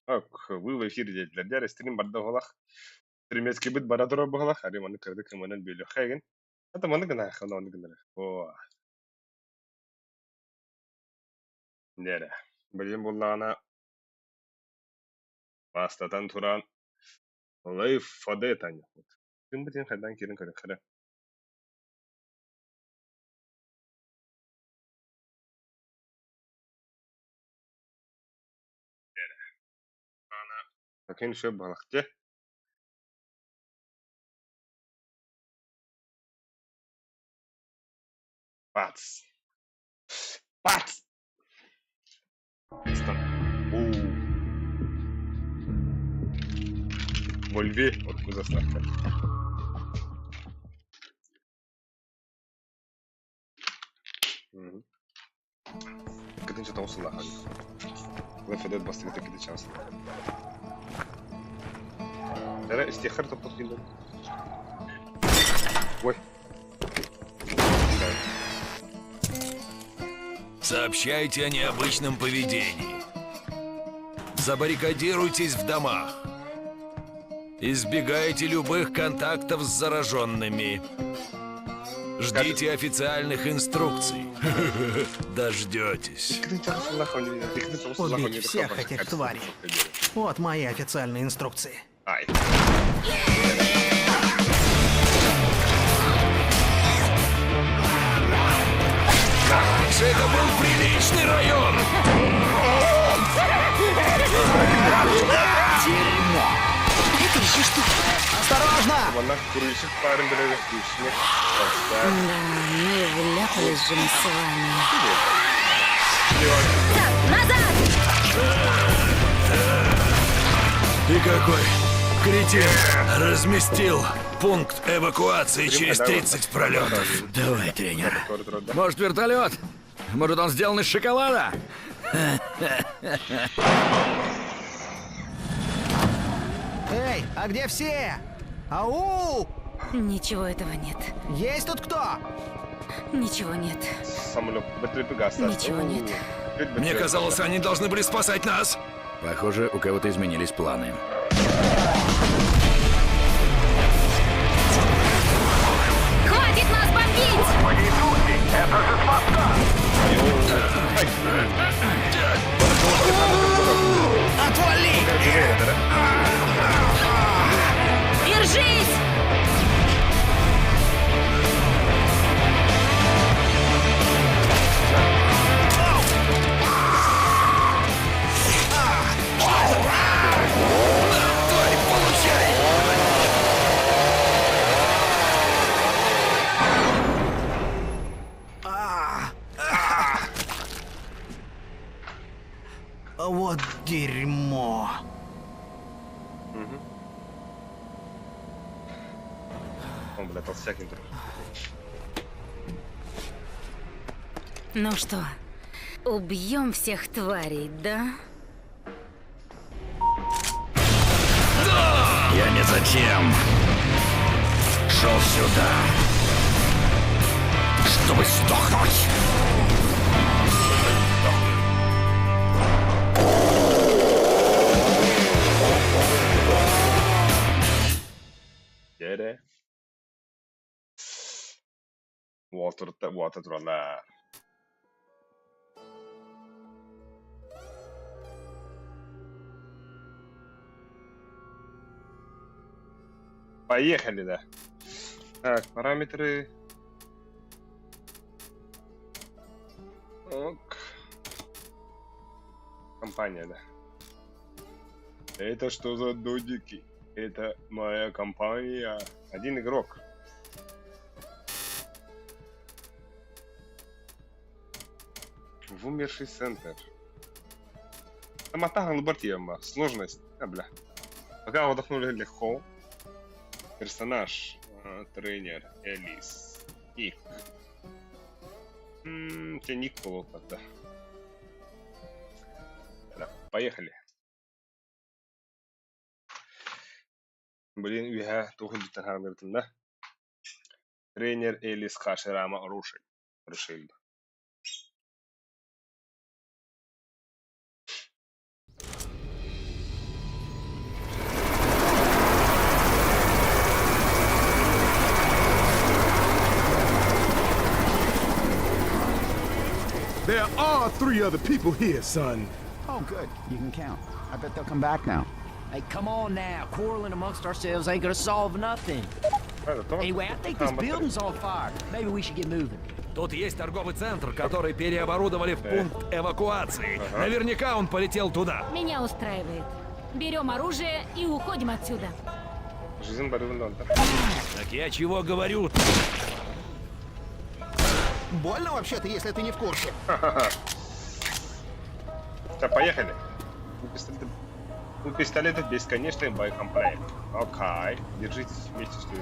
Ок, вы в эфире диэтилэр. Дьэ, стрим барда уһулах. Стримецкийбит бара турар буһалах. Ари маннык кырдык кымынан бүөлүөххэ эгин. Это маннык гына, оннук гынар. О, Нэрэ. Билигин буоллаҕына бастатан туран Лайф Фаде таанньыппыт. Ким хайдаан киирэн көрүөххэ эрэ. Такин сөп балахте. Бац. Бац! Во льве урукку заставка. Кытынча тоҕус сыллаах Лефедет бастакыта кытынча сыллаах. Эрэ истиэххэр топтох диэн Ой. Сообщайте о необычном поведении. Забаррикадируйтесь в домах. Избегайте любых контактов с зараженными. Ждите официальных инструкций. Дождетесь. Убить всех этих тварей. Вот мои официальные инструкции. Ай. Раньше это был приличный район. Дерьмо! Это еще что? Осторожно! Манна курильщик баарын билэр күүсүнэ Да, ну и вляпались же мы с вами. Так, назад! И какой кретин разместил пункт эвакуации через 30 пролетов. Давай, тренер. Может, вертолет? Может, он сделан из шоколада? Эй, а где все? Ау! Ничего этого нет. Есть тут кто? Ничего нет. Ничего нет. Мне казалось, они должны были спасать нас. Похоже, у кого-то изменились планы. Хватит нас бомбить! Отвали! Держись! Тварь, получай! Вот дерьмо. Он, бля, толстяк не Ну что, убьем всех тварей, да? Я не затем шел сюда, чтобы сдохнуть. Дьэ Уолтер тураллар. Поехали, да. Так, параметры. Ок. Компания, да. Это что за додики? Это моя компания. Один игрок. В умерший центр. Там Бартьема. Сложность. А, бля. Пока отдохнули легко. Персонаж. Тренер. Элис. Ник. Тебе ник да. Да, поехали. Блин, үһэ туох илдьиттэн хаалбытым да. Тренер Элис Хаширама Рушель. Рушель. are three other people here, son. Oh, good. You can count. I bet they'll come back now. Hey, come on now. Quarreling amongst ourselves ain't gonna solve nothing. Anyway, I think this building's on fire. Maybe we should get moving. Тут есть торговый центр, который переоборудовали в пункт эвакуации. Наверняка он полетел туда. Меня устраивает. Берем оружие и уходим отсюда. Жизнь барыбын. Так я чего говорю? Больно вообще-то, если ты не в курсе. Так, поехали. У пистолета бесконечный боекомплект. Окей. Держитесь вместе, что ли.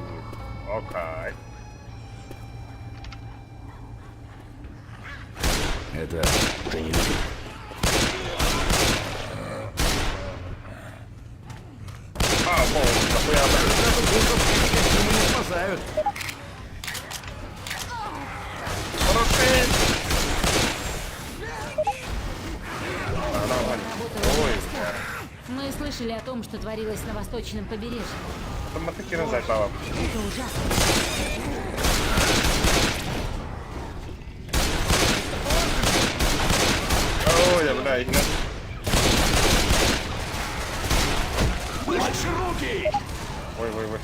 Окей. Это уже не люди. А, во, нахуя. Костюмы не спасают. Хороший. Ой, Мы слышали о том, что творилось на восточном побережье. там мотокиран зайпала. Это ужасно. Ой, бля, Игнат. Больше руки! Ой, ой, ой.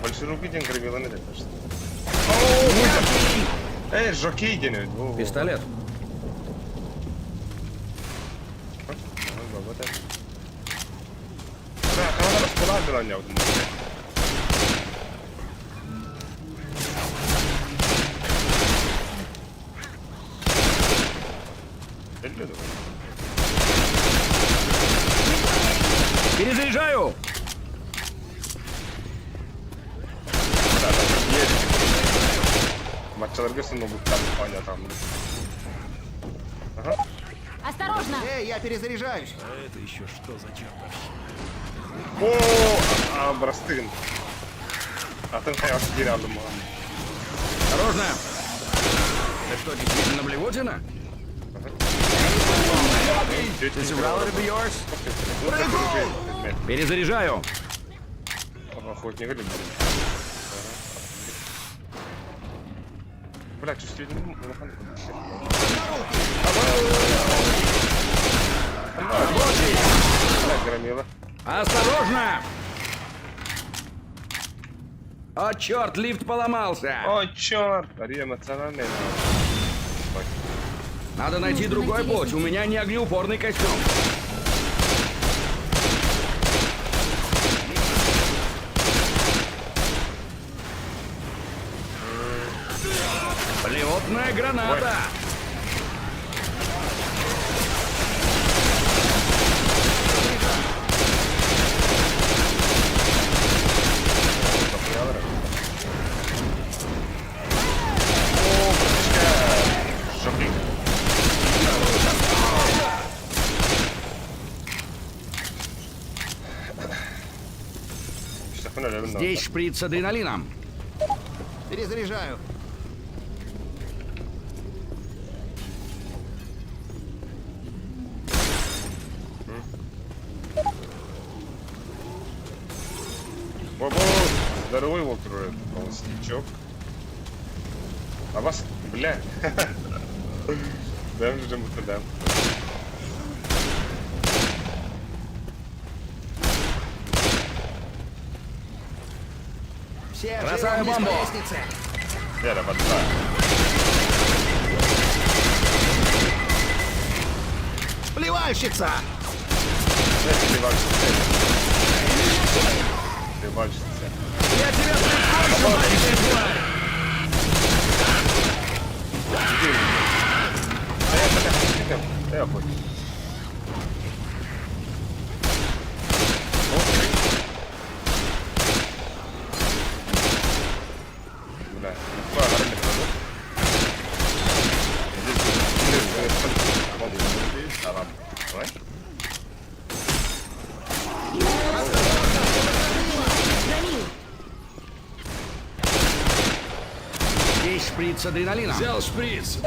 Больше руки день громила не кажется. Эй, жокей день. Пистолет. Перезаряжаю! Матчаларга сын там. Ага. Осторожно! Эй, я перезаряжаюсь. А это еще что за чертовщина? О, а, бырастыгын. Атын хайасы кире алдым оған. Осторожно! Это что, действительно блевотина? This a relative of yours? Перезаряжаю! Охотник или Бля, чувствительный. Бля, громила. Осторожно! О, черт, лифт поломался! О, черт! Ари эмоциональный. Надо найти другой путь. У меня не огнеупорный костюм. Плевотная граната! О, братишка! Жопик. Здесь шприц с адреналином. Перезаряжаю. Во-во, здоровый Волтер, толстячок. А вас, бля. Дэм же туда. Все Бросаю живо вниз по бомбу. лестнице. Вера, вода. Плевальщица! Плевальщица. Я тебя прикончу, маленькая тварь! Я хоть. Бля, Давай. Громил! Здесь шприц с адреналином. Взял шприц.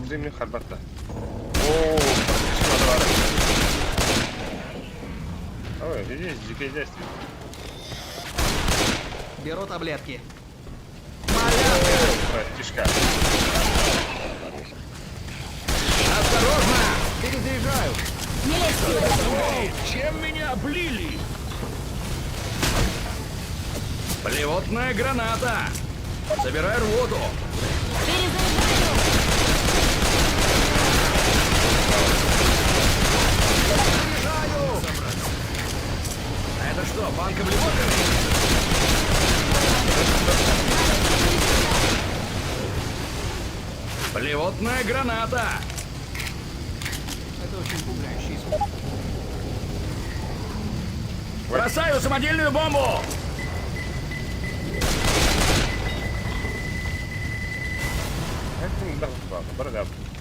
Стриминг харбатта. О, практически надо. Ой, здесь дикое действие. Беру таблетки. Братишка. Осторожно! Перезаряжаю. Не лезь сюда! Чем меня облили? Блевотная граната! Собирай рвоту! Перезаряжаю! А это что, банка блевоты? Блевотная граната! Это очень пугающий звук. Бросаю самодельную бомбу!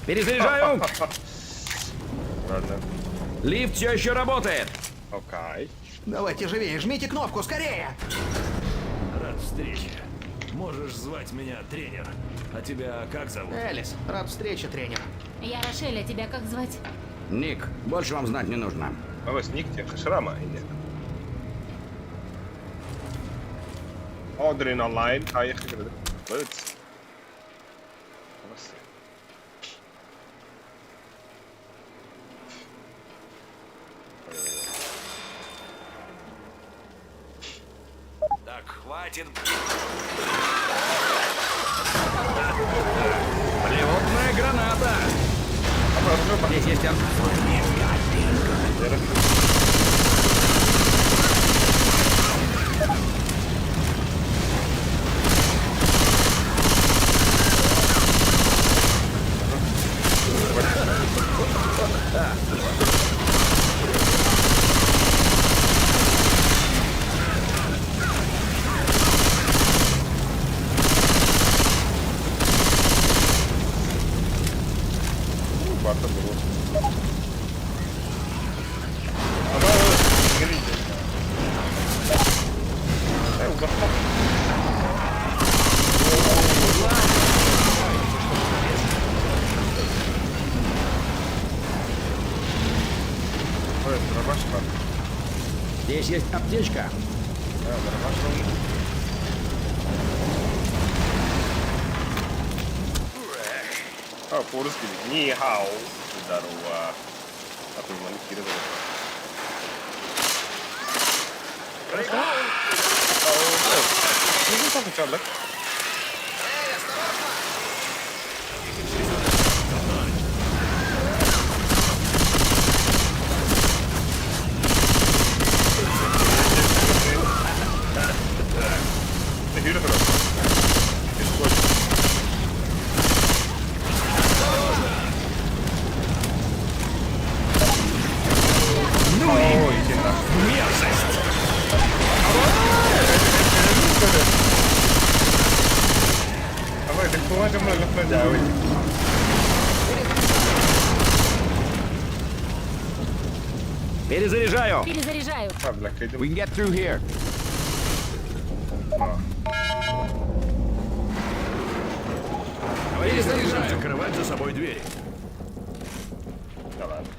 Перезаряжаю! Ладно. Лифт все еще работает! Окей. Давайте живее, жмите кнопку, скорее! Рад встрече. Можешь звать меня тренер. А тебя как зовут? Элис, рад встрече, тренер. Я Рошель, а тебя как звать? Ник, больше вам знать не нужно. Авас Ник тебе хашрама или? Адреналин, а я хочу. Let's. Авас. Так, хватит. Блевотная граната! Здесь есть Барта было. Здесь есть аптечка. А, по-русски. Ни-хау. Здорово. А ты маникюр. Ну, так учебок. Ну и мерзость! Перезаряжаю. Перезаряжаю. We can get through here. Перезаряжаю. Закрывать за собой двери. Да ладно.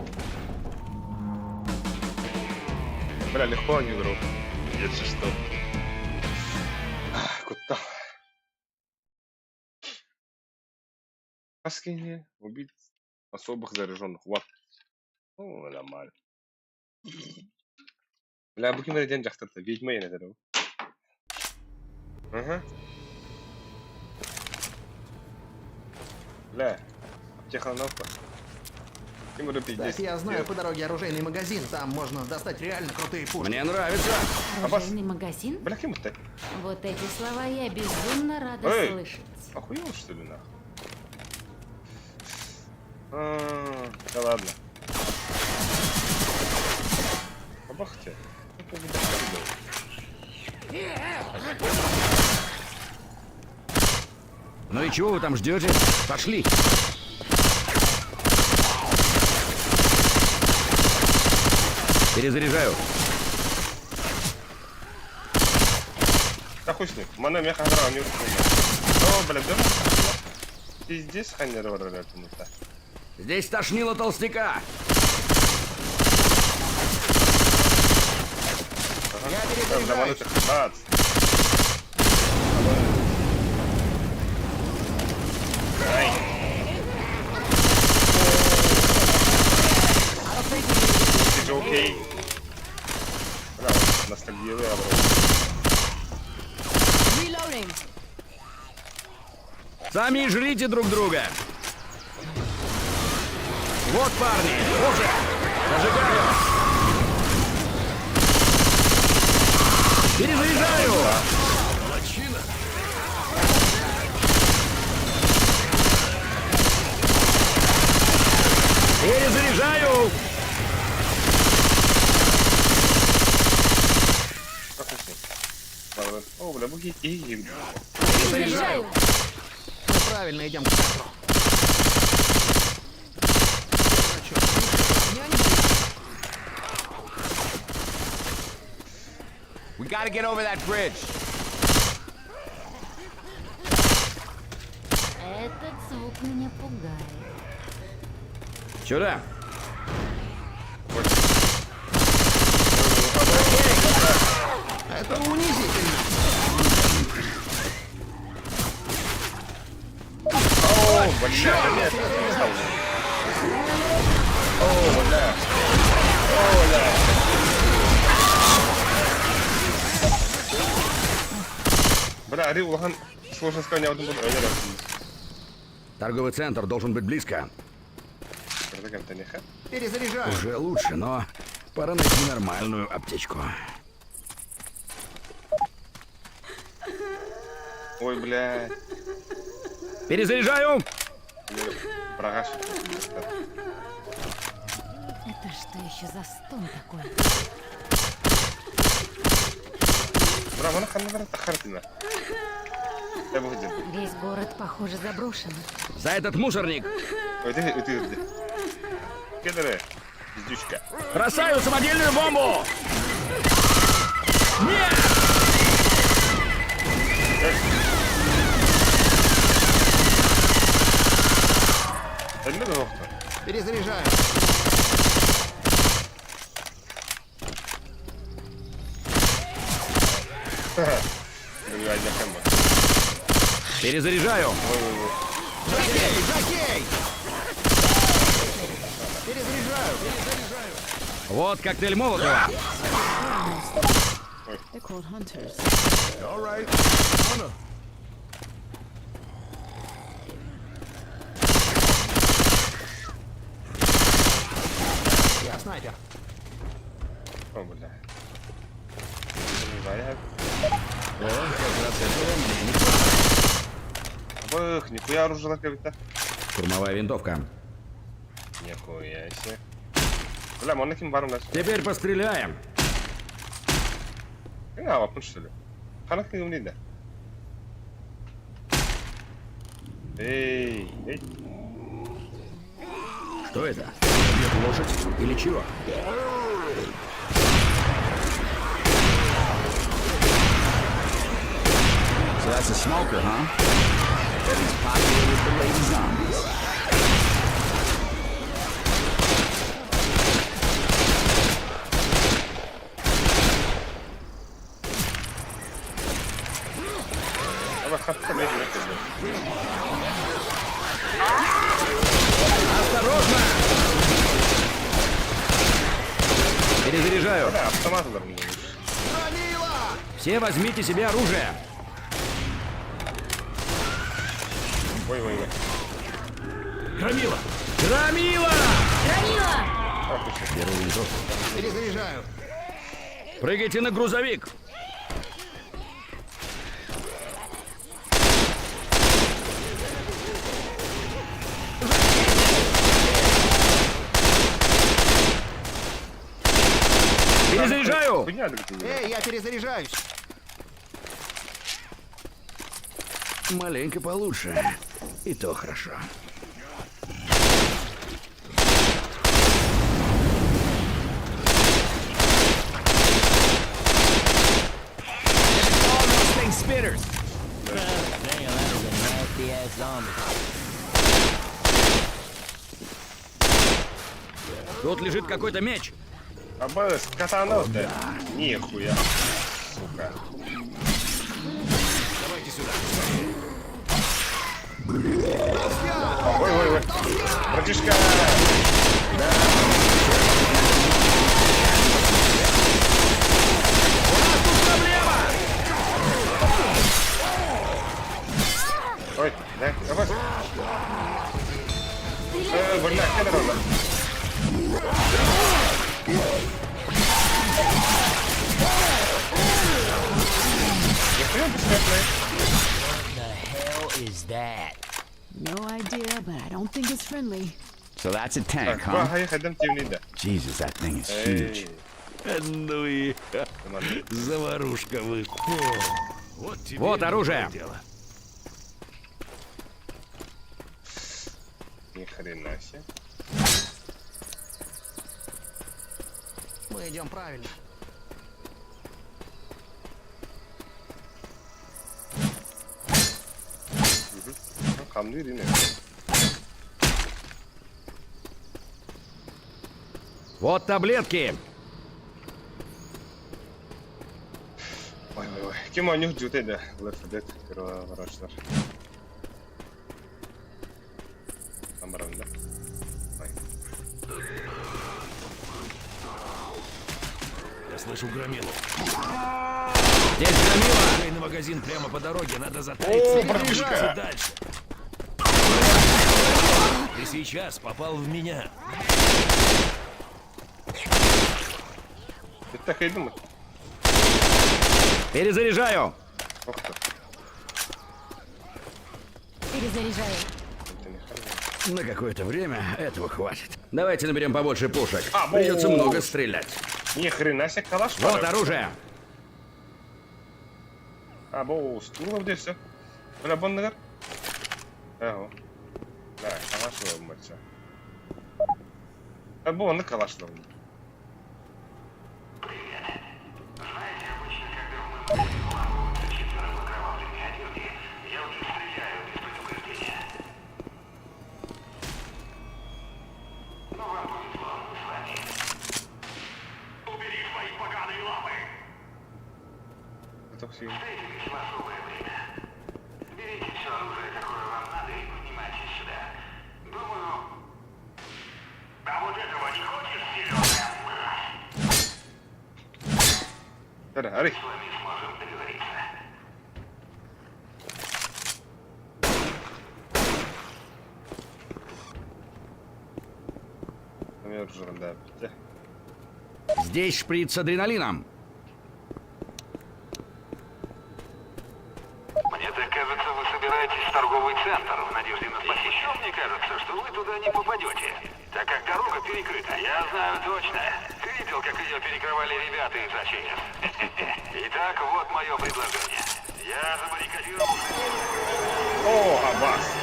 Бля, легко они игру. Если что. Куда? Маски убить особых заряженных. Вот. Ну, нормально. Бля, бу ким ден жактырды. Ведьма ене дер. Ага. Бля, аптехановка. Ким уже пиздец. Кстати, я знаю по дороге оружейный магазин, там можно достать реально крутые пушки. Мне нравится. Оружейный магазин? Бля, кем это? Вот эти слова я безумно рада Эй! слышать. Охуел, что ли, нахуй? А, Да ладно. Бабахте. Ну и чего вы там ждете? Пошли. Перезаряжаю. Да хуй с ним. Мана меха гра, не О, бля, да? Пиздец, ханер варваря-то. Здесь тошнило толстяка. Я перезаряжаюсь. Сами и жрите друг друга. Вот, парни, уже. Зажигаю. Перезаряжаю. Перезаряжаю. О, бля, бу киһи Перезаряжаю. Мы правильно идем к центру. А чё, меня не боится? We gotta get over that bridge. Этот звук меня пугает. Сюда. Это унизительно. О, бля, нет, не стал. О, бля. О, бля. Бля, ари улахан сложно сказать, я один буду. Торговый центр должен быть близко. Перезаряжаю. Уже лучше, но пора найти нормальную аптечку. Ой, бля. Перезаряжаю! Брагаш. Это что еще за стон такой? Бра, мана ханна тахартина. Я выходил. Весь город, похоже, заброшен. За этот мусорник! Ой, ты, ты, ты. Кедре. Пиздючка. Бросаю самодельную бомбу! Нет! Это не дохта. Перезаряжаю. Перезаряжаю! Жокей, жокей! Перезаряжаю. Перезаряжаю. Вот коктейль Молотова! They're called hunters. All right. Hunter. Я снайпер. О, бля. Бых, нихуя оружие накопит-то. Штурмовая винтовка. Нихуя себе. Бля, можно кем бару нас? Теперь постреляем. На, вапун что ли? Ханах не умный, да? Эй, эй. Что это? Бьет лошадь или чего? So that's a smoker, huh? Bet he's popular with the lady zombies. Давай, хатка, между Осторожно! Перезаряжаю. Да, автомат удар мне. Громила! Все возьмите себе оружие. Ой, ой, ой. Громила! Громила! Громила! Беру винтовку. Перезаряжаю. Прыгайте на грузовик. Перезаряжаю! Хуйня, да, ты. Эй, я перезаряжаюсь. Маленько получше. И то хорошо. All those things spitters. Damn, that is a nasty ass zombie. Тут лежит какой-то меч. Абы, катана, да. Нихуя. Сука. Давайте сюда. Ой, ой, ой. Братишка! Ой, да, Э, бля, кэлэр олор. Нихуя бесплатная. The hell is that? No idea, but I don't think it's friendly. So that's a tank, Так, бу huh? хайа хайдам тиэмний да. Jesus, that thing is huge. Эй, Ну и маннык. заварушка вышла. Вот тебе Вот и оружие. дело. Ни хрена себе. Мы идем правильно. Хамныыр ини. Вот таблетки. Ой, ой, ой. Ким оонньуур дьутэй да. Left 4 Dead көрө Там барабын да. Ой. Я слышу громилу. Здесь громила. Оружейный магазин прямо по дороге. Надо затаиться О, и двигаться братишка! дальше. Ты сейчас попал в меня. Ты так и думал. Перезаряжаю. Ох ты. Перезаряжаю. Это не хрена. На какое-то время этого хватит. Давайте наберем побольше пушек. А, Придется во. много стрелять. Ни хрена себе калаш Вот оружие. А, бу стул где все. Бля, боннагар. Ага. Да, калаш мача. А бу онны калаш Это все. Ари, ари. Да. Здесь шприц с адреналином. Мне так кажется, вы собираетесь в торговый центр в надежде на спасение. Еще мне кажется, что вы туда не попадете, так как дорога перекрыта. Я знаю точно. Ты видел, как ее перекрывали ребята из АЧС? Итак, вот мое предложение. Я забаррикадировался... О, Аббас!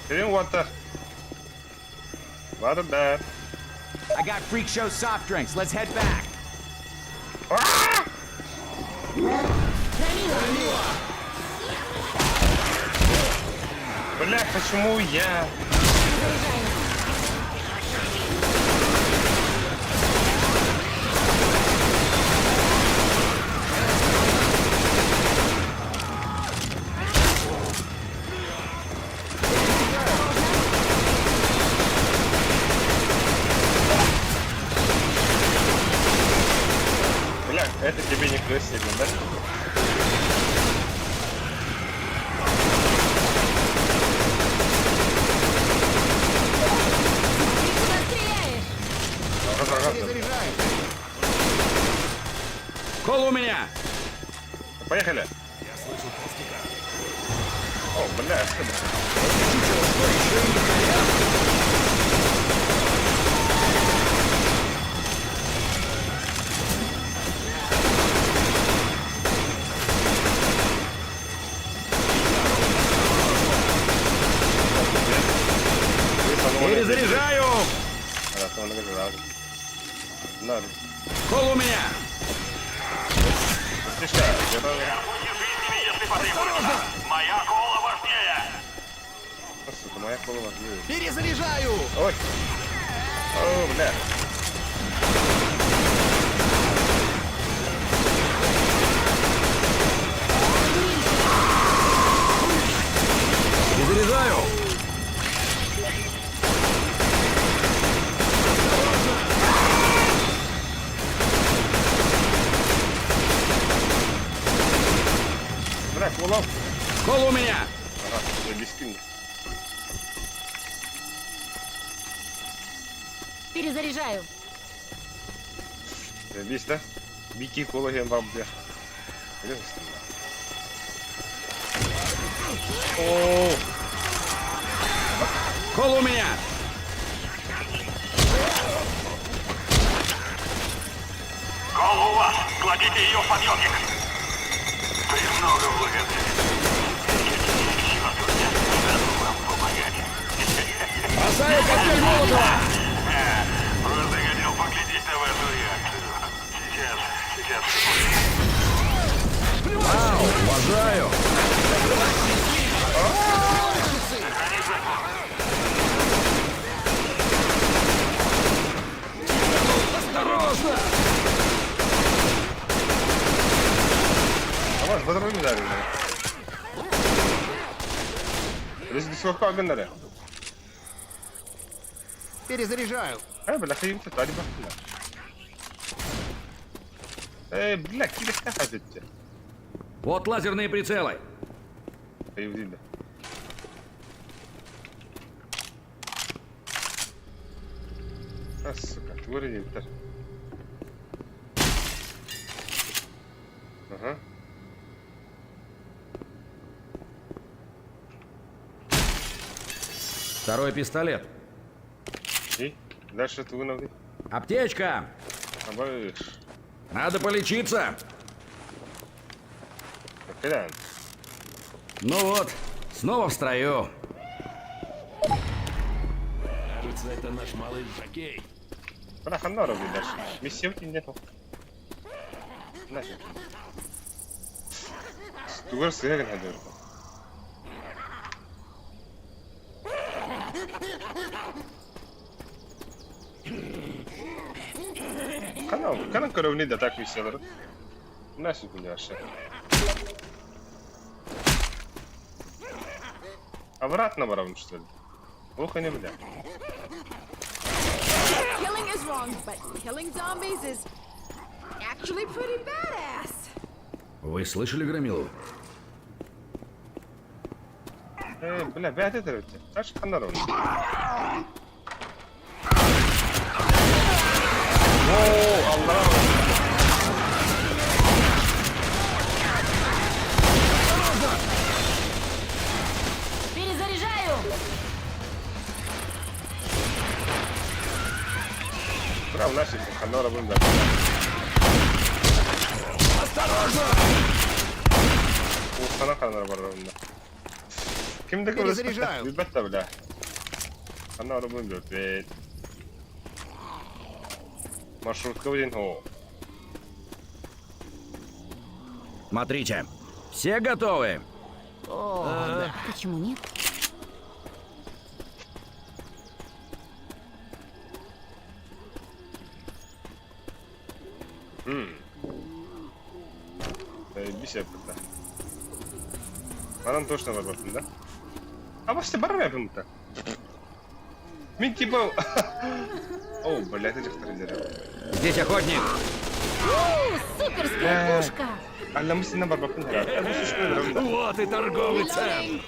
Drink water. Water there. I got freak show soft drinks. Let's head back. Бля, почему я? Бля, это тебе не крысик, да? Ты куда стреляешь? Ага, ага. Перезаряжаю. Кола у меня. Поехали. Я слышу толстяка. О, бля, что это? Перезаряжаю. Кола у меня. Моя кола важнее! Сука, моя кола важнее. Перезаряжаю! Ой. О, бля. Перезаряжаю. Кола. Кола у меня! Ага, бискин. Перезаряжаю. Бис, да? Бики кола хем вам, бля. О! Кола у меня! Колу у вас! Кладите ее в подъемник! Премного благодарен. Теперь я к черту не стану вам помогать. Бросаю коктейль Молотова! Просто хотел поглядеть на вашу реакцию. Сейчас, сейчас все будет. Вау, уважаю! Сохрани затвор. Осторожно! А вас патроны дали, Дискордка агыннары. Перезаряжаю. Э, бля, хайым ты тали бахтына. Э, бля, кирихте хадетте. Вот лазерные прицелы. Хайым А, сука, твори диттер. Ага. Второй пистолет. И? Дальше ты вынул. Аптечка! Абыш. Надо полечиться! Кэлэн. Ну вот, снова в строю. Кажется, это наш малыш Жокей. Бля, ханна роби дальше. Миссия нету. Нафиг. Тугар сыган хадыр. Канал, канал көрөвний да так миссиялар. Нафиг мне вообще. Обратно барабан, что ли? Плохо не бля. Killing is wrong, but killing zombies is actually pretty badass. Вы слышали Громилову? Э, бля, бля, это это. Так что ханна роби. О, Аллах. Перезаряжаю. Браво, нафиг, ханна роби, да. Осторожно! Хана ханна роби, да. Ким де Перезаряжаю. Билбетте, бля. Ханна роби, бля. Маршрутка один, о. Смотрите, все готовы? О, да. Почему нет? Бисеп да. Анан точно бар да? А вообще бар yapın Мин типа... О, блядь, этих трендеров. Здесь охотник. Суперская пушка. Вот и торговый центр.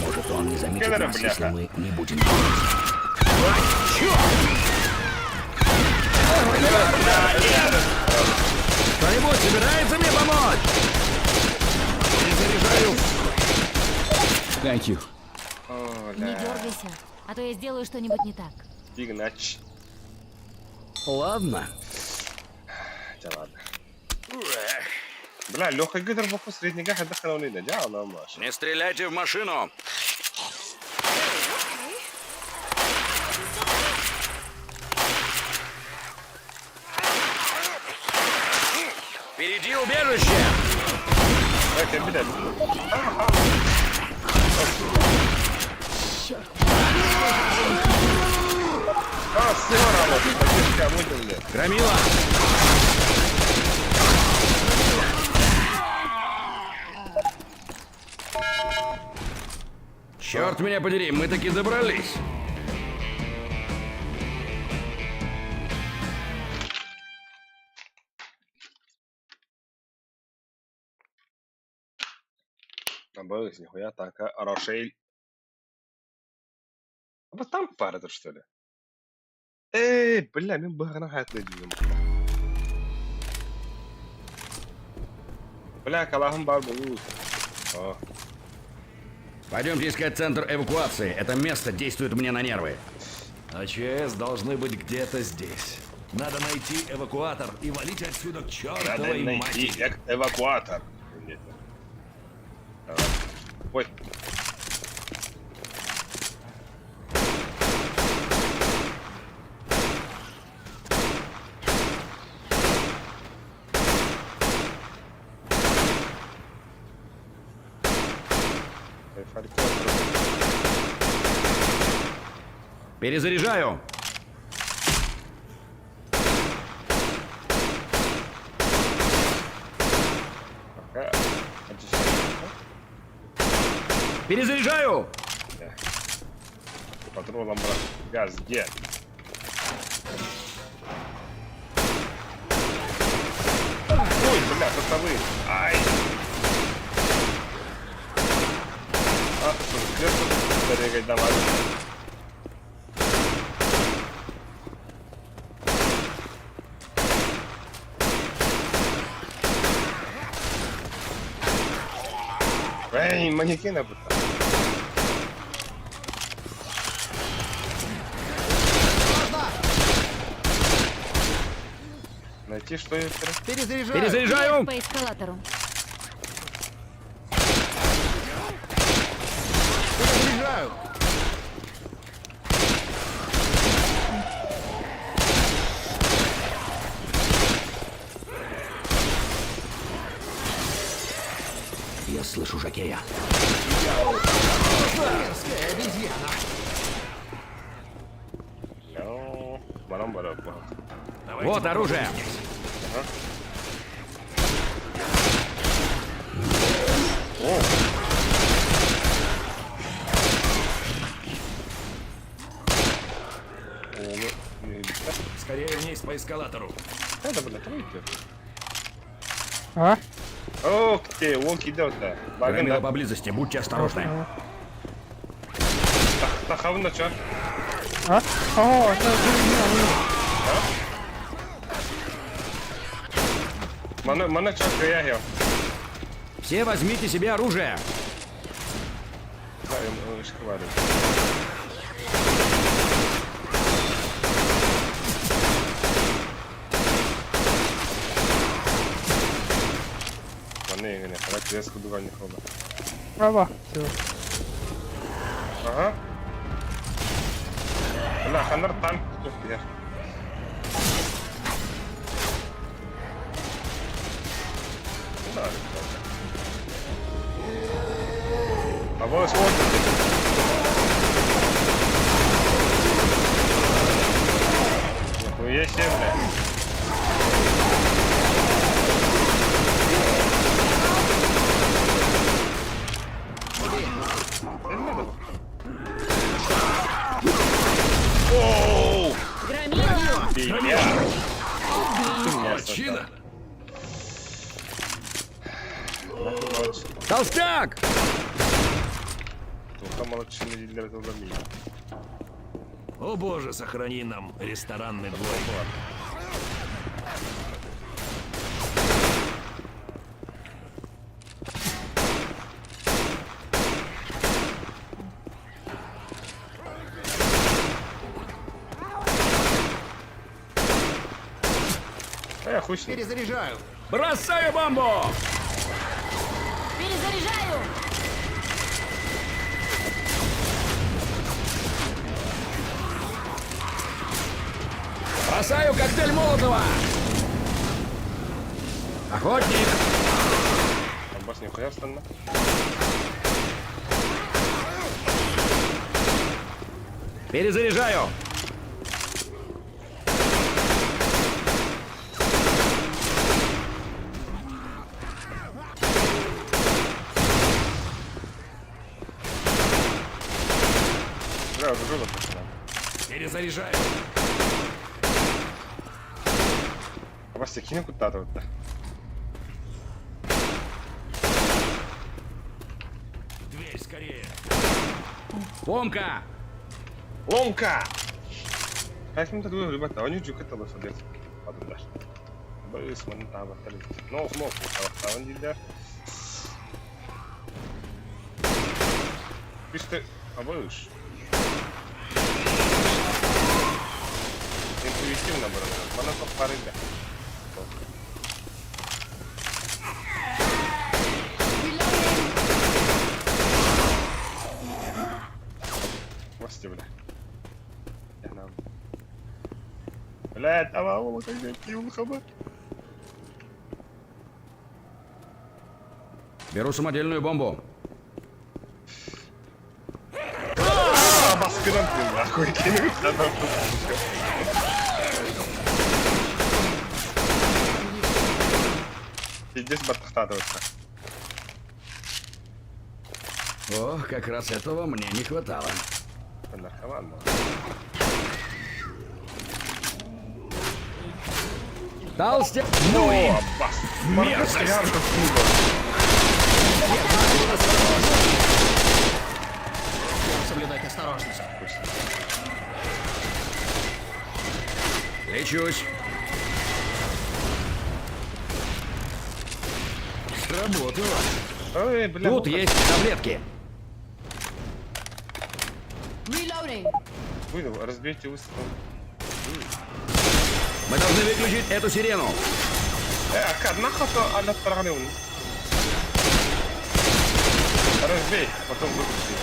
Может, он не заметит нас, если мы не будем. Кто-нибудь собирается мне помочь? Перезаряжаю. Thank you. О, Не дергайся, а то я сделаю что-нибудь не так. Игнач. Ладно. Да ладно. Бля, Леха Гидр боху среднего хадахана да, она маш. Не стреляйте в машину. Впереди убежище! Так, я бля. Черт. А, все, работает. Поддержка, будем ли. Громила! Черт меня подери, мы таки добрались. Абысь, нихуя такая Рошель. А там пара что ли? Эй, бля, мен быһаҕынан хаятла дьиҥим. Бля, калаһым баар буолуу. О, Пойдемте искать центр эвакуации. Это место действует мне на нервы. АЧС должны быть где-то здесь. Надо найти эвакуатор и валить отсюда к надо чертовой найти матери. эвакуатор. Давай. Ой. Перезаряжаю. Пока. Перезаряжаю! Патрулом, брат. Газ где? Ой, бля, состовые. Ай! А, слушай, где давай. Эй, манекена будто. Найти что это? Перезаряжаю. Перезаряжаю! По эскалатору. Перезаряжаю. Я слышу жокея. Мерзкая обезьяна. Ну, барам барам. Давайте Вот оружие. здесь. О! О, ну, Скорее вниз по эскалатору. Это, бля, там идет. А? Ох ты, он кидал-то. Громила поблизости, будьте осторожны. Тахавна чё? А? О, это Мана, мана чё, я Все возьмите себе оружие. Да, я шкварю. Мана, я не характер, я скудувал не хода. Право. Все. Ага. Бля, ханар танк тут я. А вот смотрите. Нихуя себе, бля. Оу! Громила! Меня! Молодчина! Толстяк! О боже, сохрани нам ресторанный дворик. А хуй с ним. Перезаряжаю. Бросаю бомбу! Перезаряжаю! Бросаю коктейль Молотова! Охотник! Там босс нихуя встану. Перезаряжаю! Бля, уже жопа пошла. Перезаряжаю. А вас кину куда-то вот. скорее. Ломка! Ломка! Кайфым да дуо ребята, они же это лошадь. Адамдар. Быс маны табаттар. Нох нох табаттан дийлер. İşte абыш. Интуитивно барар. Мана топ барыда. Власти, бля. Я нам. Блядь, а мама как Беру самодельную бомбу. Баскынан нахуй кинуть. Пиздец баттахтатываться. О, как раз этого мне не хватало. Наркоман. Толстя... Ну и мерзость! Соблюдать осторожность. Лечусь. Сработало. Ой, бля, Тут есть таблетки. Reloading. Вы разбейте высоко. Мы должны выключить эту сирену. Э, нахуй то аля тарганил. Разбей, а потом выключи.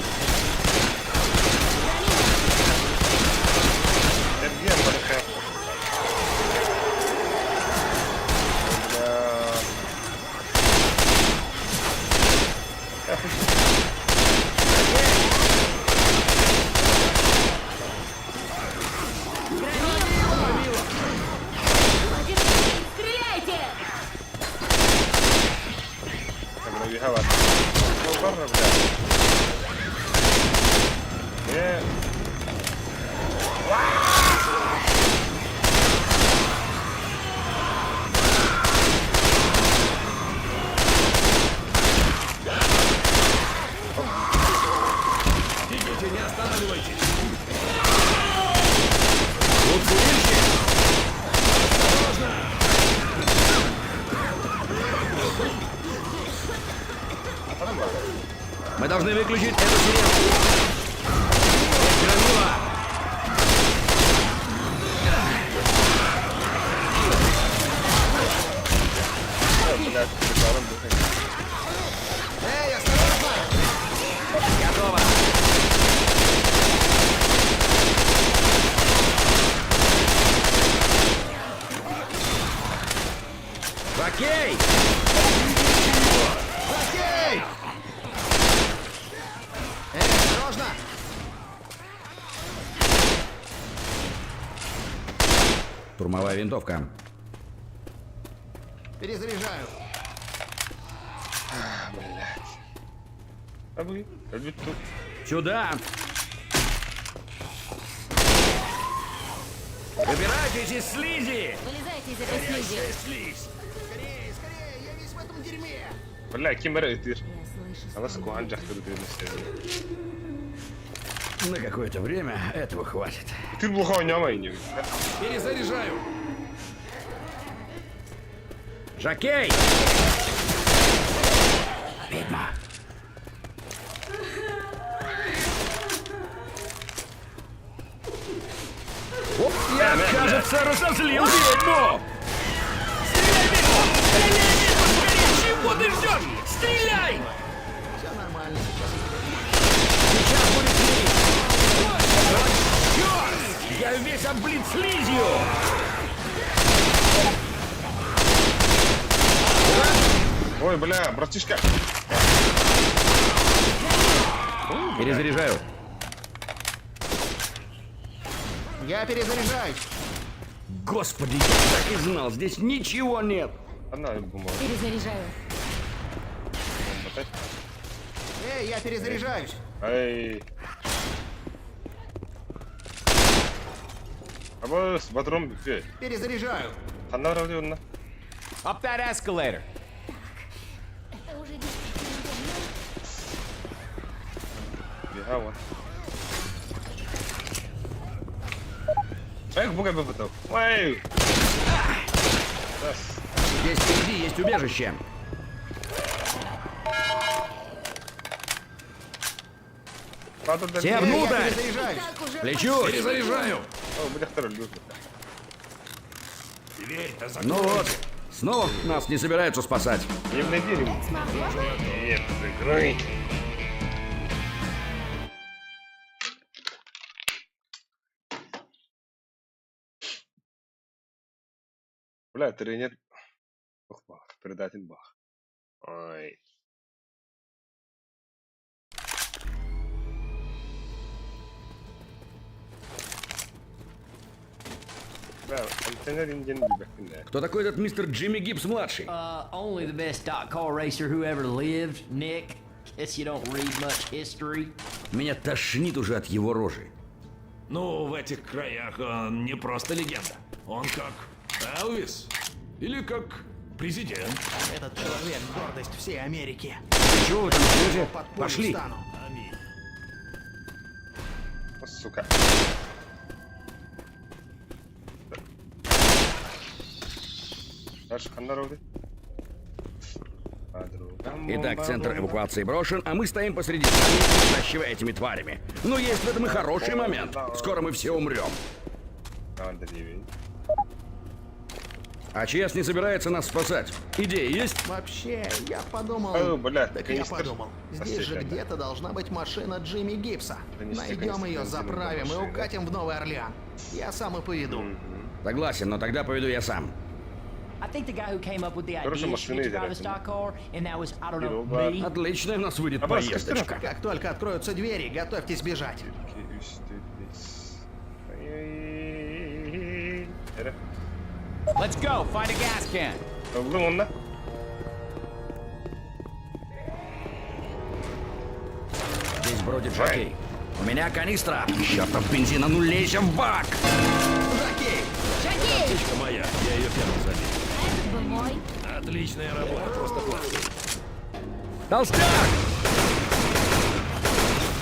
Эрген, барахэ. Бля. Я хочу. Стреляйте! Так, ну, бля. Э. Бегите, не останавливайтесь. Тут курильщик. Мы должны выключить эту сирену. Громила! Эй, осторожно! Готово! Окей! Окей! Эй, осторожно! Штурмовая винтовка. Перезаряжаю. Блядь. А вы? Тут. Сюда! Выбирайтесь из слизи! Вылезайте из этой слизи. Слизь! Скорее, скорее, я весь в этом дерьме! Бля, ким эрэ ытыр. Я слышу Ана стон скухан жахтыр На какое-то время этого хватит. Ытыр булха ойнамай не. Перезаряжаю. Жокей! Ведьма. Оп, я, кажется, разозлил ведьму! Стреляй, ведьму! Стреляй, ведьму! Скорее! Чего ты ждешь? Стреляй! Все нормально сейчас. Сейчас будет слизь! Черт! Я весь облит слизью! Ой, бля, братишка. Перезаряжаю. Я перезаряжаюсь. Господи, я так и знал, здесь ничего нет. Она бумага. Перезаряжаю. Эй, я перезаряжаюсь. Ай. Абы батрон бүттү. Перезаряжаю. Ханна барабы онна. Up that escalator. Это уже действительно больно. Бега вот. Эх, буга бы. Ой! Здесь впереди есть убежище. Все внутрь! Лечу! Перезаряжаю! Ну вот, снова нас не собираются спасать. Нет, закрой. Бля, тренер. Ох, бах, передатель бах. Ой. Кто такой этот мистер Джимми Гибс-младший? Only the best stock car racer who ever lived, Nick. Guess you don't read much history. Меня тошнит уже от его рожи. Ну, в этих краях он не просто легенда. Он как Элвис. Или как президент. Этот человек — гордость всей Америки. Чего вы там ждете? Под пулю Пошли. стану. Аминь. Сука. Дальше ханна. Итак, центр эвакуации брошен, а мы стоим посреди здания, этими тварями. Но есть в этом и хороший момент. Скоро мы все умрем. А ЧС не собирается нас спасать. Идеи есть? Вообще, я подумал... О, бля, так я канистр. подумал, здесь же где-то должна быть машина Джимми Гибса. Найдем ее, заправим и укатим в Новый Орлеан. Я сам и поведу. Согласен, но тогда поведу я сам. Отличная у нас выйдет поездочка. Как только откроются двери, готовьтесь бежать. Let's go, find a gas can. Buldum onunla. Здесь бродит жокей. У меня канистра. Чертов бензин, а ну лезь в бак! Жокей! Жокей! Птичка моя, я ее первым заметил. Этот был мой. Отличная работа, просто класс. Толстяк!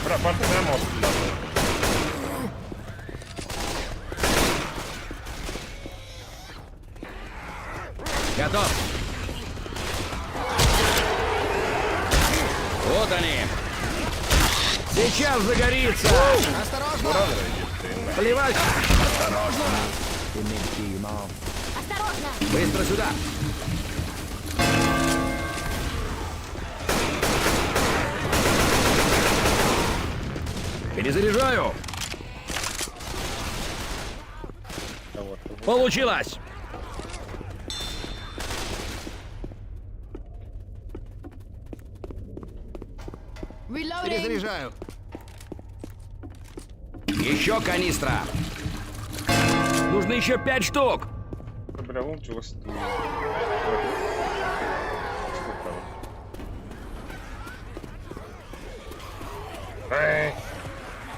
Бра, parti ben Готов. Вот они. Сейчас загорится. Осторожно! Плевать. Осторожно! Быстро сюда. Перезаряжаю. Получилось. Перезаряжаю. Еще канистра. Нужно еще 5 штук.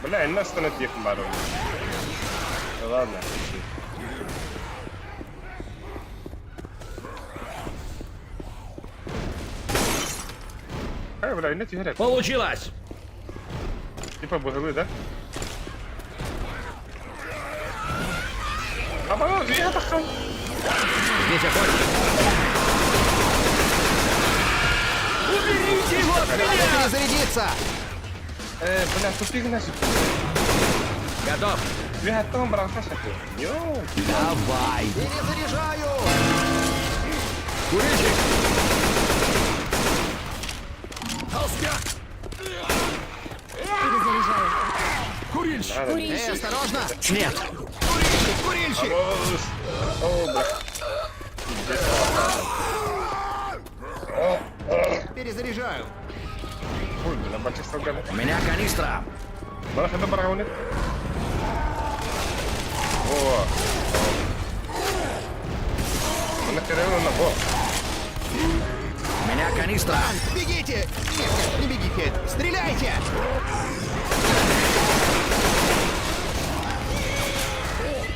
Бля, нас барон. Да ладно. Получилось! Типа быгылы, да? А, я так Здесь охотник. Уберите его от меня! Перезарядиться! Бля, тупик нафиг. Готов. Я там брался. Йоу. Давай. Перезаряжаю! Курильщик. Толстяк! Перезаряжаю. Курильщик! Эй, осторожно! Нет. Курильщик! О, бля. Перезаряжаю. Ой, бля, бачок салганы. У меня канистра. Bana kadar барауны. О. Она на во. У меня канистра. Бегите! Нет, нет, не бегите! Стреляйте!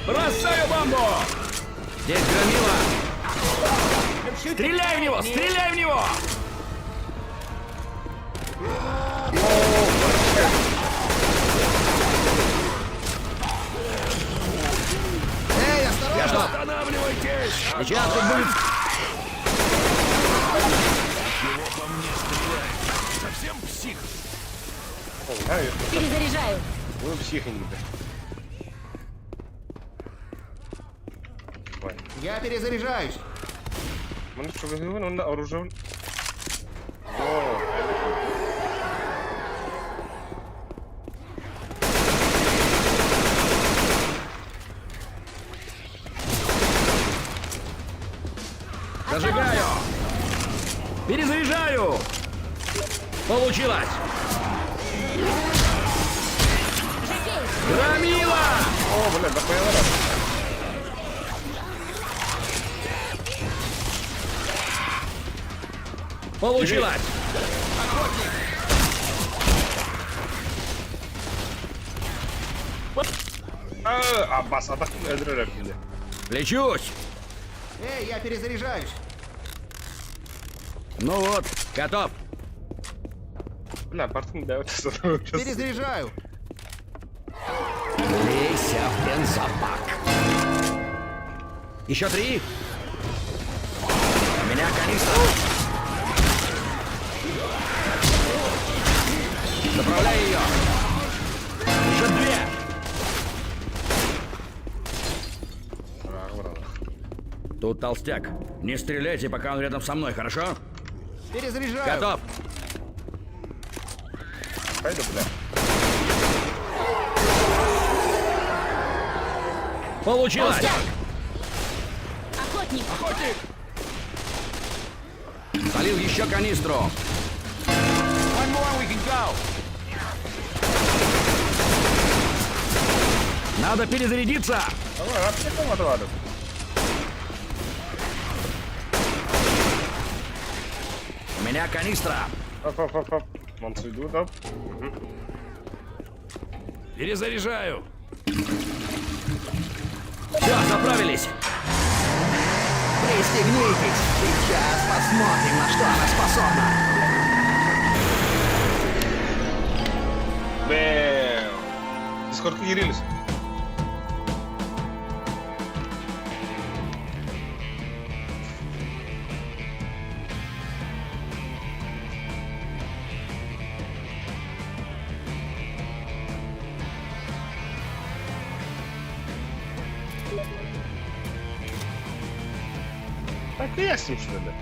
Бросаю бомбу! Здесь громила. Стреляй в него! Стреляй в него! Готов. Останавливайтесь! Сейчас тут будет... Чего по мне стреляет? Совсем псих? Перезаряжаю. Вы псих инде. Вай. Я перезаряжаюсь. Маны чугуһугун онно оружие. О, Зажигаю! Перезаряжаю! Получилось! Громила! О, бля, дохуя Получилось! А, Аббас, атахтын өлдүрөр şimdi. Лечусь! Эй, я перезаряжаюсь. Ну вот, готов. Бля, бартын да Перезаряжаю. Лейся в бензобак. Еще три. У меня канистра. Заправляй ее. Еще две. Тут толстяк. Не стреляйте, пока он рядом со мной, хорошо? Перезаряжаю. Готов. Пойду, бля. Получилось! Охотник. Охотник! Залил еще канистру. One more, we can go. Надо перезарядиться. Давай, аптека var. У меня канистра. Оп, оп, оп, оп. Мансуйду, оп. Перезаряжаю. Все, заправились. Пристегнитесь. Сейчас посмотрим, на что она способна. Бэм. Дискордка кирились. Так и ясно, что ли?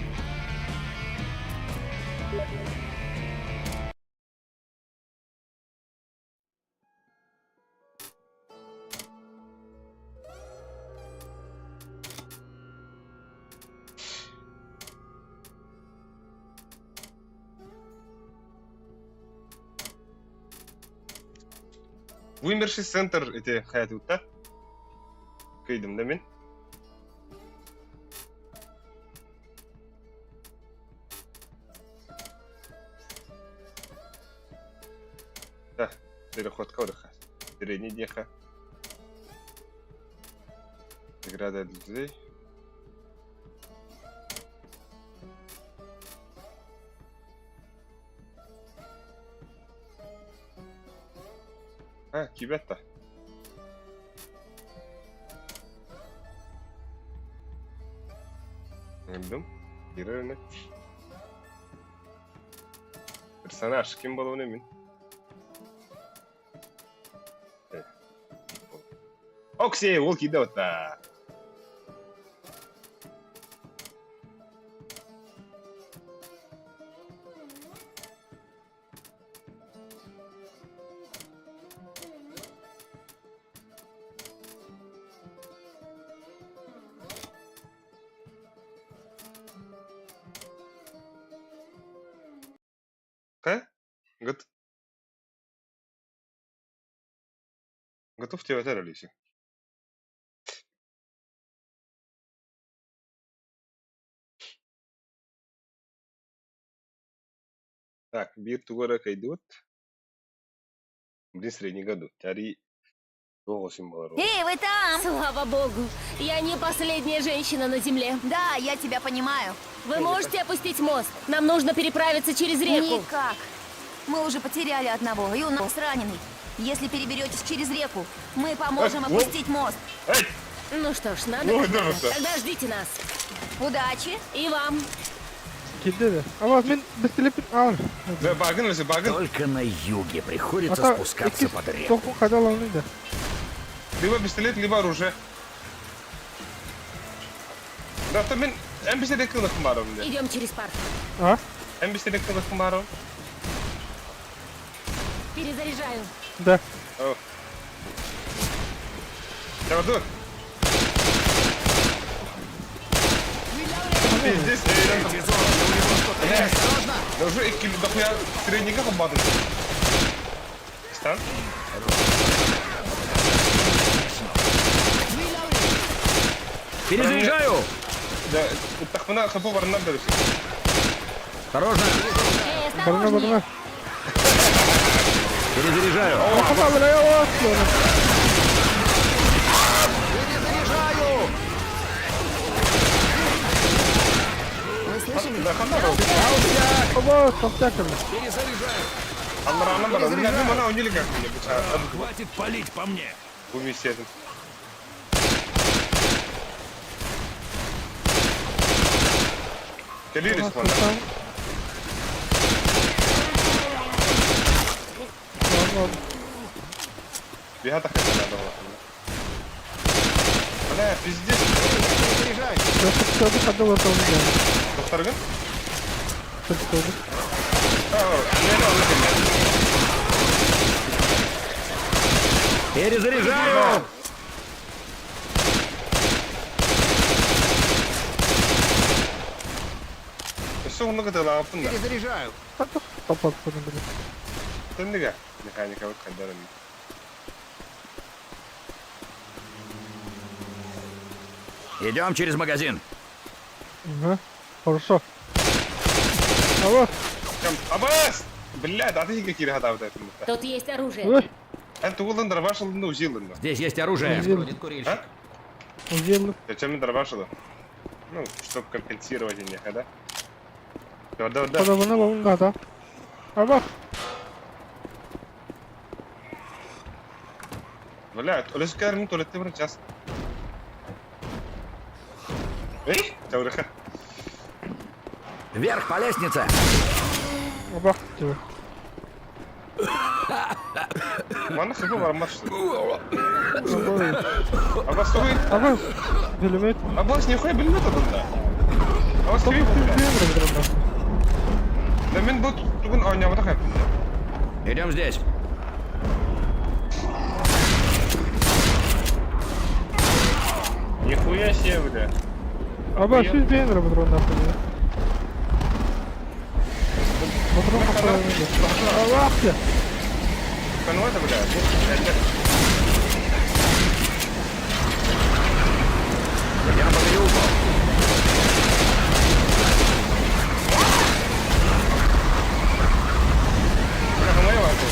Вымерший центр эти хаятutta. Кыйдым да мен. Да, переход каурыха. Средний деха. Награда для людей. А, кибетта. Öldüm. Girer Персонаж ким болуун эмин? Окси, ол кийде отта. Ка? Гот... Готов тебе это. Так, бир тугара кайдут. Блин, средний году. Тари. Эй, вы там! Слава богу, я не последняя женщина на земле. Да, я тебя понимаю. Вы можете опустить мост? Нам нужно переправиться через реку. Никак. Мы уже потеряли одного, и у нас раненый. Если переберетесь через реку, мы поможем Эй, опустить мост. Эй! Ну что ж, надо... Ой, да, да. Тогда ждите нас. Удачи! И вам. Киирдэ Ама мин бистилиппин аал. Да, багын өзі, багын. Только на юге приходится Ата спускаться иккис под реку. тоху хадаланы да. Либо пистолет, либо оружие. Да, то мин эн пистолет кылыхым бар онда. Идем через парк. А? Эн пистолет кылыхым бар он. Перезаряжаю. Да. О. Я dur. Пиздец, Да уже икки дохуя средника хабады. Стан? Перезаряжаю! Да, тахмына хапы барынан берүсү. Осторожно! Эй, Барына осторожнее! барына. Перезаряжаю! Аха бля я Перезаряжаю! Вы слышали? Да, хана бар. Оба, толстяками. Алларанан бар. Мына мына ойнелик акмын бу. Хватит палить по мне. Бу миссиядын. Келирис мана. Биха тахта надо было. Бля, пиздец. Перезаряжаю! Доктор Сөптөдү. Перезаряжаю! Өссө онны кытылааппын да. Перезаряжаю! Тапаппын бile. Тендиге. Механика бут кайдарым. Идем через магазин. Ага. Хорошо. Ава. Кем? Абас! Бля, да ты какие хадабы Тут есть оружие. Ой. Эн тугулдан дробашылдын да узилдын да. Здесь есть оружие. Бродит курильщик. Узеллы. Зачем мне дробашило? Ну, чтобы компенсировать них, да? Да, да, да. Подавана бабын да. Ава. Бля, өлөскәрин туалетте бір час. Эй, чаураха. Вверх по лестнице! Аба. Тебе. Мана хыпы бармаш. Абас стой. Ава. Билемет. Абас нихуя билмет одында. Абас кеби бля. Да мен бу тугун ойнабыта кайпын. Идем здесь. Нихуя себе, бля. Аба, сүз бейін патрон нахуй. Патрон патрон. Ава. Конвой это, бля. Идем по переулку. Бля, конвой это.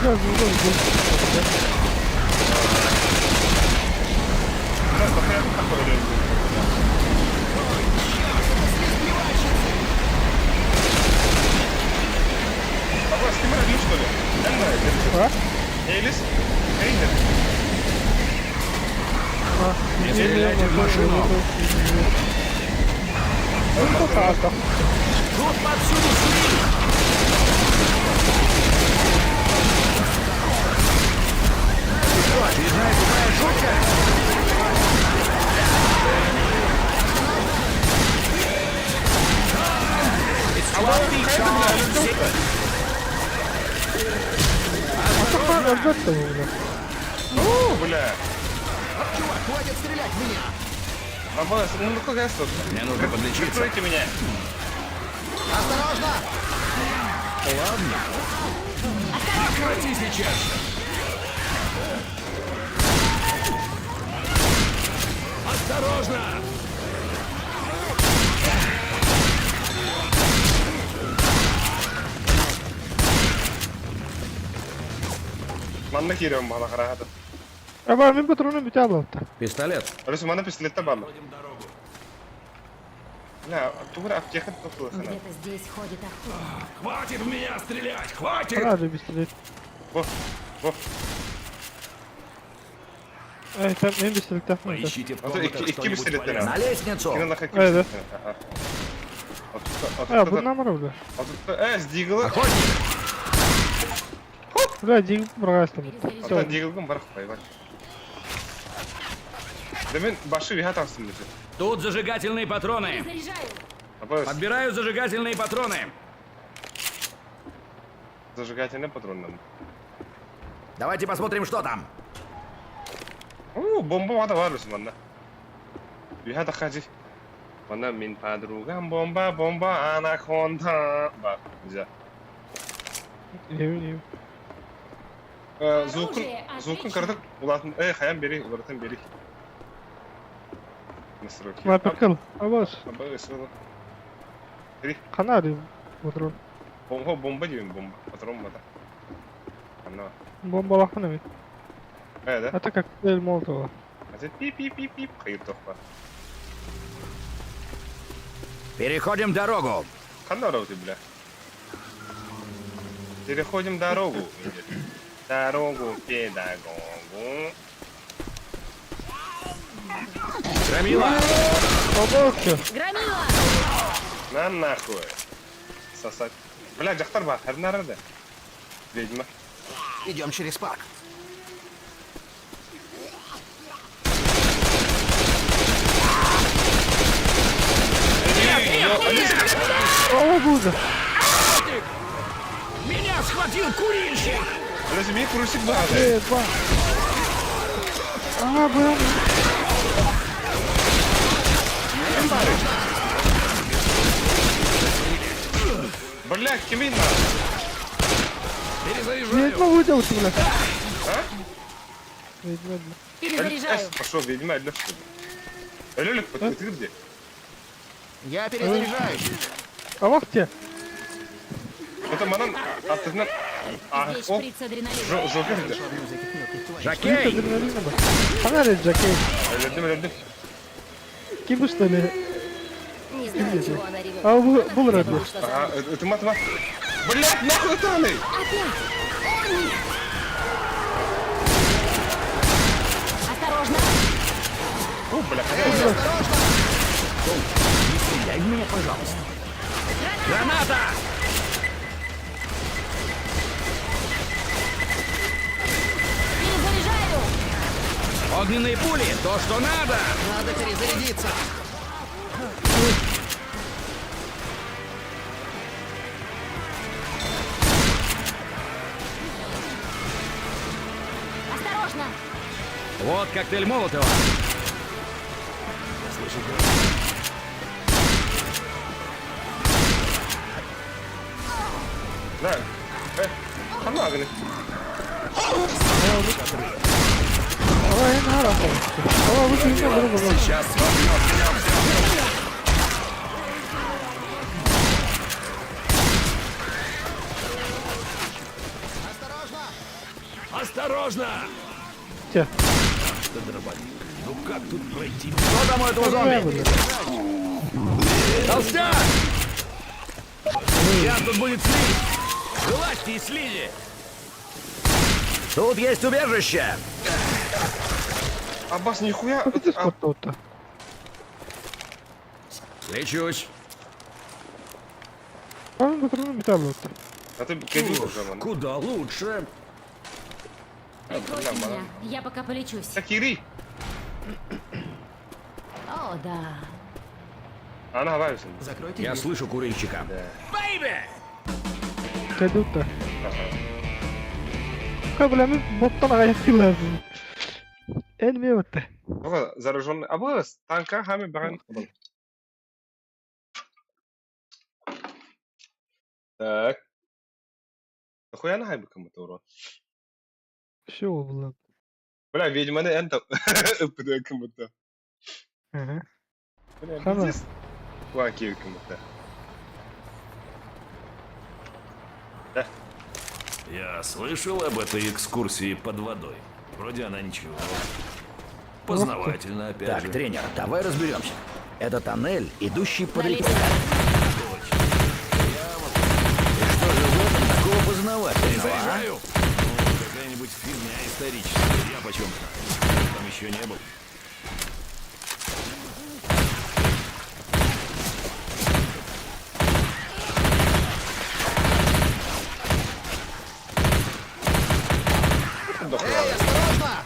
Бля, бля, бля. Да, дохуя такой, бля. Абас, кем родил, что ли? А? Элис? Эйдер? Не стреляйте в машину. Тут повсюду слизь! Что, очередная тупая шутка? Ржет-то, бля. Ну, бля. Чувак, хватит стрелять в меня! Абас, ну какая что? Мне нужно подлечиться. Прикройте меня. Осторожно! Ладно. Прекрати сейчас. Осторожно! Манна киирем бала караата. Аба мин патроным бүтэ алалта. Пистолет. Өрүс мана пистолетте баар. Бля, тугура аптека тохтуу хана. Где-то здесь ходит охотник. Хватит в меня стрелять! Хватит! Хана пистолет. Бу, бу. Эй, там мин пистолеттаах. Поищите в Ото комнатах икки икки что-нибудь пистолеттен. полезное. На лестницу! Кино нахай Э, да. Ага. А, бу намар бля. Отутта э, дигл. Охотник! Бля, дигл бырҕаастым. Ото диглгын барах байбар. Демен башы виха тахсым десе. Тут зажигательные патроны! Заряжаю. Абас Подбираю зажигательные патроны! зажигательный патроннан. Давайте посмотрим, что там. Оо, бомба мада бар өсү манна. Виха тахажи. Манна мин подругам бомба, бомба, анаконда. Бар, нельзя. Не, не. Звукун, звукун кырдык улатын, э, хаян бери, улатын бери. Настройки. Снайперкал. Абас. Абас, Бери. Хана патрон. Бомба, бомба дейм, бомба. Патрон бата. Ана. Бомба лахана ми. Э, да? Это коктейль Молотова. А пип-пип-пип-пип, хайыр тохпа. Переходим дорогу. Хана ты, бля. Переходим дорогу. Дорогу педагогу. Громила! Бабушка! Громила! На нахуй. Сосать. Бля, дьахтар бар, хернарады. Ведьма. Идем через парк. О, буза! Меня схватил курильщик! Подожди, мне курсик бар. Э, два. А, бля. Бля, кимин на. Перезаряжаю! Ведьма выделась, бля. А? Ведьма, бля. Перезаряжаю. Пошел, ведьма, для что? Лёлик, ты где? Я перезаряжаюсь. А вах те. Это манан, а ты на... А, Здесь о, шприц адреналина. Жокер где? Еще одну из этих мелких тварей. Жокей! Адреналина ба. Хана Жокей. Өлдüm, өлдüm. Ким что ли? Не знаю, чего она ревет. А, был, Она был хотя бы разве? вышла Ага, замуж. это мат, мат. Блядь, нахуй это они? Опять! О, нет! Осторожно! О, бля, Не стреляй в меня, пожалуйста. Граната! Перезаряжаю! Огненные пули! То, что надо! Надо перезарядиться. Осторожно! Вот коктейль Молотова. Да. Э, хана агны. Ой, на О, вы друга. Сейчас Осторожно! Те. Дробовик. Ну как тут пройти? Что там у этого зомби? Толстяк! Сейчас тут будет слизь! Вылазьте из слизи! Тут есть убежище! Аббас, нихуя. А... Лечусь. А ты Куда лучше? Прикройте меня. Я пока полечусь. Кири. О, да. Она вайсен. Закройте Я дверь. слышу курильщика. Бэйби! Кадута. Бля, мы боттан аяқтылар. Энме өтті. Зараженный. Аббас, танка хами баган. Так. Нахуя на хайбы кому-то урон? Все, было. Бля, ведьма на энто. Бля, кому-то. Ага. Бля, Хана. пиздец. Лаки кому-то. Я слышал об этой экскурсии под водой. Вроде она ничего. Познавательно, опять Так, же. тренер, давай разберемся. Это тоннель, идущий под На рекой. лестнице. И что же в этом такого познавательного, а? Заряжаю! Ну, какая-нибудь фигня историческая. Я почем знаю. Там еще не был. Эй, осторожно!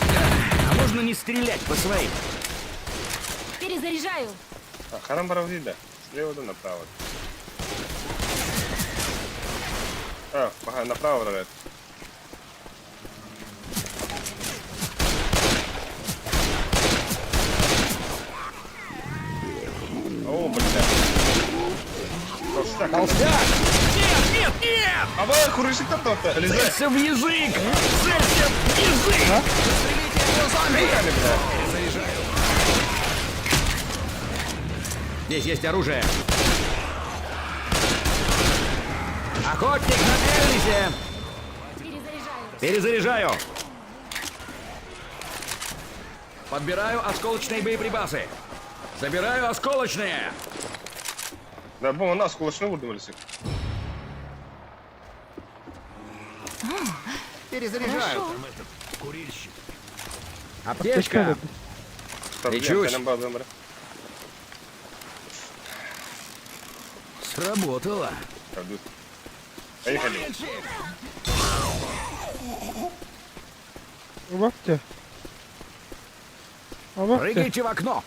А можно не стрелять по своим? Перезаряжаю. Харам баравдида. Слева да направо. А, ага, направо говорят. О, бля. Толстяк. Толстяк! Нет, нет, нет! А вы курышик там то-то. Лизай. Целься в язык! Целься в язык! Застрелите этого зомби! Здесь есть оружие. Охотник на Элвисе! Перезаряжаю. Перезаряжаю! Подбираю осколочные боеприпасы. Забираю осколочные! Да, бу, нас кулачны vurdum öyle. Перезаряжаю. Там этот курильщик. Аптечка! Лечусь. Сработало. Поехали. Убавьте. Убавьте. Прыгайте в окно!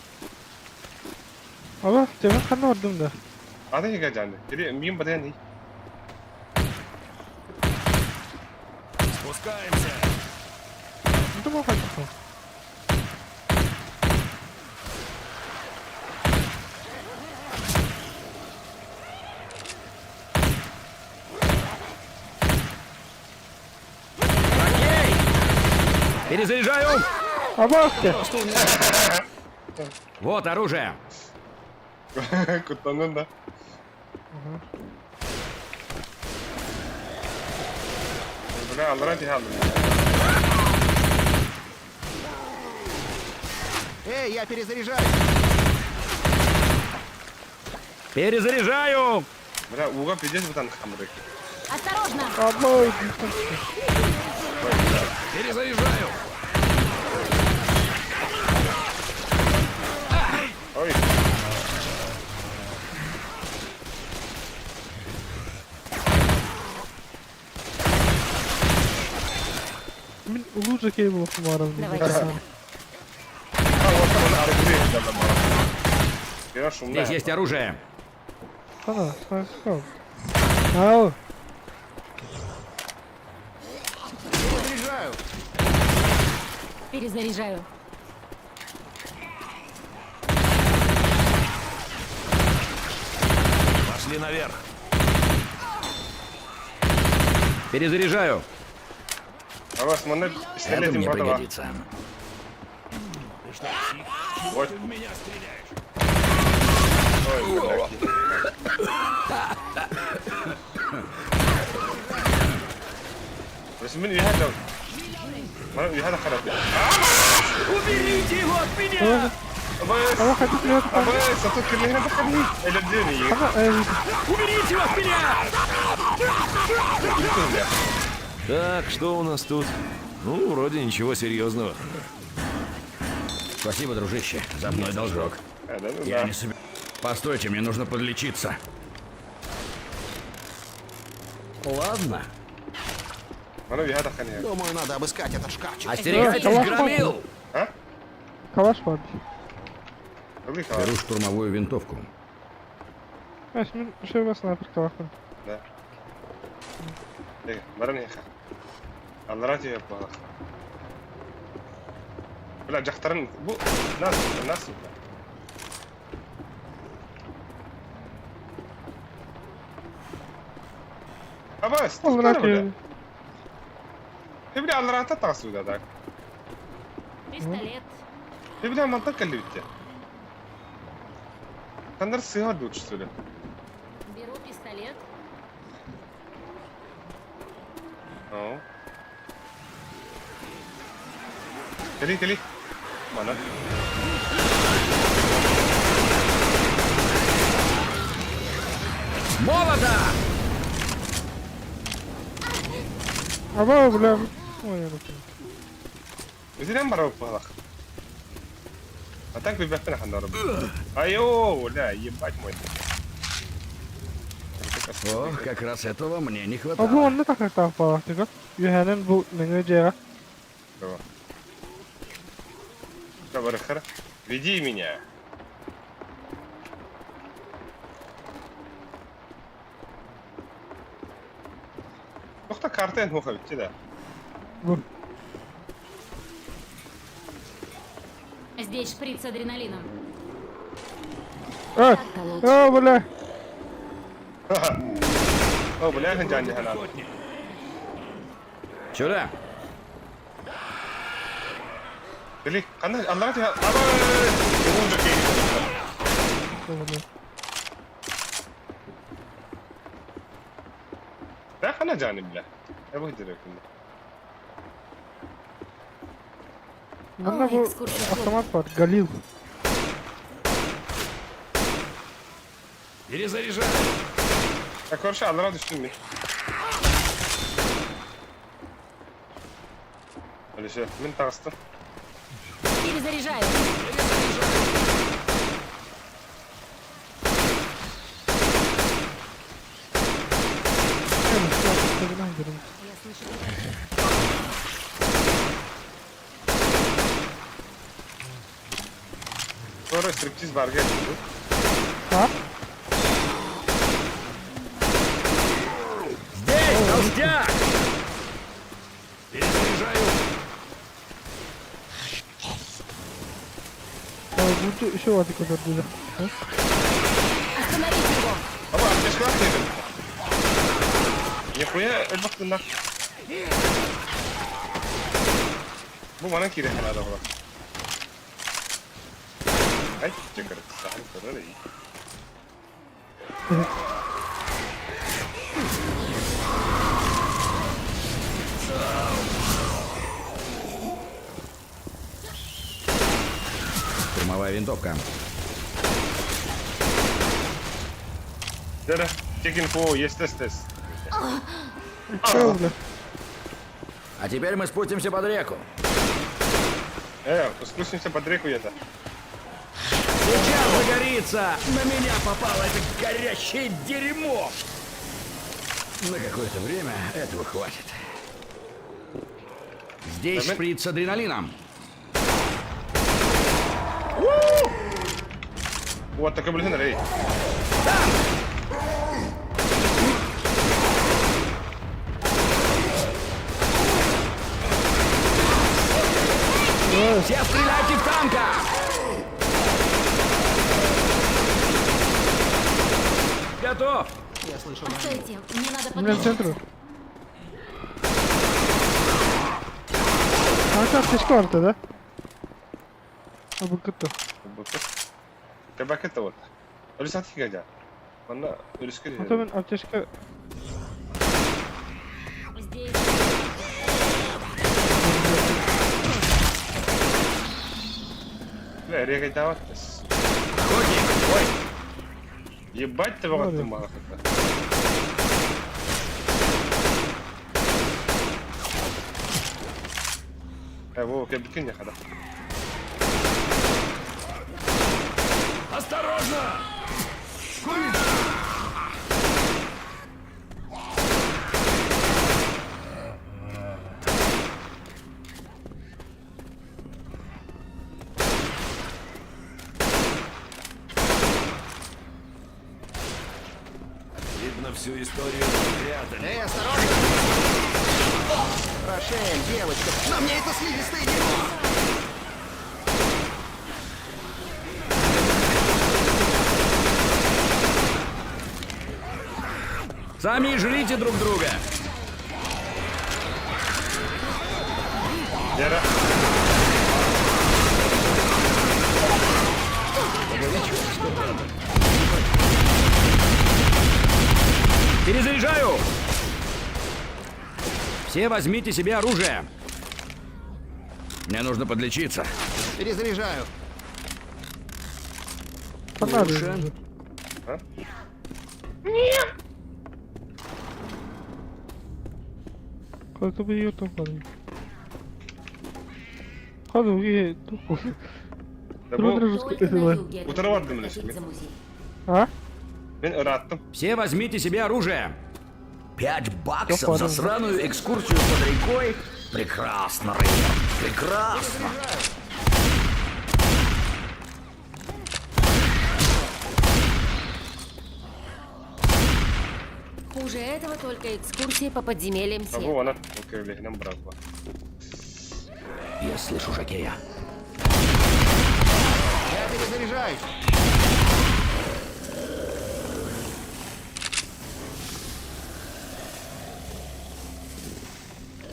Убавьте. Ben kanı vurdum da. Hadi geleceğim. Geri miyim baden değil. Спускаемся! Vurdum o kaçtı. Окей! Перезаряжаю! Убавьте. Вот оружие! Kutlandın da. Бля, Allah'a aldım. Эй, я перезаряжаю. Перезаряжаю! Бля, уга пиздец бутан хамрык. Осторожно! Abla Перезаряжаю! Ой. Min uluca key bu Давайте сюда. Здесь есть оружие. Sana, sana sıkalım. Al. Перезаряжаю. Перезаряжаю. Пошли наверх. Перезаряжаю. Это Это мне пригодится. Ты что, псих? Вот. Ты в меня стреляешь? Ой, бля. بس من هذا هذا خرب. Уберите его от меня! بس Ama hadi biraz بس اتوكل هنا دخلني الى الدنيا. Ama evet. Уберите его от меня! Так, что у нас тут? Ну, вроде ничего серьезного. Спасибо, дружище. За мной должок. Я не собираюсь. Постойте, мне нужно подлечиться. Ладно. Думаю, надо обыскать этот шкафчик. Остерегайтесь, Калаш громил! Kalaş vardı. Беру штурмовую винтовку. Ha şimdi şey var sniper kalaş var. Да. Аллах тебе плохо. Бля, жақтарын бу нас нас. Абас, Olur abi. Бля, Аллах та так. Пистолет. Бля, мантак каллибитте. Тандар сыгар дучсуле. Беру пистолет. Ну. Кэлий, кэлий. Манан. Молота! Аба, бля. Ой, Итинэн барабыт быһалах. А так билбэппин ахан барабыт. Айоо, бля, ебать мой. О, как раз этого мне не А бу хватало. онно тахыктаах баҕастыга. Үһэнэн бу нөҥүө дьиэҕэ. Барыхара. Веди меня. Тохта карта эн хуха битти да. Бу. Здесь шприц с адреналином. Э, Так-то лучше. э, бля. О, бля, ханжан хана. Сюда! Кэлий, ханна аллара түһэ. Аба! Уунжа кейни. Бля. Да хана жани бля. Э бу хидер күнде. Манна Ой, бу экскурсия в клуб. автомат бар, Галил. Перезаряжаю. Так, короче, аллара түштүм мен. Алиша, мин таҕыстым. Перезаряжаю. Я слышу. Sonra стриптиз барга geldi. А? Здесь, толстяк! Перезаряжаю. Бу еще ватик көтөрдүлэр. Остановите его! Ama аптечкалар dedim. Нихуя элбэх Бу манан киирэ ханада була. Ай, чекер, сахан көрөр ey. Штурмовая винтовка. Да-да, чек инфо, есть тест тест. Бля. А теперь мы спустимся под реку. Спустимся под реку это. Сейчас загорится! На меня попало это горящее дерьмо! На какое-то время этого хватит. Здесь шприц с адреналином. Вот такой блин, рей. Все стреляйте в танка! Готов! Я слышу. Постойте, мне надо У меня в подлечиться. центре. А это аптечка бар да? А бу кытты. Кабак это вот. Өлүс аты кега. Манна өлүскө Ата мен аптечка Здесь. Бля, река дават. Ой. Ебать ты вагаттын мага. Э, во, кебикин не хада. Осторожно! Видно, всю историю прятали. Эй, осторожно! Рошель, девочка, на мне это слизистое дерьмо! Сами жрите друг друга! Яра. Перезаряжаю! Все возьмите себе оружие! Мне нужно подлечиться. Перезаряжаю. Лучше. А? Только на юге Утро от бардым меня лишь. за музей. А? Мен ыраттым. Все возьмите себе оружие. 5 баксов за сраную экскурсию под рекой? Прекрасно, Рейнер. Прекрасно. Хуже этого только экскурсии по подземельям Бу Сиэтла. она көлехинен быракпа. Я слышу жокея. Я перезаряжаюсь.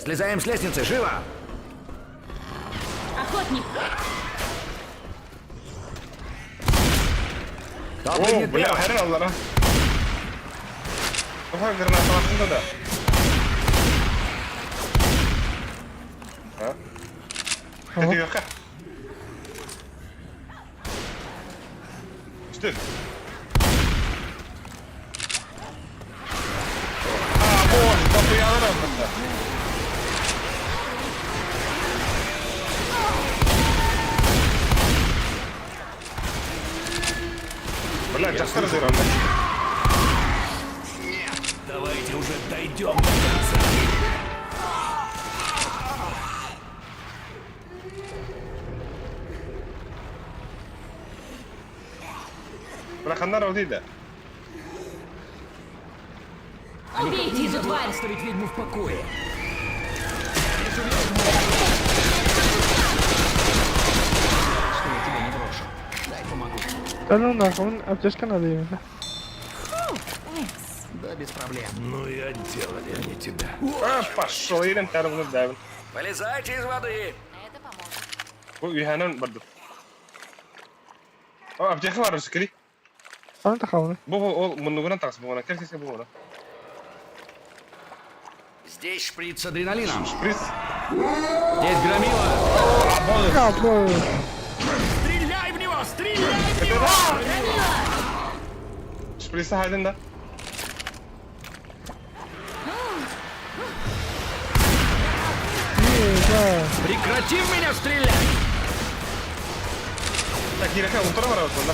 Слезаем с лестницы, живо! Охотник! Кто О, прыгнет бля, первым? хәрен аллара. Тоха граната башында да. А? Көтүөххэ. Үстү. А, боже, дохуялар алында. Бля, жастар зыранда. Давайте уже дойдем до конца. Бля, ханнар аудида. Убейте эту тварь! Оставить ведьму в покое. Что я тебя не брошу. Дай помогу. Да ну нахуй, он аптечка надо именно. Да без проблем. Ну и отделали они тебя. А, пошел, ирен тәрбіні дәбін. Вылезайте из воды! Это поможет. Бу үйәнен барды. О, аптека бар үскери. Аны тахалны. Бу бу ол муннугунан тагыс бу кел кел бу. Здесь шприц с адреналином. Шприц. Здесь громила. А, боже. Стреляй в него! Стреляй в него! Шприцы хайдын да. Да. Прекрати в меня стрелять! Так, кирәкә утыра бар анда.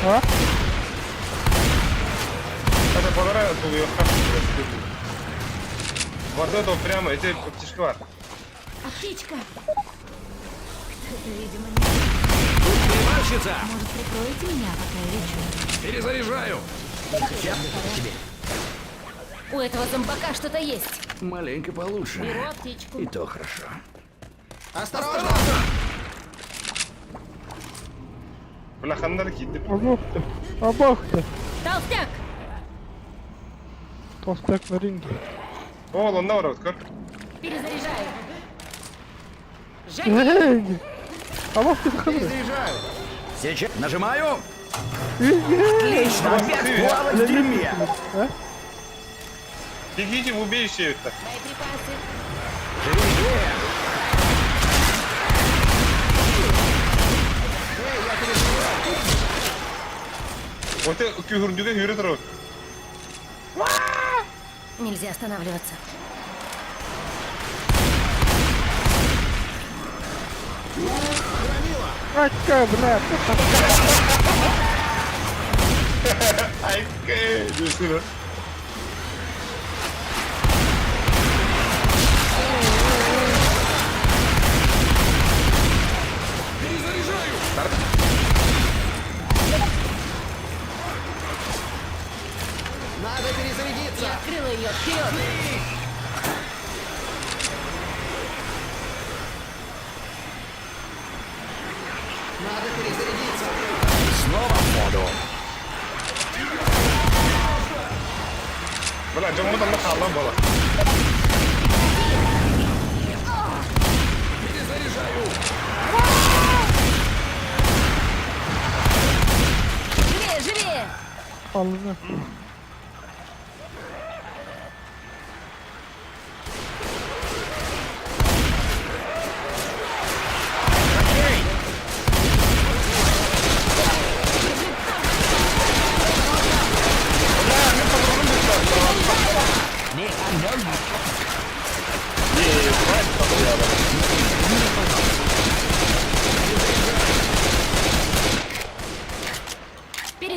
А? Это балара тулы Барда то прямо эти аптечка бар. Аптечка! Кто-то, видимо, не... Тут приварщица! Может, прикроете меня, пока я лечу? Перезаряжаю. У этого зомбака что-то есть. Маленько получше. Беру аптечку. И то хорошо. Осторожно! Бля, ханнар китте. Абах ты. Абах ты. Толстяк! Толстяк на ринге. О, онда бар көр. Перезаряжаю. Жеки! Абах ты ханры. Перезаряжаю. Сейчас нажимаю. Отлично, опять плавать в дерьме. Бегите в убежище это. Боеприпасы. Живее, Вот это күһүрдүгө хүрө турар. Нельзя останавливаться. Ачка, бля. Ай, кэ, Перезаряжаю. Надо перезарядиться. Я открыла ее. Вперед! Надо перезарядиться. Снова в воду. Бля, жоммут анда халла бола. Перезаряжаю. Живее, живее! Алына.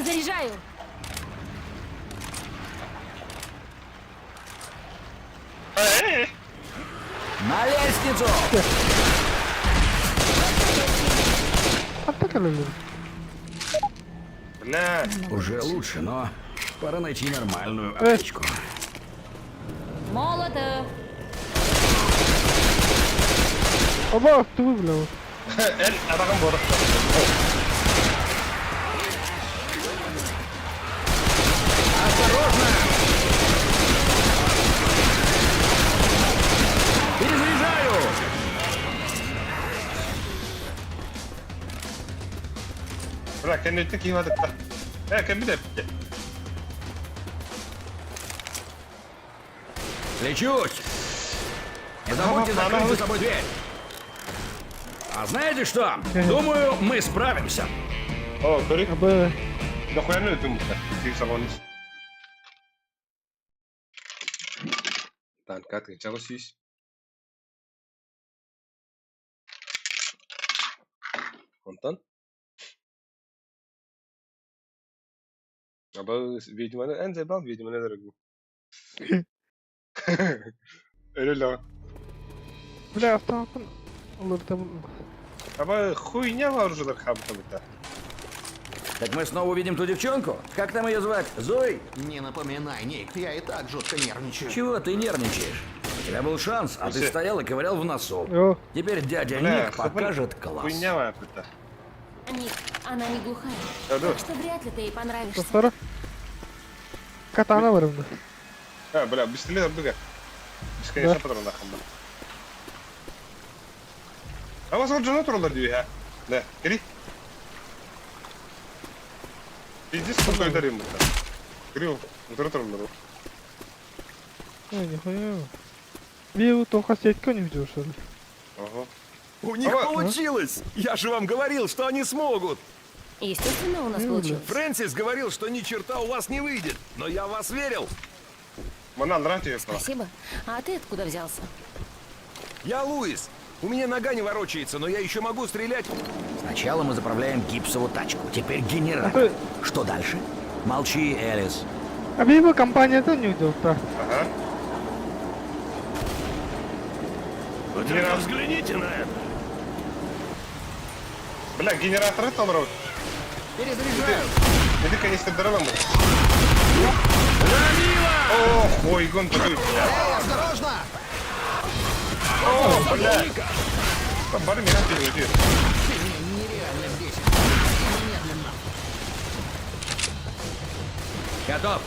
Перезаряжаю. На лестницу! Хантан кэлэллэр? Бля. Уже лучше, но пора найти нормальную аптечку. Молотов. Оба, ты бля. Эл атаҕым буолар. Осторожно! Перезаряжаю! Бля, кэнниттэн киһи батытта. Э, кэммит эппитэ. Лечусь! Не забудьте закрыть за собой дверь. А знаете что? Думаю, мы справимся. О, көрүй. Абы. Дохуяны өтүм бутта. Тиги салонис. Танка тыгынча сүүс. Онтон. Аба ведьманы эн зайбал ведьманы дорогу. Öyle. Бля, автоматын алыр табыл. Аба хуйня вооружила хабы-то. Так мы снова увидим ту девчонку? Как там ее звать? Зоей? Не напоминай, Ник, я и так жутко нервничаю. Чего ты нервничаешь? У тебя был шанс, а ты стоял и ковырял в носу. О, Теперь дядя Бля, Ник покажет класс. Хуйня это. Ник, она не глухая. Да, да. Так что вряд ли ты ей понравишься. Достар. Катана бар инде. А, бля, пистолет абдыга. Бесконечно патрон ахамда. А вас вот жена туралар дии, ha. Да, кери. Пиздец, сколько дарим это. Кирилл, утро туралар. Ой, нихуя. Бил только сетка не видел, что ли? Ага. У них получилось! Я же вам говорил, что они смогут! Естественно, у нас получилось. Фрэнсис говорил, что ни черта у вас не выйдет, но я в вас верил. Спасибо. А ты откуда взялся? Я Луис. У меня нога не ворочается, но я еще могу стрелять. Сначала мы заправляем гипсовую тачку, теперь генератор. Что дальше? Молчи, Элис. А бил компания-то не видел, так. Ага. Вы только взгляните на это. Бля, генератор это он Перезаряжаю. Это канистр дорогом. О, хуй, гон такой. Эй, осторожно! О, бля. Там бар меня переведи. Ты меня нереально бесит. И медленно. Готов.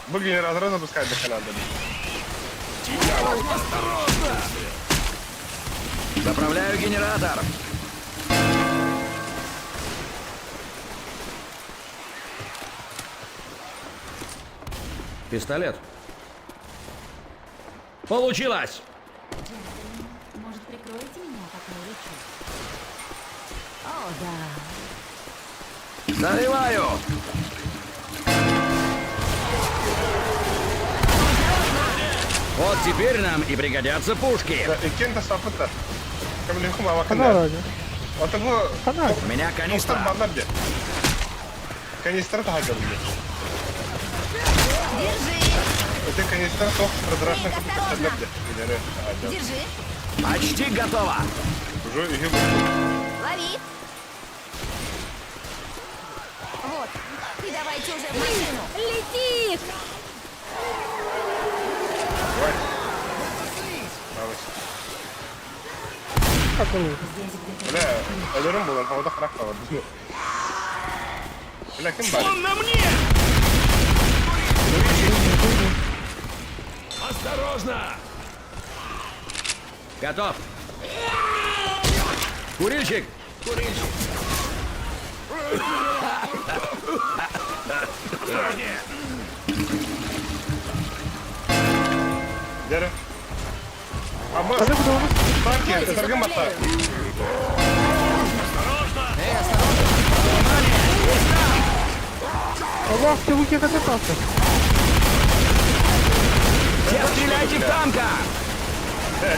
Бу генератор запускать до надо. Заправляю генератор. Пистолет. Получилось! Может, прикроете меня, пока я лечу? О, да. Заливаю! Вот теперь нам и пригодятся пушки. Да, иккен сапыта. Хана. Хана. У меня канистра. Канистра тахагам. Держи! Это канистра тох прозрачная. Держи! Почти готово. Уже и Лови! Вот. И давайте уже в машину. Летит! Давай. Давай. Бля, өлөрүм булан хавада харак калды. Бля, ким бар? Он на мне! Осторожно! Готов. Курильщик! Курильщик! Осторожнее! Дere. Абы. Танки, таргым атта. Allah çabuk yakata kalktı. Все стреляйте в танка! Э,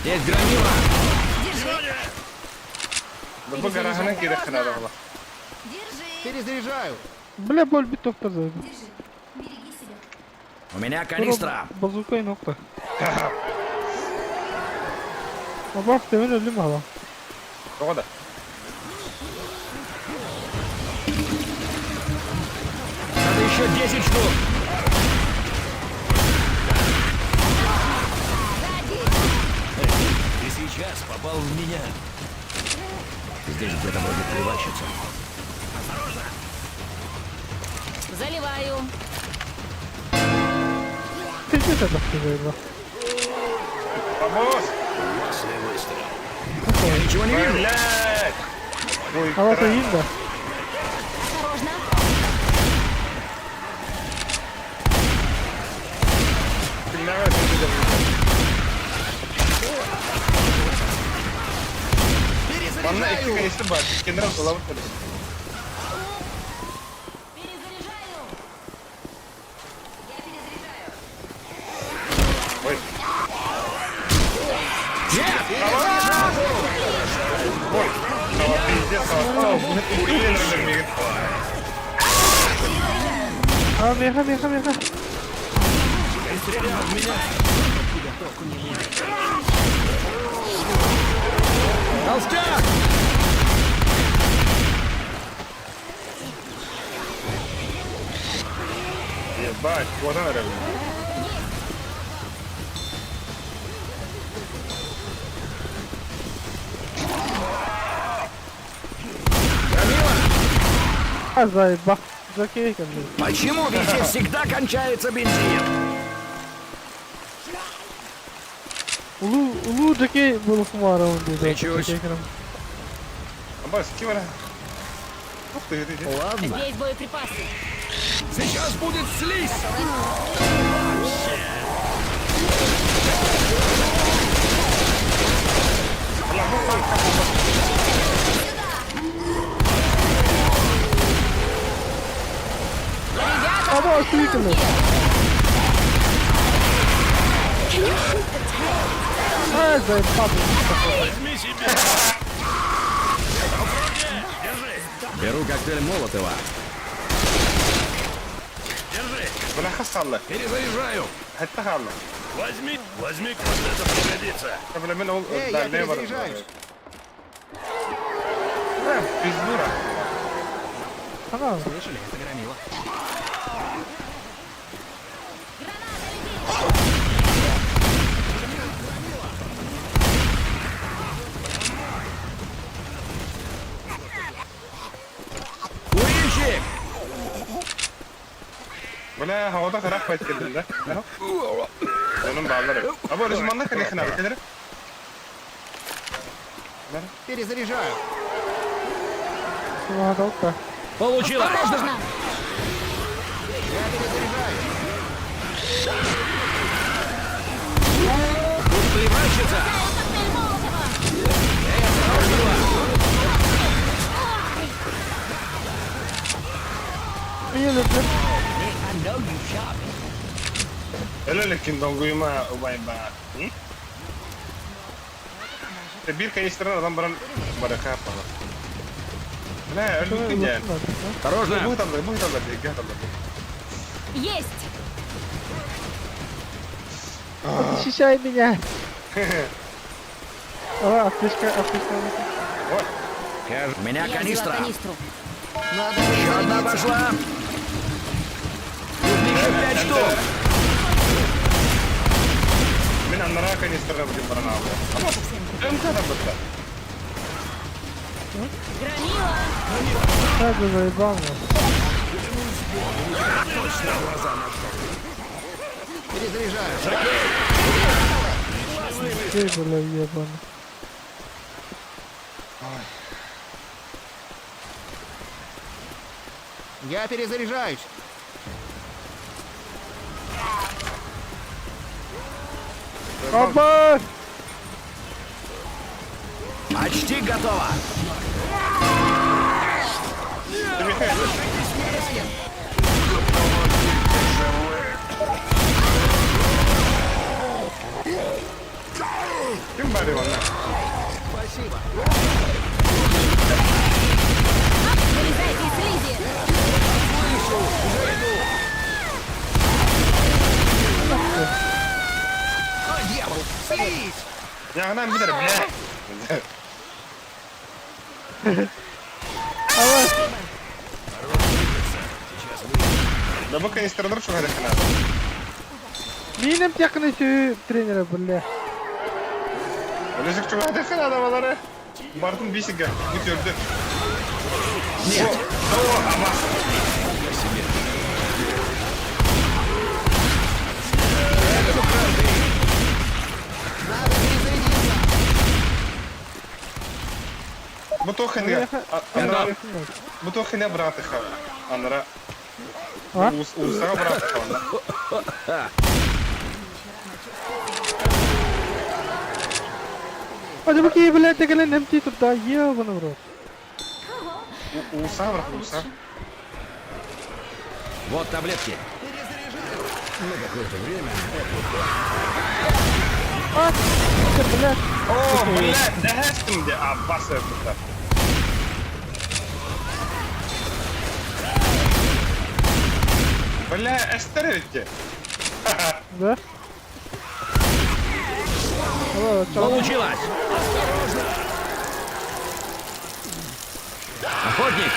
Здесь громила! Держи! Держи. Бу гараһынан киирэххин наада буолла. Держи. Перезаряжаю. Бля, боль биток заебал. Держи. Береги себя. У меня канистра. Базука и нокта. Абах, ты меня люмала. Тоҕо да? Надо еще 10 штук. Ты сейчас попал в меня. Здесь где-то будет привальщица. Заливаю. Ты где это заебал? Бабос! Классный выстрел. Я ничего не вижу. Блядь! Ой, А вот и Инда. Осторожно. Манна икки канистр бар. Кендрам улабыт кэлэр. Перезаряжаю. Я перезаряжаю. Ой. Нет! Ой. Сава пиздец, сава. Блин, өлөр А, меха, меха, меха. Ты стрелял в меня. Толстяк! Ебать, куотан эрэр. А, заебал. Жокейка, блядь. Почему везде всегда кончается бензин? Улу, улу жокей был хумара он дейді. Лечусь. Абас, ким эрэ? Ух ты, ты, ты. Ладно. Здесь боеприпасы. Сейчас будет слизь! Аба, кликали. А, заебал. Возьми себе. Держи. Беру коктейль Молотова. Держи. Бля, хас хаалла. Перезаряжаю. Хэтта хаалла. Возьми. Возьми, вот это пригодится. Бля, мен ол Эй, я дальнее бар. перезаряжаюсь. Бля, пиздура. Ана, Слышали, это громила. Курильщик! Бля, havada karak bayt келдим да. Onun bağları. Abi orası manna калехин abi келер. Перезаряжаю. сумахадалка. Получилось! Осторожно. Я перезаряжаю. Тут плевальщица! Коктейль Молотова. Еле, блядь. I know you shot me. Өлө долгуйма убайба. Бир канистрдан адам баран барака аппала. Бля, өлбүт дьэн. Осторожно! Бу талла, бу талла, бу талла. Есть. Защищай меня. А, аптечка, аптечка. У меня Я взяла канистра. канистру. Надо Еще одна перезарядиться. пошла. Тут еще 5 штук. Мин аннара канистрга будем баран алды. М да бытта. Громила. Как же заебал меня. Перезаряжаю. Ты, бля, ебаный. Я перезаряжаюсь. Аба! Почти готово. Ким бары онна? Спасибо. Вылезайте из слизи! Слышу, уже иду. О, дьявол! Слизь! Ягынан битер, бля. Да бу канистралар чуга дехана. Минем якын еще тренера, бля. Өлөсүк чуга дехана да балары. Бардын бисиге, бүтөрдү. Нет. О, абас. Надо перезарядиться! Бу тохыны. Анара. Бу тохыны братыха. Анара. А? Усага братыха. А ты какие, блядь, ты МТ тут, да, ебаный в рот. Уса брат, уса. Вот таблетки. На какое-то время А, ты, блядь. О, блядь, дэхэстим де абас это. Бля, эстерите. Да? Алло, чё? Получилось! Охотник!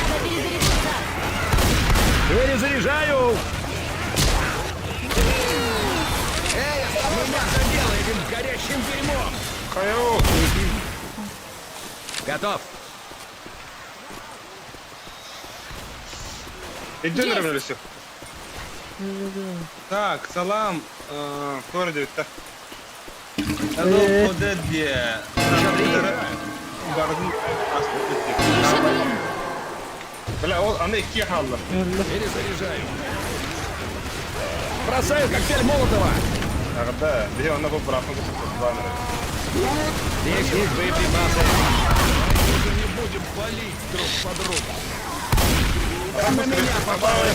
Надо перезарядиться! Перезаряжаю! Эй, меня задело этим горящим дерьмом! Хаю. Готов! Идем на все. Так, салам. Городе так. Hello, Подедье. Бардын Еще две! Бля, ол аны икки халлы. Перезаряжаю! Бросаю коктейль Молотова! Агда, где он был брафын Здесь есть боеприпасы. Уже не будем палить друг по другу. На меня попало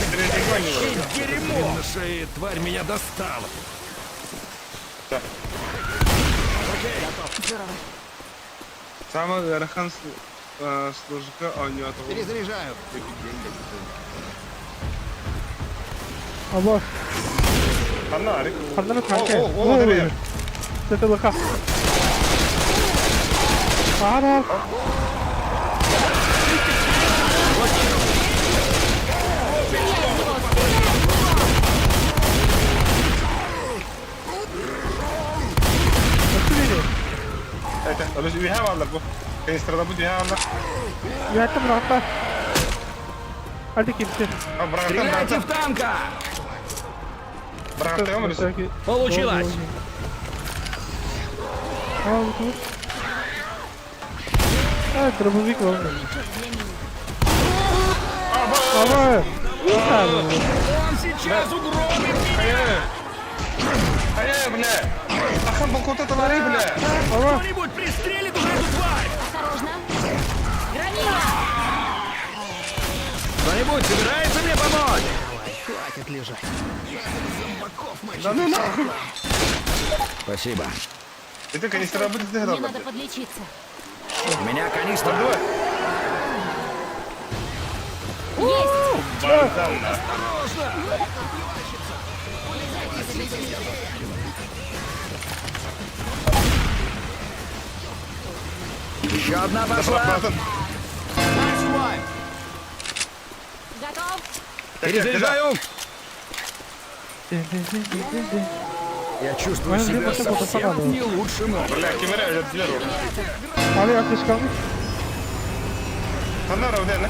дерьмо! На шее тварь меня достала. Так. Здорово. Самый ыарахан служка оонньоотоҕум. Перезаряжаю. Абас. Ханна арик. Ханна О, о, о, дыры. Это лоха. Ара. Стреляй в него! Стреляй в него! Это, олус үһэ бааллар бу. Канистрада бу үһэ бааллар. Я там рата. А ты кимсе? А, бырахтан, Стреляйте бырахтан. в танка! Бырахтан олус. Получилось! А, вот вот. А, дробовик главное. Давай. Он сейчас угробит меня! Ай, бля. Ахан был куда-то лари, бля. Кто-нибудь пристрелит уже эту тварь! Осторожно! Громила! Кто-нибудь собирается мне помочь? Хватит лежать. Зомбаков мочить. Да ну нахуй. Спасибо. Это канистра будет Мне здесь надо подлечиться. У меня канистра. Давай. Есть! Бардам. Еще одна пошла. Готов? Перезаряжаю. Я чувствую себя совсем не лучшим образом. Бля, кемере öldürdüler onu. Abi ateş kalmış. Ханна равны,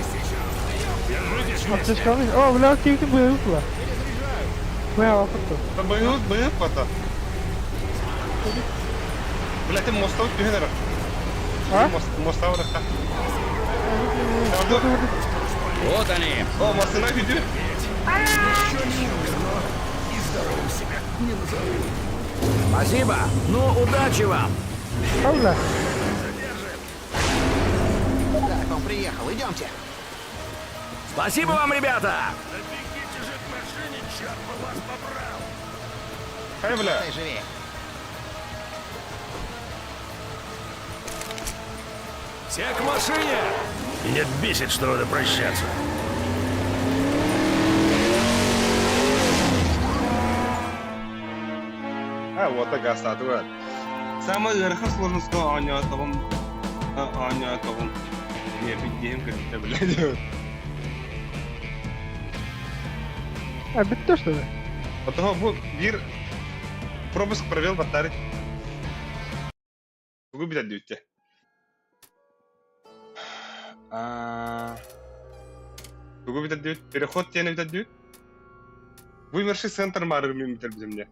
Ateş kalmış. О, бля, кимдин боевик ла. Бля, вакытты. Быйыт, быйыт бата. Бля, ты мостов түһэнэр. А? Мостов рахта. Вот они. О, мостына күтү. Спасибо. Ну, удачи вам. Правда? Так, он приехал. Идемте. Спасибо вам, ребята. Да бегите же к машине, Черт бы вас побрал! Хай, бля. Ты живее. Все к машине! Меня бесит, что надо прощаться. А, вот так остаток. Самый верхний сложность оонньоотоҕум оонньоотоҕум диэбит кытта блядь. А, бүттэ что ли? Оттоһо бу биир пропуск провел баттаары. Тугу билэр диэбиттэ. А, тугу билэр диэбит? Переход диэни билэр диэбит? Вымерший центр баар мин билэр билимне.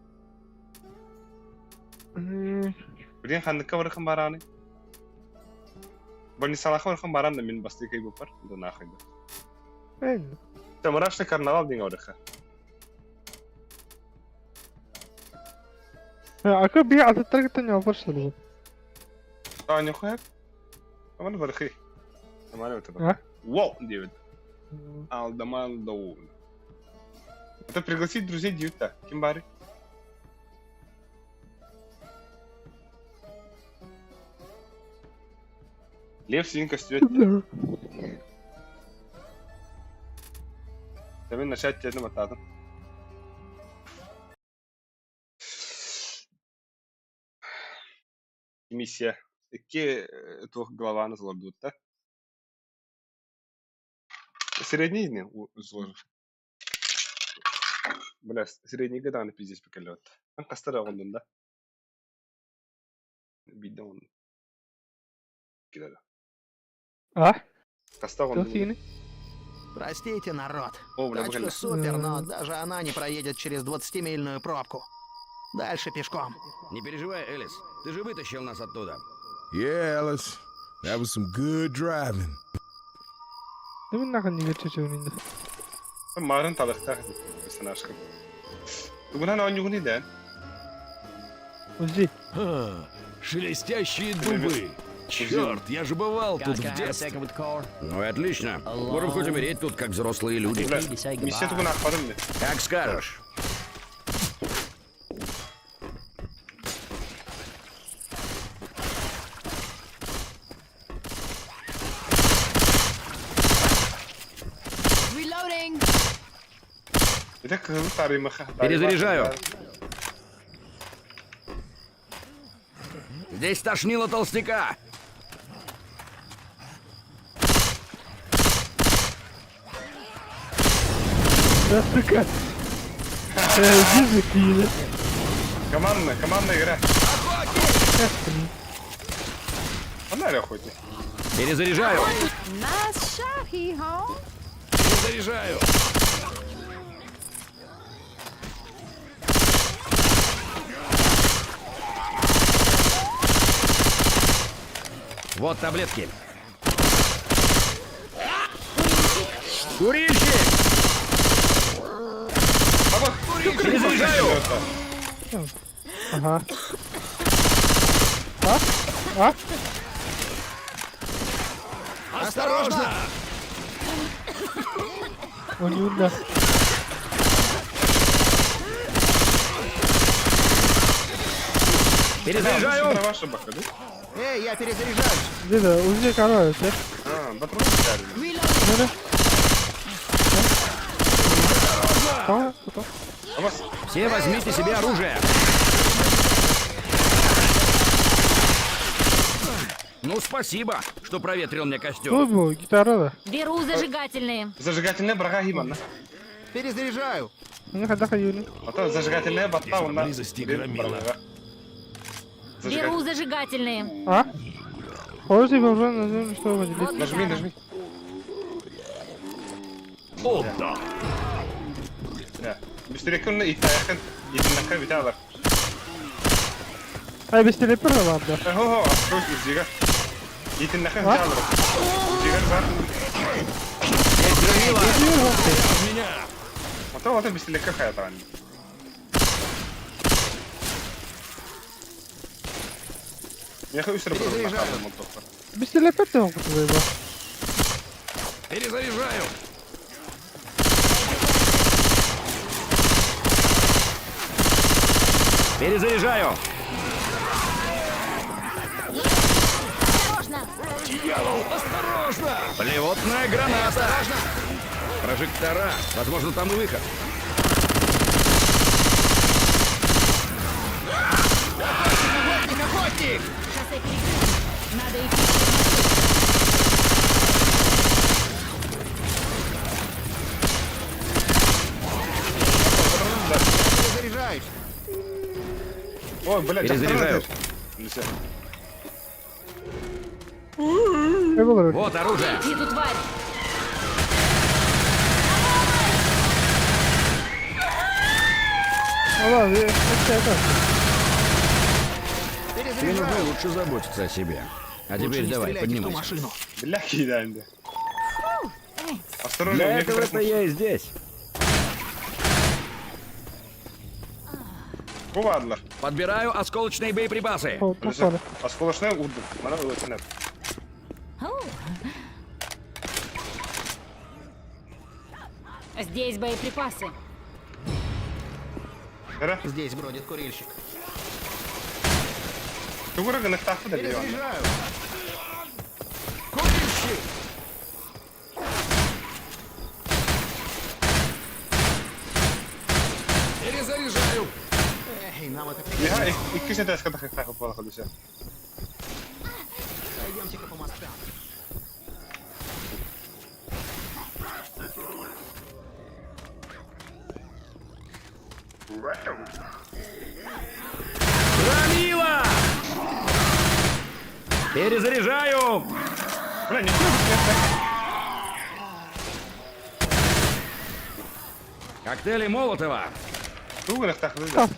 Билин ханныкка барыхын барааны? Больницалаха барыхын баран да мин бастыы кыйбыппар, да нахуй да. Это мрачный карнавал диэн барыха. Ака би атыттар кытта ньоопор что ли? А, нихуя. Аман барыхы. Аман это. А? Вау, Дэвид. Алдаман Это пригласить друзей Дьюта. Ким бары? Лев, свинка, свет. Давай начать тебе мататом. Миссия. Икки туох главаны толордубуттар. Средний не сложно. Бля, средний даҕаны пиздец кэллэбит. Ан хастар оҕоннун да? Биирдэ оҕоннум. Килere. А? Хаста оҕоннум. Простите, народ. О, бля, Тачка бля. супер, но даже она не проедет через 20-мильную пробку. Дальше пешком. Не переживай, Элис. Ты же вытащил нас оттуда. Yeah, Ellis. That was some good driving. Ну нахуй не верчу Марын талыктаах персонажка. Тугунан оонньуугун идэн. Узи. А, шелестящие дубы. Черт, я же бывал тут в детстве. Ну и отлично. Можем хоть умереть тут, как взрослые люди. Миссия тугун аахпатым дии. Как скажешь. Reloading. Это кыһыл тарыймаха. Перезаряжаю. Здесь тошнило толстяка. Да, сука. Иди закинули. Командная, командная игра. Она или охотник? Перезаряжаю. Nice shot, hee-haw. Перезаряжаю. Вот таблетки. Курильщик! Перезаряжаю! Ага. А? А? Осторожно! Он не умер. Перезаряжаю! Эй, я перезаряжаюсь. Где-то, узи короче. А, патроны взяли. Ну да. Все возьмите себе оружие. Ну, спасибо, что проветрил мне костюм. Тут был, гитара, да. Беру зажигательные. Зажигательная брага химанна. Перезаряжаю. Ну, когда ходили. А то зажигательная батта онна. Поблизости громила. Беру зажигательные. А? Подожди, уже нажми, что выделить. Нажми, нажми. О, да. Да. Быстрее итаяхын, итинакка биталар. Ай, без телепера, ладно. Хо-хо, открой узига. Итинакка биталар. Узига бар. Здесь громила! Меня! А то вот бислекка хаятан. Я хочу Перезаряжаю. Без телепера ты мог заебал. Перезаряжаю! Перезаряжаю! Осторожно! Дьявол, осторожно! Плевотная граната! Прожектора! Возможно, там и выход. Охотник, охотник! Шоссе перекрыто. Надо идти через мосты. Перезаряжаюсь. Ой, блядь, Перезаряжаю. Вот оружие! Иди, эту тварь! Тебе нужно лучше заботиться о себе. А Лучше теперь не давай, стреляйте в ту поднимайся. машину. Бля, кидаем. Осторожно, Для у некоторых этого-то я и здесь. Бувадлар. Подбираю осколочные боеприпасы. Осколочная урдук. Мана ылытынап. Ау. Здесь боеприпасы. Здесь бродит курильщик. Тугура гынахтаахпы да билион. Перезаряжаю. Курильщик! Перезаряжаю! Эй, нам это Я иккисне тэска тахтаахпы буолла десе. Пойдемте-ка по мосткам. Громила! Перезаряжаю! Бля, не Коктейли Молотова! Тугура гынахтаахпы да.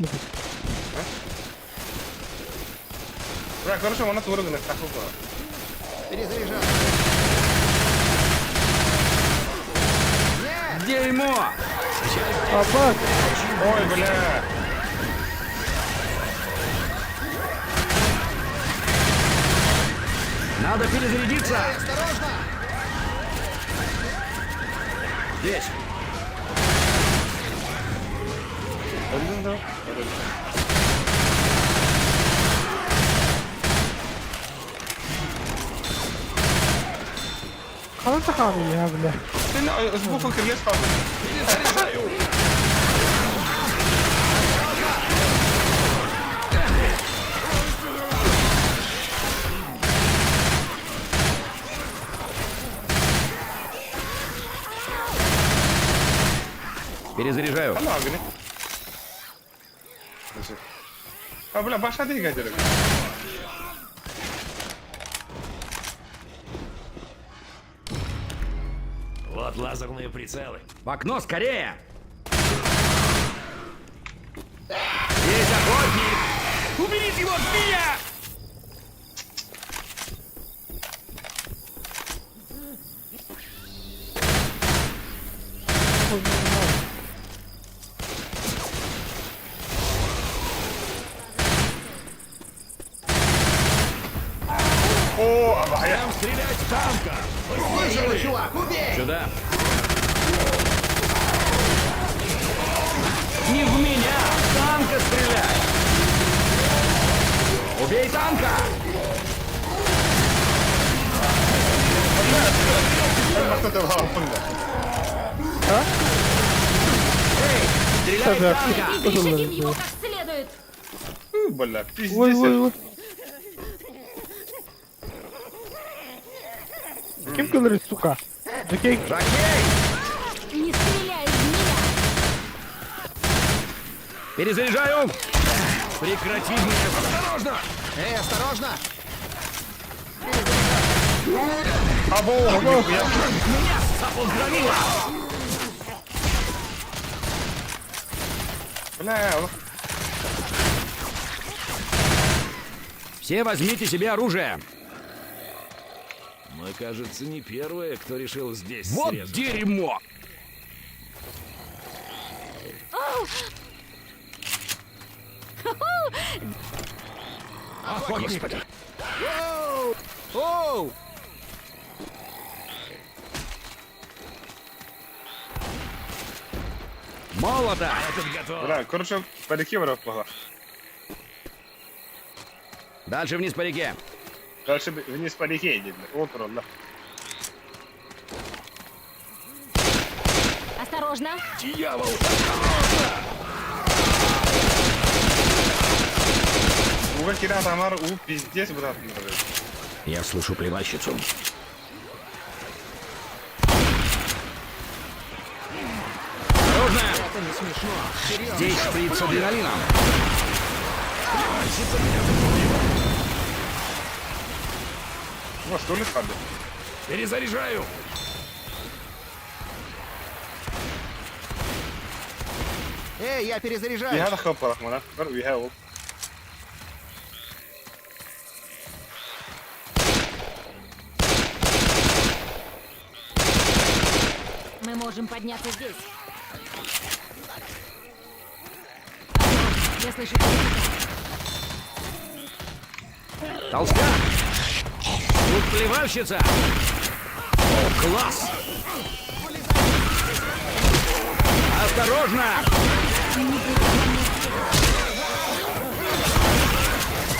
Бля, короче, мана тугура гынахтаахпы буолла. Перезаряжаю. Дерьмо! Ой, бля. Надо перезарядиться! Эй, осторожно! Здесь! Сен сбоку кирлес калды. Перезаряжаю! Перезаряжаю. Ана агни. А, бля, баша дейга дерек. Вот лазерные прицелы. В окно скорее! Здесь охотник! Уберите его от меня! О, абая. Прям стрелять в танка! Убей его, чувак, убей! Сюда. Не в меня! В танка стреляй! Убей танка! Эй, стреляй в танка! Изрешетим его как следует! Бля, пиздец. Ой, ой, ой. Кем говорит, сука? Жокей. Жокей! Не стреляй в меня! Перезаряжаю! Прекрати мне! Осторожно! Эй, осторожно! Або, нихуя. Меня сцапал громила! Бля, Все возьмите себе оружие! Мы, кажется, не первые, кто решил здесь Вот срезать. дерьмо! Охотник! Оу! Оу! Молота! Этот готов. бля, короче, парики барап буолла. Дальше вниз по реке. Дальше вниз по реке иди, бля. Вот он, да. Осторожно! Дьявол, осторожно! Уга кира тамар, у пиздец, брат. Я слышу плевальщицу. Осторожно! Это не смешно. Серьезно. Здесь шприц с адреналином. Ну, что ли, хабби? Перезаряжаю! Эй, я перезаряжаюсь. Уһа да хаппалах мана. Бар уһа ол. Мы можем подняться здесь. Осторожно, я слышу толстяка. Толстяк! Тут плевальщица! О, класс! Осторожно!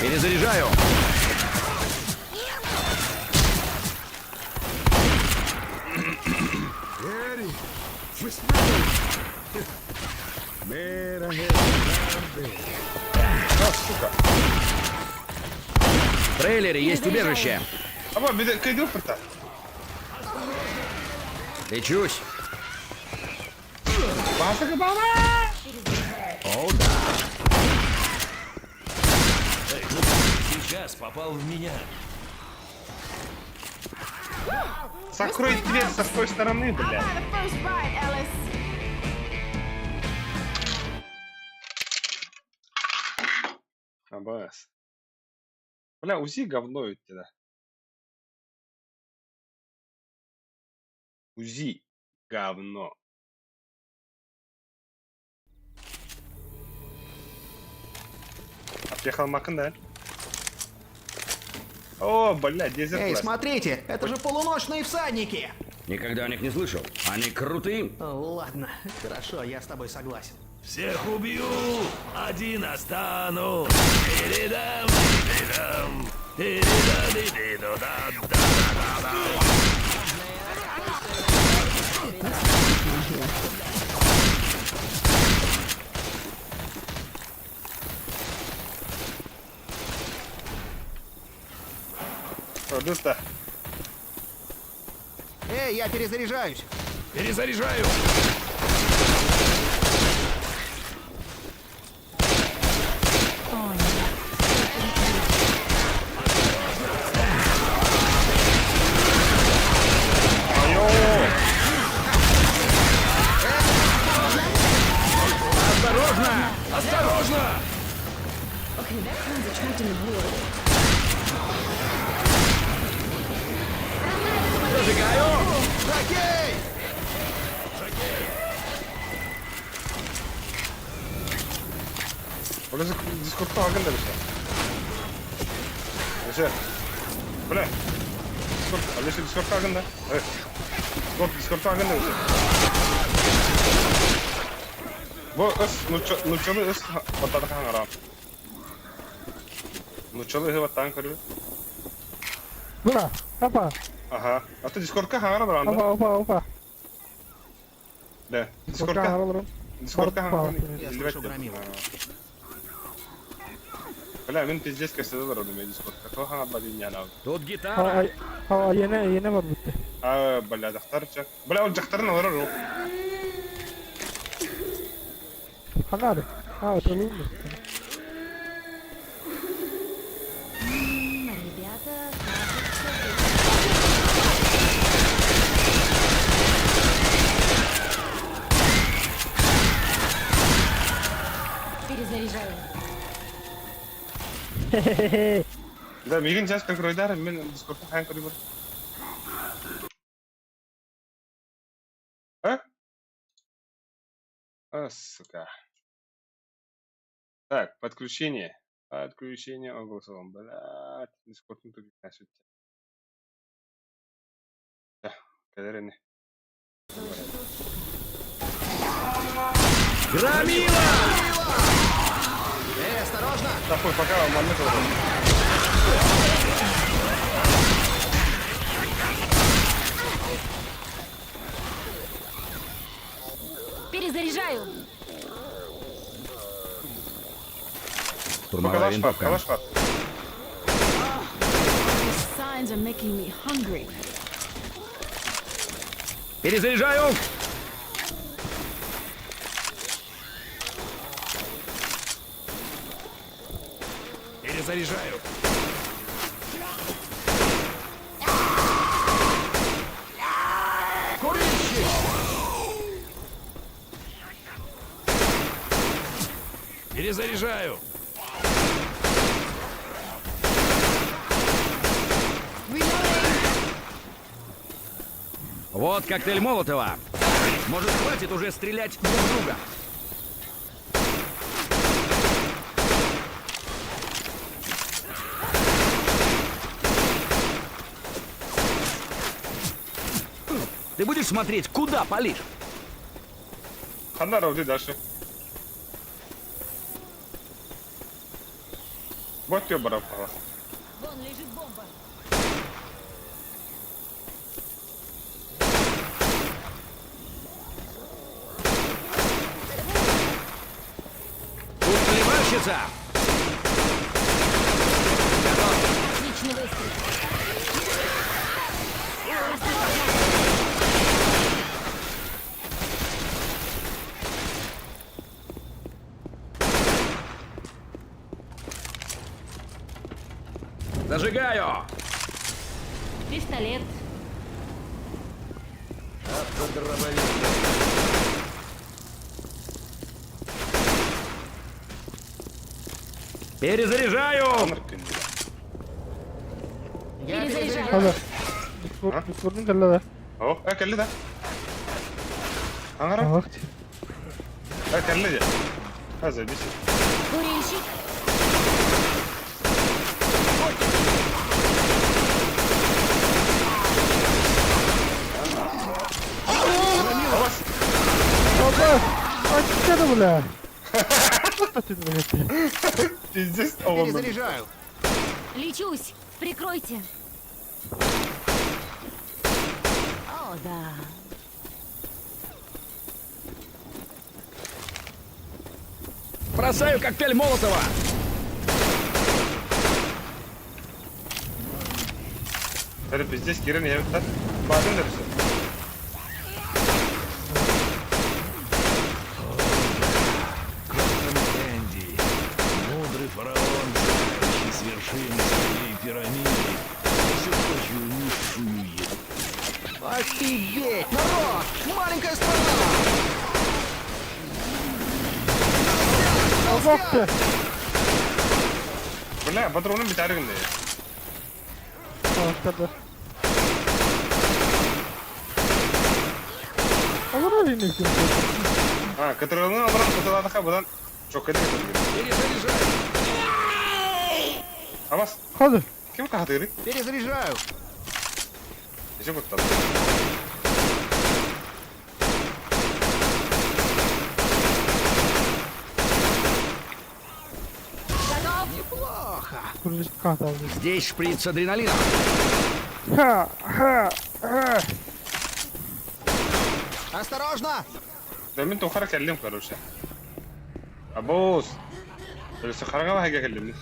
Перезаряжаю. Eddie, what's wrong? Man, I had a time there. А, сука. В трейлере есть убежище. Аба, беде, кайду фырта. Лечусь. Басыгы баба! О, да. Эй, ну, сейчас попал в меня. Закрой дверь со той стороны, блядь. The first ride, Ellis. Абас. Бля, УЗИ говно ведь да. УЗИ говно. Отъехал Макнель. О, бля, дезерт. Эй, смотрите, это же полуночные всадники. Никогда о них не слышал. Они крутые. Ладно, хорошо, я с тобой согласен. Всех убью, один остану. Тиридам, тиридам, тирида-ди-ди-ду-да-да-да-да. Продукта. Эй, я перезаряжаюсь. Перезаряжаю! О, нет. Осторожно! Осторожно! Okay, that one's attracting the wood. Зажигаю! Жокей! Бля, дискордта агын да бишә. Бишә. Бля. Дискорд, Алеша дискордта агын да. Э. Дискорд, дискордта агын да бишә. Бу ыс, нучалы ыс баттады хаңара. Нучалы ы баттан көрү. Бура, опа, Ага. А ты дискордка хаңара баранда. опа, опа, опа. Да. Дискордка Дискордка. хаңара Дискордка хаңара. Я слышу громилу. Бля, мин пиздец кәсәдә барадым мен дискордка. То хаңа бадин яна. Тут гитара. А, yine yine var bitti. А, бля, дактарча. Бля, ул жактарын алар ул. Ханары. А, это лунный. Ребята, кажется, Перезаряжаю. Да, мигин жас контрольдар, мен дискордта хаң көрүп. А? А, сука. Так, подключение. Подключение огласовым. Блядь, дискордтун тупик насүт. Да, кадерени. Громила! Эй, осторожно! Такой, пока вам манны. Перезаряжаю. Штурмовая Калаш бар, винтовка. калаш бар. These signs are making me hungry. Перезаряжаю! Перезаряжаю. Курильщик! Перезаряжаю. Вот коктейль Молотова. Может, хватит уже стрелять друг в друга? Ты будешь смотреть, куда палишь? Ханна Рауди дальше. Вот ее барапала. Вон лежит бомба. Тут плевальщица! Отличный выстрел. Зажигаю! Пистолет. Перезаряжаю! Перезаряжаю. Хазар. Битворның кэллэ О, э, кэллэ да. Аңара. Ах Э, кэллэ дии. А, заебись. Курильщик. Баба! А че бля? Что ты, блядь? Пиздец, Перезаряжаю. Лечусь. Прикройте. О, да. Бросаю коктейль Молотова! Это пиздец, Кирин, я так. Баден дальше. Коттон Кэнди, мудрый фараон, взирающий с вершины своей пирамиды, на всю прочую низшую еду. Офигеть, народ! Маленькая страна! Ах ты! Бля, патроны битаргын дии. Ах да. Алар не ким. А, кытырыгын аларан кытыладыка будан чок эти Перезаряжаю. Абас, Хазар. ким кахатыры? Перезаряжаю. Еще куттал. Неплохо. Курильщик кахтал. Здесь шприц с адреналином. Ха! Ха! Ха! Осторожно! Да мин тухара кэллим, короче. Абос. Өлсө харага хага кэллим.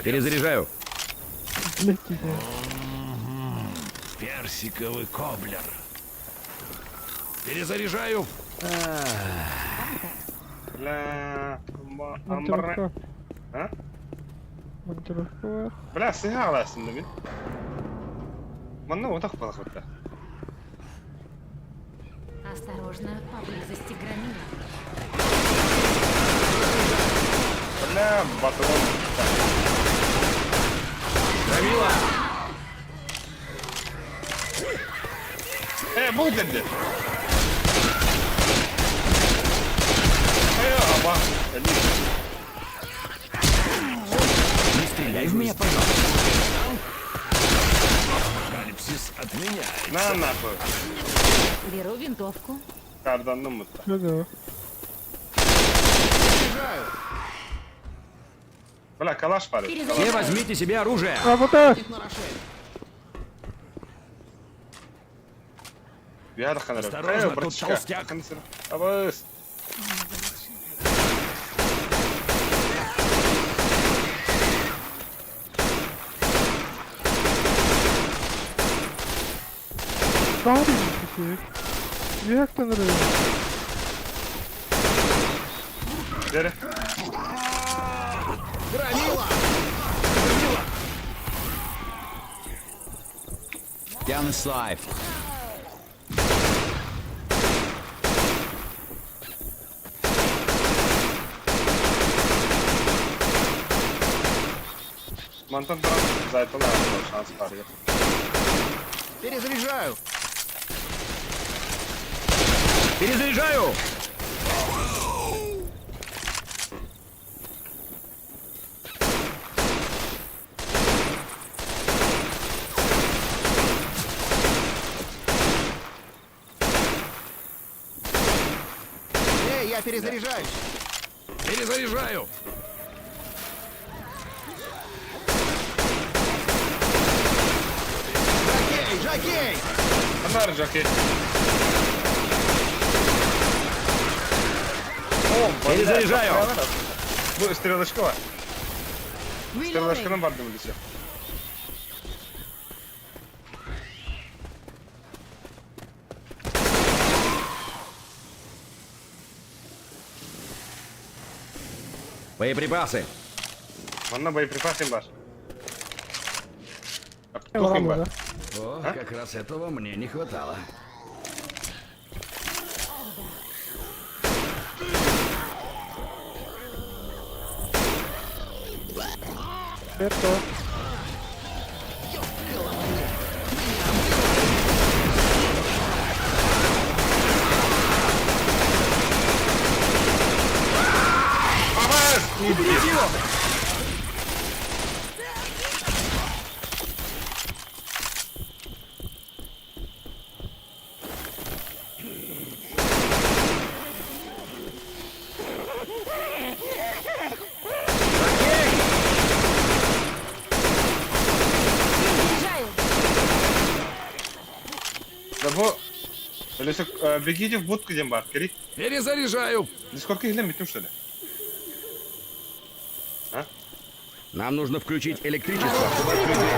Перезаряжаю. Блядь, тебе. Персиковый коблер. Перезаряжаю. Бля, амбар. Монтировка. А? Монтировка. Бля, сыха аласың да мин. Манна отак балак бітті. Осторожно, поблизости громила. Бля, патрон. Громила! Э, бұл деді. Э, аба. Не стреляй в меня, пожалуйста. На нахуй. Беру винтовку. Карданным mutta. Что Бля, калаш парит. Все возьмите себе оружие. Работаю! Осторожно, тут толстяк. Абыс. Старенький. Як ти не Бери. Громила! Down the slide. Мантан брат зайтылар шанс бар. Перезаряжаю! Перезаряжаю! Эй, я перезаряжаюсь! Перезаряжаю. Жокей! Жокей! Анар жокей. О, Перезаряжаю. Bu стрелочка var. Стрелочканы бар демелесе. Боеприпасы. Манна боеприпасы бар. Тухим бар. О, как раз этого мне не хватало. Это. Уберите его! Перезаряжаю. Да bu Öyleyse бегите в будку дем бар. Кери. Перезаряжаю. Дискордка илем битим что ли? А? Нам нужно включить электричество, чтобы открыть дверь.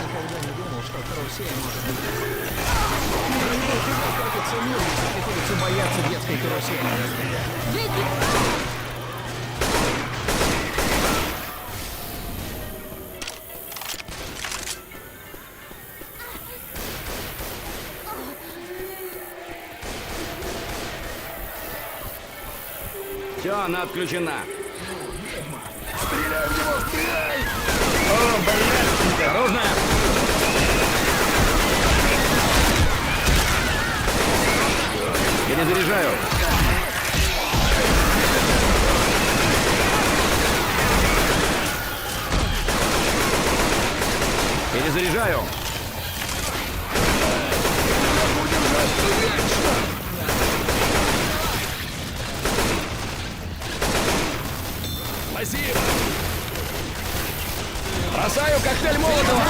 Никогда не думал, что карусель может быть. Куда катится мир, если приходится бояться детской карусели? Все, она отключена. Стреляй в него, стреляй! О, блядь! Осторожно! Перезаряжаю. Перезаряжаю. Спасибо. Бросаю коктейль Молотова.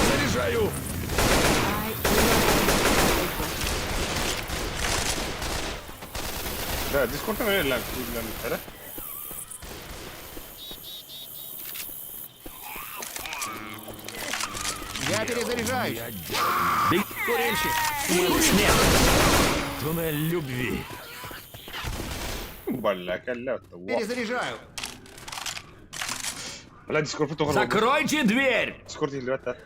Перезаряжаю. Да, Discord'dan öyle lan. İlgilenmişler. Я перезаряжаюсь! Курильщик. Нет. Туннель любви. Бля, калля. Перезаряжаю! Бля, Discord'u doğru. Закройте дверь. Discord ilgilenmişler.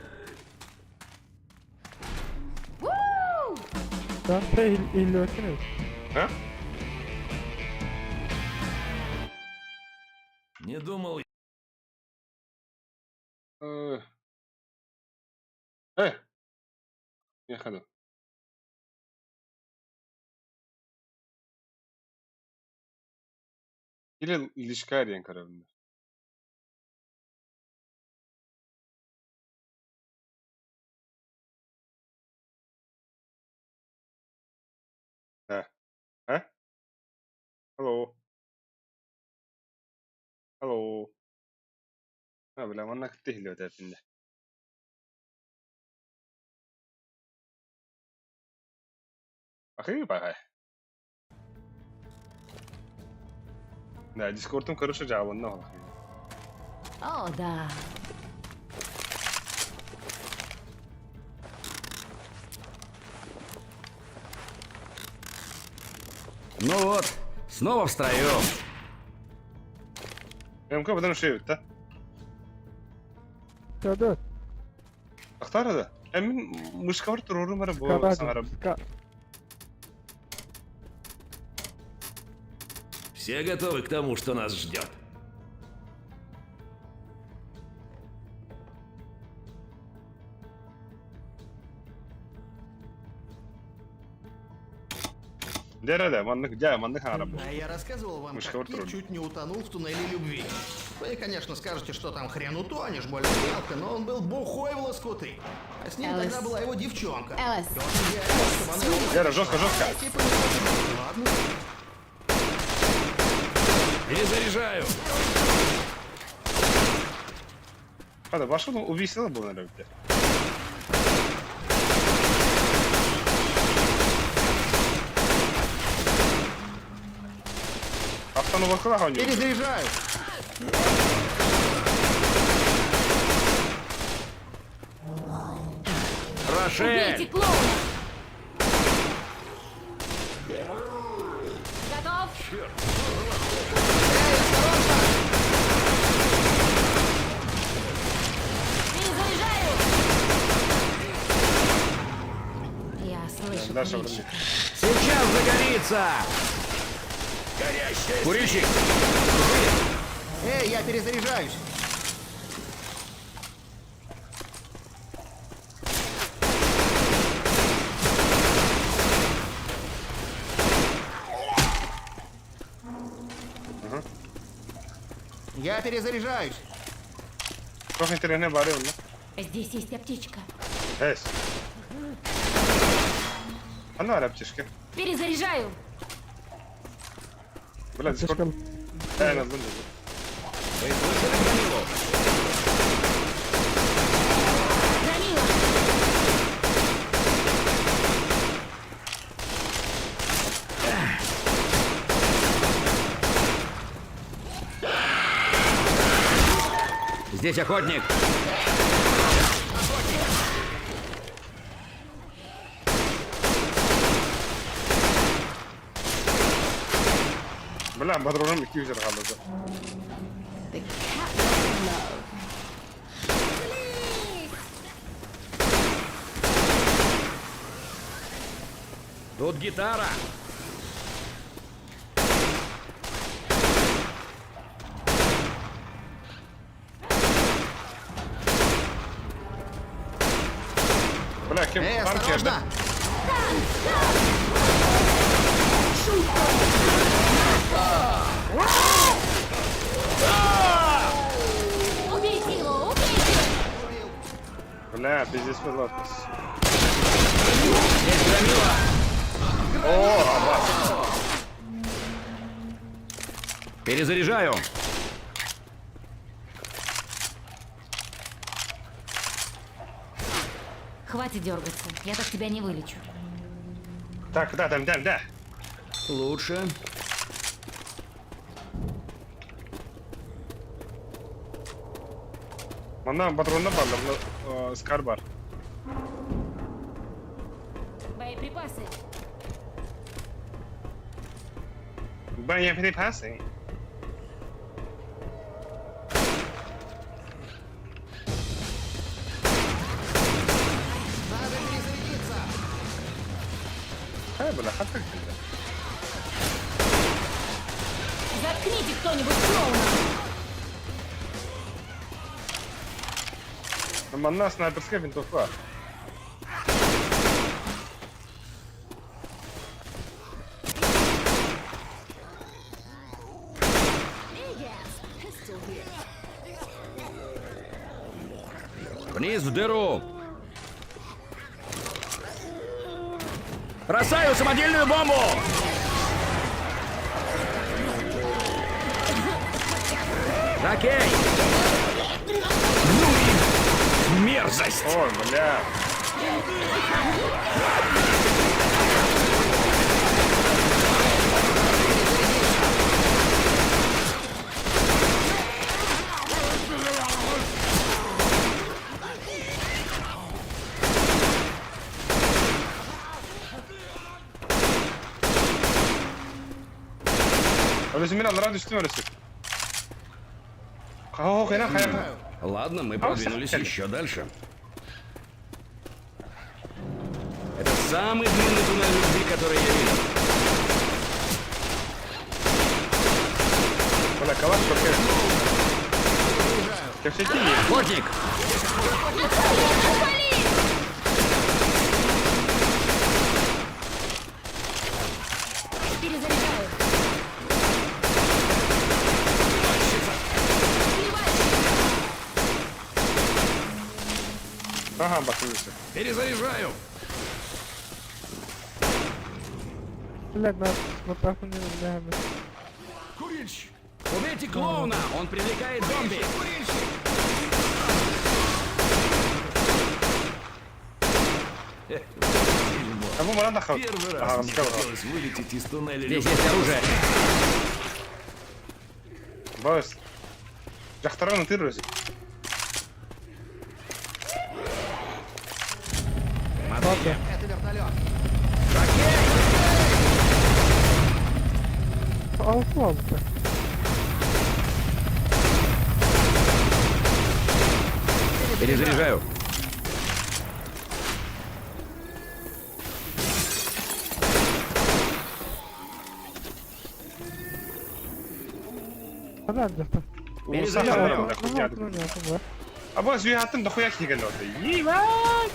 Да, или окей. Ha? Не думал Э. Я ходу. Или Лишка диэн көрөбүн. Да. А? Hello. Hello. А, бля, манна кытта иһиллибэт эбиппин дэ. Ахыы-баҕай. Да, Дискордум короче дьаабанна ол. О, да. Ну вот, снова в строю. МК бадан үшеуит да? Да-да. Ахтара да. Эмин мышка бар турурум бара бу саңара. Все готовы к тому, что нас ждет? Дьэ маннык дьэ маннык хаара бу. А я рассказывал вам, Мышка как Кир турун. чуть не утонул в туннеле любви. Вы, конечно, скажете, что там хрен утонешь, больно мелко, но он был бухой в лоскуты. А с ним Элис. тогда была его девчонка. Элис. И он идеально, чтобы она его Лера, жестко, жестко. А, типа, не хочет. Ладно. Перезаряжаю. Хада башын убийство был, наверное, Автоновакла хоню. Перезаряжаю. Рошель! Убейте клоуна! Готов? Перезаряжаю! Я слышу Дальше курильщика. Сейчас загорится! Горящая Курильщик! Эй, я перезаряжаюсь. Я перезаряжаюсь. Çok интернет бар онда. Здесь есть аптечка. Эс. Ана бар аптечка. Перезаряжаю! Бля, Дискорд. Э, надо. Вы слышали Громилу? Громила! Здесь охотник! Бля, патроным 200 қалды. The cat of love. Тут гитара! Бля, кем Эй, танк осторожно! Убейте его! Убейте! Бля, пиздец пожалуйста. Здесь Громила! О, абас. Перезаряжаю! Хватит дергаться. Я так тебя не вылечу. Так, да, да, да, да. Лучше. Манна патронна бар, скар бар. Боеприпасы! Боеприпасы. Надо перезарядиться. Хай, бля, хатак бля. Заткните кто-нибудь клоуна! Манна снайперская винтовка. Вниз в дыру! Бросаю самодельную бомбу! Жокей! Ну и мерзость! Ой, бля. Öylesi аллара түстүм öylesi. Ладно, мы продвинулись еще дальше. Это самый длинный туннель любви, который я видел. Охотник! Перезаряжаю. Ага, bakın Перезаряжаю! Блядь, на, на паху не бля. Курильщик! Убейте клоуна! Он привлекает зомби! Первый раз мне хотелось вылететь из туннеля Здесь есть оружие. Бас. Жақтарған ытыр өзі. Это вертолет. Алфа. Перезаряжаю. Перезаряжаю. Абаз үйаттым дохуя кигел oldu. Ебать!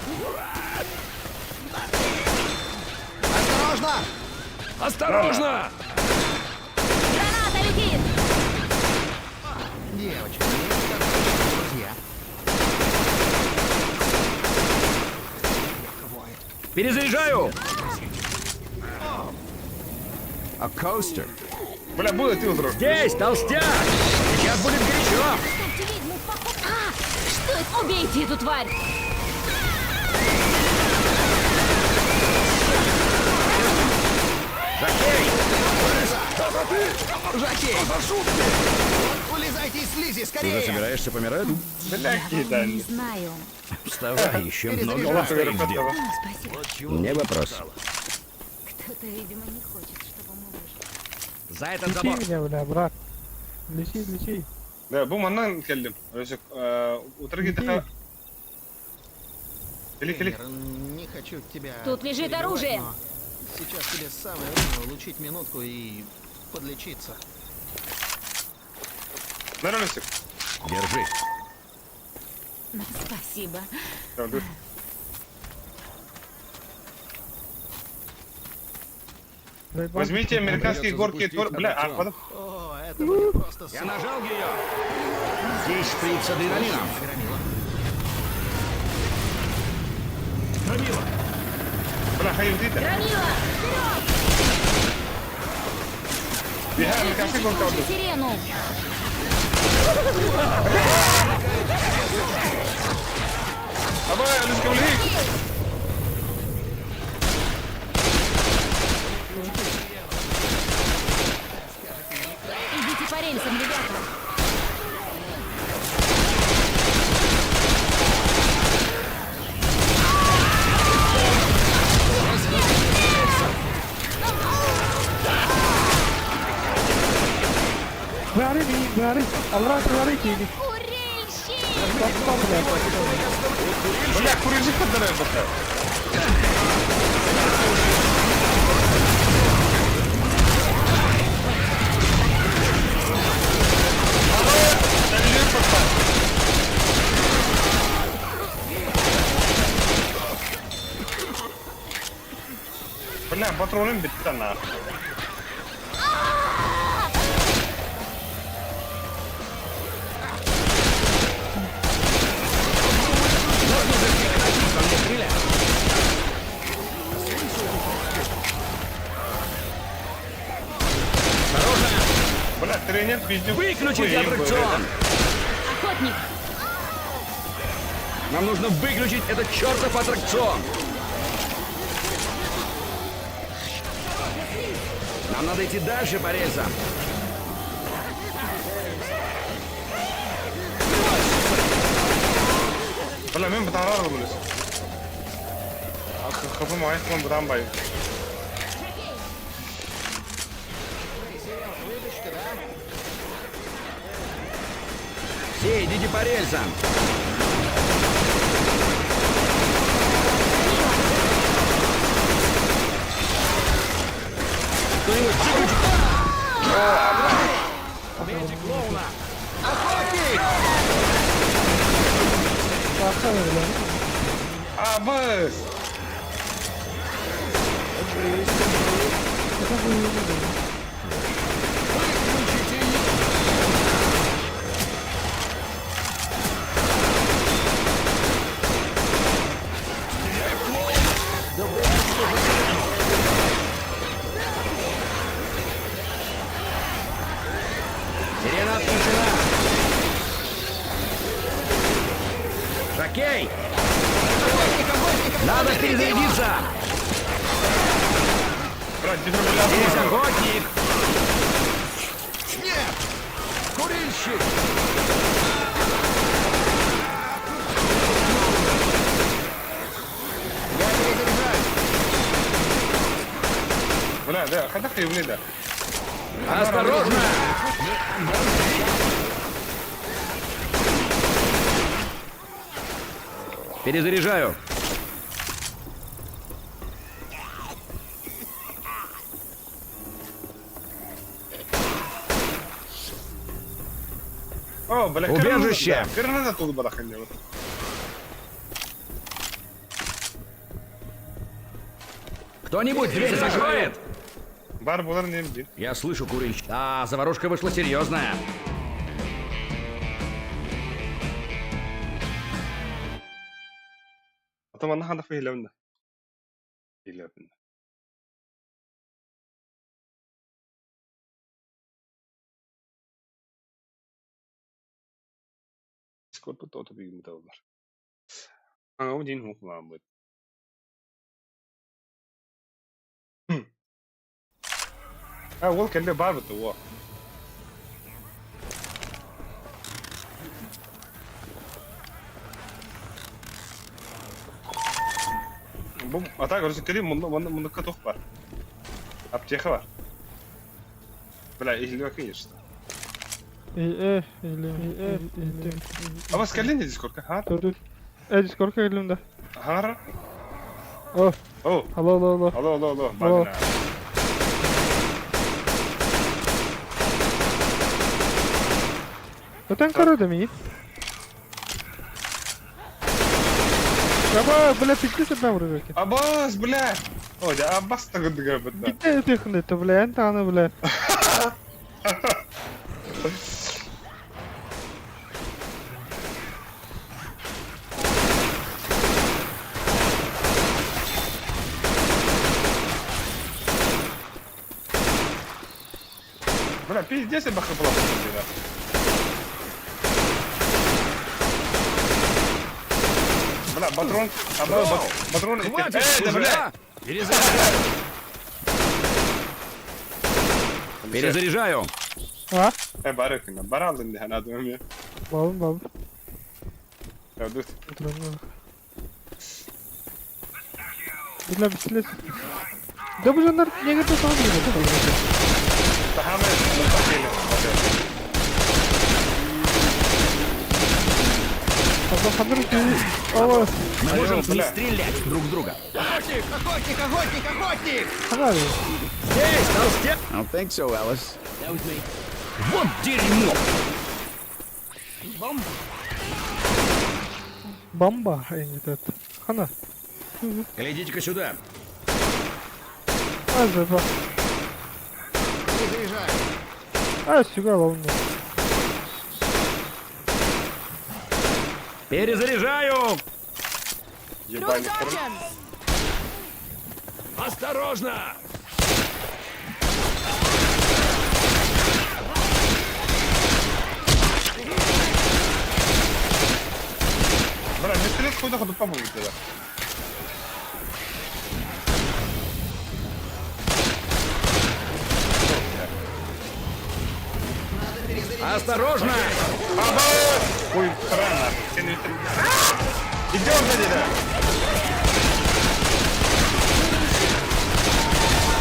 Осторожно! Осторожно! Граната летит! Девочка, есть как друзья. Перезаряжаю! A coaster. Бля, будет ты вдруг. Здесь, толстяк! Сейчас будет горячо! Оставьте ведьму в покое! А! Что это? Убейте эту тварь! Жокей! Жокей! Вылезайте из слизи, Ты скорее! уже собираешься помирать? Бля, кидай. Не знаю. Вставай, еще много предстоит сделать. Спасибо. Не вопрос. Кто-то, видимо, не хочет, чтобы мы выжили. За этот Лечи забор! меня, бля, брат. Лечи, лечи. Да, бу маннан келдим. Өзі, утырги така. Кели, кели. Тренер, не хочу тебя... Тут лежит перебивать, оружие. но Сейчас тебе самое время улучшить минутку и подлечиться. Нормально. Держи. Ну, спасибо. Возьмите американские горки. Тур... Бля, а потом... О, это будет просто Я нажал ее! Здесь шприц с адреналином. Громила. Громила! Бля, хайыр дейді. Громила! Бля, американские горки Слушай алды. сирену! Абай, Алиска, блин. Идите по рельсам, ребята! Говори, говори. Allah говори, кини. Курильщик! Стоп, бля. Бля, курильщик поддарай, бля. Бля, патроным бітті нахуй. Тренер пиздюк. Выключить аттракцион! Охотник! Нам нужно выключить этот чертов аттракцион! Нам надо идти дальше по рельсам. Бля, мен бытарар булес. Хапым айткан бытан бай. Все, идите по рельсам. Кто-нибудь выключит... Убейте клоуна! Охотник! Абыс! Сирена отключена! Жокей! Надо перезарядиться! Брат, дефибриллятор. Здесь охотник! Нет! Курильщик! Я перезаряжаюсь. Бля, да, хата хривны, да. Осторожно! Перезаряжаю. О, бля, Убежище! Граната тут бараханила. Кто-нибудь дверь закроет? Бар булар не бди. Я слышу курильщик. А, заварушка вышла серьезная. Атаманна ханда фейлемна. Фейлемна. Дискорд то бигим тавлар. Ага, один хукмам будет. А, ол кэллэ бар бит о. Бу ата көрсө кели мунда мунда мунда каток бар. Аптека бар. Бля, или конечно. Э, или, э, или. А вас кэлли не дискордка, ха? Э, дискордка кэллим да. Хара? О. О. Алло, алло, алло. Алло, алло, алло. Алло. Өтөн көрөдө ми? Аба, бля, пиздец одна вроде. Абас, бля. Ой, да Аббас так дыгабыт да. Битте өтөхүндө, то, бля, эн тааны, бля. Бля, пиздец, я бахапла. Бля, патрон, а, патрон, Хватит э, да, уже, бля. а! Перезаряжаю! Перезаряжаю. А? Э, барыкина, баралын да, надо мне. Балым, балым. Я тут. Бля, бисмилlah. Да bu janlar nega to'sam Тахамы, ну, тахили. Мы можем не стрелять друг в друга. Охотник, охотник, охотник, охотник! Здесь, толстяк! I don't think so, Ellis. Вот дерьмо! Бомба, этот. Хана. Глядите-ка сюда. А, заба. Перезаряжаю. А, сюда волну. Перезаряжаю! Ебали. Осторожно! Бля, пистолет куда ходу побудет тогда. Осторожно! Ой, рано. Идем за деда.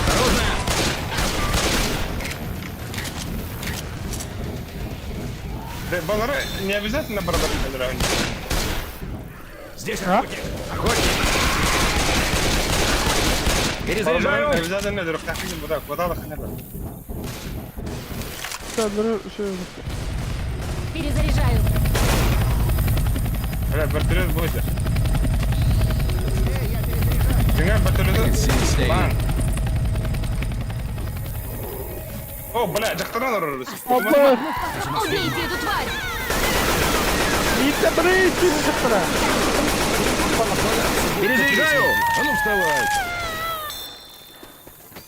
Осторожно! Да, Балары не обязательно продавать. Здесь охотник. Охотник! Перезаряжаю! Обязательно куда куда Перезаряжаю. Бля, вертолет будет. Динга вертолет. Бан. О, бля, дьахтаран орорус. Убейте эту тварь! Перезаряжаю! А ну вставай.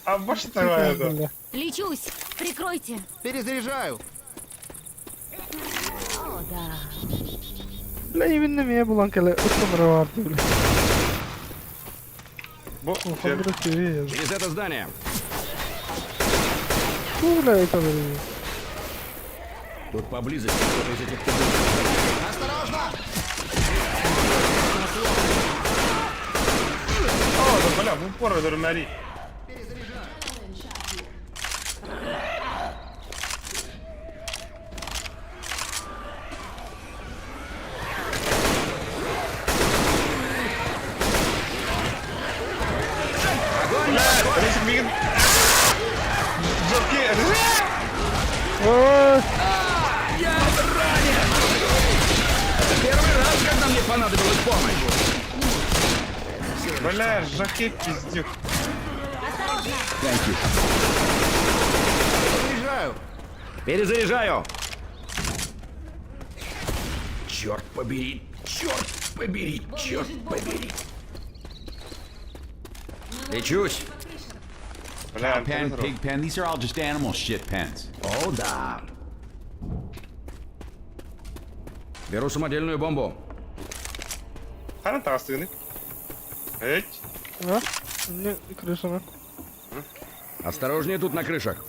А больше это. Лечусь! Прикройте! Перезаряжаю. О, да. Бля, именно меня булан кэлэ ытамара барды, бля. Бу Через это здание. Бу, бля, это, бля. Тут поблизости кто-то из этих кубов. Осторожно! О, да, бля, в упор өлөрмәри. Бля, Рисик бегит. Джоки. Ой, Я ранен! Это первый раз, когда мне понадобилась помощь. Бля, Жаки пиздюк. Перезаряжаю. Перезаряжаю! Черт побери, черт побери, черт побери. Лечусь. Бля, Pen, pig pen, these are all just animal shit pens. О, да. Беру самодельную бомбу. Хана тастыгны. Эть. а? Не, крышана. Осторожнее тут на крышах.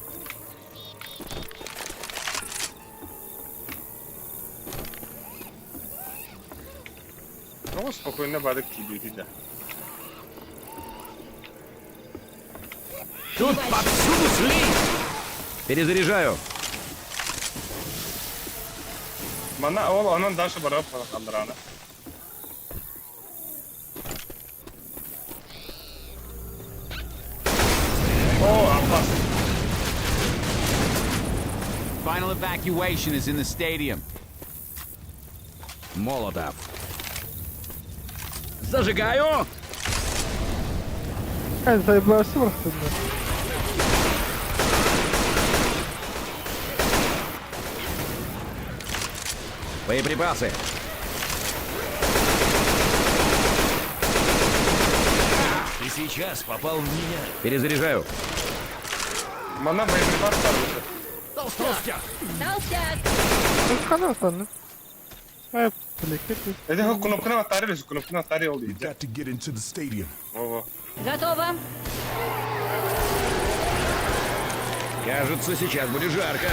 Ну, спокойно бадык кидают, да. Тут повсюду слизь! Перезаряжаю. Мана ол онан дальше барып калдыраны. О, опасно. Final evacuation is in the stadium. Молотов. Зажигаю! Ай, заебался просто, бля. Боеприпасы. Ты сейчас попал в меня. Перезаряжаю. Мана боеприпас барбыты. Толстяк. Толстяк! Хана останны. Ай, бля, кепи. Это кнопканы батарея, кнопканы батарея ол We've дейді. got to get into the stadium. Во-во. Готово! Кажется, сейчас будет жарко.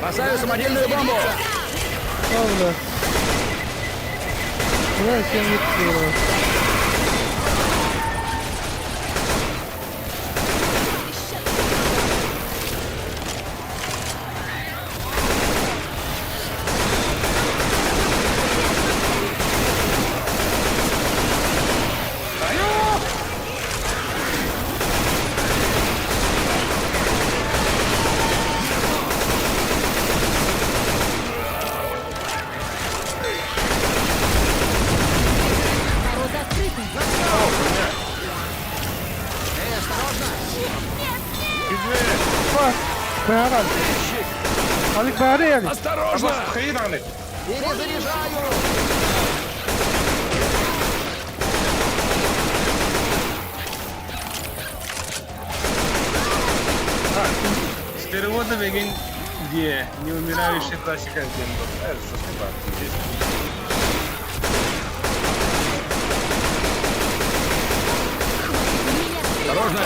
Бросаю самодельную бомбу! О, бля. Бля, кем не Ворота открыты! Бәрі. Алик бәрі, Алик. Осторожно! Хейраны. Перезаряжаю. С перевода деген Где? Неумирающий классика диэн буолла. Сосуба. Осторожно!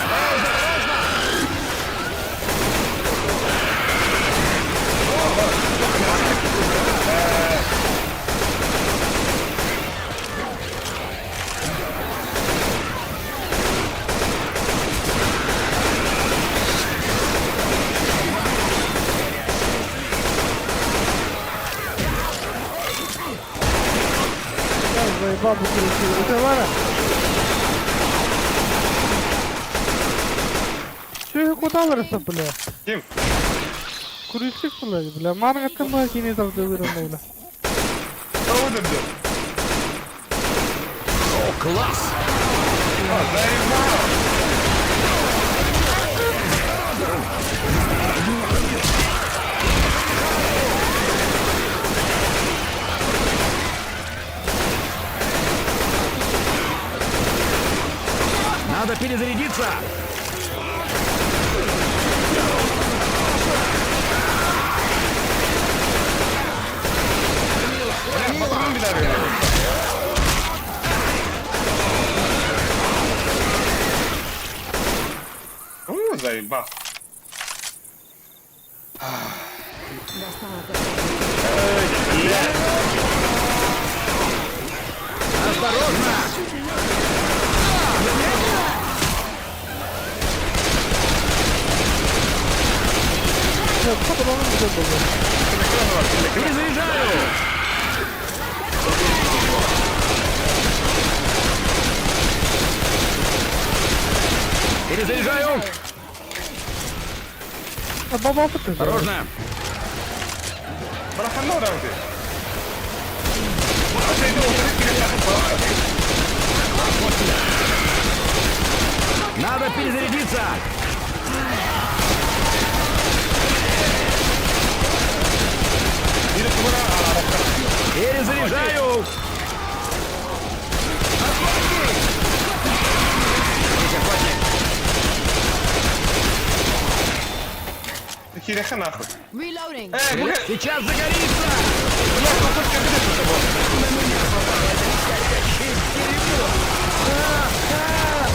Заебал бу курицу. Это Лара. Че куда выросла, бля? Ким? Курицик, бля, бля. Марга там кини там дövürüm бля. Öldürdü. О, класс! А, заебал! Надо перезарядиться! Патрон bir daha verelim. Oo, заебал. Осторожно! Перезаряжаю! Перезаряжаю! Осторожно! Надо перезарядиться! Перезаряжаю! Здесь охотник! Киреха нахуй. Reloading. Сейчас загорится!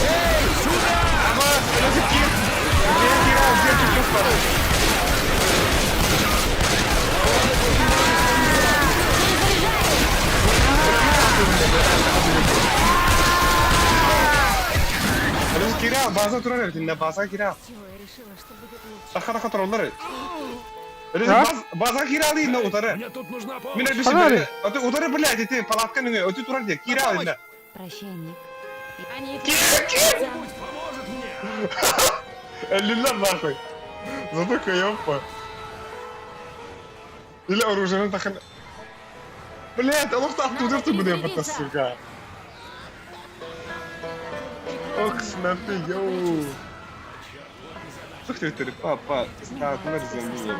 Эй, сюда! Kira baza turar dinle baza kira. Така така тураллар. База кира инне утары. Мне тут нужна помощь. Мен өтү Өтү утары блядь, эти палатка нүгө өтү турар де кира инне. Прощай, Ник. Они Кира, кира! Поможет мне. Эллилер нахуй. Зато кайопа. Или оружие тахын. Блядь, олох оттуда ты буде это, сука. Ох, снапи, йоу. Слухай, ты, папа, статнер земли.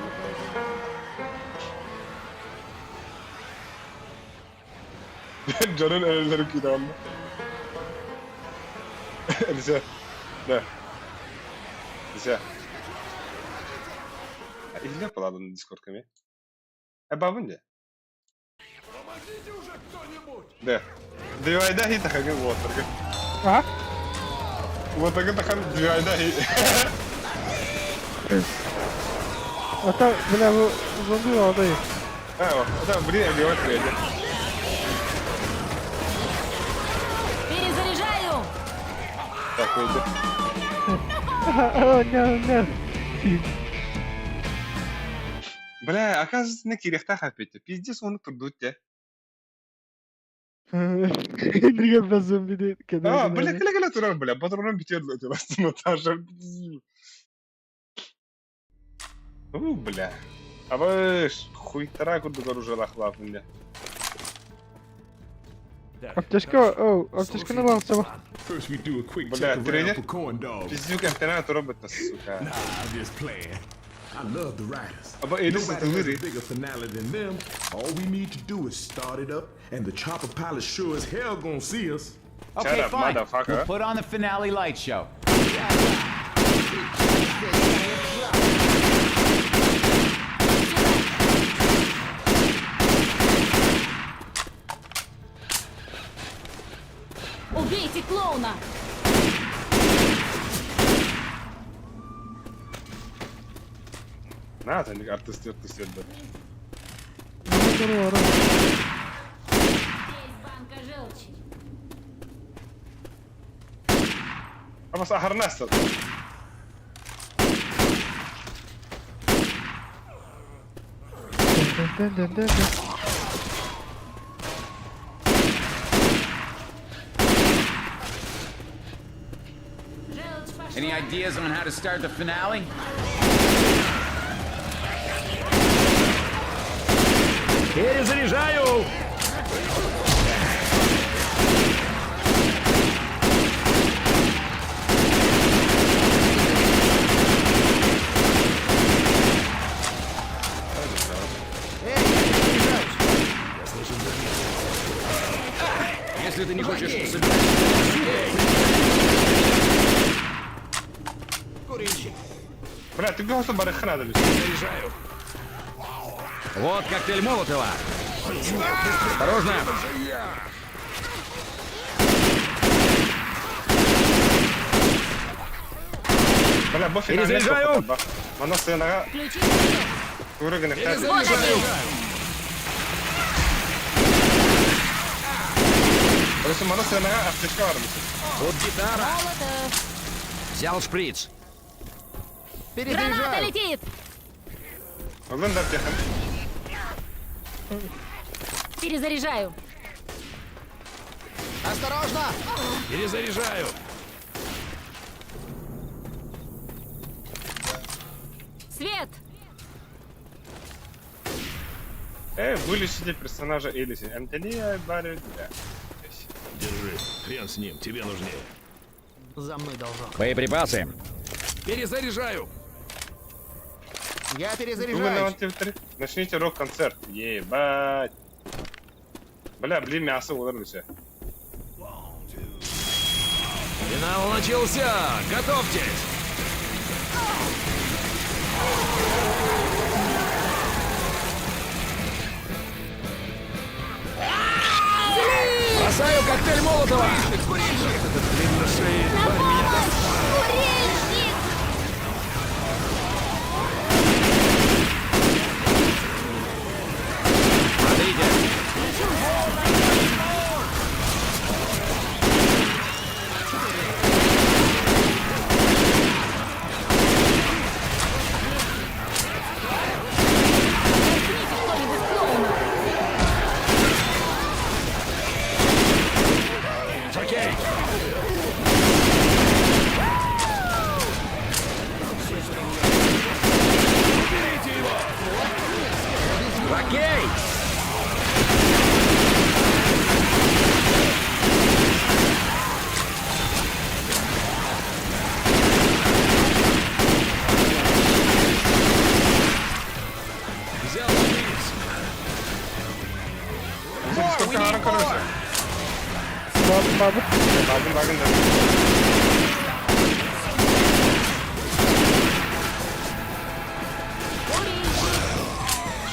Canın elleri kıydı Elise. Да. Elise. Илля поладын дискордками. А бабын де? Помогите уже кто-нибудь. Да. Двайда хи тахагын вот. А? Вот так тахан двайда хи. Это, бля, бу зомби одай. А, это блин, объявать приедет. Перезаряжаю! Так, выйди. О, нет, нет. Бля, оказывается, на кирехта хапете. Пиздец, он турдут те. Нигә бля зомби ди. А, бля, кele кele турар, бля, патроном битер это Наташа. У, бля. Абыш, хуйтара курдук оружие лахлап мне. Аптечка, о, аптечка на баланса. First we do a quick Бля, check around тренер? for corn dogs. Пиздюк антенна робот, сука. Nah, I'm just playing. I love the riders. Аба Элис Nobody это has a выры. bigger finale than them. All we need to do is start it up, and the chopper pilot sure as hell gonna see us. Okay, Shut up, fine. motherfucker. We'll put on the finale light show. Убейте клоуна! На, сен артист артист да. Здесь банка желчи. Абас ахарнастыр. Any ideas on how to start the finale? Перезаряжаю! Если ты не хочешь собирать... Курильщик. Бля, ты просто барыхна да. Заряжаю. Вот коктейль Молотова. Осторожно! Бля, бо Перезаряжаю! Мана сценага Включи свет! турыгын Вот они! Короче, мана сценага аптечка бар. Тут гитара. Молотов! Взял шприц. Граната Перезаряжаю. летит! Алын да аптека. Перезаряжаю. Осторожно! Перезаряжаю. Свет! Вылечите персонажа Элиси. Антония Барри. Да. Держи. Хрен с ним, тебе нужнее. За мной должок. Боеприпасы. Перезаряжаю. Я Думаю, перезаряжаюсь. Начните рок-концерт. Ебать. Бля, блин, мясо ударился. Финал начался. Готовьтесь. Бросаю коктейль Молотова. Этот длинношеей На тварь меня помощь! Курильщик! Смотрите. Возьмите кто-нибудь клоуна! Жокей! Уберите его! Жокей! Взял шприц. Сколько арын короче? Бабы. Багын багын да. Курильщик!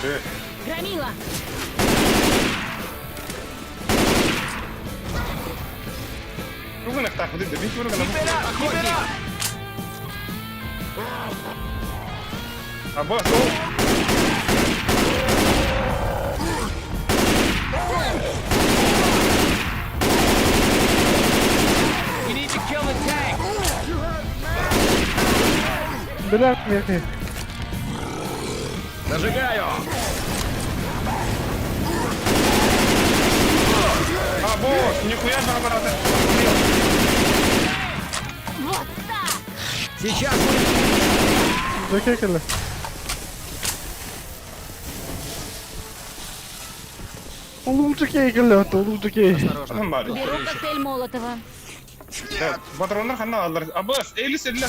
Че? Громила! Тугын ахтах диде. Бин турыгын. А босс. We need to kill the tank. Бля, мехи. Зажигаю! А босс, нихуя же аппарата. Вот так! Сейчас будет... Жокей кэллэ. Улуу жокей кэллэ, улуу жокей. Там бар. Беру коктейль Молотова. Патроннар ханна алар. А босс, Элис элле.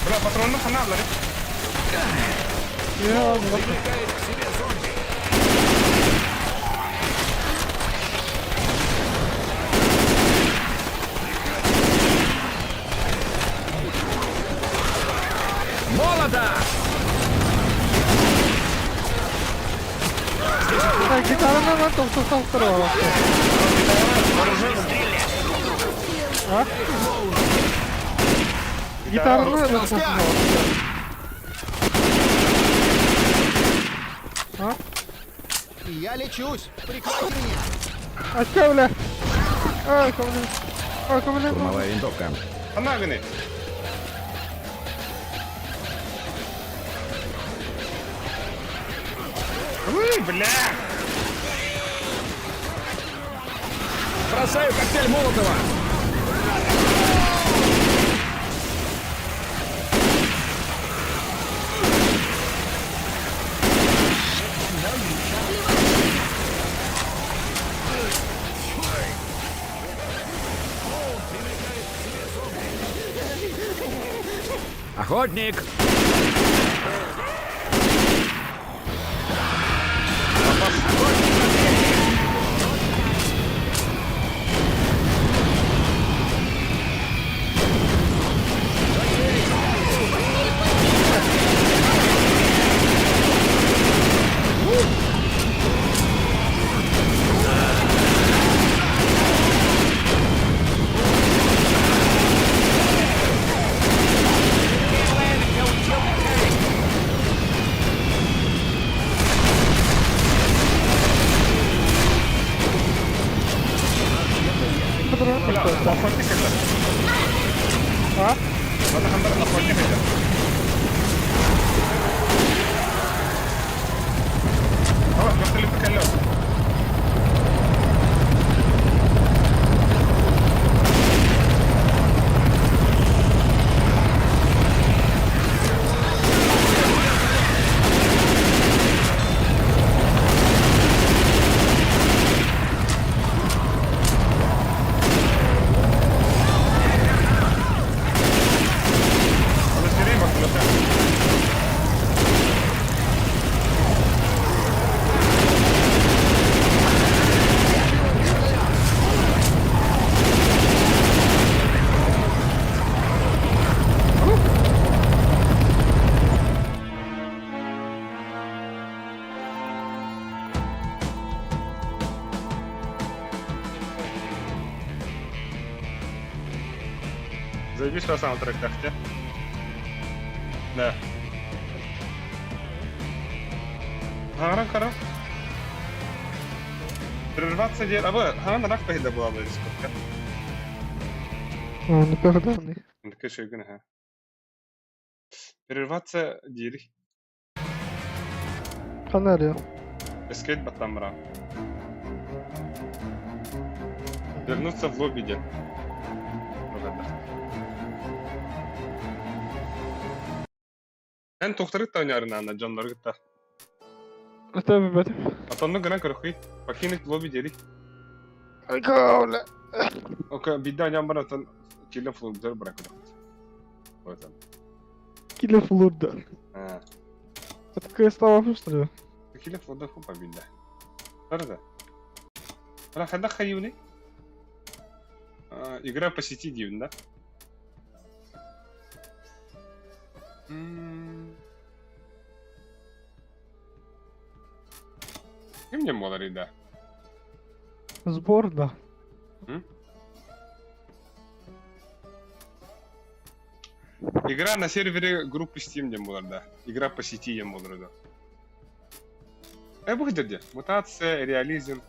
Бля, патроннар ханна алар. Я Привлекает к себе зомби. Молота! Гитаранан тохтотохторо. А? Гитараны А? Я лечусь! Прикройте меня! А чё, бля? Ай, бля. Ай, бля. Штурмовая винтовка. Ханна гыный? Уй, бля! Бросаю коктейль Молотова! Охотник! Бля, охотник это. А? Надо хандар охотник это. Давай, вертолет колес. Она сирень вертолета. Заебись на саундтрек тахте. Да. Хара хара. Прерваться дед. А вы, хара на рах поеда была бы дискотека. Ну, перданный. Такая шейгана, ха. Прерваться дири. Канария. Эскейт батамра. Вернуться в лобби дед. Эн тухтарыт ойнарына дьонноргытта. Это бет. Атонну гынан көрөхүй. Покинуть лобби дири. Бля. Ока бидда ойнан бар отон килле флурдер бара көрөхүт. Вот он. Киллер флурда. А. Это такая слава, что ли? Килле флурдер хупа бидда. Тарда. Ара хада хаюни? Игра по сети дивн, да? Ким не молари, да? Сбор, да. М? Игра на сервере группы Steam не молар, да. Игра по сети не молар, да. Э, где? Мутация, реализм,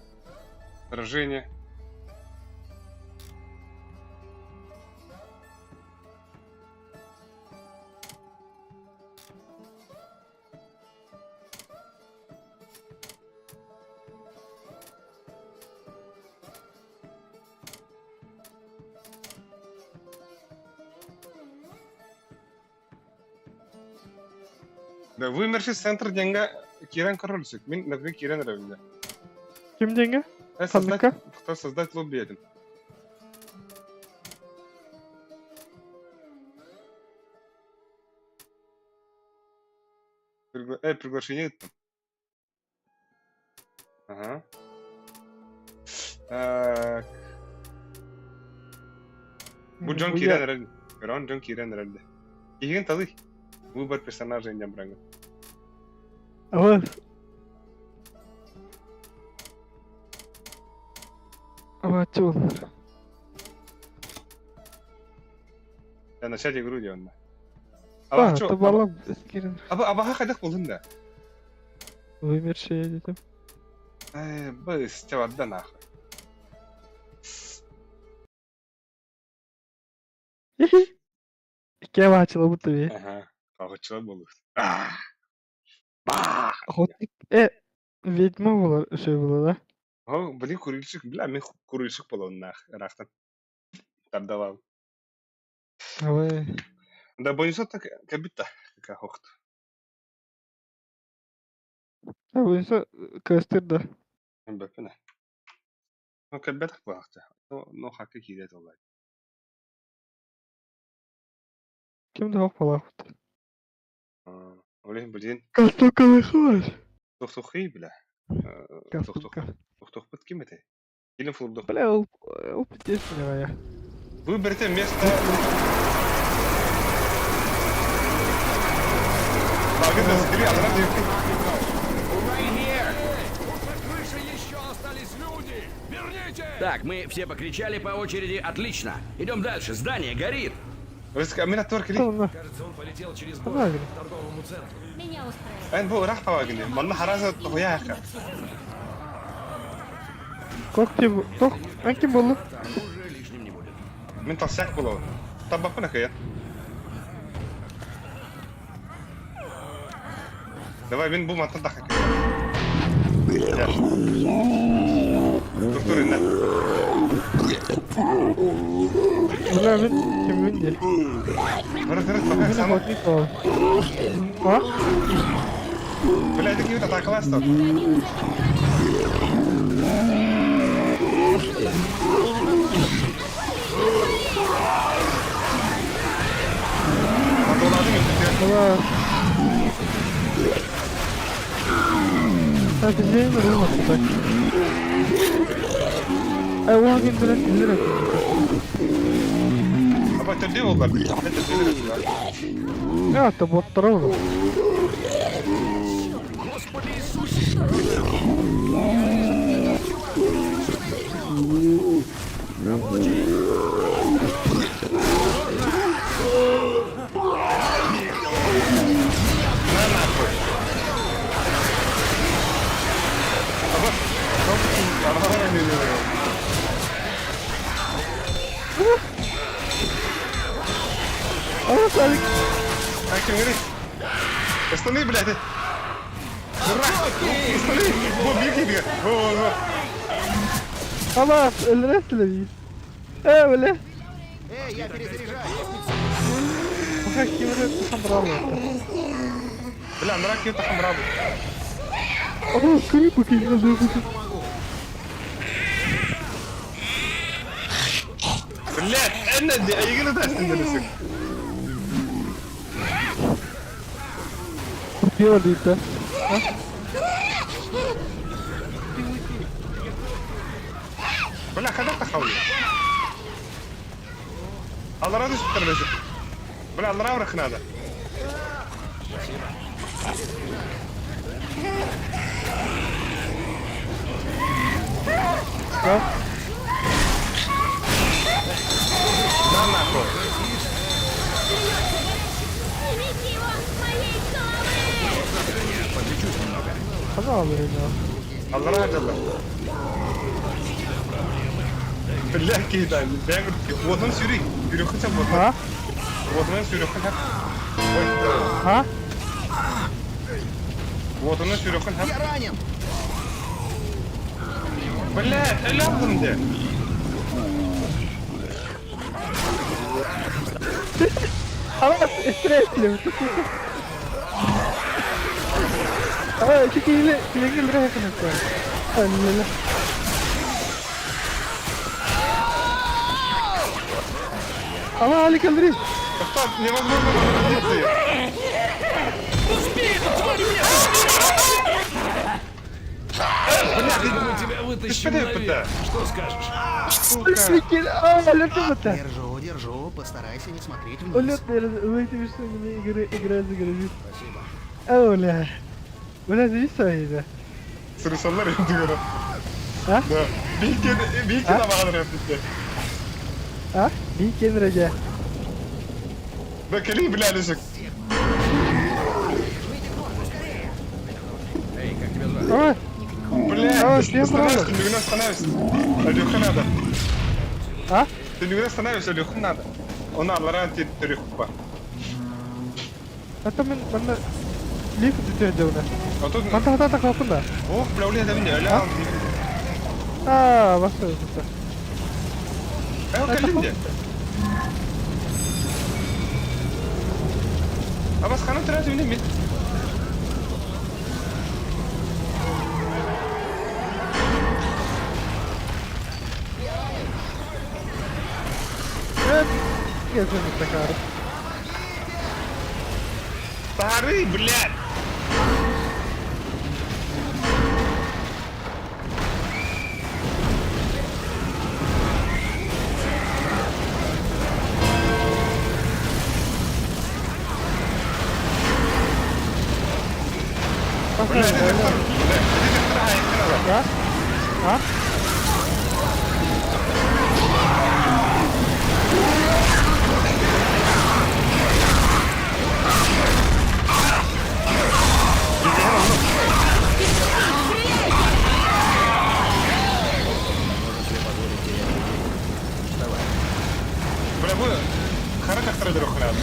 сражение. Да, вымерший центр деньга Киран Корольсик. Мин, например, Киран Равинда. Ким деньги? Создать, кто создать лобби этим? Приглашение там. Ага. Так. Бу Джон Киран Равинда. Рон Джон Киран Равинда. Киген талы. Выбор персонажа не брага. Вот. Абааччы буоллар. Я начать игру диэн. А, ты балам кирин. Аба абаха хайдах булдун да? Вымершие детям. Э, быстро да нахуй. Икки абааччылабыт да бии. Ага, аҕыччыла буолуох. Охотник э ведьма буолар үчүгэй буолар да? О, блин, курильщик, бля, мин курильщик буолуоннаах ыраахтан тардалаабыт. Абай. Да бойунсат кэлбит да хохт. А бойунса кыастыр да. Бэппин Ну, кэлбэтэх буолаахта. Ну, хакка киирэ толлай. Ким да ох буолаахпыт. Блин, блин. Кастука Тохтохый, бля. Кастука. Тохтохпут ким этэй? Килин флурдух. Бля, ол ол пиздец я. Выберите место. Багы скри, алра диэки. Так, мы все покричали по очереди. Отлично. Идем дальше. Здание горит. Кажется, он полетел через город к торговому центру. Меня устраивает. Эн бу ыраах павагини. Манна хараза тоһуйаахха. Кок ким тох эн ким болду? Мин толстяк буолабын. Табаппын акыйа. Давай мин бу мантан тахха Тур инна. Бля, мин киммин дии. Бары бары пока Мин сам. охотник буолабын. А? Бля, это ким-то атакалас тут. Бля. А бизден рулма так. Ай, уан гендерен киллер Аба төрдө боллар. Это төрдө. Я, это боттара olur. Господи Иисусе! На нахуй. Аба. Аба, не, не, не. А, Салик. А ким говорит? Останови, блядь. Дурак! Останови! Во, беги, беги! Во, во, во. Ама, өлөрөсүлөр. Э, бля. Эй, я перезаряжаю. Пока кимре хамралы. Бля, нрак ким-то хамрабы. О, крипы какие Блядь, энне ди, айгыны да эстендересиң. Купила да? Бля, када тахаули? Аллара düşüp тұрмайсың. Бля, аллара врахнада. Да? На нахуй. Снимите его с моей головы! Пожалуй, да. Аллара жалла. Бля, кейдан. Бля, отынан сүйрей. Сүйрек хотя бы А? Отынан сүйрек хотя Ой. А? Отынан сүйрек хотя Я ранен! Бля, өлөмдүм де. Ама, стреляли. А, чекили, чекили рахна. Алла. Ама, Алик Андрей. Стоп, невозможно возродиться. Успей, эту тварь мне! Бля, мы тебя вытащим наверх. Что скажешь? А, өлөрдүм Держу, держу, постарайся не смотреть вниз. Өлөрдүм, что мне игры игра загрузит. Спасибо. Оля. Бля, зависает. Сырысалар енді А? Да. Биир абаҕалар эппиттэр. А? Биир киэн эрэ Да кэлии бля Лешек. Эй, как тебя звать? Ой! Бля, А, всем остановись, правда? ты не остановись. Алёха надо. А? Ты не остановись, Алёху надо. Он алларан ти трехупа. А то мен манна лифт түтэ дьэ А тут... Манта хата капын да. Ох, бля, уле да меня, аля. А, баста баста. А калинде. А бас хана трати мне мит. Я же не такая. Старый, блядь! Блядь, А? А? Бля, бу хара тахтара дөрөхнәд.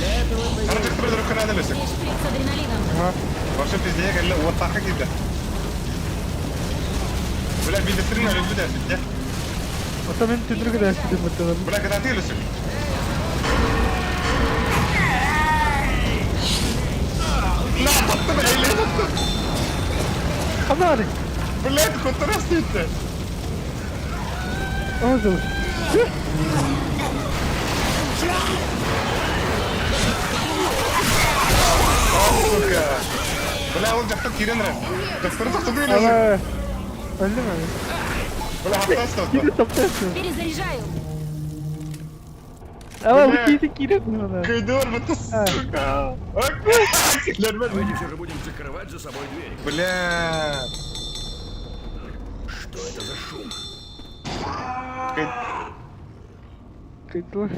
Хара тахтара дөрөхнәд лесек. Шприц с адреналином. Вообще пиздец, кэллэ вот так киирдэ. Бля, бидесрин өлүбүт эситте. Ото мен түнүргө да эситим баттылар. Бля, кадаты лесек. На, таптым, эле таптым. Ханары. Блядь, кутурас тиитте. Озыл. Сука. Бля, ол жакта кирен рэ. Жактары токтоду эле. Ала. Өлдүм ами. Бля, хаптас токту. Кире топтайсың. Перезаряжаю. Ала, Бля. кире кире. Көйдөр бутты, сука. Давайте все же будем закрывать за собой двери. Бля. Что это за шум? Кыйтыл.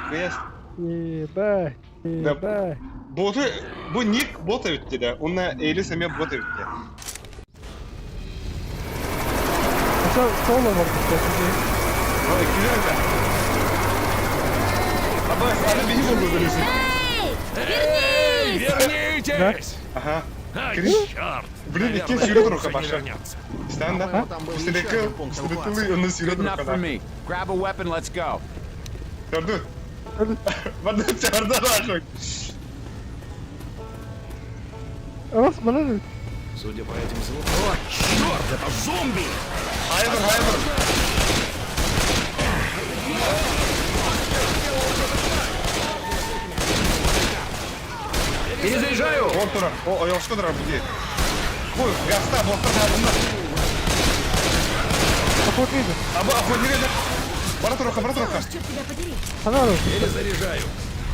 Кыяс. Ебать. Ебать. Боту, бу ник бот эбитти да. Онна эйли семья бот эбитти. Аса соло бар кстати. Ой, кирен да. Абас, аны бихи болду дөлүсү. Эй, вернись! Вернитесь! Ага. А, Кирин? черт! Блин, Наверное, икки сүйрө лучше турука не баша. вернется. Стан да? По-моему, там был еще Үстүнекы, один пункт үстүнекы эвакуации. оны сүйрө Good enough турука for да. me. Grab a weapon, let's go. Көрдү. Барды чарды рашок. Абас мана Судя по этим звукам... О, черт, это зомби! Хайдыр, хайдыр. Перезаряжаю! Ол турар. О, ойошко турар бу. Ой, гаста, боттар хабында. Охотник. Аба, охотник эде. Бара турука, бара турука. Черт тебя подери. Ханары. Перезаряжаю.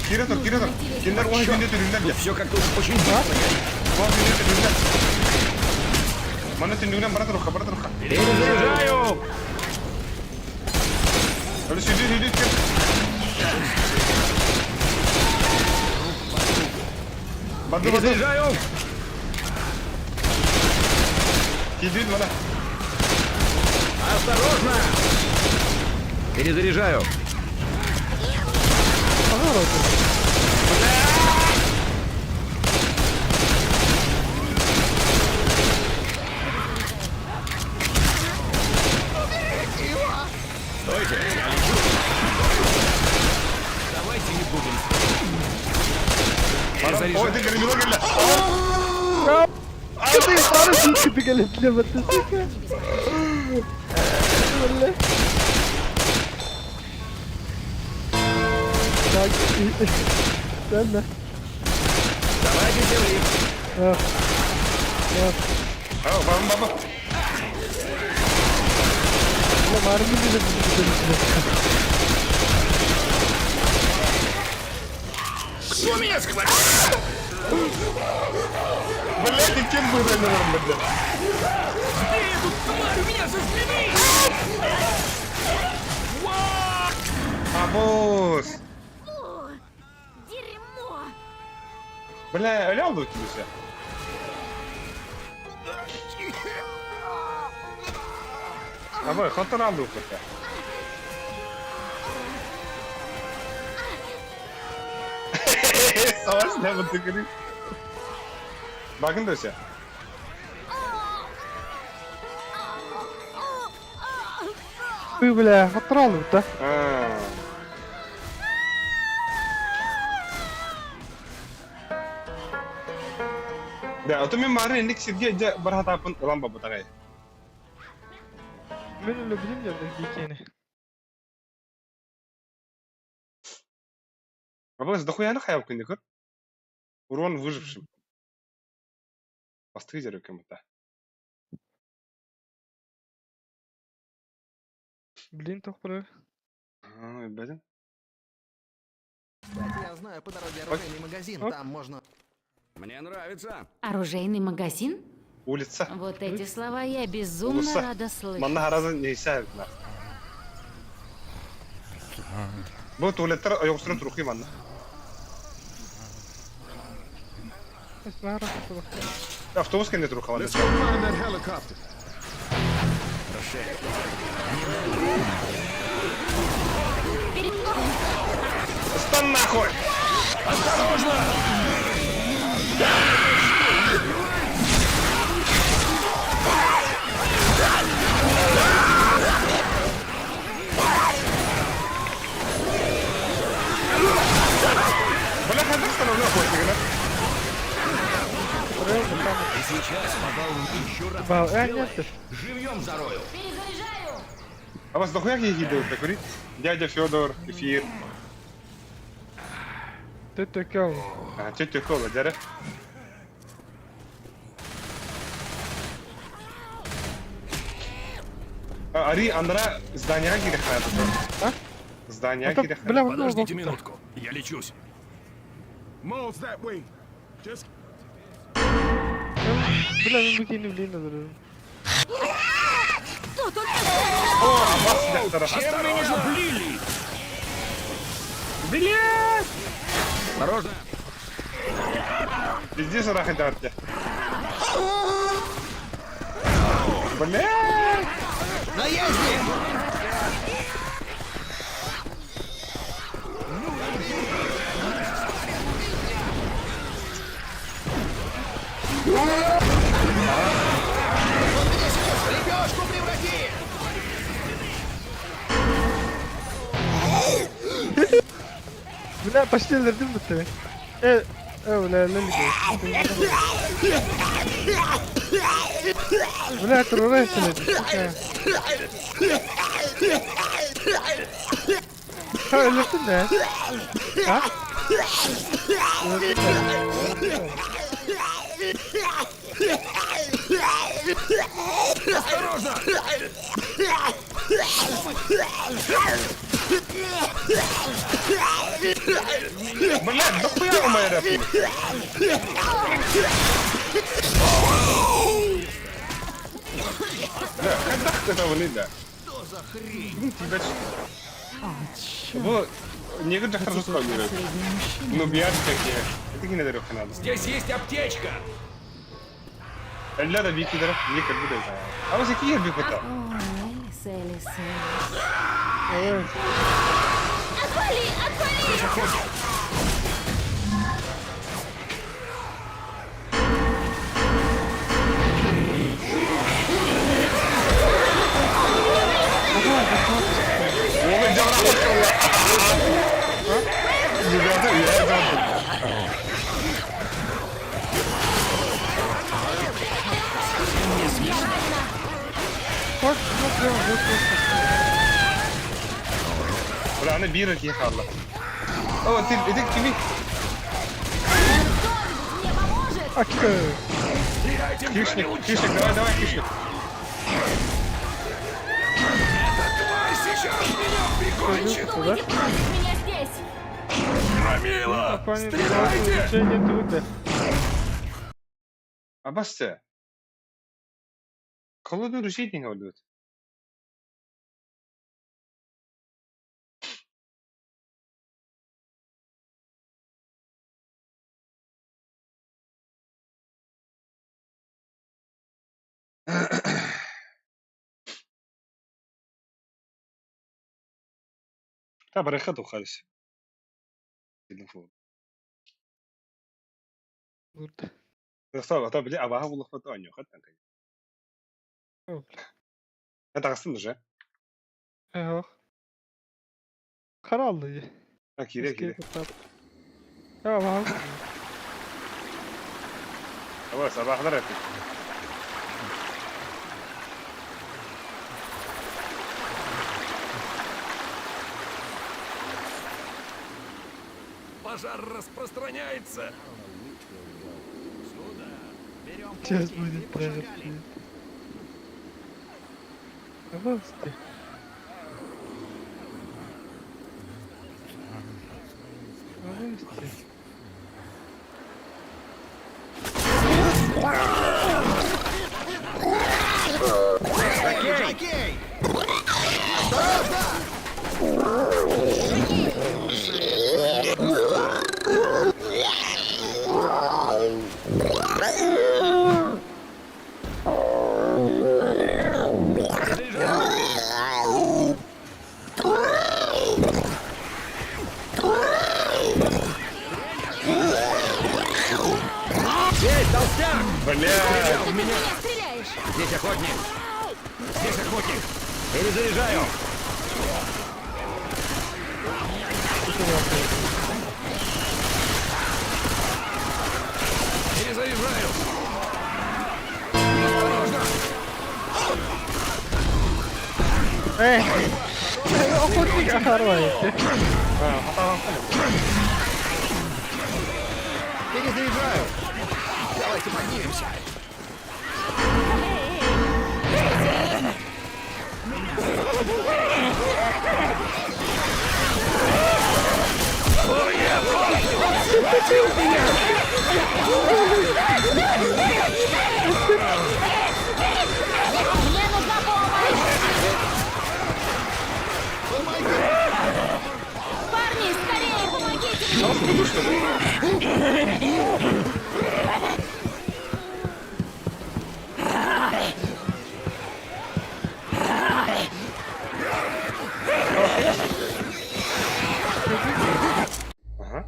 Кире тур, кире тур. Киндер уха күндө түрүндөн Тут все как-то уж очень быстро горит. Уха күндө түрүндөн. Мана түндүгүнөн бара турука, бара турука. Перезаряжаю! Өлі сүйді, сүйді, кир. Барды, барды. Перезаряжаю! Кийдит мана. Осторожно! Перезаряжаю. Стойте, я лечу. Давайте не будем. Ой, ты гремело келе. Ты бары сүйкү келет батты сука. Бля. Так, Стенна. Давайте все в лифт. А. А, бабам, бабам. Бля, марми биле Кто меня схватил? Блядь, и кем был блядь? Сбей эту тварь у меня со спины! Абуус! Фу! Дерьмо! Бля, өлө албыт киһи. Абы, хотор албыт. Savaş ne bu tükürük? Bakın da şey. Ой, бля, хотор да? А. Да, а то мен бары инник сирге дьэ бархатааппын ылан барбытаҕай. Мен өлө билим дьэ бикени. Абыс дохуяны хайап күнде көр. Урон выжившим. Бастығы жер өкен бұта. Блин, тохпыры. Ой, блин. Кстати, я знаю по дороге оружейный магазин, там можно... Мне нравится. Оружейный магазин? Улица. Вот эти слова я безумно Улуса. рада слышать. Манна харазы нейсә бит. Бу туалеттер ойоқсырын турухи манна. Автобус кенде туруха манна. Let's go find that helicopter. Стан нахуй! Осторожно! Бля, хәзер становлю охотника, Ты сейчас попал еще раз. Бал, э, нет. Живьем зарою. Перезаряжаю! А вас дохуя какие идут, так Дядя Федор, кефир. Тетя Кел. А, тетя Кола, дядя. А, Ари, Андра, здание кирехнет. А? Здание Это, кирехнет. бля, Подождите минутку, я лечусь. Mall's that way. Just Бля, мен бикени билейин да Кто только О, Аббас дядя. Чем меня облили? Блядь! Осторожно. Пиздец, рахат Блядь! Наезде! Он меня сейчас в лепешку превратит! Бля, почти өлөрдүм битти. Э, э, бля, өлөлүк. Бля, турурай селе. Ha өлөрдүн да? А? Осторожно! Блядь, дохуя у моей рэпни? Бля, когда это вылезет? Что за хрень? Ну, тебя ч- О, черт. Бу негр жақтар Теперь жоспар береді. последний мужчина. Ну, бияр какие. Это не дарёх надо. Здесь есть аптечка! Әллә да бики дарах, не как бы А вот какие бикота? О, Элис, Элис, Элис. Отвали! Отвали! Оны жаман Ребята, я это... Bak, bak, bak, bak, bak. Бля, аны бир кие қалды. О, ты, это кими? Кто-нибудь мне поможет? Акы. Я этим Хищник, громилу хищник, давай, давай, хищник. Тварь сейчас меня прикончит! Думаете бросить меня здесь? Громила! Стреляйте! Абасты. Холодный ружейник өлдүбүт. Та барыха тухайс. Телефон. Стоп, а то били абаха булахпат оонньуохат таҥкай. Таҕыстын уже. Эх. Хараллы. А кире кире. Я Давай, sabahlar artık. Пожар распространяется. Сейчас будет прожар. Пожалуйста. Пожалуйста. Жокей! Осторожно! Здесь толстяк! Бля! Что ты в меня стреляешь? Здесь охотник! Здесь охотник! Перезаряжаю! Перезаряжаю. Осторожно! Эй! Охотник охорвает. Перезаряжаю! Давайте поднимемся. Мне нужна помощь! Парни, скорее, помогите мне! Ага.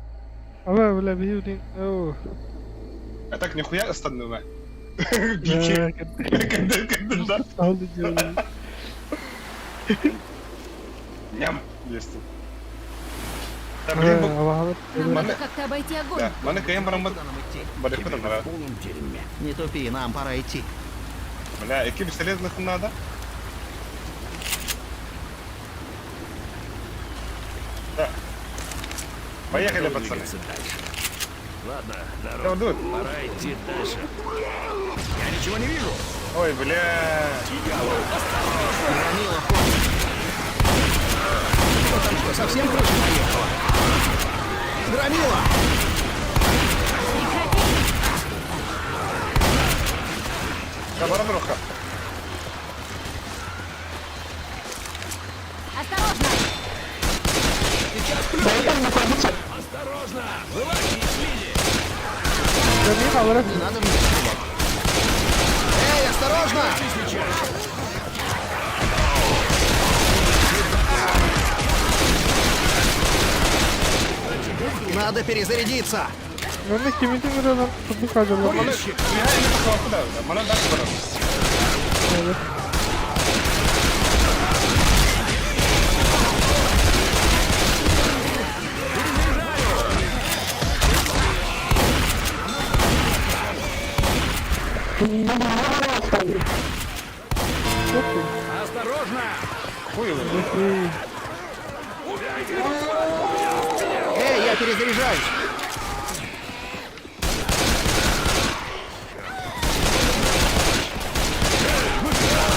Ава, бля, бьюдин. О. А так нихуя останула. Да, Да. Алды делаю. Ням, есть. Да, блин, Нам надо как-то обойти огонь. Да, маны кайым барамат. Барыхпытым, да. Не тупи, нам пора идти. Бля, эки пистолет нахуй надо? Да. Поехали, Готовы пацаны. двигаться дальше. Ладно, Да, народ, дует. пора идти дальше. Я ничего не вижу! Ой, бля. Громила ходит. Что там, что, совсем крыша поехала? Громила! Да, барабруха. Осторожно! Сейчас плюнет! Осторожно! Вылазь из слизи! Не надо мне стрелять. Эй, осторожно! Надо перезарядиться! Маны кимити мирадан тубу кажалар. Маны, Маны дальше бараб. Осторожно! Хуй его. Эй, я перезаряжаюсь!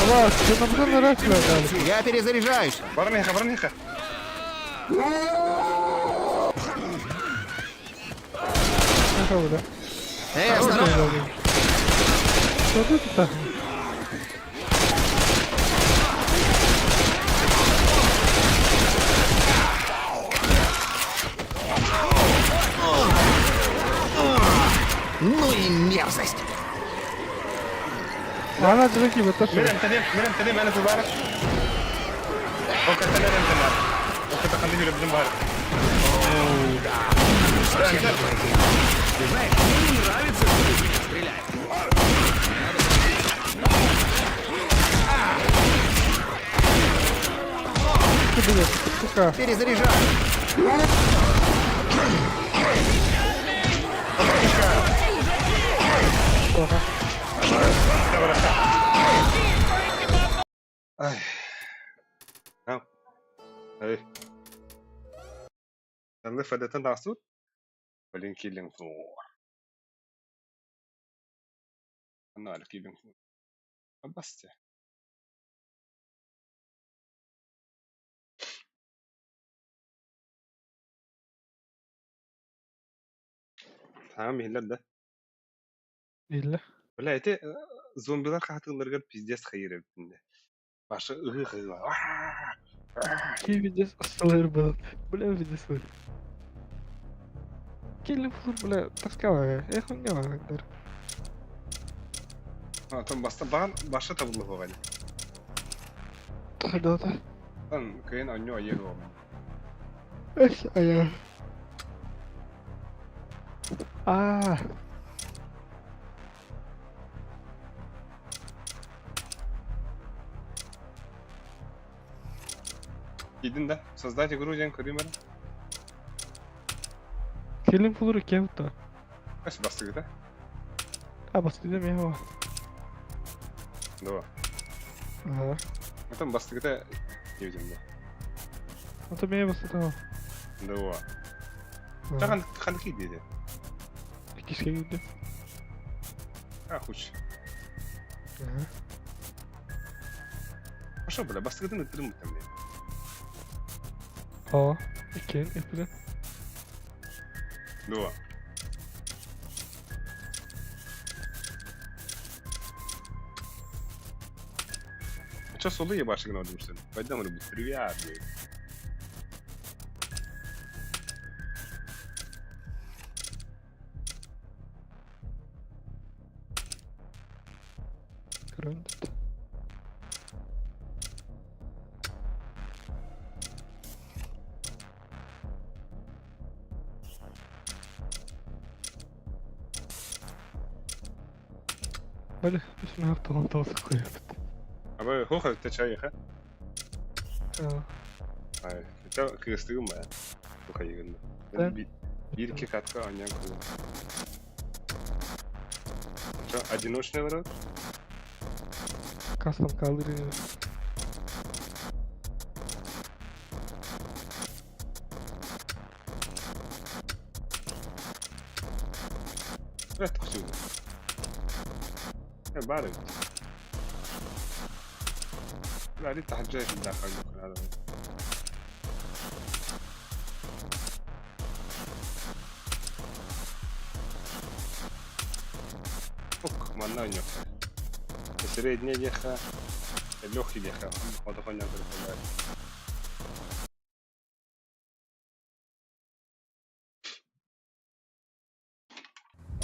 Ава, ты нам же дали. Я перезаряжаюсь! Барниха, барниха. Ага, бля. Эй, осторожно! Что тут-то? Ну и мерзость! Ана драки, вот это. Мирем, тенем, мирем, тенем, أنا تبارك. Окей, тенем, тенем. Это ханнык үлэбитин баар. О, да. Совсем другое дело. Ты знаешь, мне не нравится, что ты в меня стреляешь. Сука. Перезаряжаю. Ай. Ау. Эй. Санны фадатын тахсыбыт. Блин, Killing Floor. Анна Killing Floor. Абасте. Таам иһиллэр да? Иһиллэр. Бля, ити зомбилар хаһытыыларыгар пиздец хайыр эбитин дэ. Башы ыһыы-хаһыы. Киһи пиздец астылар был. Бля, пиздец был. Killing Floor, бля, тоскала. Эх, он не дар. А, там баста баҕан башы табыллыһуоҕа дии. Да, да. Там кыйын онньу айыа суоҕум. Эс, ая. А. Киирдин да? Создать игру диэн көрүүм эрэ. Killing Floor кем то? Эс бастыгыта. А, бастыгыта мен о. Дуо. Ага. Отон бастыгыта диэбитим да. Ото мен бастыгыта. Дуо. Тахан ханнык киирдиэ? Иккискэ киирдим. А, хуч. Ага. Пошел, бля, бастыгытын ыттырым бутам мен. О, иккиэн ыппытым. Дуо. Сейчас суды ебашек надо, что ли? Пойдем, ребят, привет, блядь. Көрөн. Бали, үс тоҕон тоҕус куйабыт. Аба, хоха, ты чай, ха? Аа. Ай, это кыргызстыгым бая. Хоха егин. Бир ки катка анян кылы. Что, одиночный ворот? Кастом калдыры. Это все. Бары. لا ليه تحجاج الداخل هذا. Ок, манна нёха. Средняя леха, легкий леха. Хотохоня перепадает.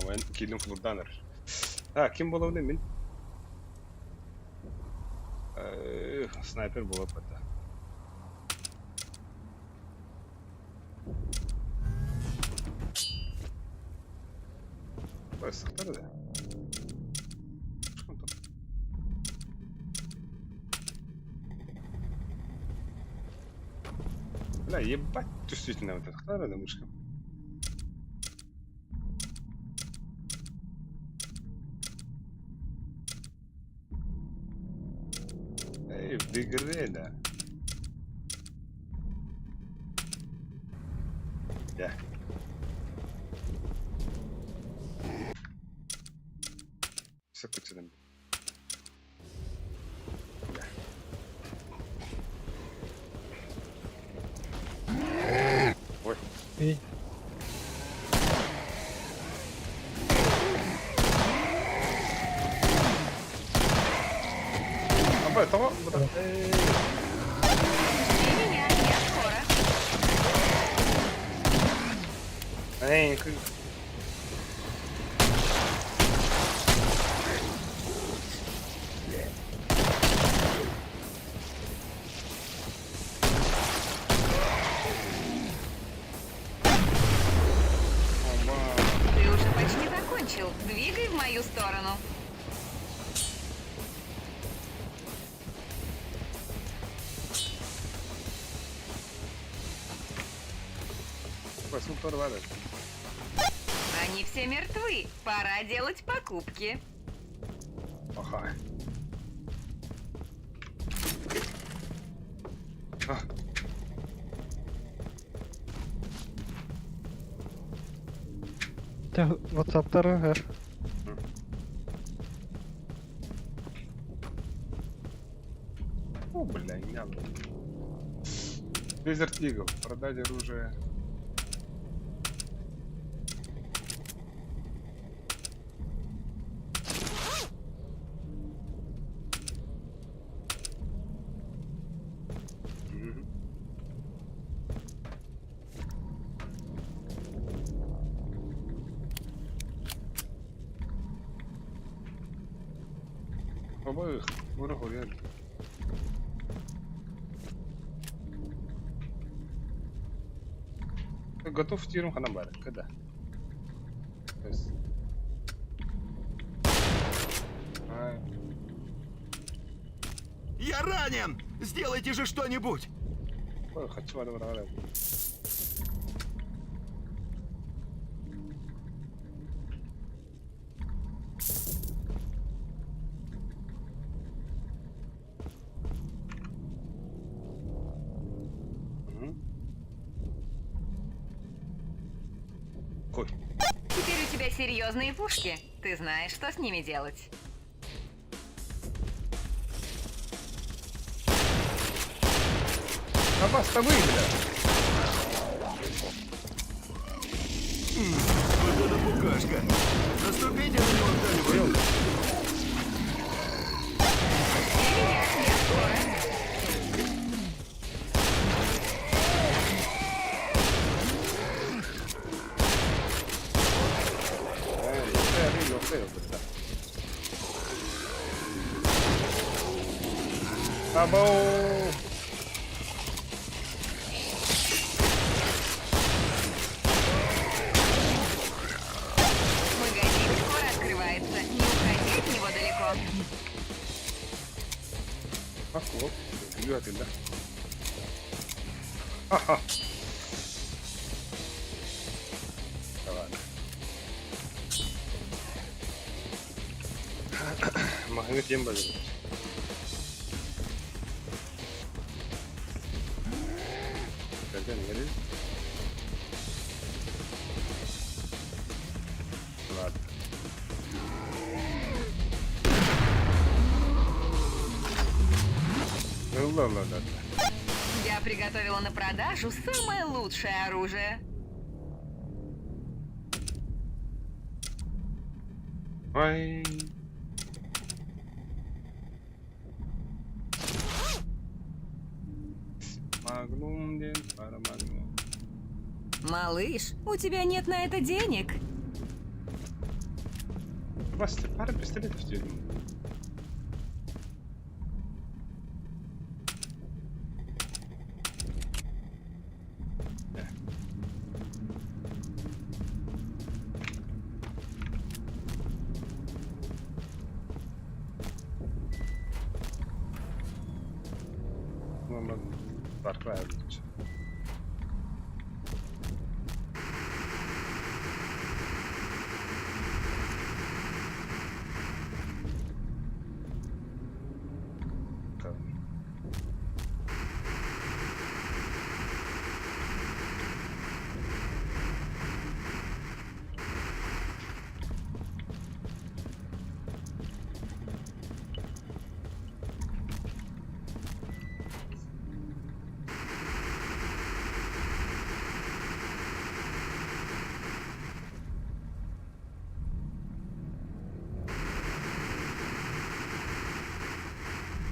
Авен килим флурданер. А, ким боловны мин? Снайпер было бы это. Ой, сахтар да? Что там? Бля, ебать чувствительная вот эта хтара, да, мышка. Эй, в игре, да. Я. Все кучером. Ой. Эй. Аба, того, Жди меня, я скоро. Эй, Они все мертвы. Пора делать покупки. Ага. Чэ, WhatsApp-тары ыһар. О, бля, не надо. Desert Eagle. Продать оружие. Обоих вырахуяли. Готов тирум ханамбар. Когда? Я ранен! Сделайте же что-нибудь! Хочу Теперь у тебя серьезные пушки. Ты знаешь, что с ними делать. А вас-то вы, бля! Вот это букашка! Наступите на него кто-нибудь! Абау! Магазин скоро открывается. Не уходи от него далеко. Ах, вот. Да? Ха-ха. Да ладно. Магнит ем базы. Когда не горит? Ладно. Ну ладно, ладно. Я приготовила на продажу самое лучшее оружие. Ай. Магнум, ден, пара магнум. Малыш, у тебя нет на это денег. Вася, пара пистолетов тебе. Ну, Far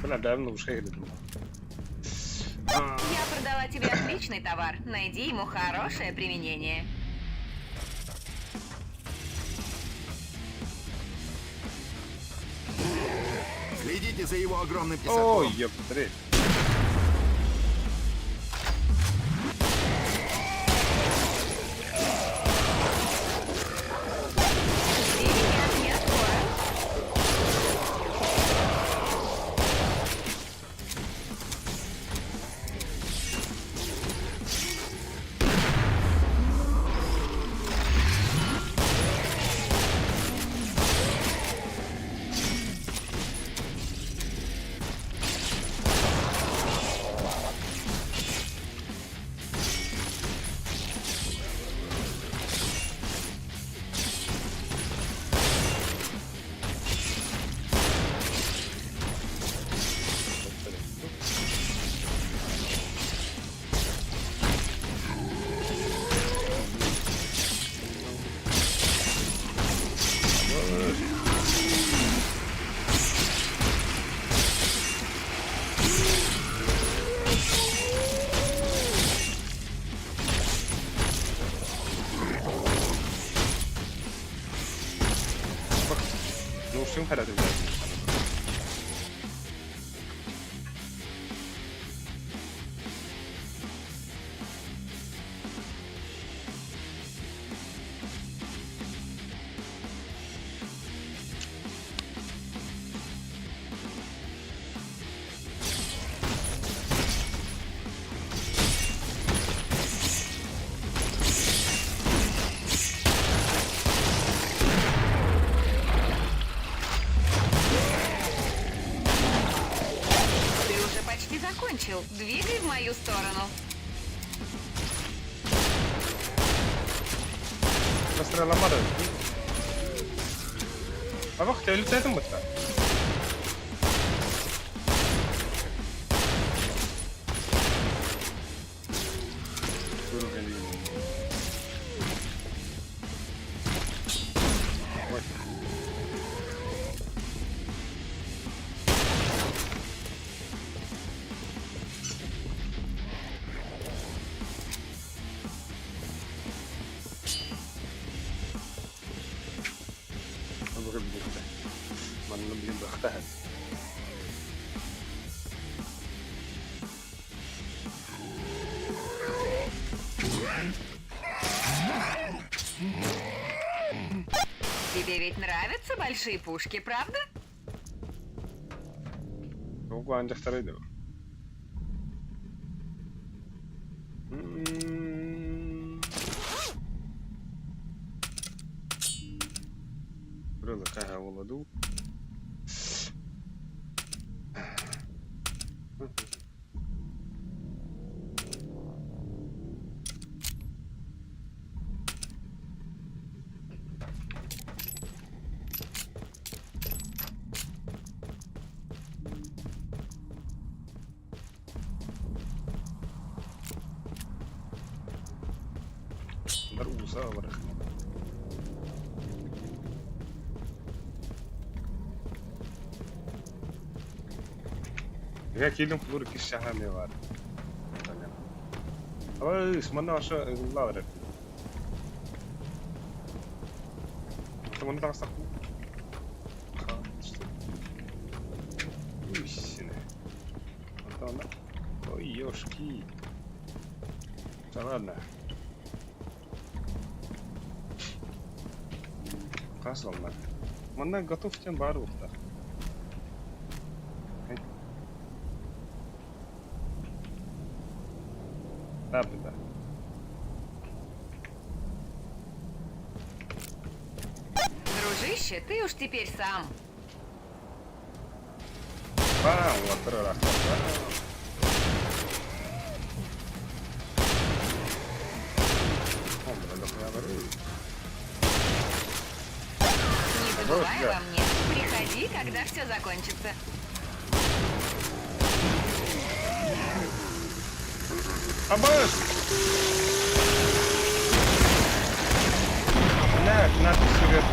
Бля, давно уж я думал. Я продала тебе отличный товар. Найди ему хорошее применение. Следите за его огромным тесаком. Ой, ёптри. Хараты. Ты уже почти закончил. Двигай в мою сторону. Быстро ломадо. Абах, тебя летает быстро. Манна блин бахтаһан. Тебе ведь нравятся большие пушки, правда? Тугу анжахтарай да. Рылы оладу. Бар уса бар. Я килим кулур кишахами бар. Ой, манна аша ыллар. Манна тагы Ой, ёшки. Да ладно. Касална. Манна готов тем бар ухта. Да, да. Дружище, ты уж теперь сам. Бам, вот раз. Не забывай обо мне. Приходи, когда все закончится. Абаш! Блядь, на сигарету.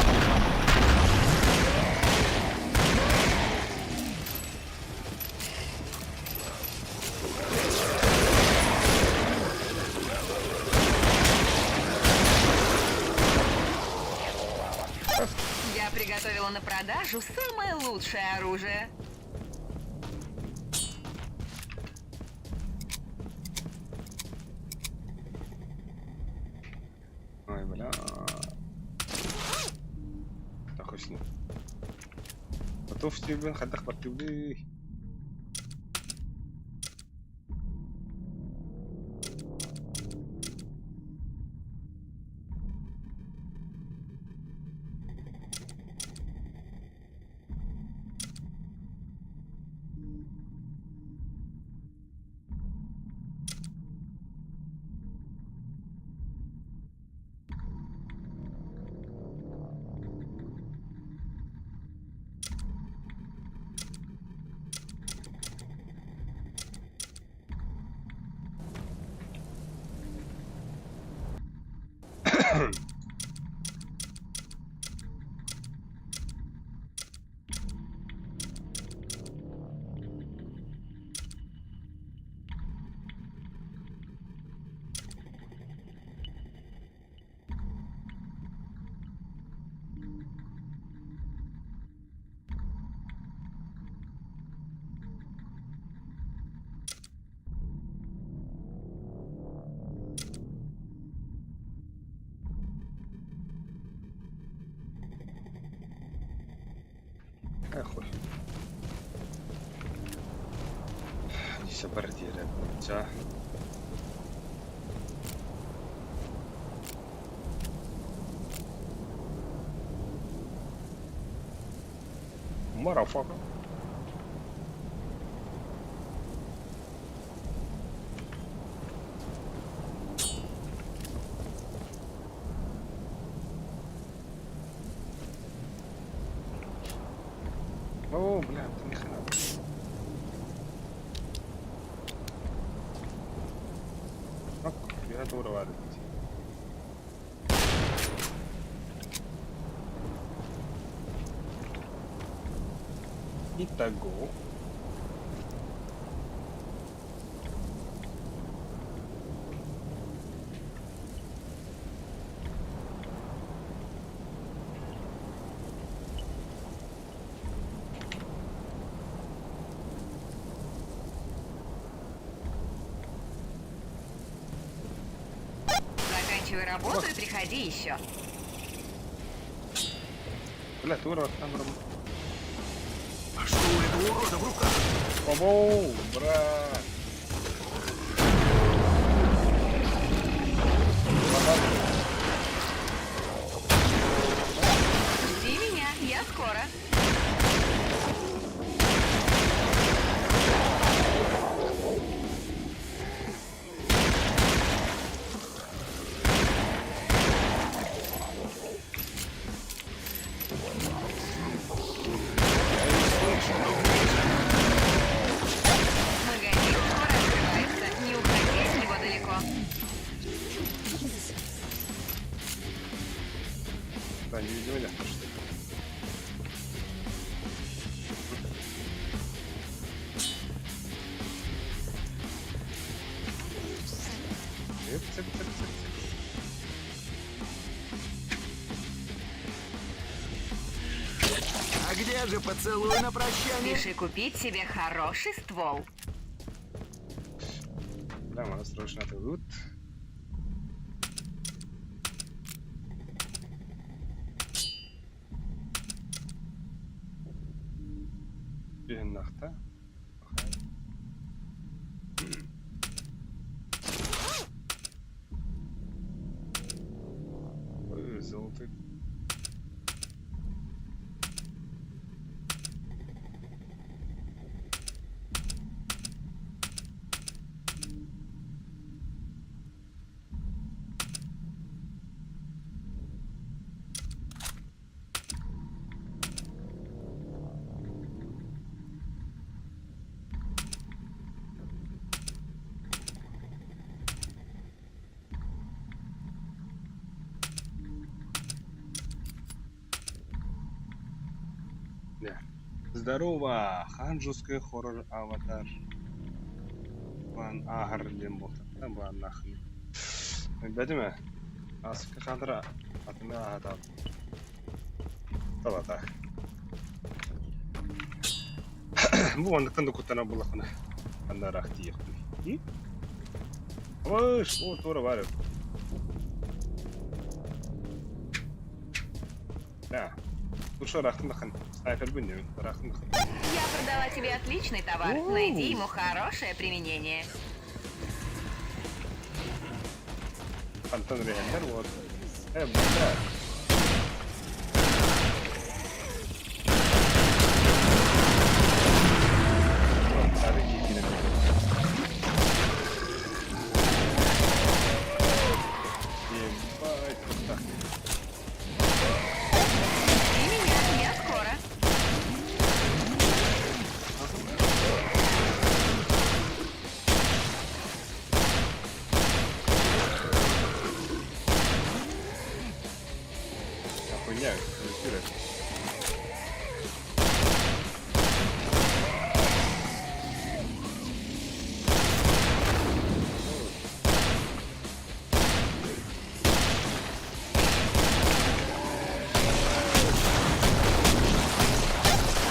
Я приготовила на продажу самое лучшее оружие. Ой, бля. Тахосни. Готов тебе, хадах бартюби. Все partire. Già. Motherfucker. О, бля, ты нихера. Я тура варить. Итого. Заканчивай работу и приходи еще. Бля, тура там. А что у этого урода в руках? Оу, брат. Жди меня, я скоро. Магазин скоро открывается. Не уходи от него далеко. Да, не видимо, нет, что Цып, цып, цып, цып, цып. А где же поцелуй на прощание? Спеши купить себе хороший ствол. Да, надо срочно это лут. Нахта. Ой, золотой. Не. Здорово, ханжуский хоррор аватар. План ахар дем болта. Там план нахуй. Бәдеме? Асыкы хандра атына ахата. Талата. Бу андыктан да кутана булакына. Анда рахти яктын. Ой, о, тура бар. Да. Лучше рахтын дахын. Снайпер бүнне, рахтын дахын. Я продала тебе отличный товар. Найди ему хорошее применение. Антон Рехендер, вот. Бля. Ебать, вот так. Жди меня, я скоро. Охуйня, эфиры.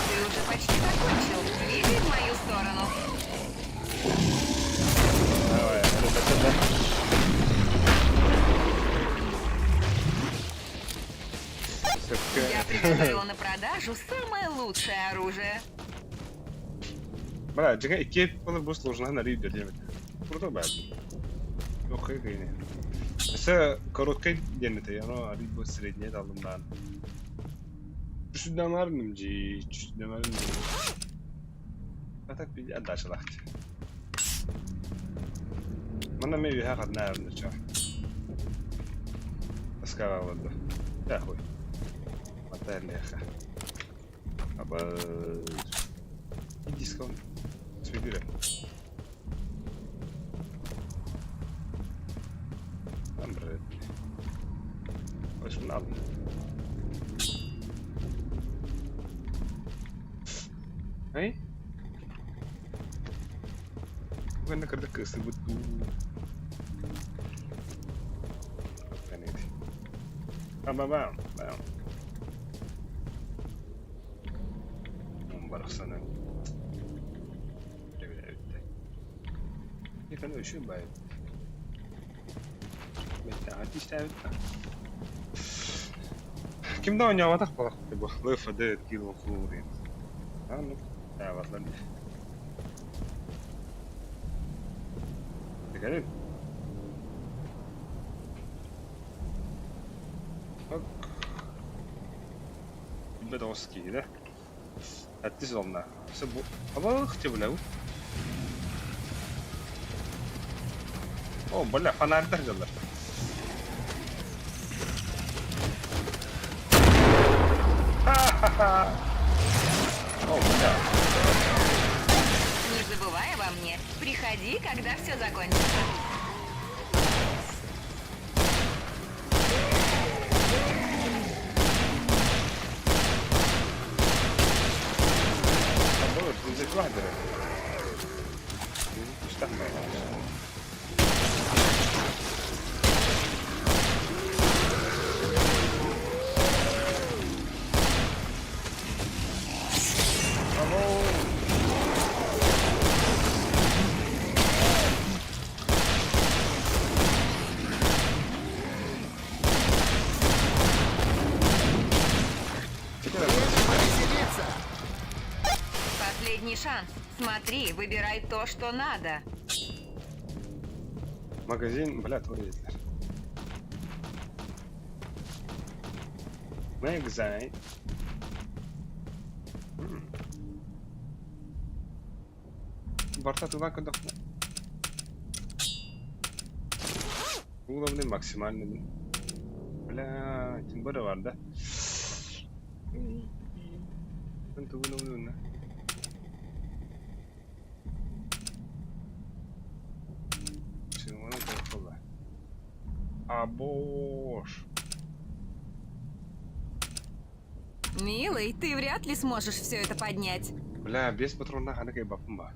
Ты уже почти закончил. Двигай в мою сторону. Давай, да, да, да. Я приготовила на продажу самое лучшее оружие. Бля, дьиҥэ икки буолар бу сложноһын арыый үрдэтиэм этэ. Круто баар. Окей, кыйны. Өссө короткай диэн этэ, ону арыый бу среднее таллым даҕаны. Түсүннэмэрним дии, түсүннэмэрним дии. А так отдачалаах. Манна эмиэ үөһэ ханна аарын чаа. Таскаҕа олордо. Чаа хуй. Мата эрлиэхэ. Абы. Дискон. Свидире. Амбрет. Очень надо. Эй? Уонна кырдык кыыстыбыт дуу. Бам-бам-бам. Бам. Барахсаны. Ким да оонньообатах буоллахпыт бу Left 4 Dead Kill of диэн. Оннук таабатлар дии. Кэлин. Ок. Билбэт оҕус киһи да. Аттис волна. Все бу. Абах те бля. О, бля, фонарьдар дьаллар. Ха-ха-ха. О, бля. Не забывай обо мне. Приходи, когда все закончится. Последний шанс. Смотри, выбирай то, что надо. Магазин, бля, твой Магазин. Барта туда когда Уровни максимальный. Бля, тем более бар, да? А боже. Милый, ты вряд ли сможешь все это поднять. Бля, без патрона ханакай бапымба.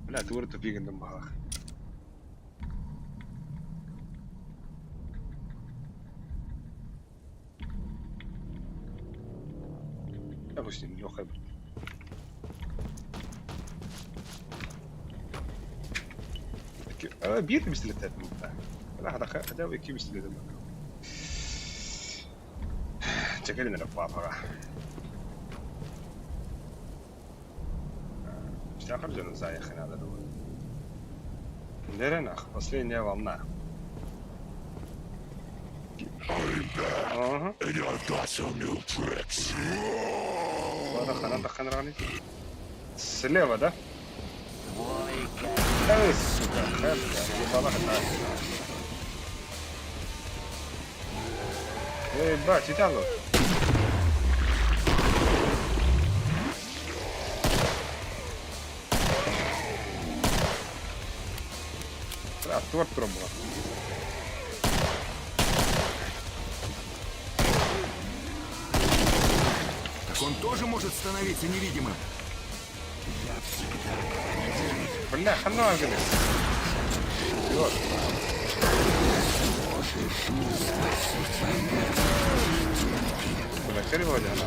Бля, ты вроде тупиган бахах. Допустим, Леха. Биир пистолет Да, хотя бы икки пистолет Чекали на папа. Все заехали надо думать. Деренах, последняя волна. Ага. Слева, да? Эй, сука, хэпка, ебала Эй, бать, Итало. А, торт пробовал. Так он тоже может становиться невидимым. Бля, хана, говорит. Бля, хереводи она.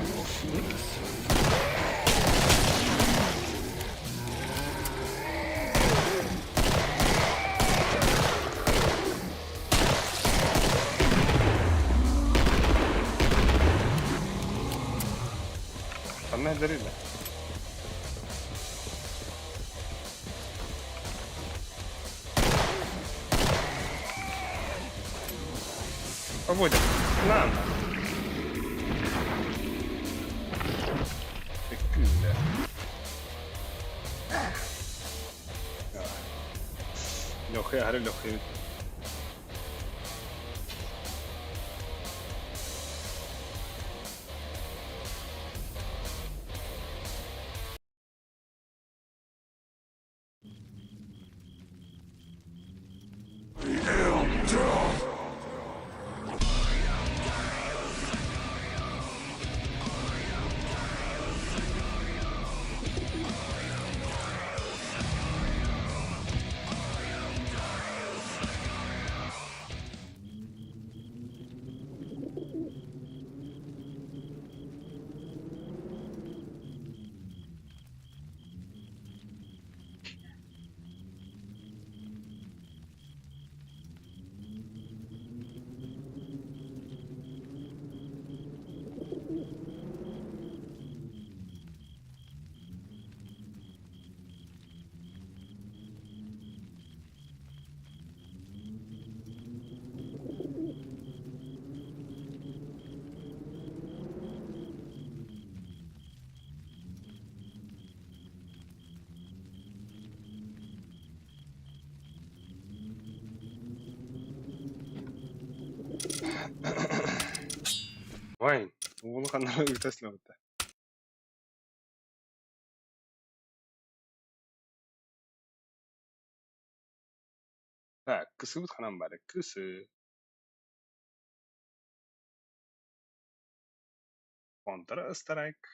Ханна сылдьарый да? Погоди, нам. Kyllä. Лехай, аһары лехай. Вайн, уолу ханна ыыта сылдьыбыта. Так, кысыбыт ханан бары? Кысы. Counter-Strike.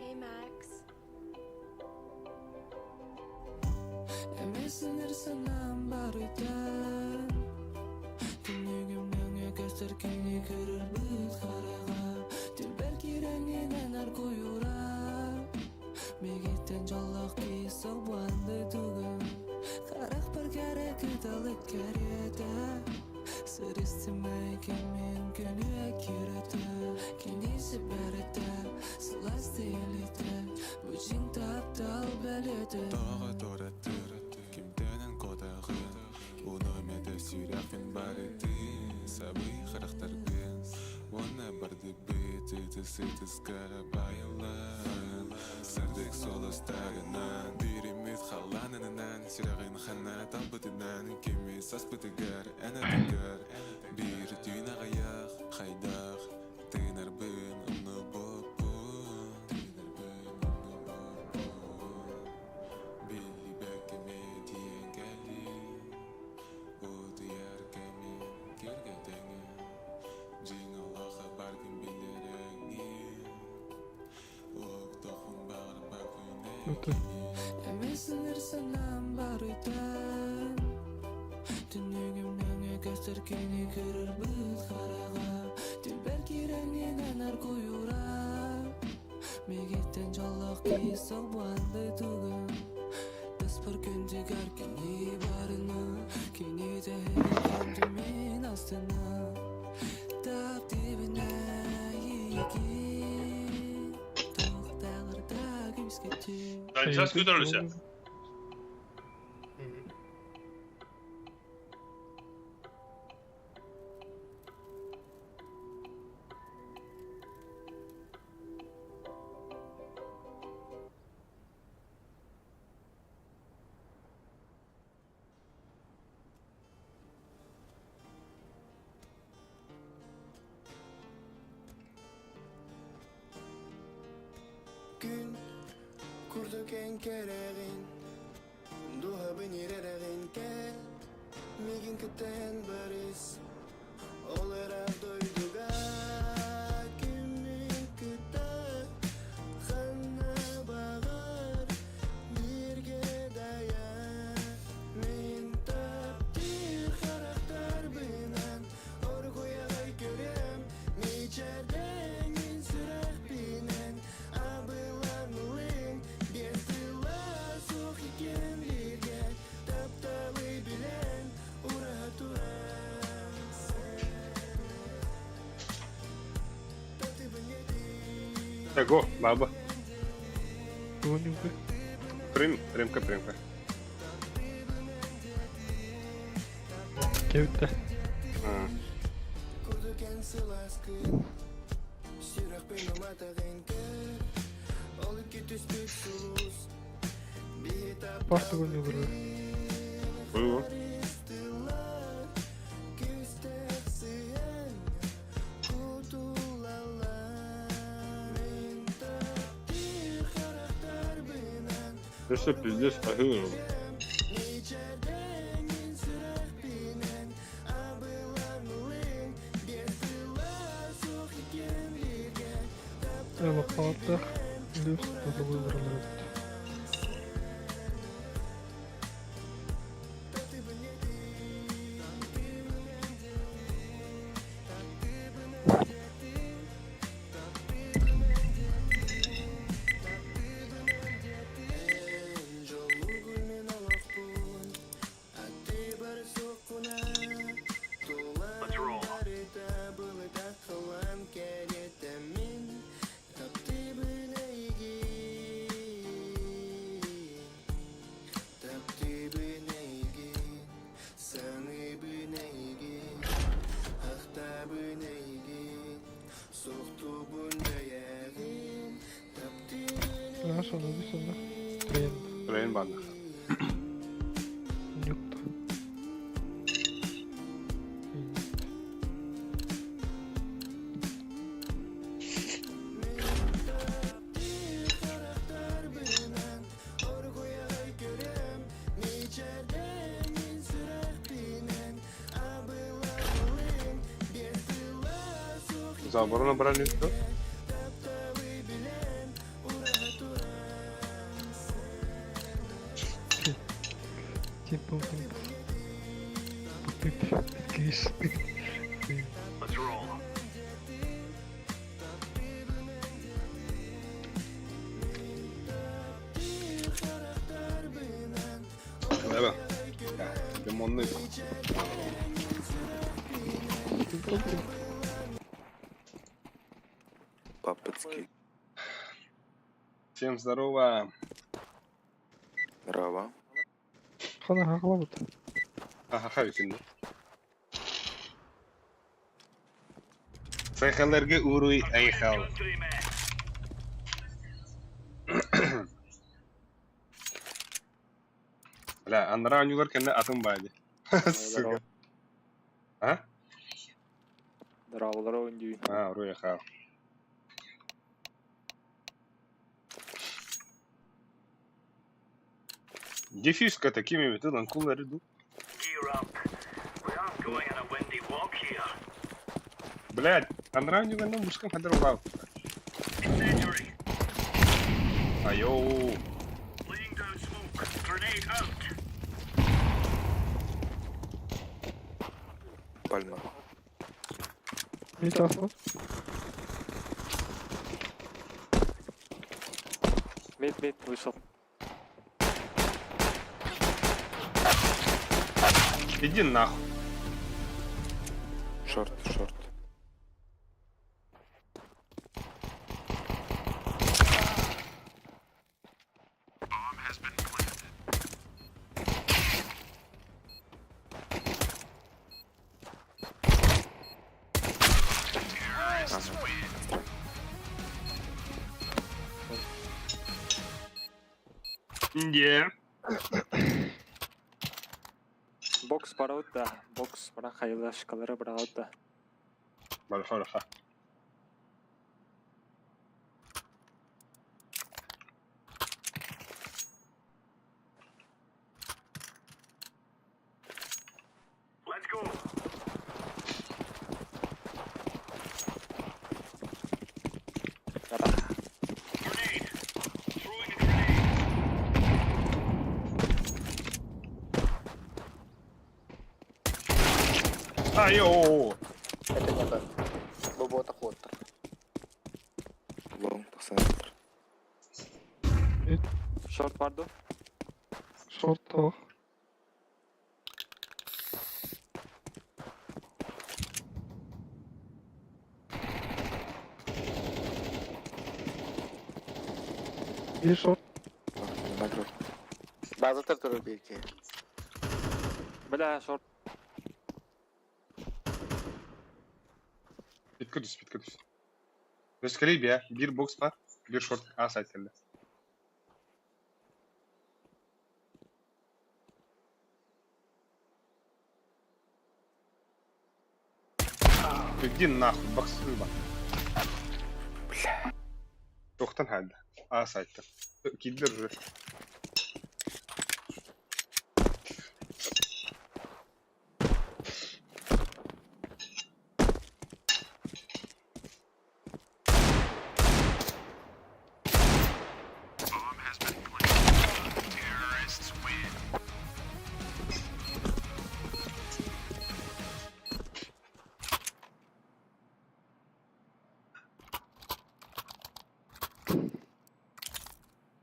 Hey, Max. Сейчас көтөрүлүсэ. Эн кэрэҕин, дууһабын ирэрэҕин кэл, миигин кытта эн барыс. Ол ыраах дойдуга күммүн кытта ханна баҕар бииргэ дайан. Мин таптыыр харахтарбынан оргуйаҕай көрөм, мичээрдэҥин сүрэхпинэн абылаҥлыҥ биэс тыла суох иккиэн бииргэ тапталы билэн ураһа туран. Го, баба. Тоненько. Прим, примка, примка. Кевитте. Парты көне Было. Ты что, пиздец, ахуел? Лопата, плюс газовый вырвет. Наша, ну висона. Трен. Трен банда. Нюкта. За оборону брали, да? Типа, ты, Let's roll. Да. Лимонный. Папацкий. Всем здорово. Здорово. Хана хахлабыт. Аха, хавикин. Сайхаларга уруй айхал. Бля, аннара оонньуулар кэннэ атын баайды. Сука. А? Здорово, здорово, А, уруй айхал. Дефиска такими методом кулер иду. Блядь, аннара оонньууларга мушкам хадыр вау. Айоу. Пальма. Митафа. Мид, мид, вышел. Иди нахуй. Шорт, шорт. Не. Бокс бараут да, бокс бара хайылашкалары бараут да. Большой ха. Айо! Это не так. Бобота хлоттер. Лонг тахсан. Шорт бар дуо? Шорт тоох. Биир шорт. База турар биир киһи. Бля, шорт. Питкэ түс, питкэ түс. Өскөлей бия, биир бокс бар, биир шорт А сайт кэллэ. Иди нахуй, боксуй ба. Бля. Тохтан хаалла. А сайтта. Киллер уже.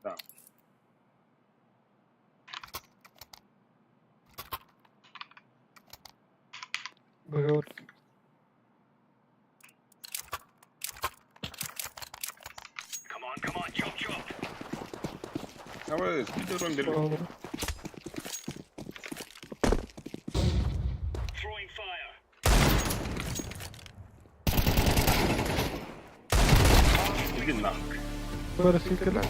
Да. Договор. Давай, спидером бери. Иди нахуй. Бары силкелер.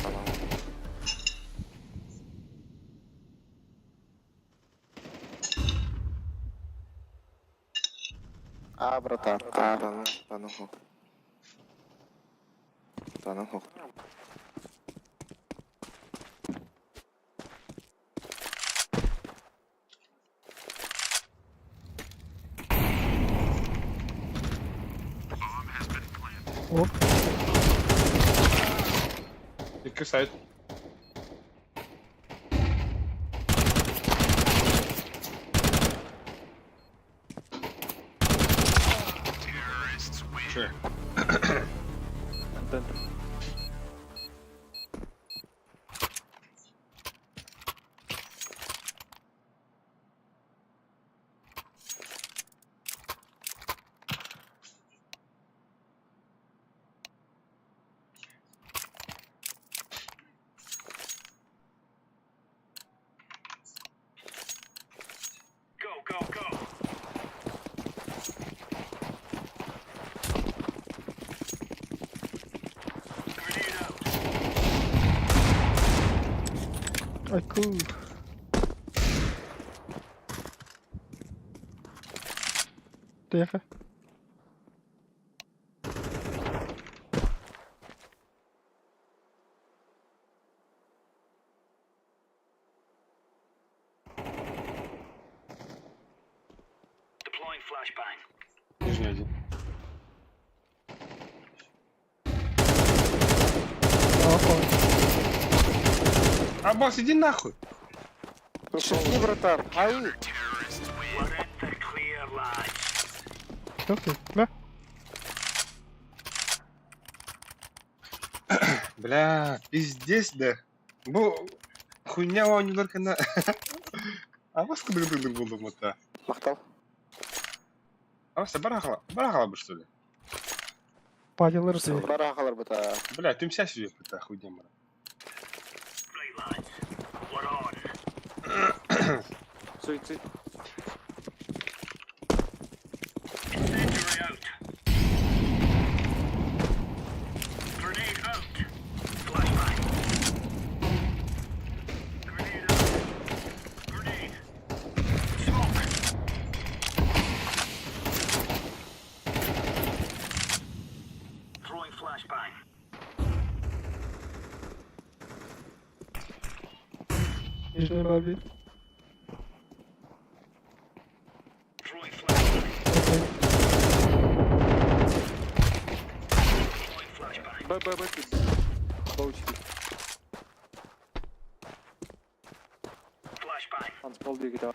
А, братан. А. Таның, таның хоқ. Таның хоқ. Оп. Икки сайт. Че? Антенна. Айку. Тихо. Нижний один. А босс, иди нахуй. Не шути, братан. Ау. Что ты? Да? Бля, пиздец, да. Бу хуйня оонньуулар кэннэ. А вас куда ты буоллум это? Махтал. А вас барахала, барахала бы что ли? Патилар ты. Барахалар быта. Бля, ты мся себе это хуйня мара. Суицид. Нижний бабит. Б, Б, Б, кид. Баучки. Он спал двигатель.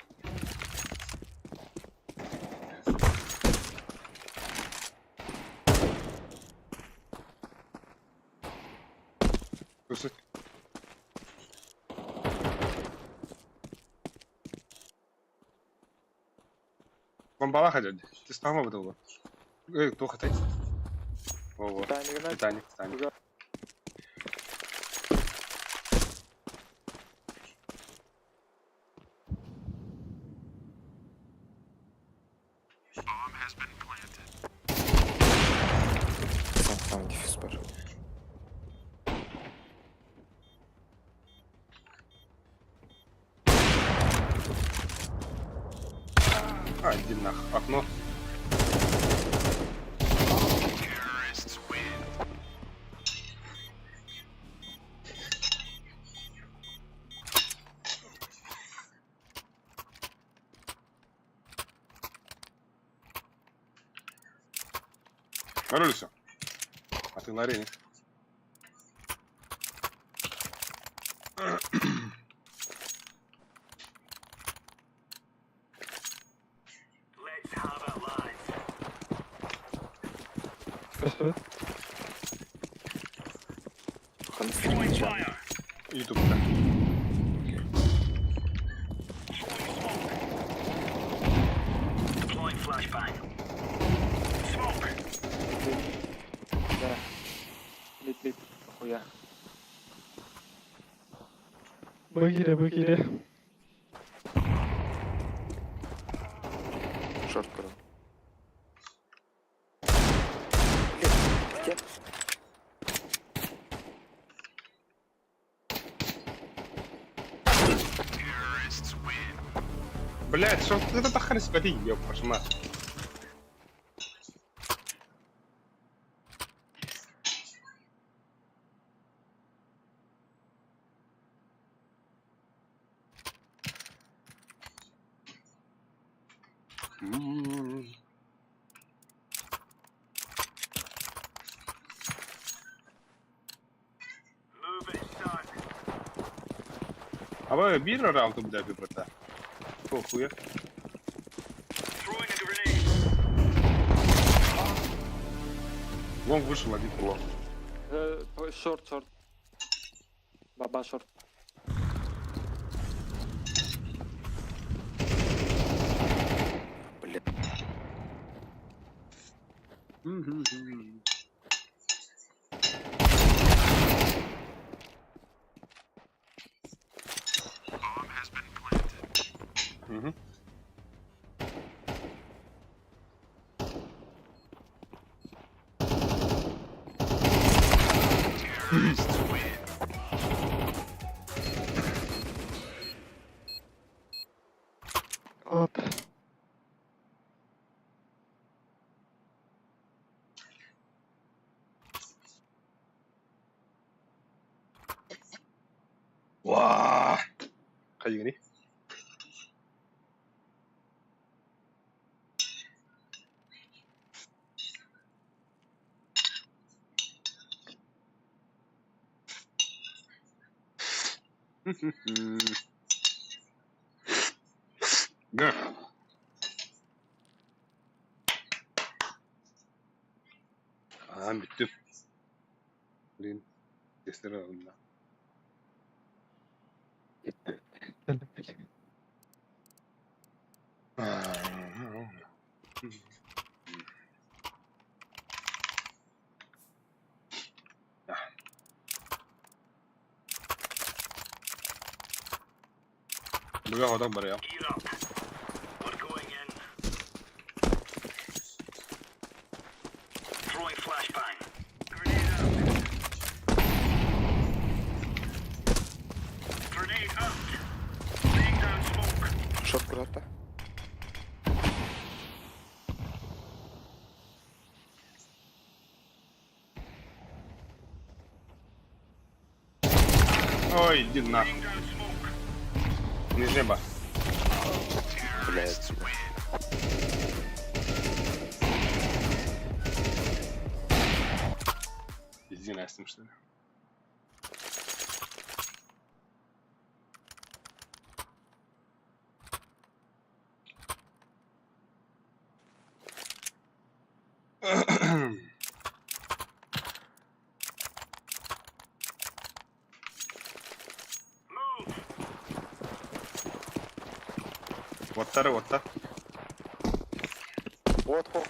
Бомбалаах дьэ. Тистама бытылла. Эй, туох этэй? Во-во. Титаник, Титаник. Там дефис бар. А, иди нах. Окно. Король все. А ты на арене. Ютуб, да. Да. Лип-лип. Хуя. Б кире, Б кире. Шорт көрөм. Где? Блять, что это так хрен ёб вашу мать. А вы бир раунд бля брата? Похуя. Лонг вышел один. Лонг. Шорт, шорт. Баба шорт. Бля. Мгм. Вот. Уа! Хайгани. Да. А, бүттүм. Блин, тестер алында. Быга одан бар я. Шорт куда-то. Ой, иди нахуй. Нижний ба. Блять. Иди Настя, что ли? Вот второй, вот так. Вот хо.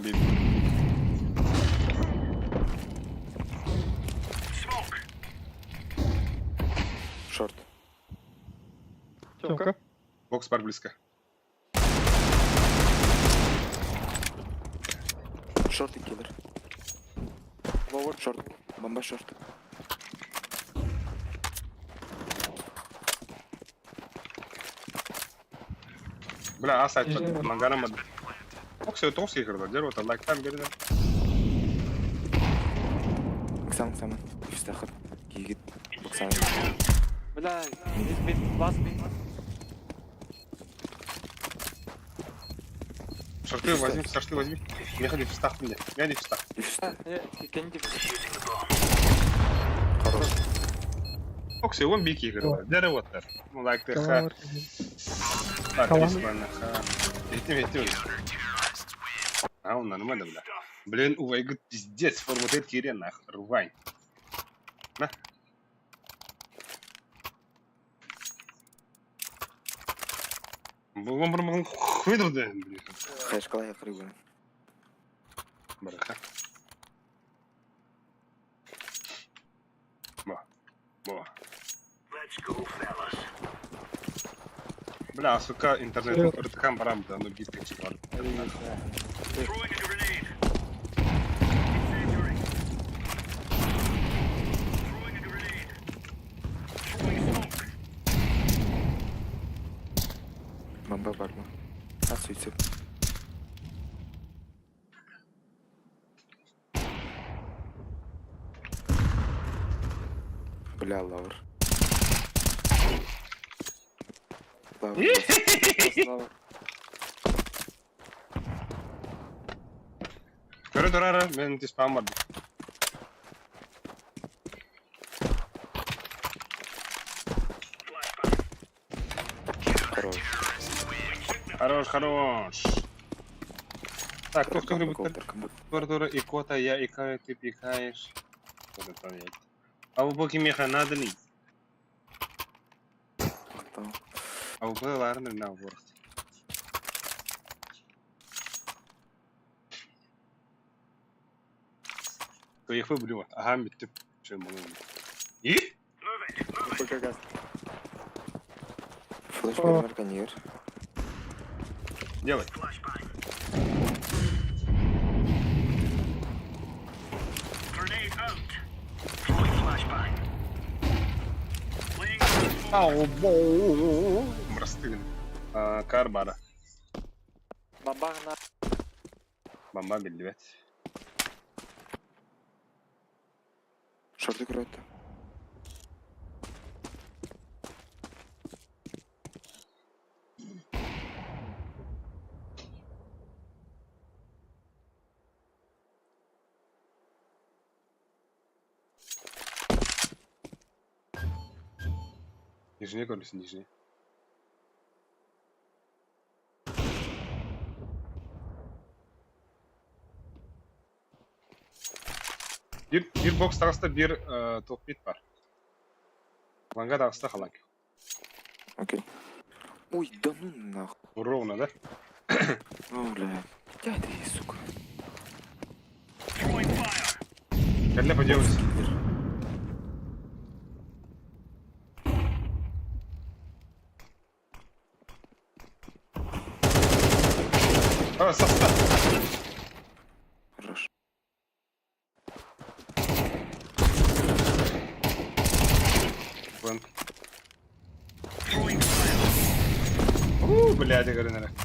Бил. Шорт. Тёмка. Бокс бар близко. Шорт и киллер. Ловер шорт. Бомба шорт. Бля, ас айтпады. Мангарамады. Оксия тоғыз кірді. Дер ота лайктан берді. Оксана, Оксана. Диффюз Кигит. Оксана. Бля, мид, мид, ласт мид. Шорты возьми, шорты возьми. Не ходи в стах мне. Я не в стах. Хорош. Оксия, он бики кірді. Дер ота. Ну лайк ты ха. Так, ха. Этим, этим. А, он нормально, бля. Блин, у Вайгы пиздец, форма тет кире нах, рвань. На. Бум хуйдырды, блин. Хайшкала я крыбы. Бараха. Ба. Ба. Бля, сука, интернет ыртыкан барам да, ну битка чыгар. Бомба барма. А суицид. Бля, лавр. Лавр. Көрө турара, мен диспам бар. Хорош. Хорош, хорош. Так, кто кто любит Тура икота, я икаю, ты пикаешь. А у боки меха надо ли? А у ларны на ворд. То их выбрю. Ага, ты что могу. И? Флеш марканьер. Делай. Ау, бо. Мрастыгин. Карбара. Бомба на. Бомба билбет. Шорты кроет. Нижний көрүнүш, нижний. Bir box tarafta bir top mid var. Langa tarafta халак. Окей. Ой, да ну нахуй. Ровно, да? Ну, бля. Я ты, сука. Кәллә поделать. А, состав. Хорош. Вон. У, блядь, я говорю, наверное.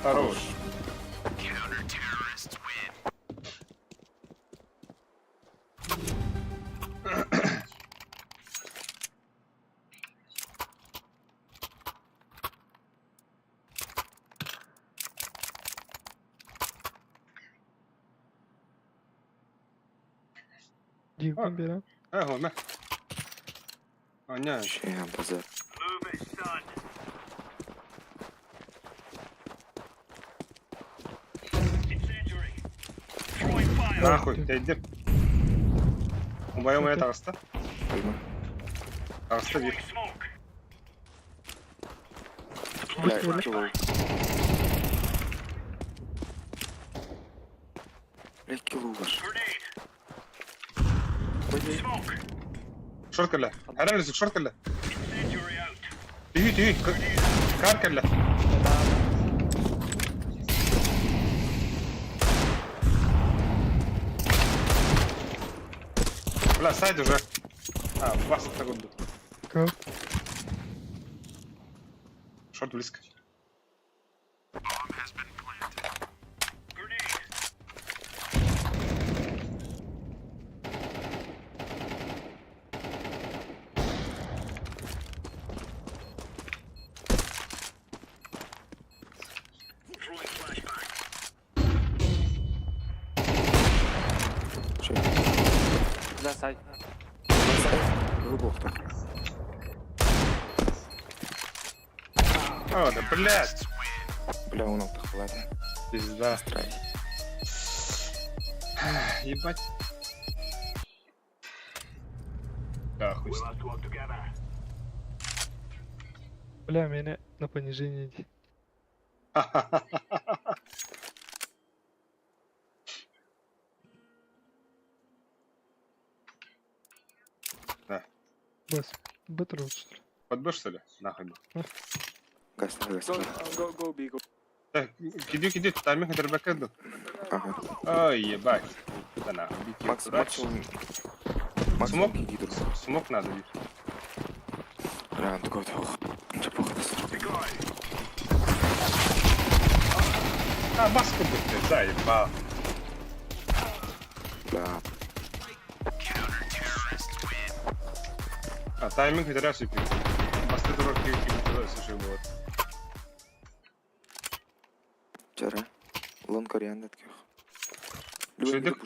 Хорош. Дивкин берем. А, ладно. А, не. Чем базар? Нахуй, тэйдим. Убайым моя таҕыста. Таҕыста биир. Бля, килл. Бля, килл ваш. Шорт кэллэ. Эрэн үсүк шорт кэллэ. Түһүү түһүү. Кар кэллэ. Бля, сайд уже. А, вас так курдук. Как? Шорт близко. Да, сай. Глубоко. О, да блядь. Бля, он ладно. Пизда. Ебать. Да, хуй с ним. Бля, меня на понижение иди. Да. Бас, бэтр что ли? Под Б, что ли? Нахуй. Газ, газ, Go, go, go, B, go. Так, киди, киди, тайминг это Ага. Ой, ебать. Да нахуй, бики, Макс, удачи. максимум. Смок? Максимум Смок надо, бить. Бля, он такой, ох, чепуха. А, маску бы ты, заебал. Бля. А, тайминг это раз и Басты дурак, киди, вот. Вчера. Лон кориандр таких. Шүйдік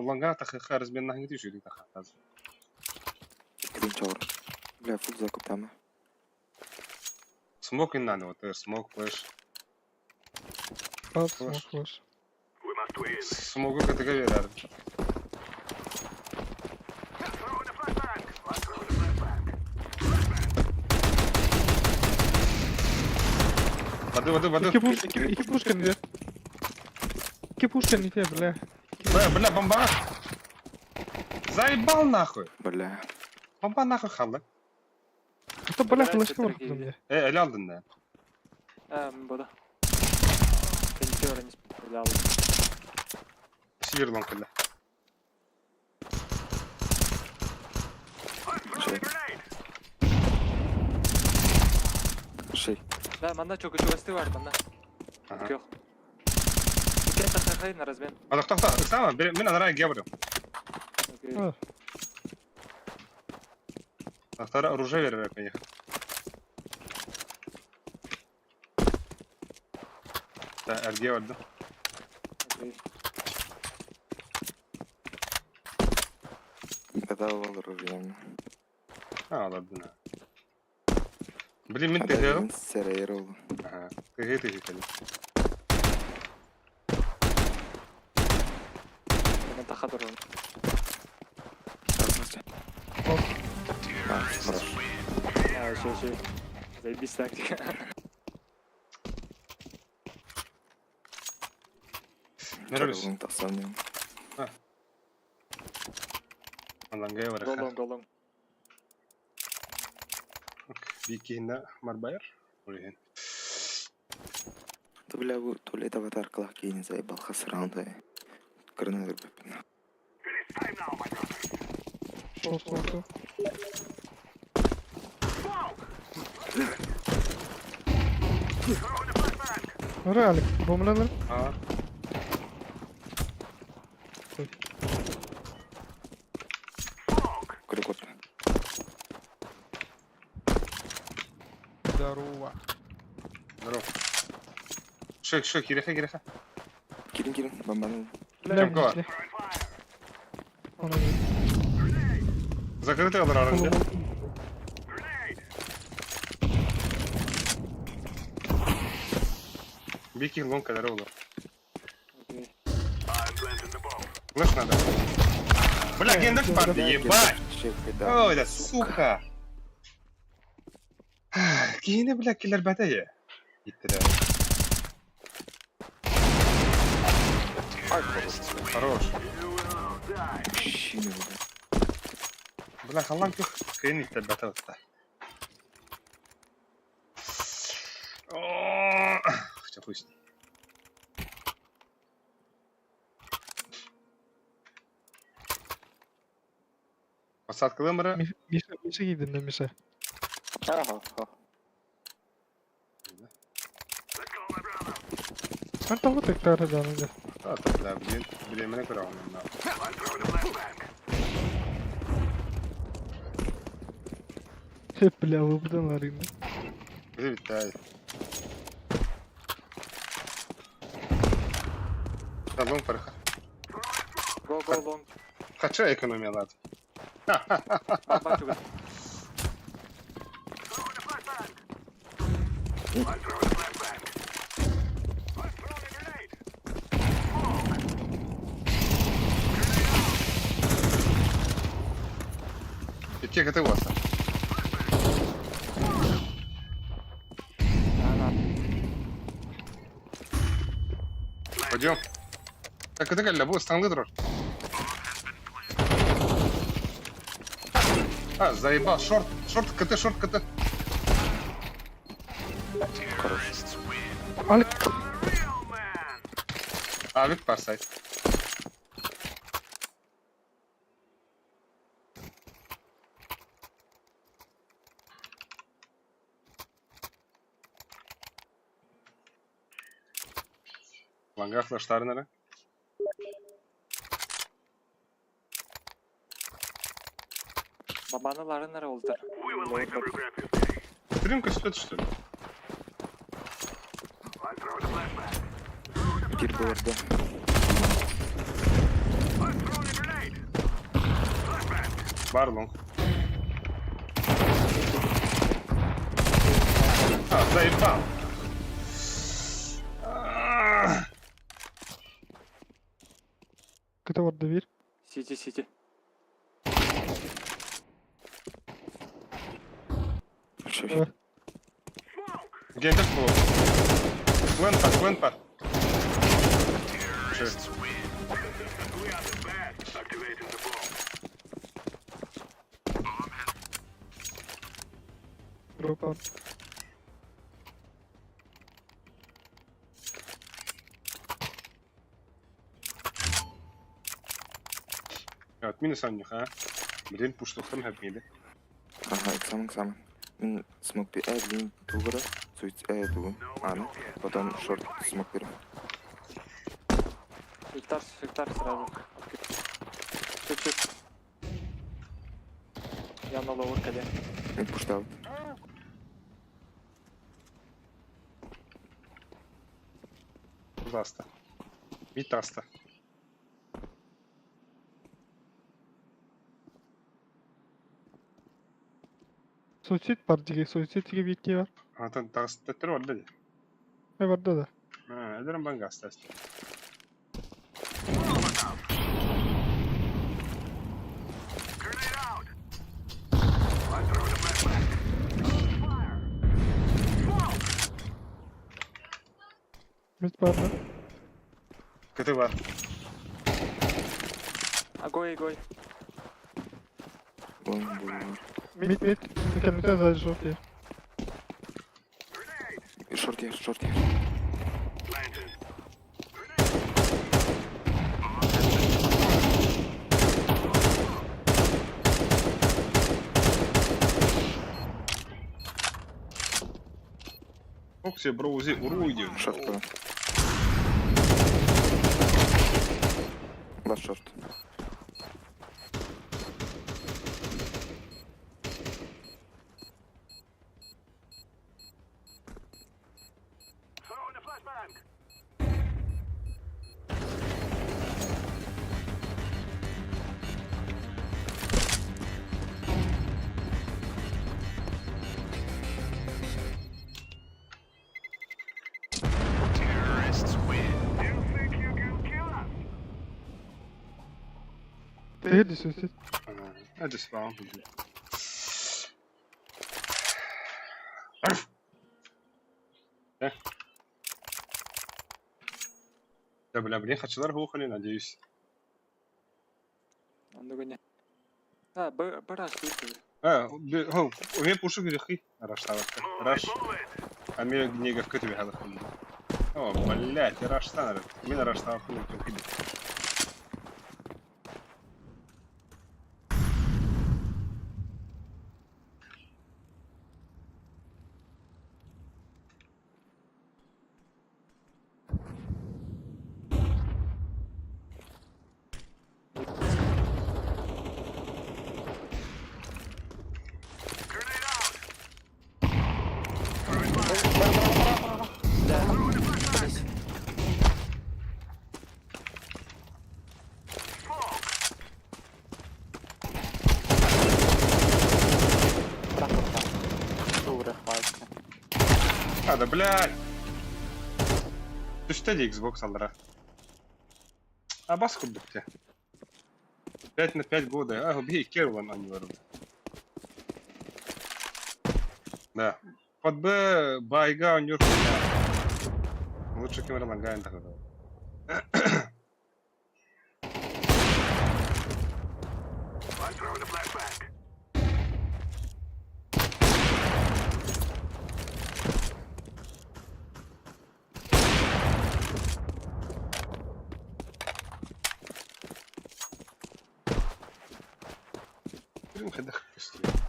лонга тахыха размен нахнити шүйдік таха. Крин чаур. Бля, фул закуп там. Смок и надо, вот смок, флеш. Пап, смок, флеш. Смогу категория Воды, воды, воды. Iki пушка не Iki пушка не те, бля. Бля, бля, бомба. Заебал нахуй. Бля. Бомба нахуй халла. Это бля, флешка var мне. Э, эле алдın да. Буду. Ничего не стрелял. Сивер лонг эле. Шей. Да, манна чого чогости бар, манна. Ага. Yok. Икки тахахай на размен. А, тоқта, тоқта, мен анара гебрю. Окей. Вторая оружие верю, поехал. Да, РГ вот, да. Окей. Когда оружие. А, ладно. Блин, мен тыгыл. Серейрол. Ага, тыгы тыгы кали. Мен таха турам. А, хорош. А, ще, ще. Заебись тактика. Нравится. А. Алангай бар. Голон, голон. Бикина Марбайр. Блин. То бля, туалет аватар клак я не заебал хас раунда. Крына Шел, шел, шел. Ралик, бомбалар. А. Крюкот. Здорово. Здорово. Шо, шо, киреха, киреха. Кирин, кирин, бомбанул. Бля, Закрытый олорорун дьэ. Бики лон кэлэрэ олор. Флеш надо. Бля, гендер парты, ебать! Ой, да сука! Киһини, бля, киллэрбэтэ е. Иттилэр. Хорош. Бля, халлан күх кыйын иттэрбэтэ отта. Хотя хуй с ней. Посадкалым бара. Миша, Миша киирдин да, Миша. Ага. Ан тоҕо тыктаары даҕаны да. Да, бля, блин, бириэмэни көрөҕүн онно. Бля, выбыдан ларыгын. Били бүттэй. Да, лонг парха. Go, go long. Хочу экономиялады. Бомба чугас. Икки кыты болса. Пойдем. Так, это кэллэ, бу ыстаҥлыы турар. А, заебал, шорт, шорт, КТ, шорт, КТ. Алик. Авик парсайт. Ланга флештарын эрэ. Бабаны ларын эрэ олдар. Стрим көстүбэт что ли? Биир буоларда. Бар лонг. А, заебал. Кыта барда биир. Сити, сити. Гендер буолуо. Плент бар, плент бар. Группа. Вот минус анньых, а? Блин, пуштухтан хэпмиди. Ага, экзамен, экзамен. Мин смог би э блин тугара, суиц э тугу, аны, потом шорт смог бери. Сектар, сектар сразу. Чуть-чуть. Я на лоуэр каде. Мин пуштаут. Баста. Мид таста. Суицид бар диги, суицид диги биир бар. Антон тагыстаттыр барда ди. Э барда да. А, эдерен банга астаст. Мид бар да. КТ бар. Огой, огой. Лонг буолар. Мид мид. Кэннитэ сзади шорт Шорт ер, шорт ер. Ох, все броузи уруйди. Шорт была. Лast шорт. They hit this. I just found. Да, бля, блин, хачылар хуухали, надеюсь. Онно гыне. А, б бараш выйти. А, хо, у меня пушек грехи. Раштавка. Раш. А мне негов көтү бихалар. О, блядь, раштан. Мен раштавка не А, да, блядь. Ты что, Xbox алра? А бас курдук 5 на 5 года. А, убей Керван, а не ворот. Да. Под Б байга у него. Лучше камера лагает тогда.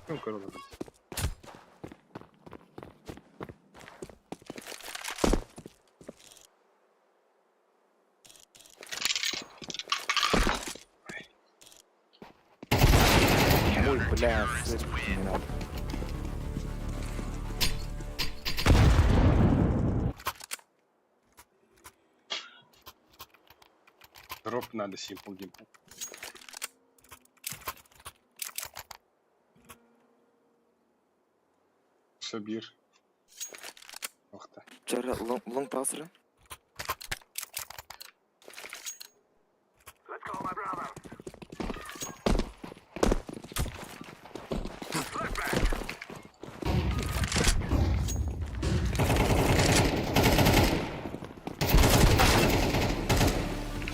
Прям корона. Ой, бля, не надо. Дроп надо, Simple Dimple. Сабир. Ох ты. Вчера лонг пасры.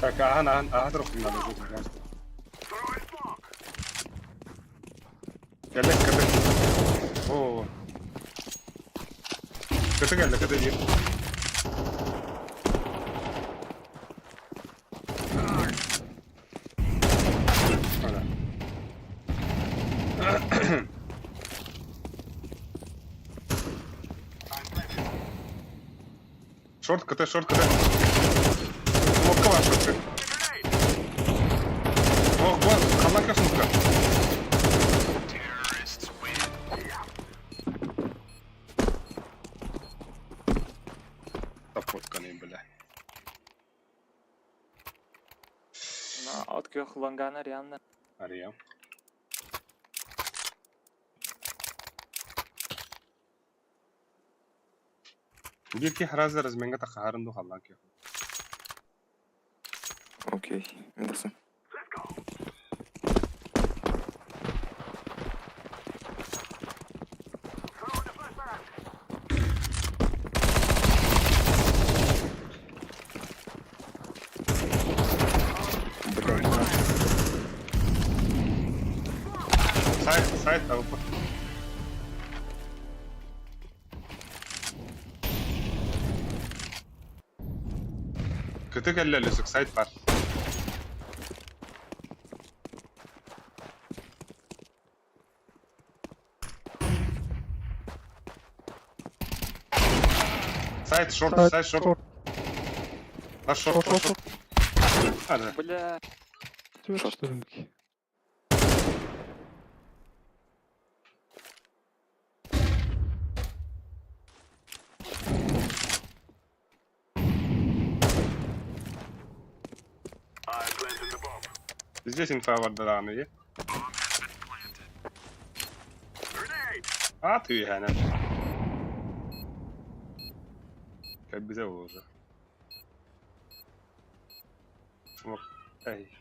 Так, ага, ага, ага, трохи надо жити. Geldi ката. О. Ката geldi, ката bir. Ана. Шорт, КТ, шорт, КТ. Смокка var шорт. Ох, вон, халака смокка. Пофотканный, бля. На открых лонгана реально. Ария. Бирки хразы разменга тахарынду халаки. Окей, мидасы. Сайт, сайт, АВП. КТ кэллэ лүсүк сайт бар. Сайт, шорт, сайт, шорт. На шорт, шорт, шорт. А, да. Бля. Шорт. Здесь инфа вардараны. А ты гана. Как без уже. Смог. Эй.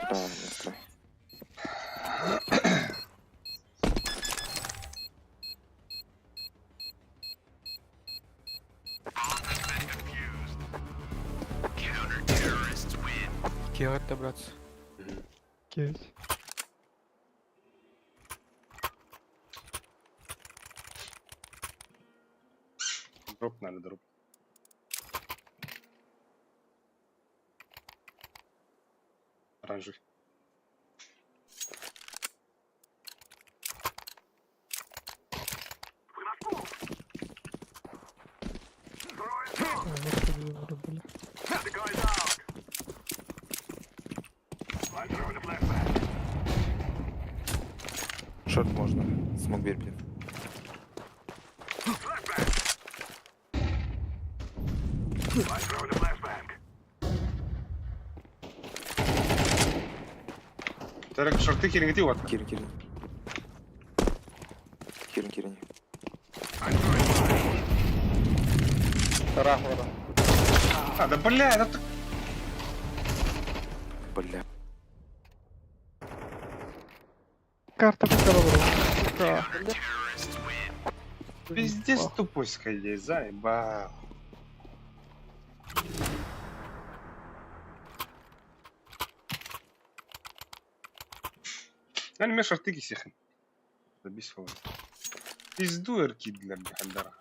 Давай, настрой. Киэҕэр добраться. Киэс. Дроп надо, дроп. Оранжевый. Шорт можно. Смог бербин. Тарак шорты кириҥити уот. Кирин, кирин. Кирин, кирин. Ыраах олорон. А, да бля, это... Бля. Карта покалывала. Сука. Пиздец тупость есть, заебал. Аны мен шорты кисехин. Забисывал. Пизду эрки для Бхандара.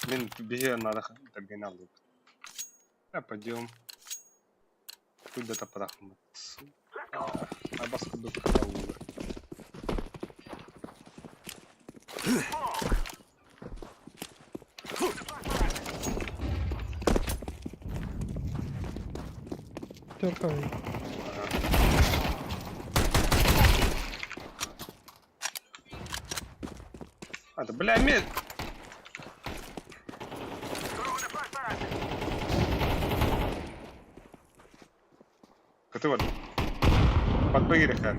Мен беге надо догонял. А пойдем. Куда-то подахнуть. А бас куду Теркай. А, да бля, мед. Каты бар. Подбеги реха.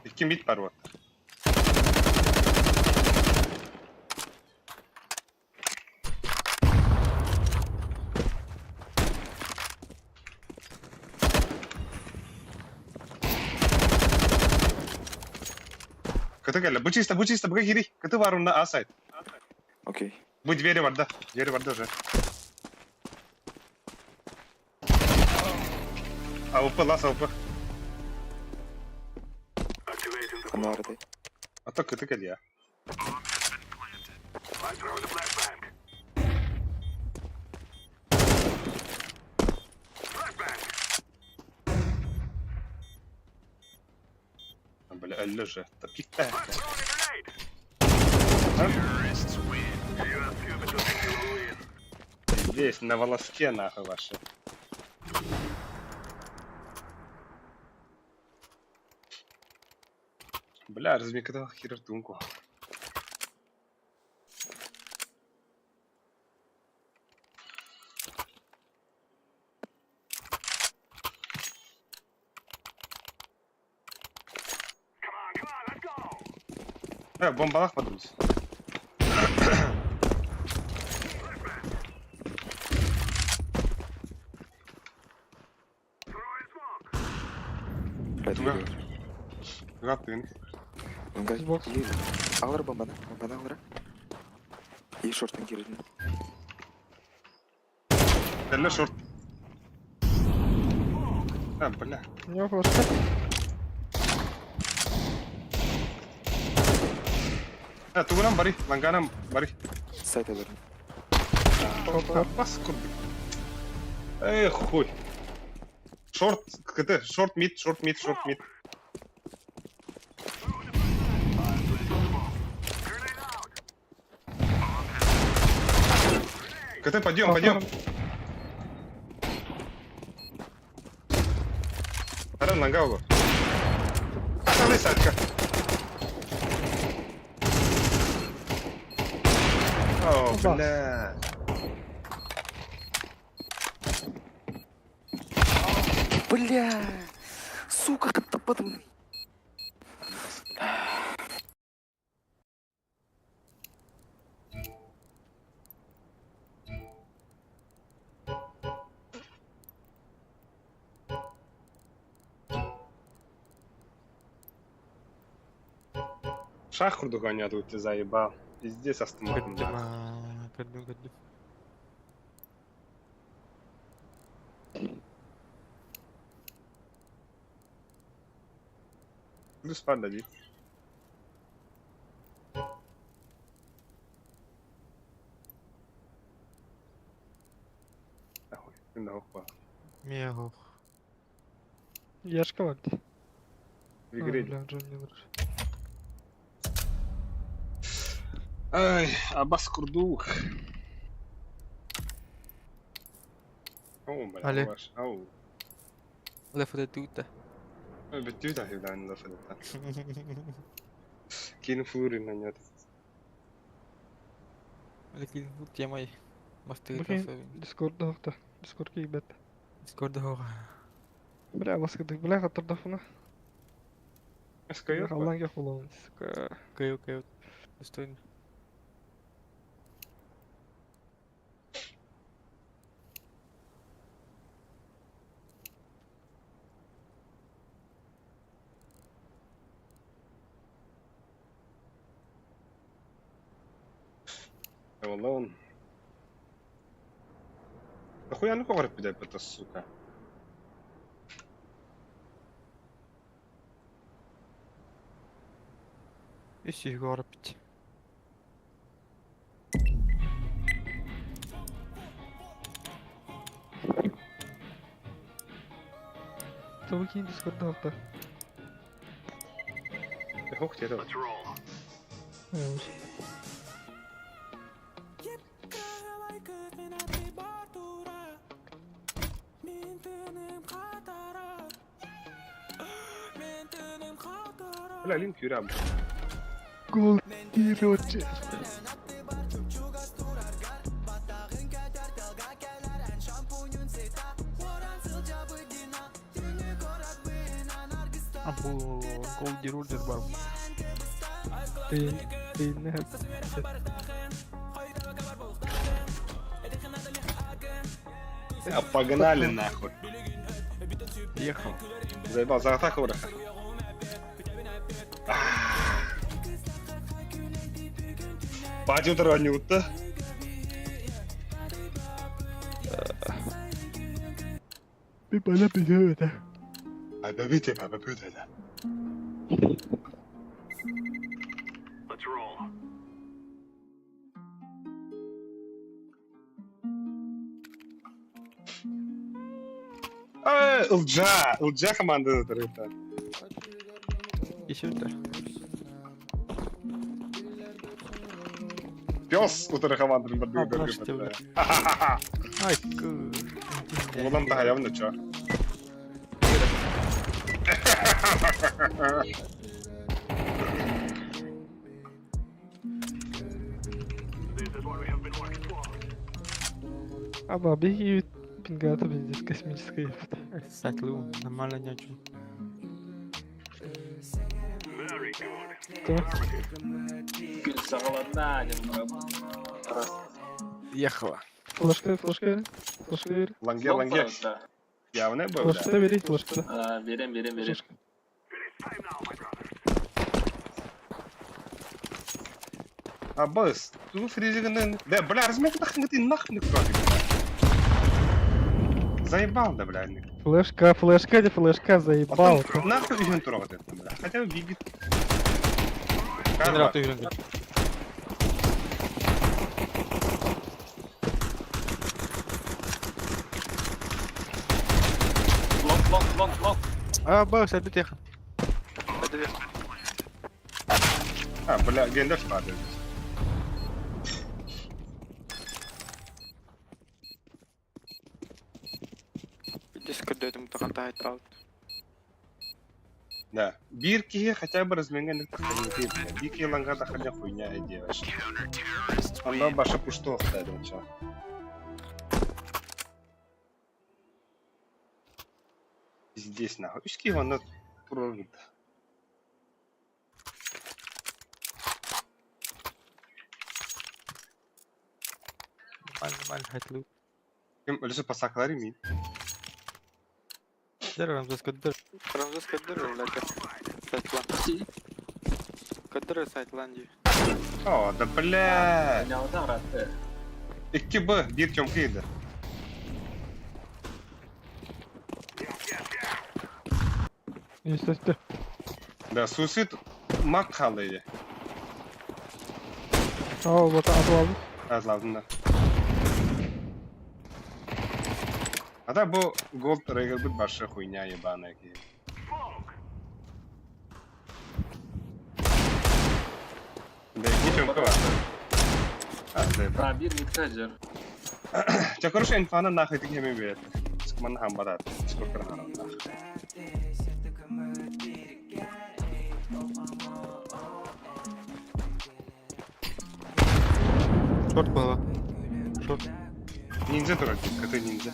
Икки мид бар вот. Каты кэллэ. Бу чисто, бу чисто, бу кири. Каты бар онна А сайт. Окей. Бу двери бар да. Двери бар да уже. АВП, лас АВП. Аны арыдай. А то кыты кэллэ. А, Бля, әлле же. Тапик. Здесь, на волоске, нахуй, ваши. Бля, размикадал хердунку. Бомбалах подумать. Бля, Гатын. Алыр бомбаны, бомбаны алыр. И шорттан кирдин. Әллә шорт. А, бля. У него флешка. А, тугунан бари, ланганам бари. Сайт алыр. Бас курдук. Эх, хуй. Шорт, КТ, шорт мид, шорт мид, шорт мид. КТ, пойдем, пойдем. Аран ланга Самый садка. О, бля. Бля! Сука, потом. Шах курдук оонньоотубут дии заебал. Пиздец астымматым Көрдүм нахуй. аа, көрдүм көрдүм. Плюс панда дии. Нахуй, мин да баар. Мех. Яшка бар дии. В игре. Бля, Джонни бар. Ай, абас курдук. О, бля, Але. ваш. Ау. Леф это. Бүттүү да хилдан леф это. Кин фури на нет. Лекин бу темай. Мастер Блин, Дискорд да Дискорд кийбет. Дискорд хоға. Бля, баскыдык, бля, хатырдафына. Скайып. Алланга кулон, сука. Кайо, кайо. Достойно. Alone. Нахуя ну кого пидает это, сука? Үс горбить. Тобы кийин Дискордда хокта. Хох тебе. Бля, линк юрям. Гол Короче. А бу Голди Рулер бар. Ты, ты не. А погнали нахуй. Ехал. Заебал, за атаку браха. Пати утра. Bir bana bir de. А давайте, папа, да. Let's roll. Ылджа, Ылджа команда это. Еще это. Пес утары команданы А, бля. Ай, Уладан да явно чё. Аба, беги пингата пиздец космическая. Кстати, нормально не очень. Что? Ехала. Флешка, флешка, флешка бери. Ланге, ланге. Явно был, Флешка бери, флешка. Берем, берем, берем. А, быс, ту фризигнен. Да, бля, размек нахуй ты нахуй не Заебал, да, бля. Флешка, флешка, где флешка, заебал. Нахуй үйін туралы это, бля. Хотя бы бигит. Генератор үйренген. Лонг, лонг, лонг, лонг. А, б, сәбит ехал. А, бля, гендер падает. Дискорд тахантайт аут. Да. Бир киһи хотя бы разменген бля. Бир киһи ланга тахарня хуйня идея вообще. Онда баша пушто охтайды чё. Здесь нахуй. Үс киһи онда турар Нормально, нормально, хайтлу. Ким өлүсө пасаклар ми? Дер Рамзес кадыр. Рамзес кадыр, бля. Который сайт Ланди? О, да бля. 2 Б, биир Тёмка иде. Естественно. Да, суицид мак хаалла иде. Aa, вот атылабыт. Атылабытын да. А так бу Gold Рейгербит барша хуйня ебаная киһи. Да икки Тёмка бар. А, да. Чэ, короче, инфаны нахуй ты кеме берет. Скман хамбарат. Сколько нахуй. Шорт было. Шорт. Ниндзя дурак, коты ниндзя.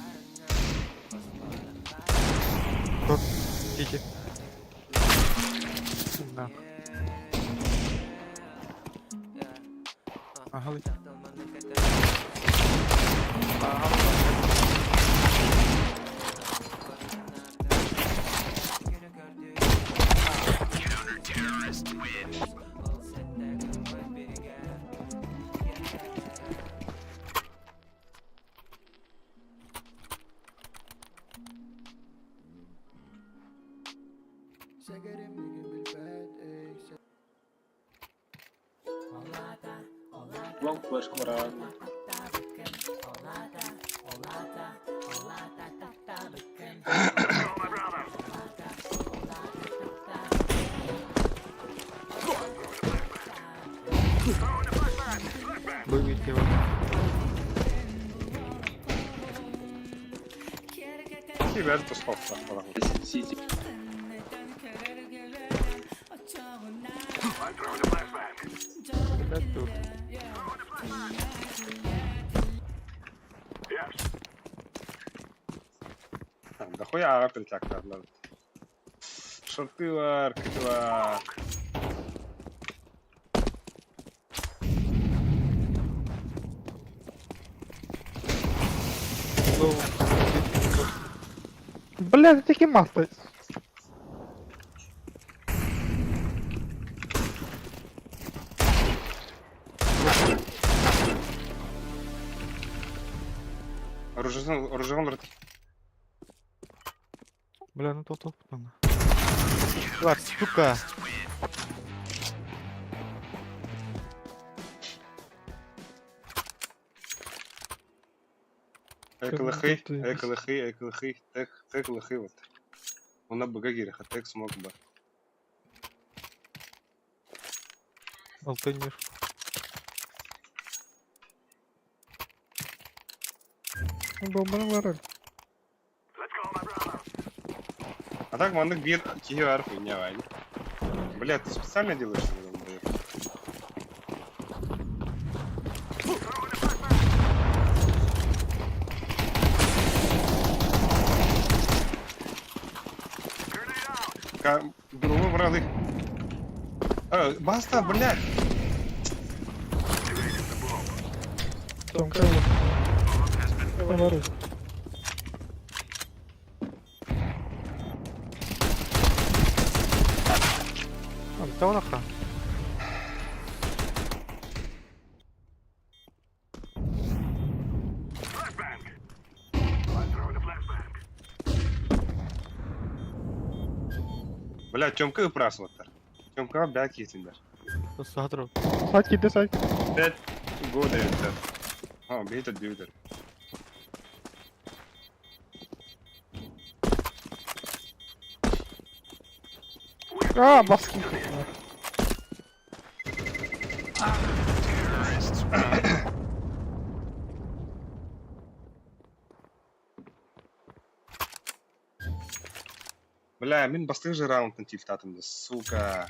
Шорт. Сити. Да. Ага. Long flash баран. Выведите его. Тебя это Сити. Ребят, тут. Дохуя притяг Шортылар, кытылар. Бля, ты такие масты. Оружие, оружие, Бля, ну топ топ там. Тварь, сука. Эк лыхый, эк лыхый, эк лыхый, тэк, тэк лыхый вот. Она быга кириха, тэк смог бы. Алтынер. Бомбаны бар. А так маннык бир киһи бар хуйня вань. Бля, ты специально делаешь что ли, долбоёб? Другой бралы. Баста, блядь! Тёмка. Поворот. Антонаха. Бля, Тёмка ыпрасываттар. Тёмка бля киһитиннэр. Садру. Сайт киирдэ сайт. Пять года это. А, бейт бьютер. А, баски. Бля, мин бастык же раундтан тильтатым сука.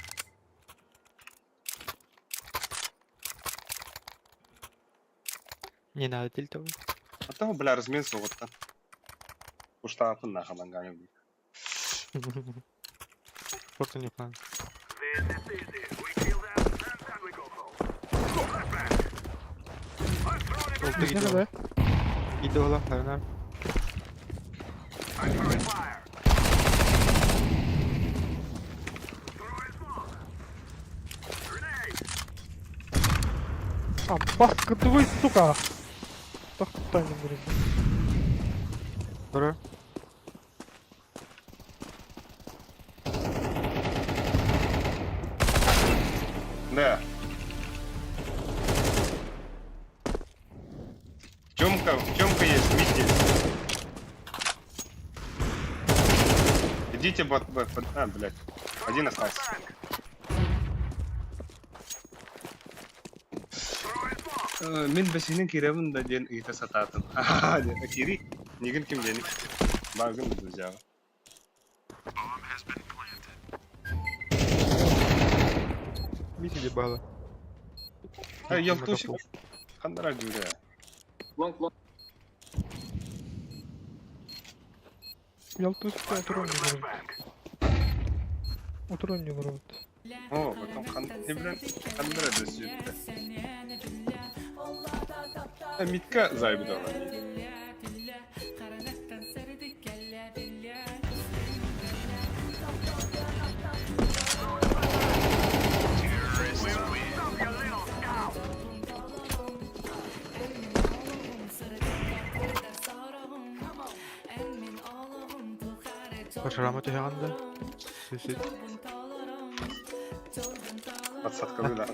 Не надо тильтовый. А того, бля, размен суғыттан. Уштаапын нахаланганы. Просто не план. Не Идола, наверное. А, баскытывай, сука! Тохтоон бирин. Бро. Да. Тёмка, Тёмка есть, мид есть. Идите, бот, бот, бот- а, блядь. Один остался. Мин бэсинин кирэбин да диэн ыйыта сатаатым. Диэн кири, нигин ким диэни. Багын друзья. Мити бала. Ялтусик. Хандара дюря. Ялтуска отырон не Отырон не барабыт. О, потом хан, не блин, хандара да сүйүттэ. Митка зайбыдала. Пашарама түһэҕин да? Сүсүт. Подсадка да.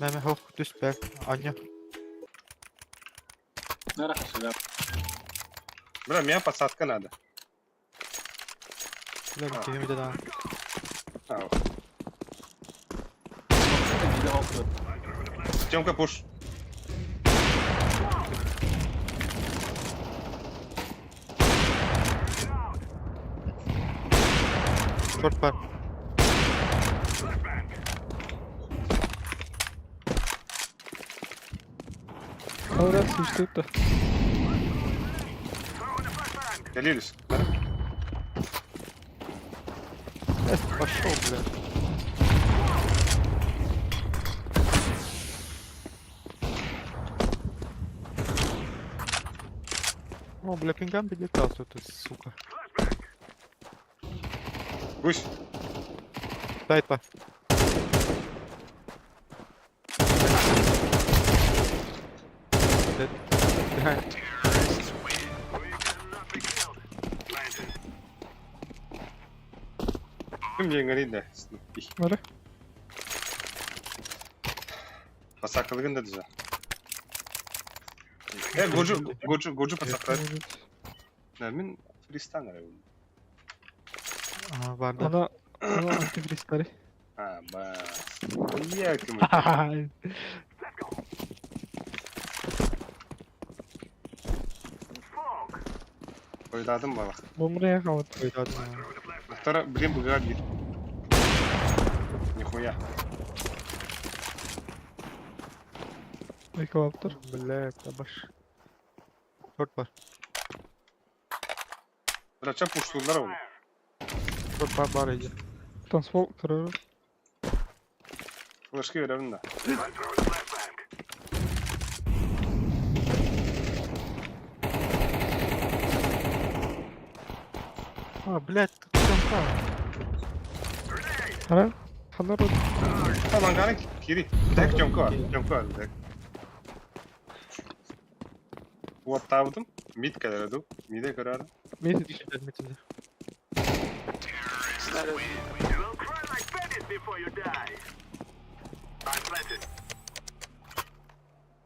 Мэ хох түспэ. Аня. Бля, меня подсадка надо. Бля, киһим да. А, вот. Тёмка, пуш. Шорт бар. Говорят, существует-то. Делились. Пошел, бля. О, бля, пингам прилетал тут, сука. Гусь. Дай по. Dead. Behind. Ким диэн говорит, да. Бары. Подсадкалыгын да диза. Э, Годжу, Годжу, Годжу подсадка. Да, мин фристан арабын. А, бар да. Она, она антифристари. А, бас. Я ким. Ойладым балах. Бомбрия калат. Ойладым. Втора, блин, быга бир. Нихуя. Эколаптор. Бля, табаш. Шорт бар. Бля, ча пуштулар ол. Шорт бар бар иди. Танцпол кырыр. Флешки беремин да. А, блядь, тут Тёмка. Ара? Ханар Таланганы кири. Так, Тёмка, Тёмка, так. Уоттаабытым. Мид кэлэр Миде көрөр. Мид Митинде.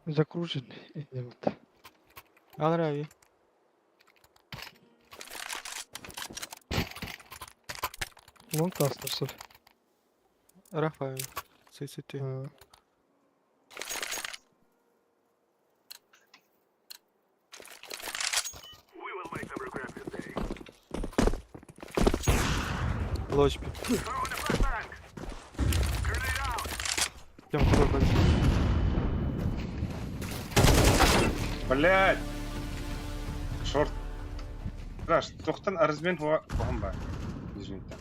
Загружен. Вот. Алрави. Лонг тастырсыр. Рафаэль. CCT. Лочпи. Тём, какой Блядь. Шорт. Раш, тохтан арызмен хуа кохом ба. Извините.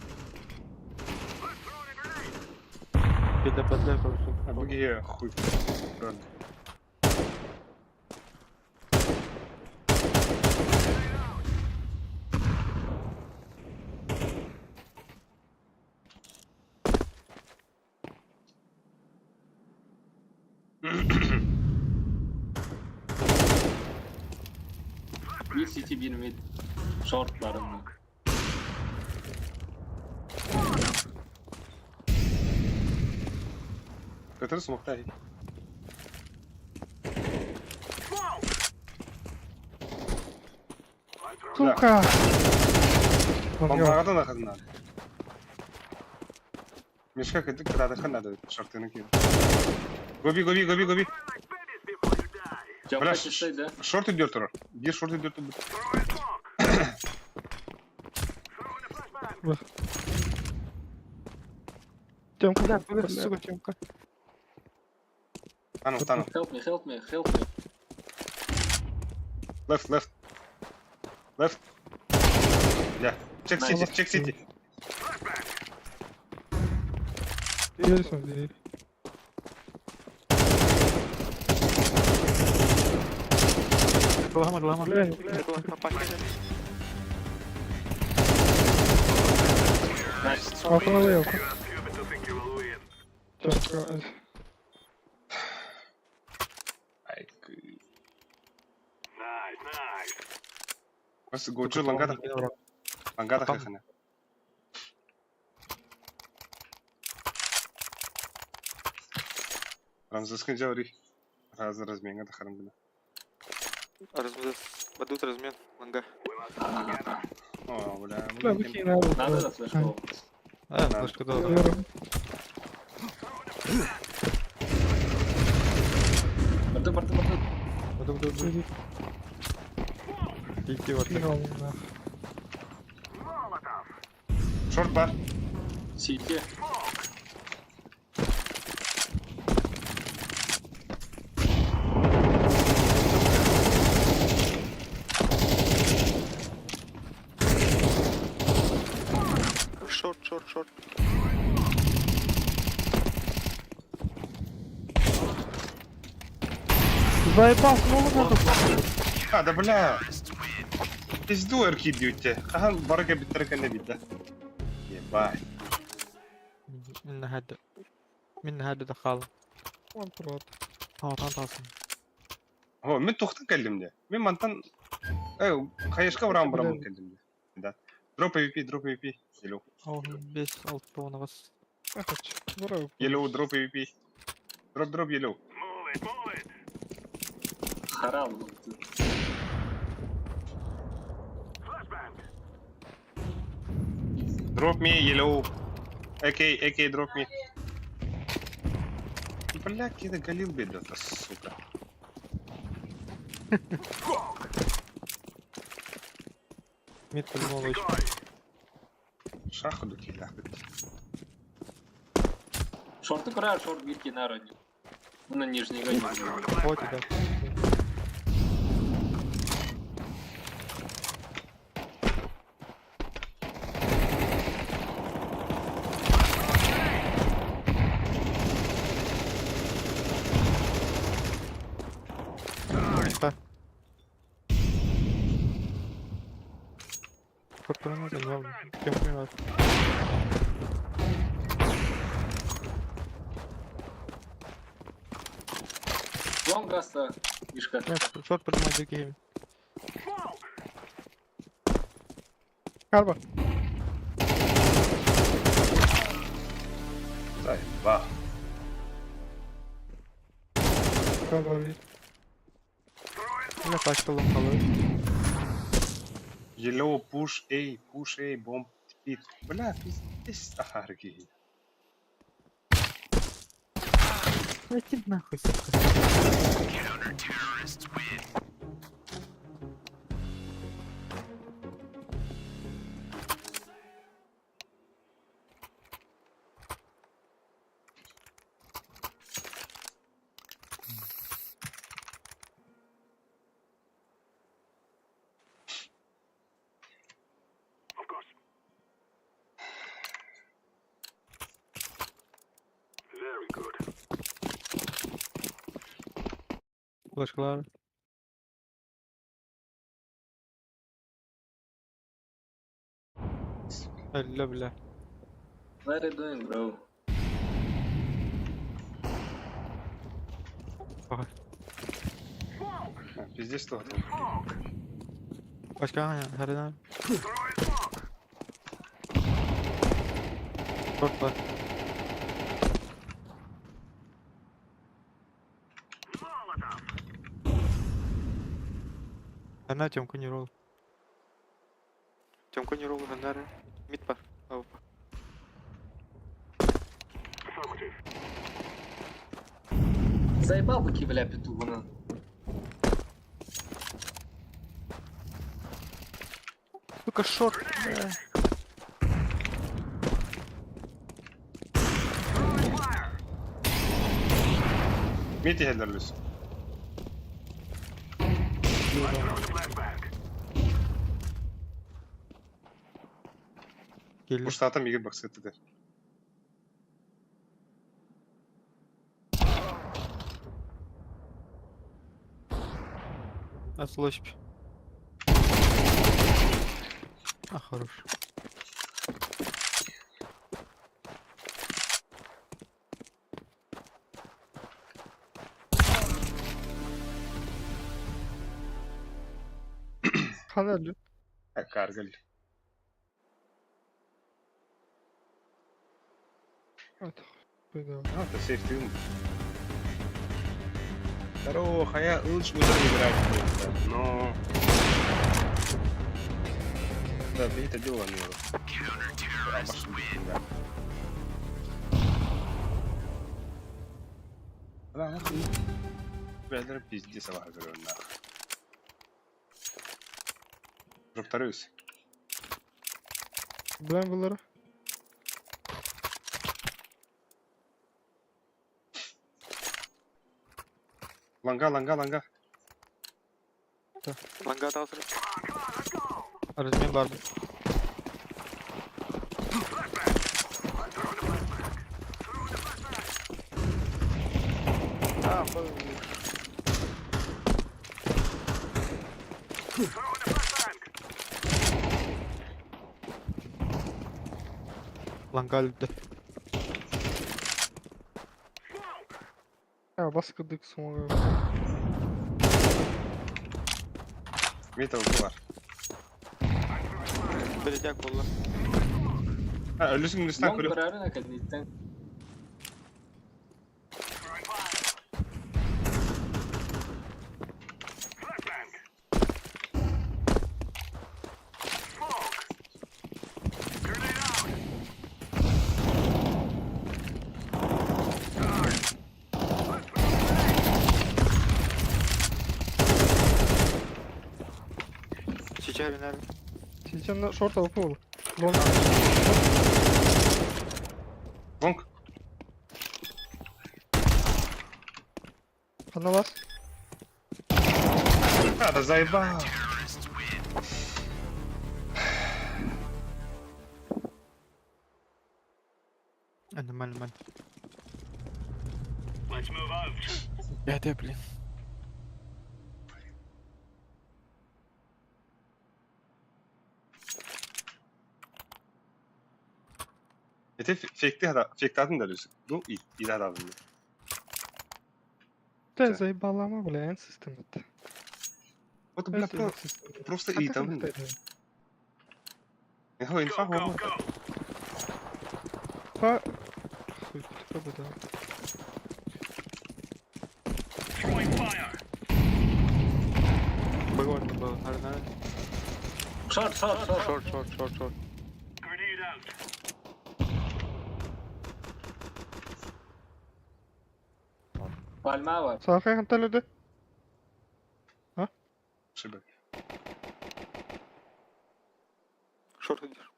Беда беда короче. А буги хуй. Bir city bir mid. Shortlarında. Көтөр смоктай. Сука! Бомбаҕа да надо. Мишка кытык кыраадахха надо шортыны киир. Гоби, гоби, гоби, гоби. Бля, шорт идет турар. Где шорт идет? Тёмка, да, сука, Тёмка. Тану, тану. Help me, help me, help me. Left, left. Left. Yeah. Check city, check city. Değil değil. Dua hammer, dua hammer. Altına da yok. Тёмка. Бас годжу лангада. Лангада хахана. Рамзаскын жаури. Раз разменга тахарым гына. Размен, бадут размен, ланга. О, бля. Бля, выкинь надо. Надо да флешку? А, флешку да. Борты, борты, борты. Буду, буду, буду. Иди вот. Шорт бар. Сити. Шорт, шорт, шорт. Заебал, снова надо. А, да бля. Пизду эрки дьюте. Хахан барыга биттер кэннэ бидда. Ебать. من هذا من هذا دخل Вон прот. ها тан О, мен тухтан кэллим дии. Мин мантан э хаешка уран барамын кэллим дии. Да. Дроп AVP, дроп AVP. Yellow. О, бес алты он бас. Yellow, drop AVP. Drop, drop, yellow. Харал. Drop me, yellow. AK, AK, drop me. Бля, какие-то Галил бедет, сука. Мид по-любому Шаху докиля. Шорты курар, шорт бирки народе. На нижний гони. Вот да. Да. Кем понимаю. Лонг гаста, Мишка. Шорт поднимай другие. Карба. Заебал. Карба вид. Бля, пачка лонг халой. Yellow, push A, push A, bomb pit. Бля, пиздец, ахарги. Иди нахуй, сука. Флешкалар. Әллә бля. What are you doing, bro? Пиздец что. Başka herhalde. Short var. Она Тёмку не ролл. Тёмка не ролл, Гандары. Мид бар. Опа. Заебал бы бля, петух, на. Сука, шорт. Бля. Мид иһэллэр Уштатам игр баксыттыдыр. Отслочь. А, хорош. Хана Каргаль. А, это сейф ты. Здорово, я лучше буду играть, но... Да, это дело не Да, нахуй. Бля, пиздец, говорю, нахуй. Повторюсь. Блин, булары. Ланга, ланга, ланга. Ланга дал Размен бар. А, был. Ланга öldü. Ya baskıdık sonra. Мид var. Бредяк болла. Ha, ölüsün üstünden Long kırıp. барары наконец-то. Сейчас бинар. Сейчас шорт алып бол. Long. Лонг. Хана вас. А, да заебал. А, нормально, нормально. Я ты, блин. Это фекти хада, фектатын да люсик. Ну, и да да. Да заебала, бля, систем это. Вот, бля, просто и там. Инфа, инфа, Па... Хуй, ты да. Был, был, нормально. Шорт, шорт, шорт. Шорт, шорт, шорт, шорт. Пальма var. Сахай хантал öldü. Ha? Шибек. Шорт идешь.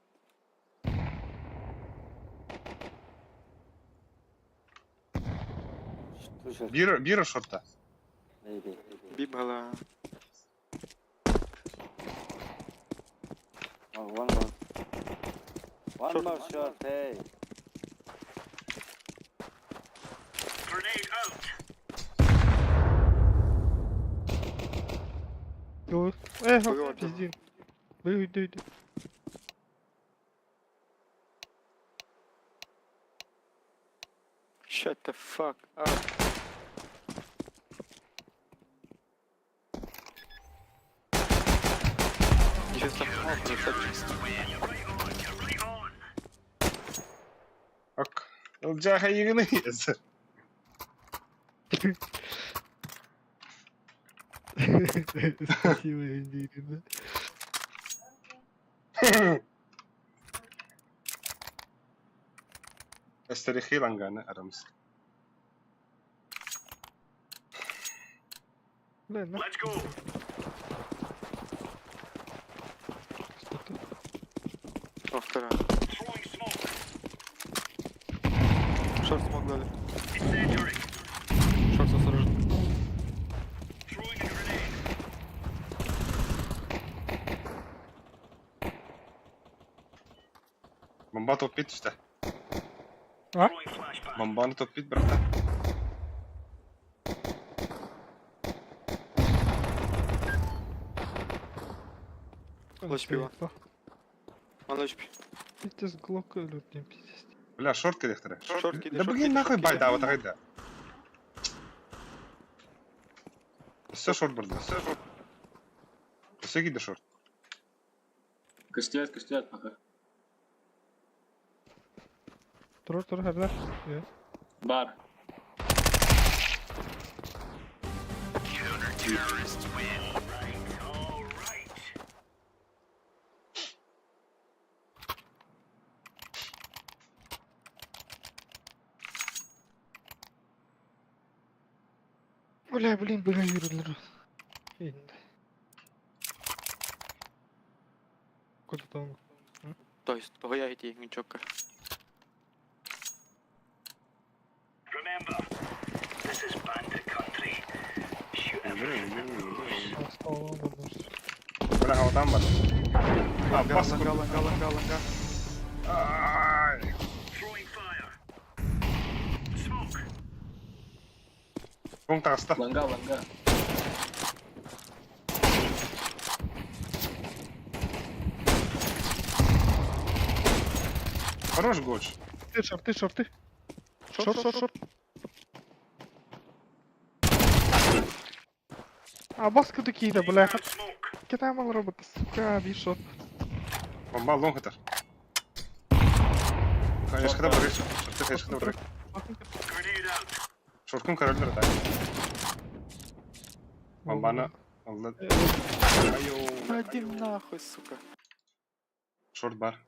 Бира, бира шорта. Би была. One more. One more shot, hey. Dur. Eh, hop, пиздин. Бля, иди, иди. Shut the fuck up. Ок. Ылдьаа хайыгыный? Спасибо, Индирина. Эстерихи ланганы арамс. Бля, на. Во вторая. Шорт смог дали. Шорт осторожно. Бомба топпит түстэ. А? Бомбаны топпит бырахта. Лучше пиво. Он HP. Пиздец, глок өлөрдүм, пиздец. Бля, шорт кэлиэхтэрэ. Шорт киди, Да шорт блин, киди, нахуй шорт бай киди. да, вот да. Все шорт барда, все шорт. Все киди шорт. Костюет, костюет пока. Тур, тур, хәрләр. Бар. Бля, блин, бля, yürüdüler. Инде. Куда там? То есть, того я иди, ничего. Бля, а вот там бар. А, Ланга, бас ланга, ланга, ланга, ланга. Ай. Пункт таста. Ланга, ланга. Хорош гоч. Ты шорт, ты шорт, ты. Шорт, шорт, шорт. А баска такие, да, бля. Китай мал робота, сука, бишот. Бомба лонг этер. Конечно, когда брык. Шорты, конечно, брык. Шорткун король так. Бомбана. Алла. Айо. Один нахуй, сука. Шорт бар.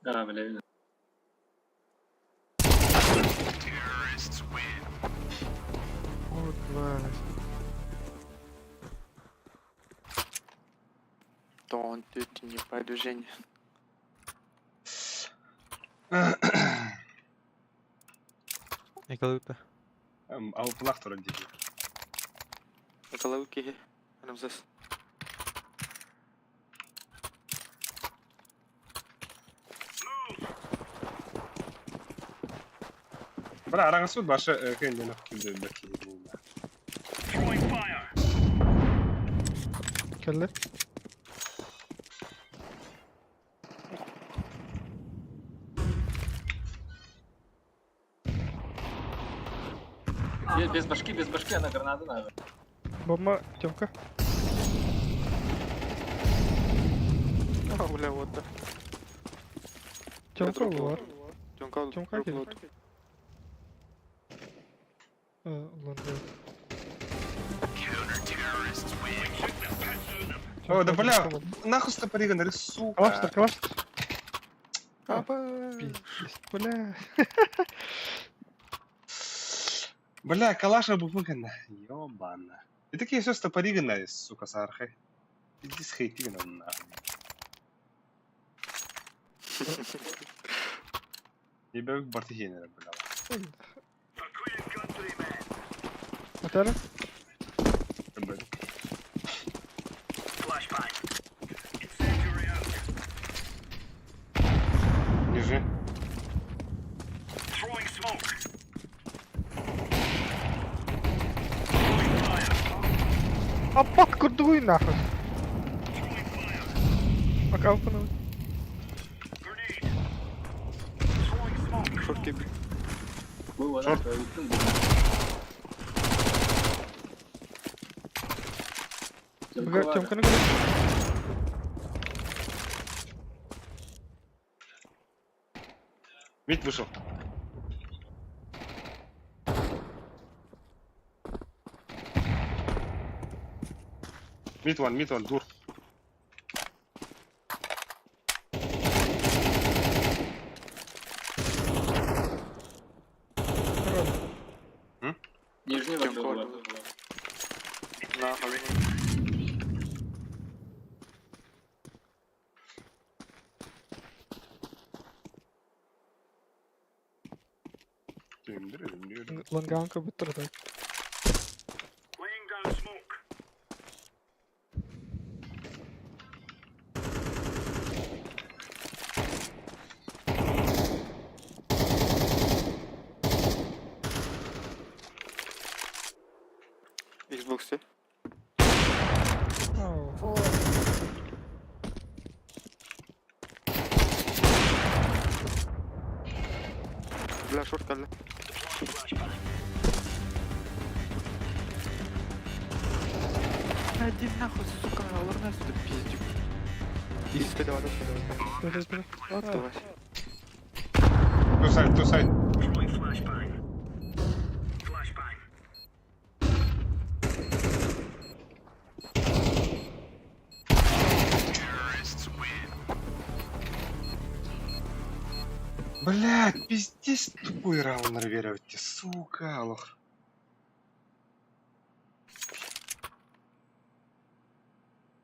Да, бля, видно. Вот, бля. То он тут не по движению. Николай-то. Алпылах туран диби. Николай Киги. Рамзес. Бля, араңыз башы кенден килди бәки. Келлер. Без, без башки, без башки, она граната надо. Бомба, Тёмка. А, бля, вот да. Тёмка var. Тёмка, Тёмка кел. Ulan да. О, да бля, нахуй стопорига, сука. Калаштыр, калаштыр. Апа. Пиздец, бля. Бля, калаша бухукана. Ёбана. И такие все стопоригана, сука, сархай. Иди схейтигана нахуй. Ебек бартихенера, бля. Атара? Бля. Держи. Аппат курдуй нахуй. Пока опанул. Шорт киби. Шорт. Бля, Тёмка на голове. Мид вышел. Мид ван, мид ван, дур. Нижний вокзал. На, Ланганка быттыр да. Xbox ти. Бля, шорт кэллэ. Иди нахуй, сука, лорна сюда пиздюк. Иди, давай, давай, давай. Давай. Ту сайт, ту сайт. Блядь, пиздец тупой раунд верите, сука, лох.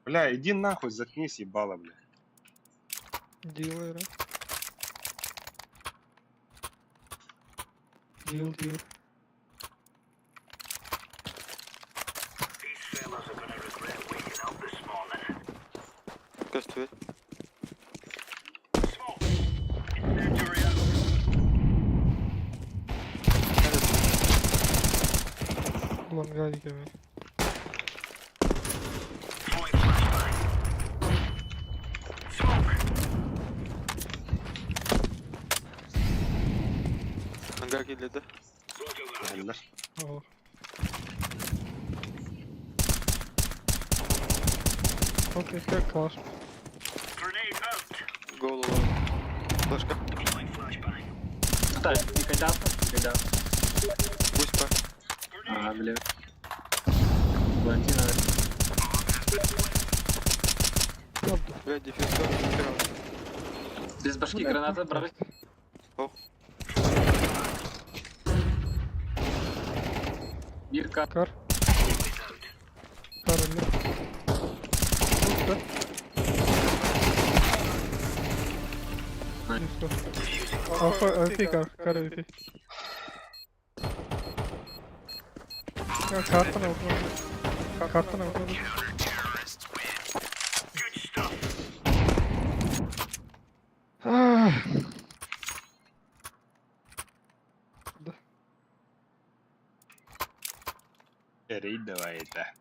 Бля, иди нахуй, заткнись, ебало, бля. Дилер. Дил, дил. Көстүбэт. Ланга диками. Ангар киирдэ. Биллэр. О. Окей, как класс. Голову. Флешка. Так, никогда, никогда. Пусть по. А, бля. Валентина. Бля, дефьюз тоже Без башки граната брать. О. Бирка. Кар. Кар или. Алфа, кар, кар АВП. Картаны алып Картаны алып Да. Рейд давай это.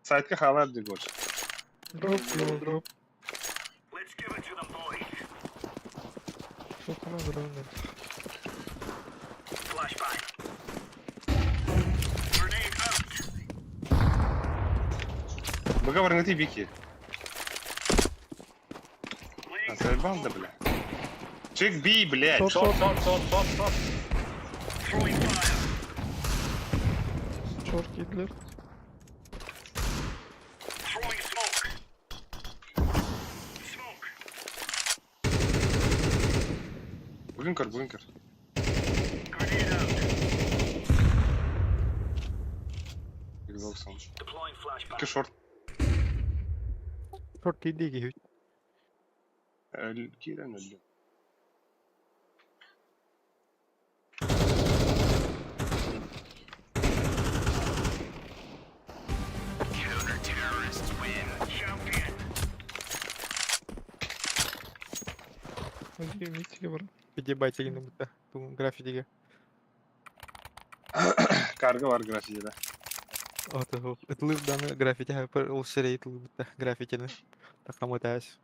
Сайтка халар больше. Дроп, дроп, дроп. Сколько надо ровно? Выговор на ты бики. А, заебал да, бля. Чик би, блядь. Шорт, шорт, шорт, шорт, шорт. Шорт кидлер. Бункер, бункер. Xbox он. Икки шорт. Шорт киирдэ киһи. Киирэн өлдү. Один митиге бар. Пидебайте гына бутта. Граффитиге. Карга бар граффити, да. Ото ытлыр даны граффити ол сирей ытлыр бутта граффитини. Такамытаас.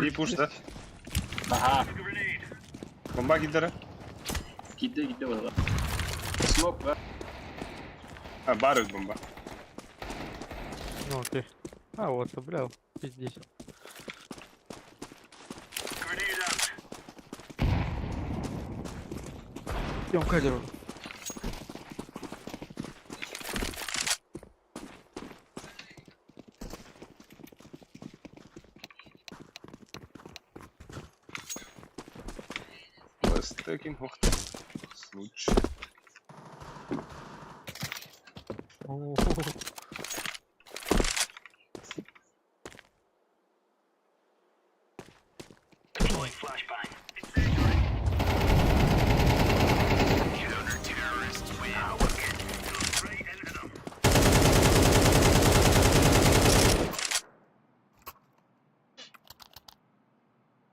Би пуш да? Ага. Бомба киддері? Кидде кидде было. Смок бар. А, бар өт бомба. Ну окей. А вот, бля, пиздец. Идем к кадеру. Лестекин, ох ты. Случай.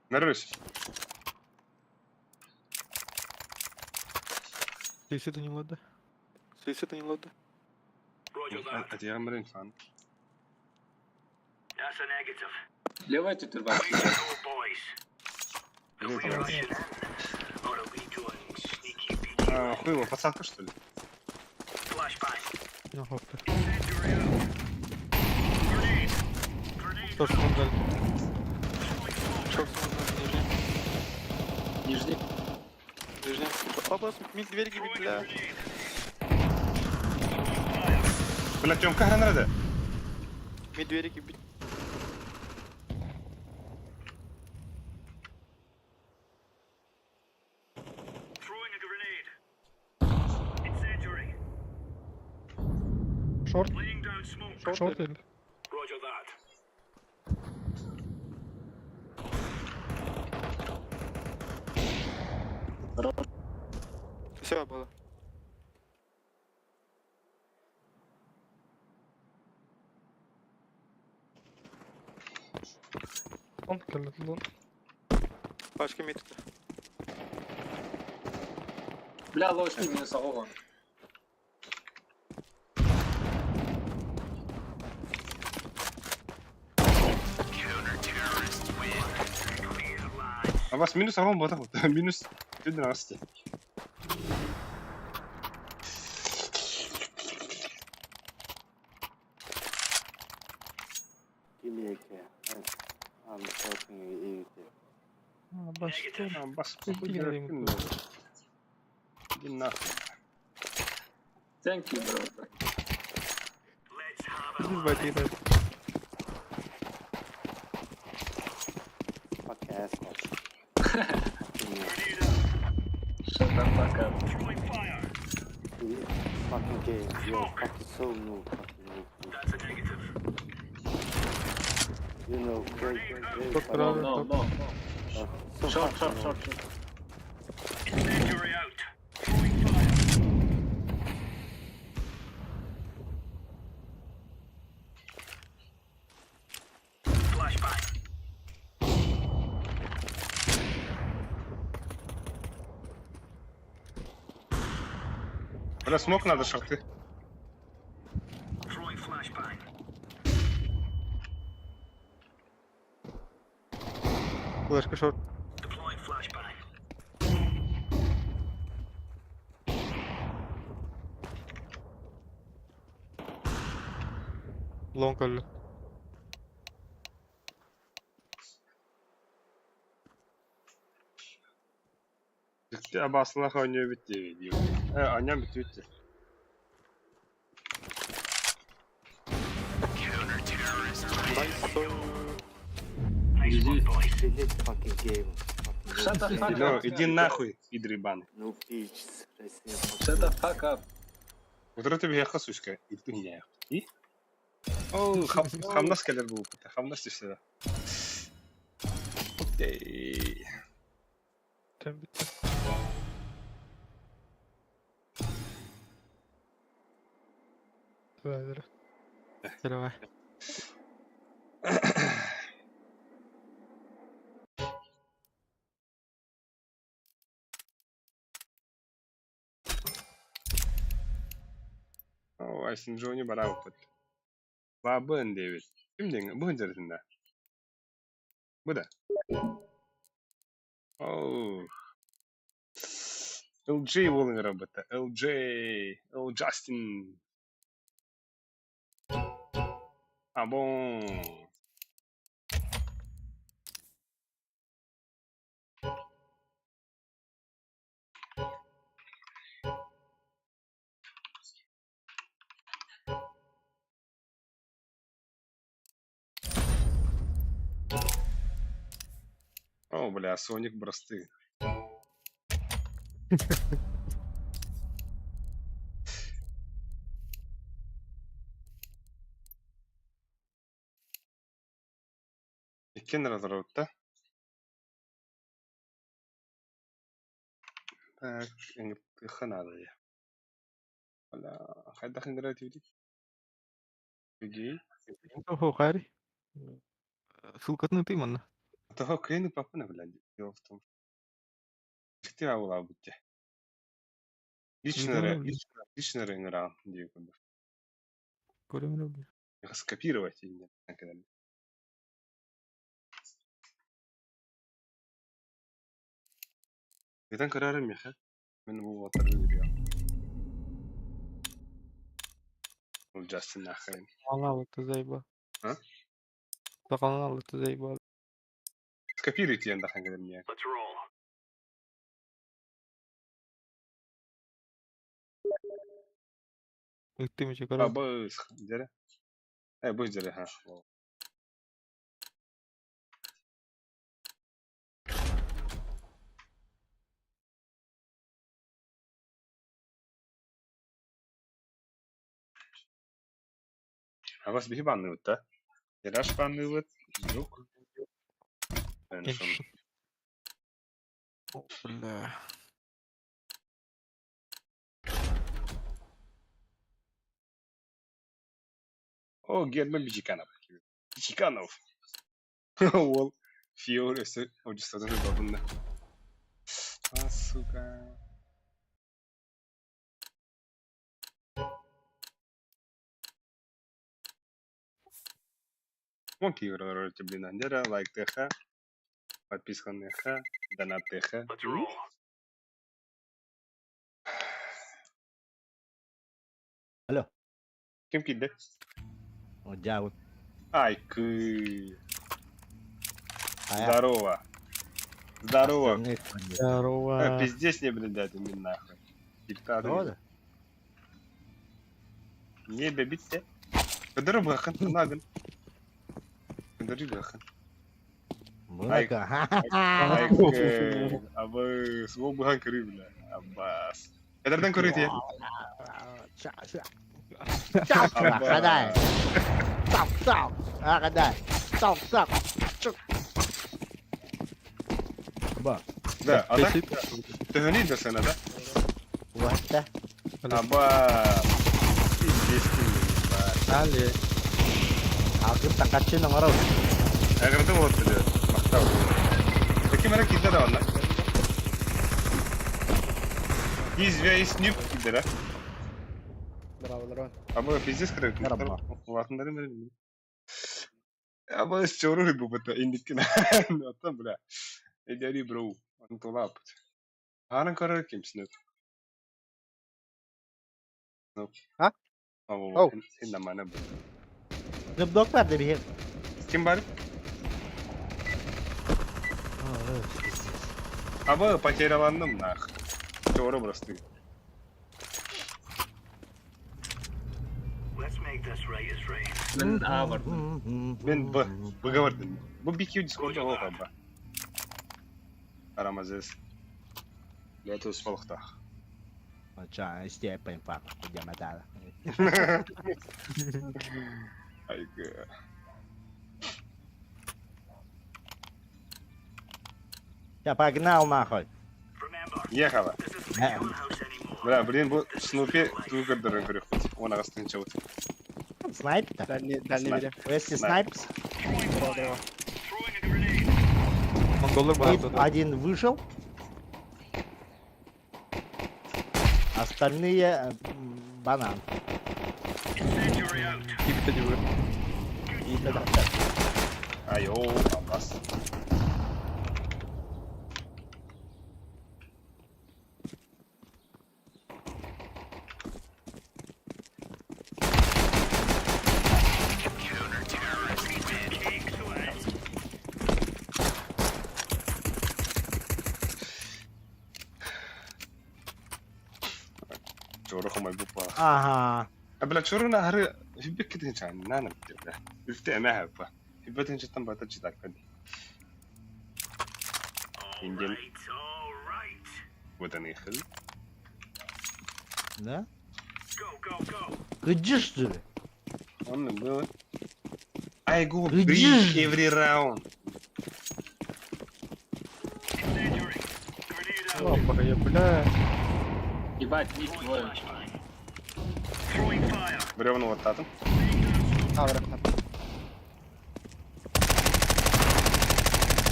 Нарысь. Суицид не ладно. Суицид не ладно. Атиям фан. Левая тут бар. А, хуево, подсадка что ли? Ну, хоп. Что ж он дали? Шорт смок нижний. Нижний. Нижний. Опа, мид дверь гибит, бля. Бля, Тёмка гранада. Мид двери гибит. Шорт. Шорт или? Все было. Он келді. Пашка мид. Бля, ложки минус оған. А вас минус агон вот вот. Минус 12. А, бас, А, бас, Иди Иди нахуй. Thank you, bro. Иди в играть. Shut the fuck up. Тот No, правый, no, топ. no, no. Short, short, short, short. Бля, смок надо шорты. Флешка шорт. Лонг алло. Абаслах ойнıyor bitti diyor. E, annem bitti bitti. Shut the fuck No, up. иди нахуй, пидор ебаный. Shut the fuck up. Вот это тебе яха, сучка. И ты не И? О, хамнас келер bu. Хамнас işte. Okey. Тем бітті. Давай, Давай. О, Айсин Джонни барабы. Бабын Дэвид. Ким деген? Бу жеринде. Бу да? Оу. LJ буолан ырабыта. LJ. L Justin. А bon. О, бля, Соник бросты. Иккиэн разработта. Так, ыҥыртыахха наада дии. Бля, хайдах ыҥырар этибитий? Людей? Того хари. Ссылкатын ытый манна. Того кыайын ыппаппын бля, дело в том, что аулаабыт дии. Лично эрэ, лично эрэ ыҥыраҕын диэн курдук. Көрөмүн бля. Скопировать инньэ кэлэн. Ыытан көрөөрүм миэхэ. Мин бу уолаттарбын үөрүйэх. Ол Джастин нахрен. Сақалын алыты заебал. А? Сақалын алыты заебал. Скопируйте диэн дахан кэлэн миэхэ. Ыттым еще көрө. Абыс, дьэрэ. Э, бу дьэрэ, ха. Абас биһи баанныыбыт да? Ираш баанныыбыт, Звук. О, бля. О, Герман Бичиканов. Бичиканов. Уол Фиор өссө одьустатын бабынна. А, сука. Вон киирэр блин, андера, лайк ТХ, подписка НХ, донат ТХ. Алло. Ким киирдэ? Дьаабын. Ай, кы. Здорово. Здорово. Здорово. Э, пиздец не, блин, дядя, не нахуй. Диктатор. Здорово. Не бебитте. Кыдыры бахын, нагын. Кыдыры бахын. Ай, ай, абы, свол бахан кыры, бля. Аббас. Эдерден көрүт я. Хадай. Сау, сау. Хадай. Сау, сау. Ба. Да, а так? Төһөнүй да сена, да? Уатта. Аба. Пиздец, Али. Алгын такачын оңоров. Агырды вот бile. Мактау. Таким эрэ киирдэ да онно. Извяй снюп киирдэ да. Браво, браво. Аба пиздец кырык. Улатындары бери. Аба чору рыбу бата индиккин. Оттон бля. Эдери бро. Антолап. Хаанан көрөр ким Снуп? Снуп. А? Ау, хин намана бу. Snoop Dogg бар да биһи. Ким бар? Аба потеряланным нах. Чору просто. Мин А бардым. Мен Б. Б бардым. Бу BQ Discord'da ол аба. Арамазес. Лето свалхтах. Ча, степень фак, дяматала. Айга. Я погнал нахуй. Ехала. Бля, блин, бу Снупи тугардырын көрөкпүт. Он агастын чабыт. Снайп-то? Дальний, дальний Снайп. бери. Wesley Snipes. Здорово. Монголы бар. И один вышел. Остальные банан. Кипта дебы. Айоо, абас. Чору хомойбут баа. Ага. А бля, чору на хары хиббек китин чан, нана бля. Үфте эмэ хаппа. Хиббетин чаттан бата читакка ди. Индиан. Вот они хыл. Да? Где что ли? Он было. I go Где breach ж? every round. Опа, я, бля. Ебать, их двое. Бревно вот татом. А, враг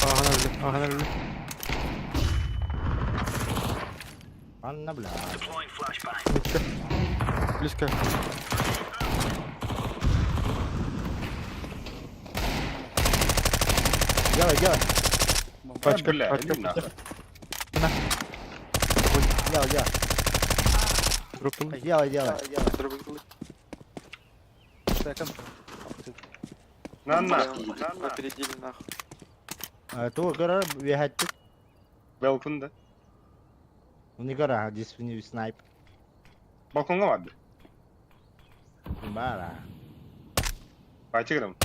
Ага, бля, ага, бля. Анна, бля. Близко. Близко. Делай, делай. Пачка, бля, пачка, иди нахуй. Делай, делай. Дропнул. Делай, делай. Секонд. На нахуй. На нахуй. Опередили нахуй. Ту гора бегать. Балконда. Не гора, здесь не снайп. Балконга vardı. Бара. Пачыгырым.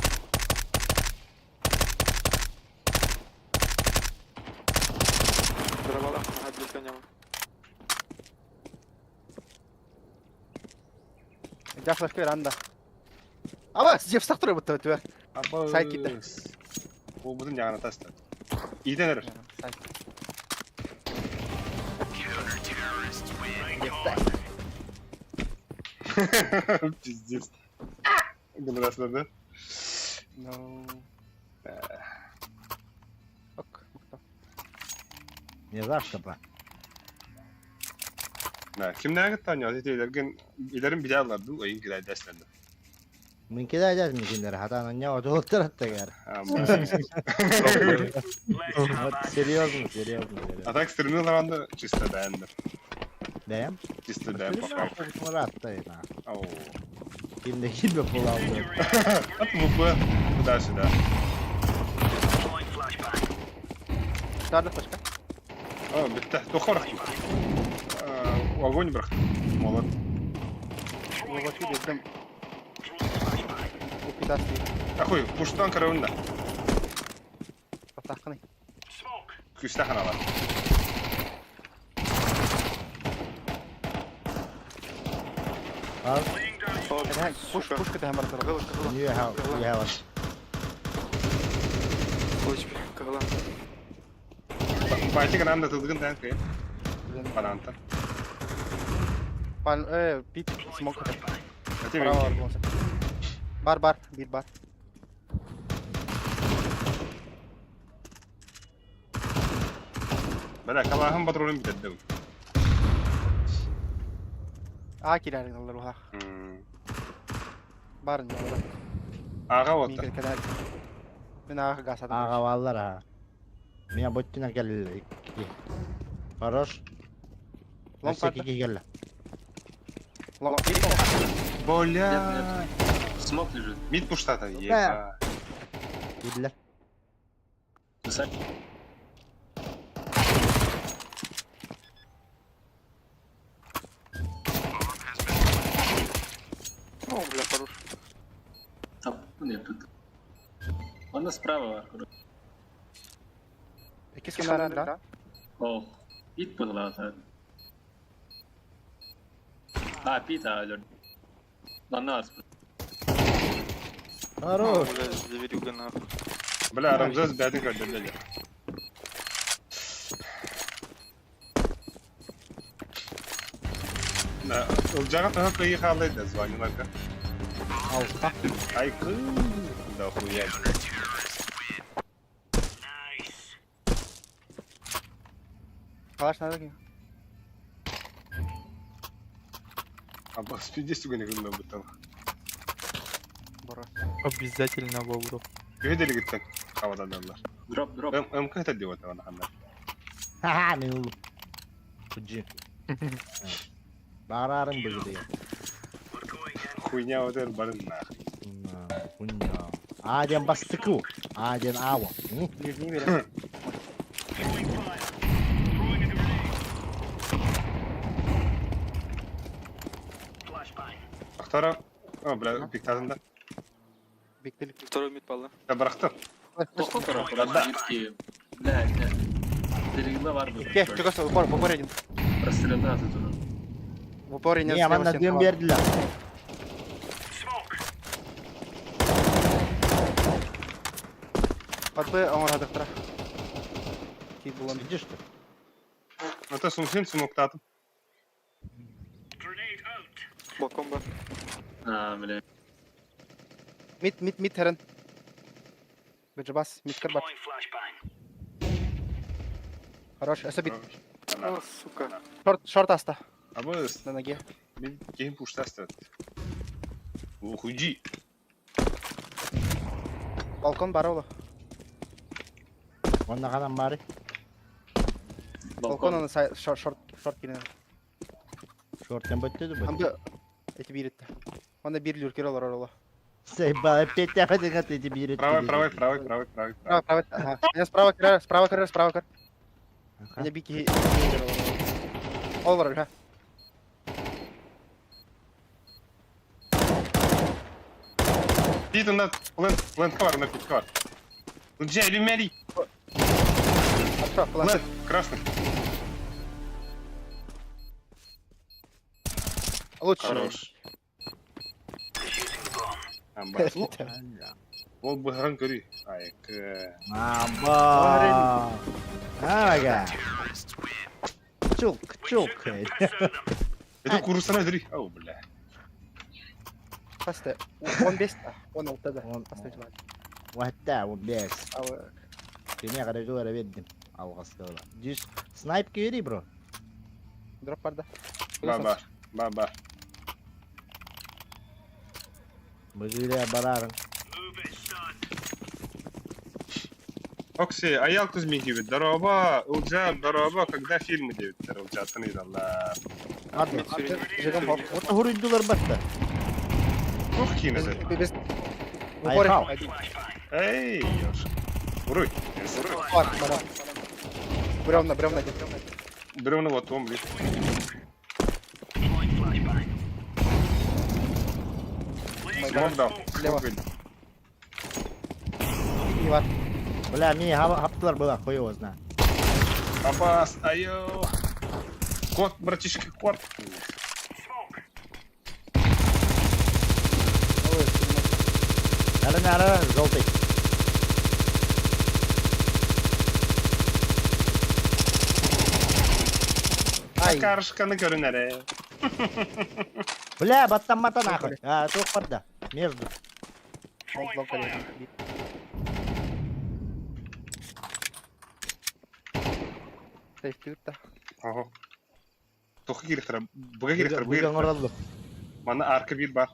Взорвала, ага, близко не было. Я флешка ранда. Аба, здесь встах будто тебя. Сайт китте. Ол бұдың жағына таста. Иден ірі. Сайт. Пиздец. Гынырасыңдар да? Ну. Ок, мыкты. Не за что, ба. Да, кимнәге таня, илерген илерин биле аларды, ойын кире дәсләрде. Мин кидай дәс мин киндер, хата не отулуктар аттагар. Вот серьезно, серьезно. А так стремил чисто дәндер. Бәм? Чисто дәм попал. Мурат на. Ау. Кимде кимде булалды. От ВП туда-сюда. Тарды флешка. О, битте, тохор. Огонь брах. Молот. Лобачки бездем. Упитасты. Ахуй, пуштан караунда. Атақны. Күстә ханалар. Пуш, пушка ты хамар Не хау, не хау. Байтик ананда тылгын тән кый. Бананта. Пан, пит, смок. Ати Право, мен. болса. Бар, бар, бир бар. Бля, калахым патрулын битәдде. А, килер алар уха. Бар не бар. Ага вот. Мин кәдәр. Мин ага гасадым. Ага валлар а. Меня боттина келди. Хорош. Лонг Всякий келди. Лонг. Бля. Смок лежит. Мид пуштата, еба. Идлер. Высоко. О, бля, хорош. Там, нет, тут. Он справа, короче. Икки сканер, да? О, пит пытался. А, пит, а, Ланарс. Хорош. Бля, заверюга нахуй. Бля, Рамзес бәдин көдө бля. На, ылжага тага кыйы халайды звониларга. Алта. Ай, кы. Да хуя. Калаш надо ки. А бас пиздец түгене күнмө бутал. Бора. Обязательно Бобров. Күһү делигиттен хабаданылар. Дроп, дроп. МК это делать она ханна. Ха-ха, мен улу. Худжи. Барарың быгы Хуйня вот это барын нахуй. Хуйня. А диэн бастыку. А диэн аава. Нижний берем. Ахтара. О, бля, пиктазында. Второй мид палла. Да бырахтым. Тоқта Бля, бля. Стрельба бар был. Ке, чего в упор, в упор один. Прострелна ты туда. В упоре Не, манна дым бердилер. Под Б, он радыктыра. Ки булан. Видишь ты? Ата сумсин смоктатым. Балкон бар. А, бля. Мид, мид, мид херен. Беджабас, мид кырбат. Хорош, это бит. О, сука. Шорт, шорт аста. А бы На ноге. Мен кейін пуштасты. Ухуди. Балкон бар ола. Онна канан бары. Балкон аны сай шорт, шорт, шорт кирен. Шорттан бөттөдү бу. Амды эти биритти. Онда бир люркер олар ола. Сайба, опять опять эти бирит. Правый, правый, правый, правый, правый. Справа, правый. Ага. Меня справа кир, справа кир, справа кир. Меня бики. Ол бар, ха. Дейді на плент, плентка бар, на пятка бар. Лджа, люмяри. Хорошо, плент. Красный. Лучше. Хорош. Амба. Ол быһыран көрүй. Айк. Амба. Ага. Чук, чук. Это курсана дри. Ау, бля. Пасты. 15 та, 16 да. Пасты жылан. Ватта, 15. Кеме каражылар бердим. Алгастыла. Жүз снайп кери, бро. Дроп бар да. Баба, баба. Быгыра барарың. Окси, аял кузмин gibi. Дараба, Улджа, дараба, когда фильмы девиттер, Улджа, тыныйдалла. Ладно. Вот хуруйдулар батта. Ух, кинезе. Без... Айхау. Эй, ёш. Уруй. Уруй. Бар, бар. Бревна, бревна, бревна. Бревна вот он, блин. Смог дал. Лево. Не бар. Бля, мне хаптылар была, хуй его знает. Абас, айо. Кот, братишка, кот. Ары, ары, желтый. Ай. Карышканы көрүнәре. Бля, баттан мата нахуй. А, тух барда. Между. Сейфтилик да. Ого. Тохы киректер, буга киректер, буга Буга киректер. оралды. Мана арка бир бар.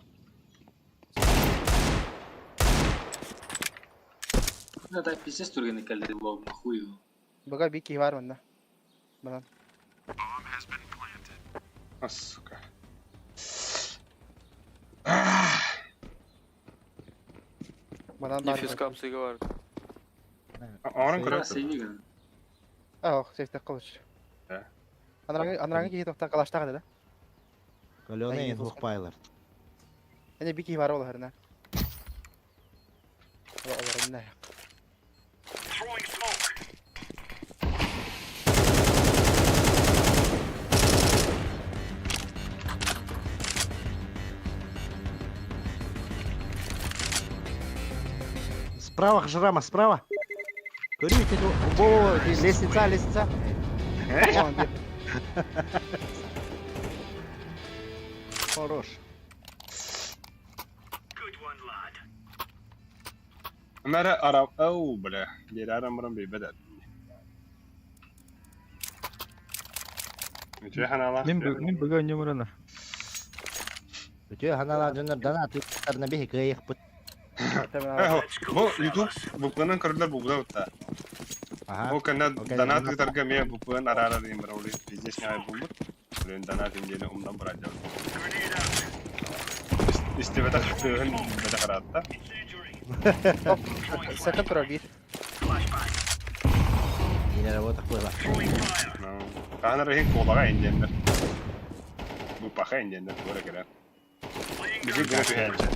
Ну, так пиздец турганы калды, лоб, нахуй его. Буга бики бар мында. Банан. А, сука. Банан бар. Дефис капсыга бар. Орын Да, көрөт. сейвиган. Ах, сейфте кылыч. Да. Анраңы, анраңы кихи тохта калаштагы да. Каленый двухпайлар. Әне бики бар ол хәрнә. Олар инде. Справа, Жрама, справа. Көрите, во, лестница, лестница. Хорош. Мәрі арам, ау, бля. Бері арам барам бей бәдәл. Үтө ханала. Мин мин быга нөміріні. Өтө ханала жонор дана тыттарына бихи кыйык бут. Эхо, Бу YouTube букванан көрүллэр бубуда бутта. Ол кэннэ донат ыытарга эмиэ букванан араарар диэн бар, ол пиздец ньаҕай булбут. Блин, донат диэни умнан баран Истибэтэх тыаһын билбэтэх ыраатта. Second турар биир. Биир работа была. Хаһан эрэ иһин куолаҕа индиэннэр. Бу паха индиэннэр туора кэлэр. Биһиги гына түһээччи.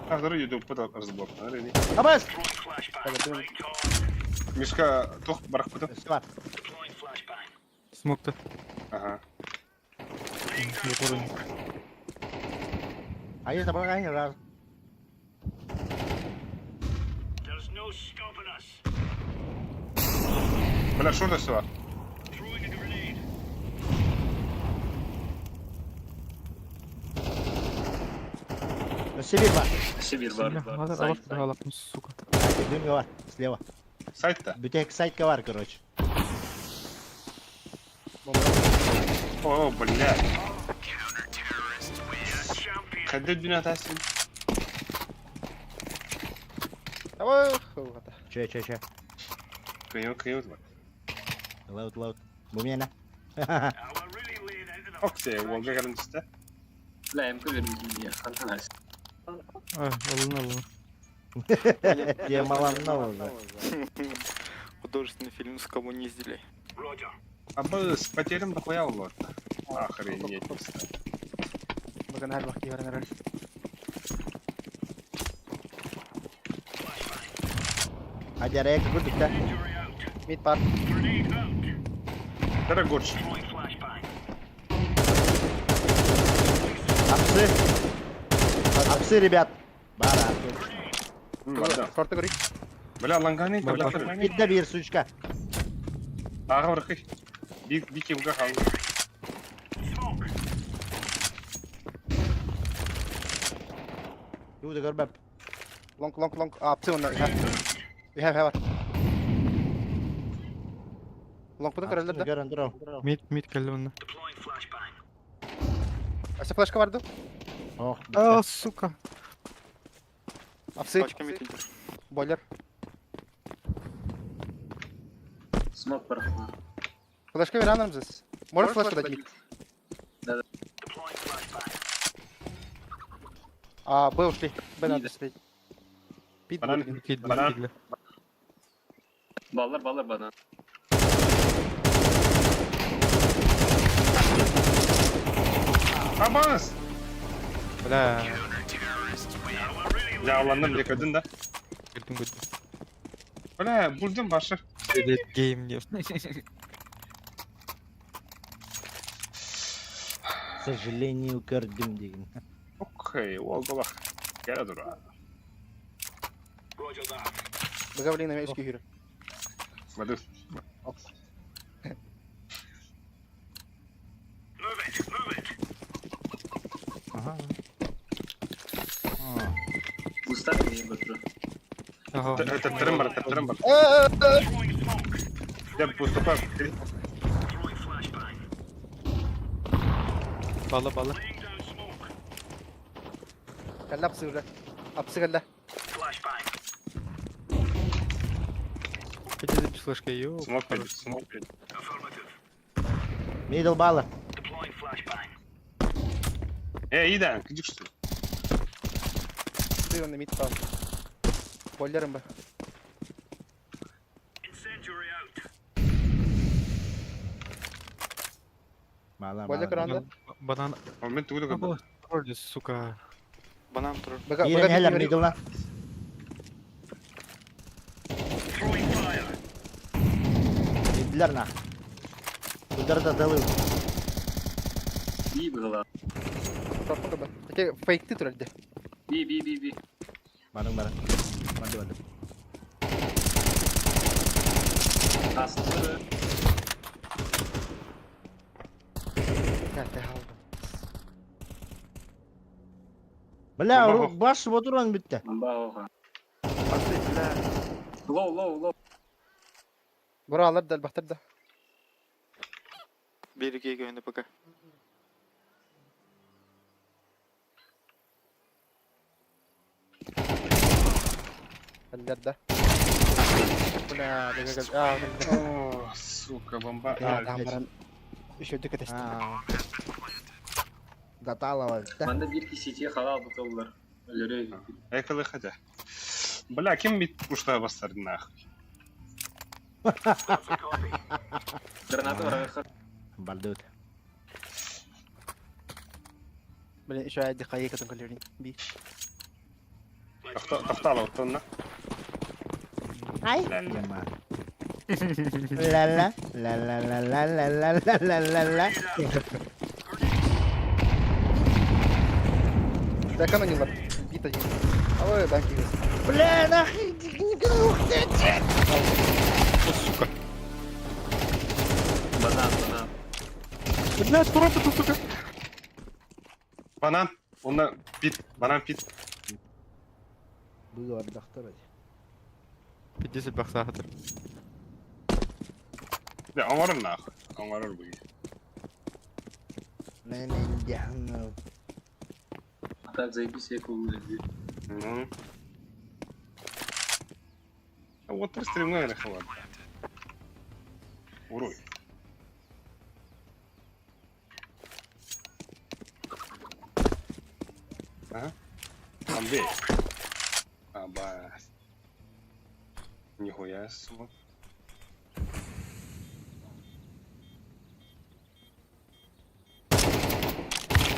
Ахтары ютубпут разблоктанар ини. Абас! Мишка туох барахпытым? Бар. Смокта. Ага. Айы табаҕай раз. Бля, что это все? Сибирь бар. Сибирь бар. Аллах, аллах, сука. Дымга бар, слева. Сайт-то? Бүтек сайтка бар, короче. О, бля. Хадды дүнә тасин. Давай, Че, че, че? Кыйы, кыйы бар. Лаут, лаут. Бу мена. Оксе, уолга кэлэн түстэ. Бля, МК вернуть хантанас. А, алын, алын. Я маланна уже. Художественный фильм с коммуниздили. А бы с потерем дохуя улот. Охренеть. Бүгін әр бақки бар нәрәл. Адярек курдук да. Мид бар. Дорогорч. Апсы. Апсы, ребят. Бара. Шорты көрейік. Бля, ланганы Бидде бир сучка. Ага, бархай. Би би кемге хал. Юуда көрбөп. Лонг, лонг, лонг. А, апсы онна. Үһә, үһә бар. Лонг бұны көрәлер да. Көрөн тур. Мид, мид кэллэ онно. Ася флешка барды. Ох. А, сука. Апсы. Пачка мид идет. Бойлер. Смок барахла. Флешка бере здесь. Можешь флешку дать мид? Да, да. А, Б ушли. Б надо стрелять. Пит Банан. будет. Банан. Баллар, баллар, банан. Абас! Бля. Жааландым деп көрдүң да. Көрдүм, көрдүм. Бля, булдум башы. Лет гейм деп. К сожалению, көрдүм деген. Окей, ол голах. Кэлэ тура. Б блин, үске хүрі. Баду. Ага. Устар не батру. Теттерим бар, теттерим бар. Деп пуступа. Бала, бала. Кәллә апсы уже. Апсы кәллә. Хотя без флешка, ё. Смок пойдет, смок пойдет. Мидл баллар. Э, ида, кидик что ли? Ты он мид пал. Бойлерым ба. Мала, Бойлер мала. көрәнде. Банан. Мен тугуду көрдүм. Вроде, сука. Банан тоже. Б Киирен хелер мидлна. Мидлер на. Ударда далы. Би была. Таке фейкты туралды. Би, би, би, би. Барың барың. Барды барды. Астыры. Кәллә алды. Бля, баш отуран битте. Бауға. Апсы, бля. Лоу, лоу, лоу. Бура алар да, бахтар да. Береги ее пока. Кэллэр да. Бля, а, О, сука, бомба. Я там баран үчүгдүк кэтэстим. Даталова. Манда бир кисетие халал бутыллар. Өлөрө. Экалы хотя. Бля, ким бит пушта бастарды нахуй? Граната врага. Бардут. Блин, еще я дихайка там калерин. Би. Тохтала оттонна. Ай. Ла-ла, ла-ла-ла-ла-ла-ла-ла-ла-ла. Да канонилар. Бит один. Ой, да, кивис. Бля, нахуй, ух ты, Сука. Банан, банан. Бля, тура тут, сука. Банан. Онна пит. Банан пит. Было отдохнуть. 50 баксахатыр. Да, оңорор нахуй. Оңорор буги. Не-не, А так заебись, я кулы. Ну. А вот три стремная рахала. Уруй. Ага. Там бей. Абас. Нихуя, сука.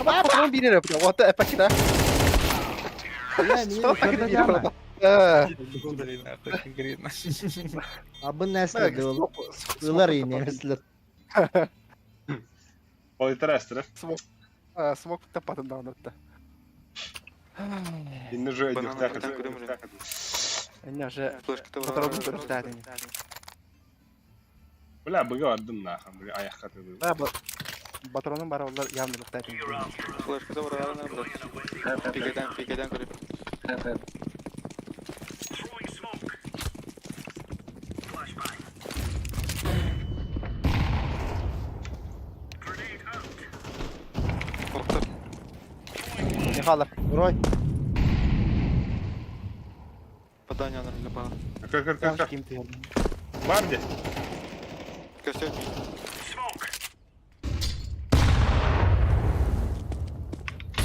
Патрон бирер, бля, вот это почти, да? Что так бирер, Удали нахуй, конкретно. Абы нәрсе Ылар немеслер. Политрастер. Смог. Смог тапатын да. Инне же Банан, дюхтахат. Эне уже Флешка патрон бирер, Бля, быга ардым нахуй, бля, аяққа тыды. Да, патронум бар олар явно дюхтахат. Флешка забрала, брат. Пикайдан, пикайдан, көріп. Не халар. Рой. Падание на банан. Көр, көр, көр, көр. Ким ты? Бар де. Костер.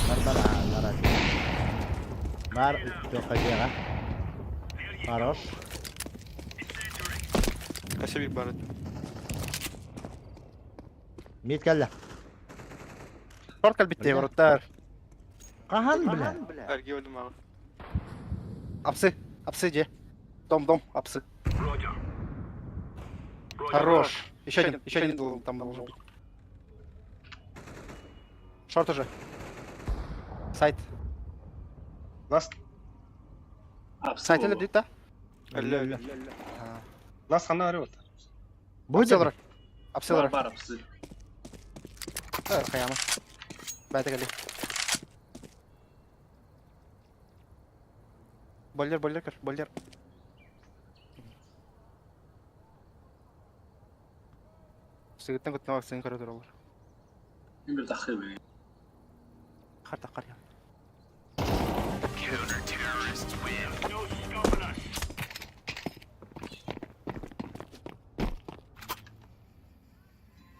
Бар бар бар. Бар тоқажеға. Хорош. Косебик бар. Мит келді. Шорт калбитте вороттар. Қахан бля. Арги өлдім ағы. Апсы, апсы же. Дом, дом, апсы. Хорош. Еще один был там должен быть. Шорт уже. Сайт. Ласт. Сайт или да? Алло, алло. Ласт хана арыот. Будет? Апсы Бар, апсы. Хаяма. Бәті кәлі. Бойлер, бойлер кір, бойлер. Сігіттен күтін вакцина көрі олар. Бір тақы бе. Қар таққар я.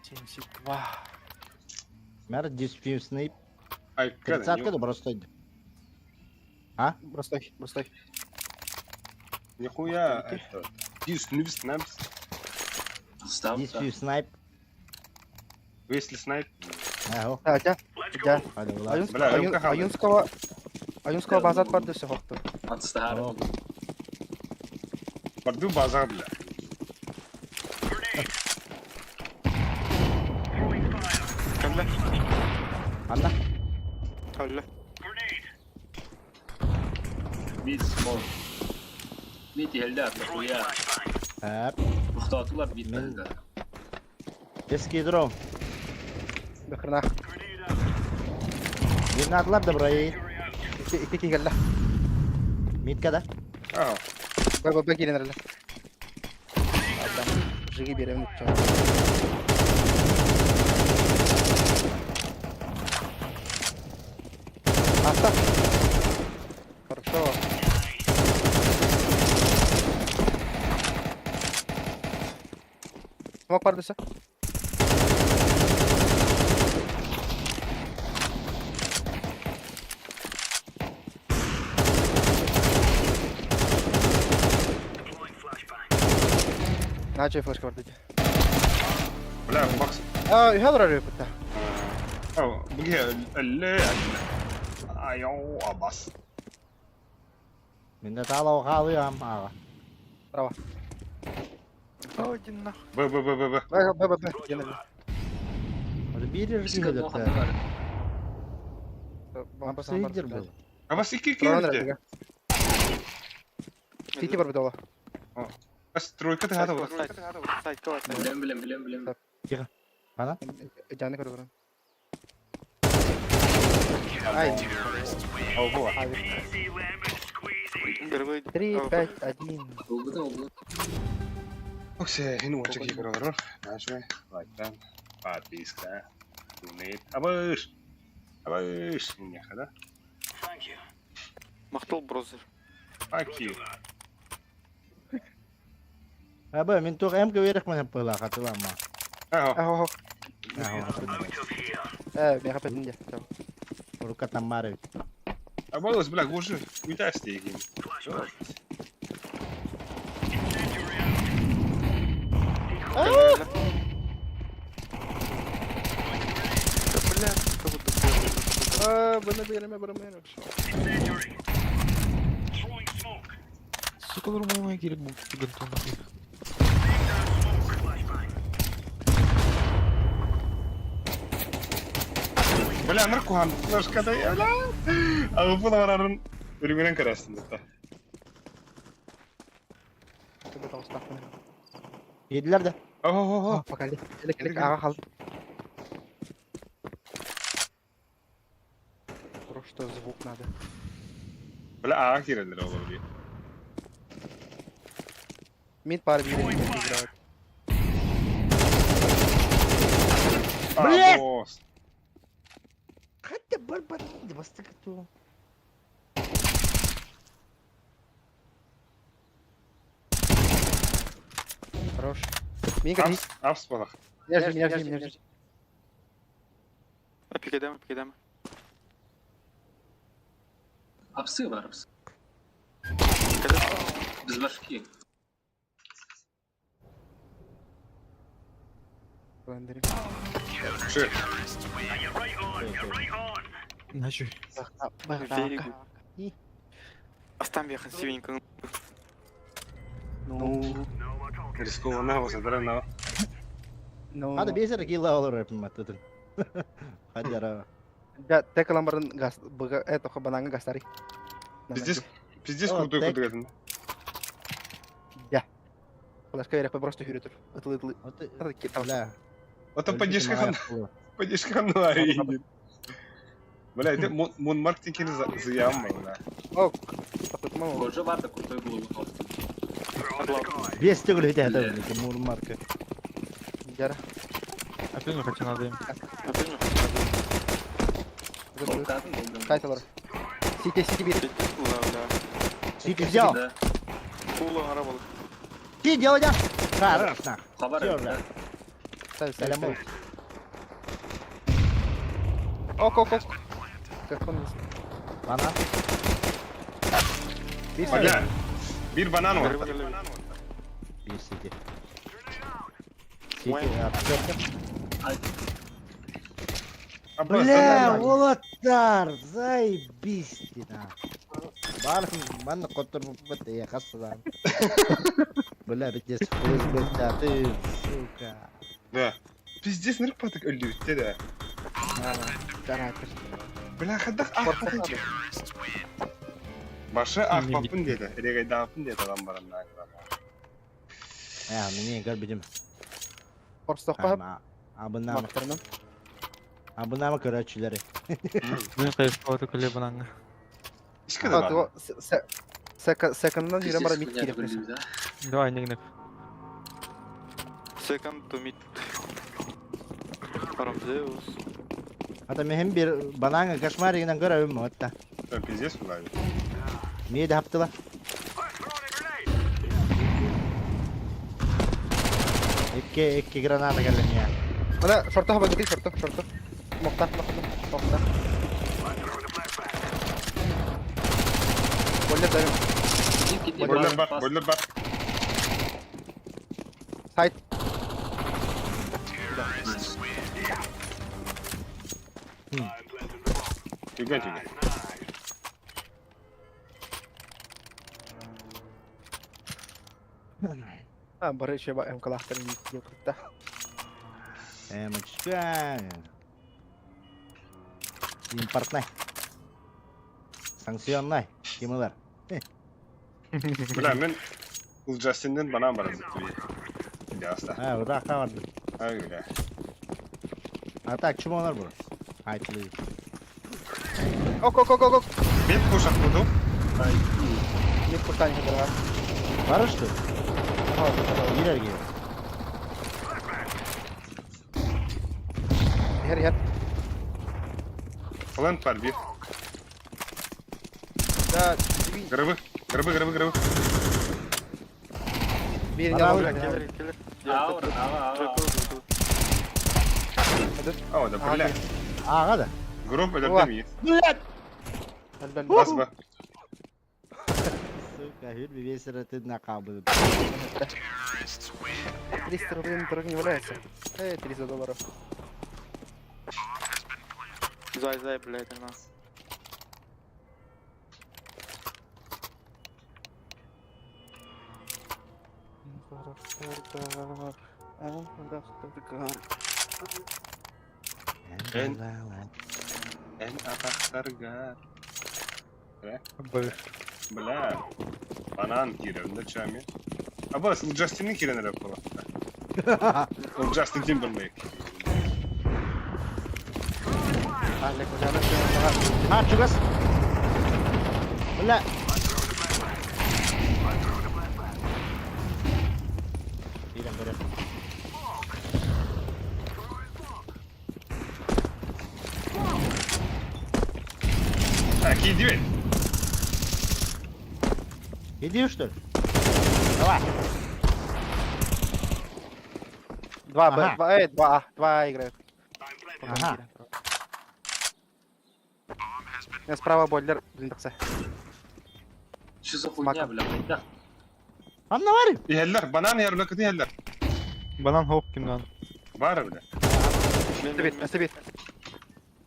72. Мэр диспью снейп. Ай, Тридцатка да простой. А? Простой, простой. Нихуя это. Дис нюбс снайпс. Диспью снайп. Если снайп. Ага. А, да. Да. Бля, Аюнского Аюнского базат бар дөсө хокту. Антстар. Барду базар, бля. Калле. Анна. Калле. Мид смол. Мид елді нахуя. Хәп. Мұқтатылар бит елді. Детский дрон. Бөхрена. Гренатлар да брай. Ики кигелле. Митка да? Аа. Бак бак киренерле. Адам жиги берем ча. Аста. Хорошо. Смок бар десе. Начал флешка бар деді. Бля, бакс. А, үһә олорор үпүтэ. Бу әлле. Айо, абас. Мин да таалау хаалыам аҕа. Право. Один нахуй. Б, Б, Б, Б, Б. Б, Б, Б, Б. Биир Лидер был. А вас икки кирде? Сити бар бит Бас тройка ты хата Билем, билем, билем, билем. Тихо. Ана? Жаны көрө барам. Ай. Ого. 3, 5, 1. Оксе, хин уоча ки көрө Нашве, лайктан, подписка, донейт. Абыш. Абыш, не хада. Махтал брозер. Fuck you. Аба, мин туох эмке үөрэх мэн пыла хатылама. Ахо. Э, меха петин де. Рука там маре. Абалыс, бля, гужи, уйдасти игин. Бля, как будто А, бына береме барамын. Сука, нормально керек бұл гантон нахуй. Бля, наркохан, флешка да, бля. А вы барарын үргүнен көрөсүн да. Yediler de. Ого. Пока. Элек, элек, ага хал. Просто звук надо. Бля, ага кирелер olur diye. Мид пар играет. Блядь! Босс. Хотя бар бастык ту. Хорош. Минька, Апс, апс балах. Меня жди, меня жди, меня жди. Апикедем, апикедем. Апсы бар, апсы. Без башки. Ши. Начал. Very good. Астам бияхан сивенько. Ну. Рискованно, осадырна. Ну. Hadi бесер килла olur hepim attın. Hadi ara. Да, тек ламбарын газ, быга, это, бананга гастари. Пиздец, пиздец О, крутой тек. кудыратын. Да. Флешка верх просто хүрөтүр. Ытылы ытылы. Бля. Ото поддержка хан. Поддержка хан Бля, это мон маркетинг зыям, бля. О, Боже, варта крутой был. Бес төгүл өтө это мур марка. Жара. Опять хотя надо им. Кайталар. Сити, сити бир. Сити взял. Кула арабалык. Ти делай да. Хорош нах. Хабар. Всё, бля. Ставь, ставь, Бля, ставь. Ок, ок, ок. Как он Бана. Бля, бир банан var. Bir сити. Сити отцепка. Бля, Волотар, заебись ты на. Бар, ман котор бут я хасдан. Бля, пиздец, флешбэк, ты, сука. Да. Пиздец, нырк патык өлдүрүттэ да. Бля, хадах ах патык. Башы ах папын деди. Регайдаапын деди адам баран. Я, мне горбидим. Орстокка. Абынама. Абынама көрөчүлөрү. Мен кайыспа көле бананга. Секонддан жүрө бара мид керек. Давай, негнеп. Second to mid. From Zeus. Ата мехем бир бананга кошмаригинен көрөбүм отта. Пиздец, бля. Мие да хаптыла. Икки, икки граната кэллин я. Ана, шорта хаба шорта, шорта. Мохта, мохта, мохта. Бойлер дарым. Бойлер бар, бойлер бар. Сайт. Түгэн түгэн. А, бары еще ба МК-лахтарын кытта. Эмочка. Импортный. Санкционный. Кимылар. Бля, мен ул Джастинден банан бар Ясно. А, вот так бар. Ай, бля. А так, чему олар бу? Айтылы. Ок, ок, ок, ок, ок. Бет кушак буду. Мид куртан хедерга. Бар что? Кирер кирер. Хер, хер. Плент бар бир. Да, Грибы, грибы, грибы, грибы. Бир не Бара алып. Аура, ава, ава. О, да, бля. Ага да. Гроб это дым Блядь! Басба. Сука, хүрби весь ты накабы. 300 рублей на дороге не валяется. 300 долларов. Зай, зай, блядь, у нас. Эн. Эн атахтарга. Б. Бля. Банан кирер, да чами. А бас, ул Джастинни кирен реп була. Ул Джастин Тимберлейк. А, чугас. Бля. Ирем, берем. А, иди. Иди, что ли? Давай. 2 Б, Ага. 2 Э, 2 А, 2 А играют. Ага. У меня справа бойлер, блин, такса. Что за хуйня, бля, да. Анна вари. Иһэллэр, банан иһэр, бля, кыты иһэллэр. Банан хоп кимнан. Бар, бля. Оставит, оставит.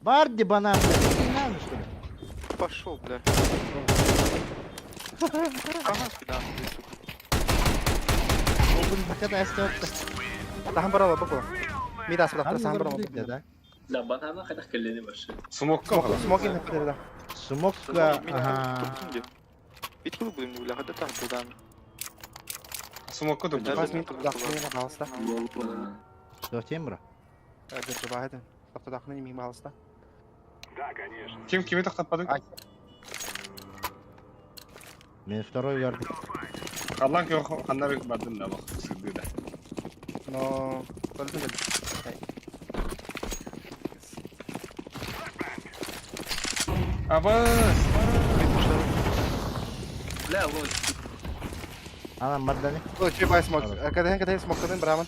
Барди банан, блядь. Не надо, что ли? Пошел, бля. Ага, сюда, сука. О, блин, когда остается. Тахан барала, буква. Мидас, бля, тахан барала. Да? Да, банана хотя колени вообще. Смокка. Смоки на да. Смокка, ага. Битвы будем, бля, когда там туда. Смокка да. Возьми туда, мне пожалуйста. Что, тембра? Держи, это. Туда, не мимо, Ким кими тохтоппадың? Мен второй верду. Халлан кö ханнар бардын да бак сырды да. Но... Абас! Бля, лось. Анам барданы. Ой, че бай смок. Когда когда смок, когда браман.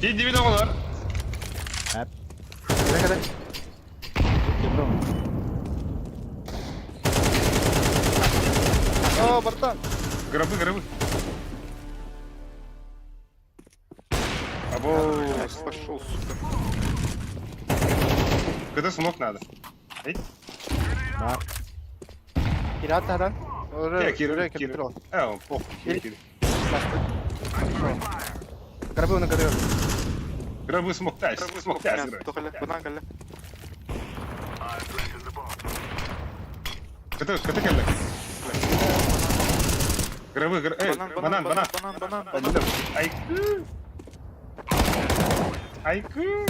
Иди бит оҕолор. Хап. Когда когда. О, братан. Гробы, гробы. Або Пошел, сука. Когда смок надо? Эй? Бар. Кират тадан. Кира, Кира, Кира. Э, похуй, Кира, Кира. Гробы на горе. Гробы смок тайс, смок тайс. Банан кэллэ. Кыты, кыты кэллэ. Гробы, гробы, эй, банан, банан. Банан, банан. Ай. Айкы.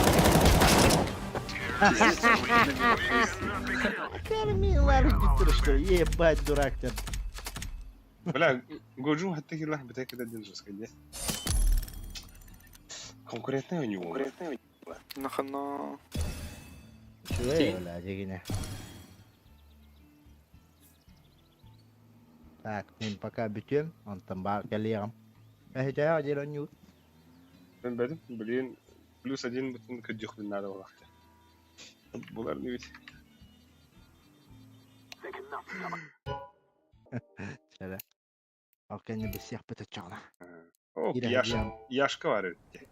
Кормила родителей, что ли? Ебать, дурак ты. Бля, Годжу хаттыгилах битекеде динжеска, не? Конкурентный у него. Конкурентный у него. Нахана. Чего, бля, дегине. Так, мин пока бүтүөм, онтон баар кэлиэҕим. Эһитээҕи диэн оонньуур. Мен бэдим, блин, плюс один бүтүн көрдүөхпүн наада буолахта. Булар бит. Чэрэ. Ол кэннэ билсиэхпит оччоҕуна. О, Яш, Яшка бар эбит.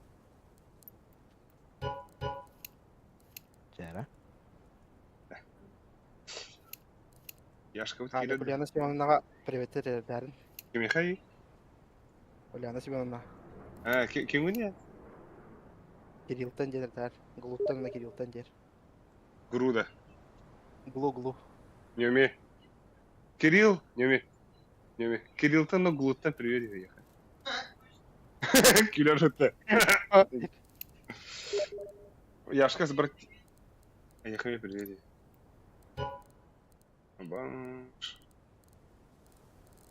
Чэрэ. Яшка бит А, киирэн. Ульяна Семеновнаҕа приветтер эрдээрин. Кимихай? Ульяна Семеновна. А, кимгин я? Кириллтан диэн эрдээр. Глуттан на Кириллтан диэр. Груда. Глу глу. Не умею. Кирилл, не умею. Не умею. Кириллтан, но Глуттан привет, ехать. Күлэр это. Яшка с брат... Ехали, привет. Баш.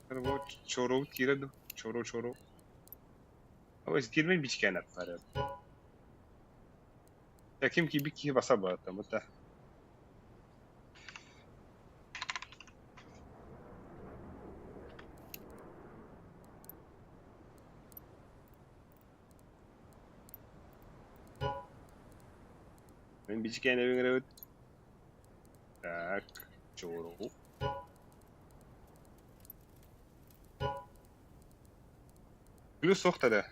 Вот, чору киреду. Чору, чору. Ой, кирмен бичкен аппарат. Таким киби баса там, вот так. Мен бичкен эбиңер Так, чору. Плюс сохта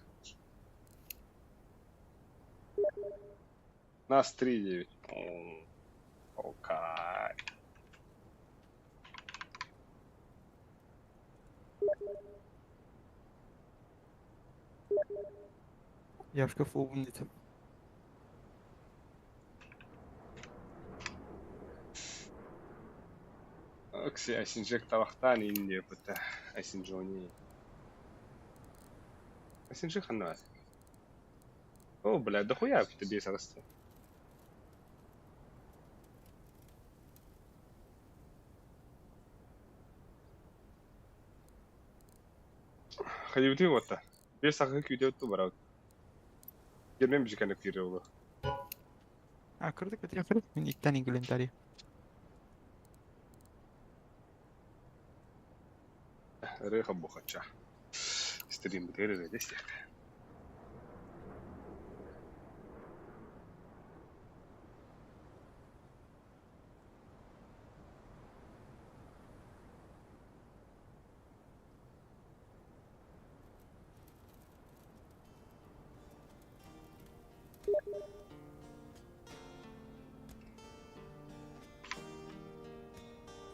Нас 3,9. Окей. Я в шкафу умница. Окси, Асинжек тавахтан инде бұта. Асинжони. Асинжек ханна. О, бля, дохуя тебе сарасты. Хайбити отта. Бес aqы күйде өтті барау. Гермен бижиканы күйре олы. А, кырдык бит. Мин иктен ингелентари. Рыха бухача. Стрим бітері рәдесте.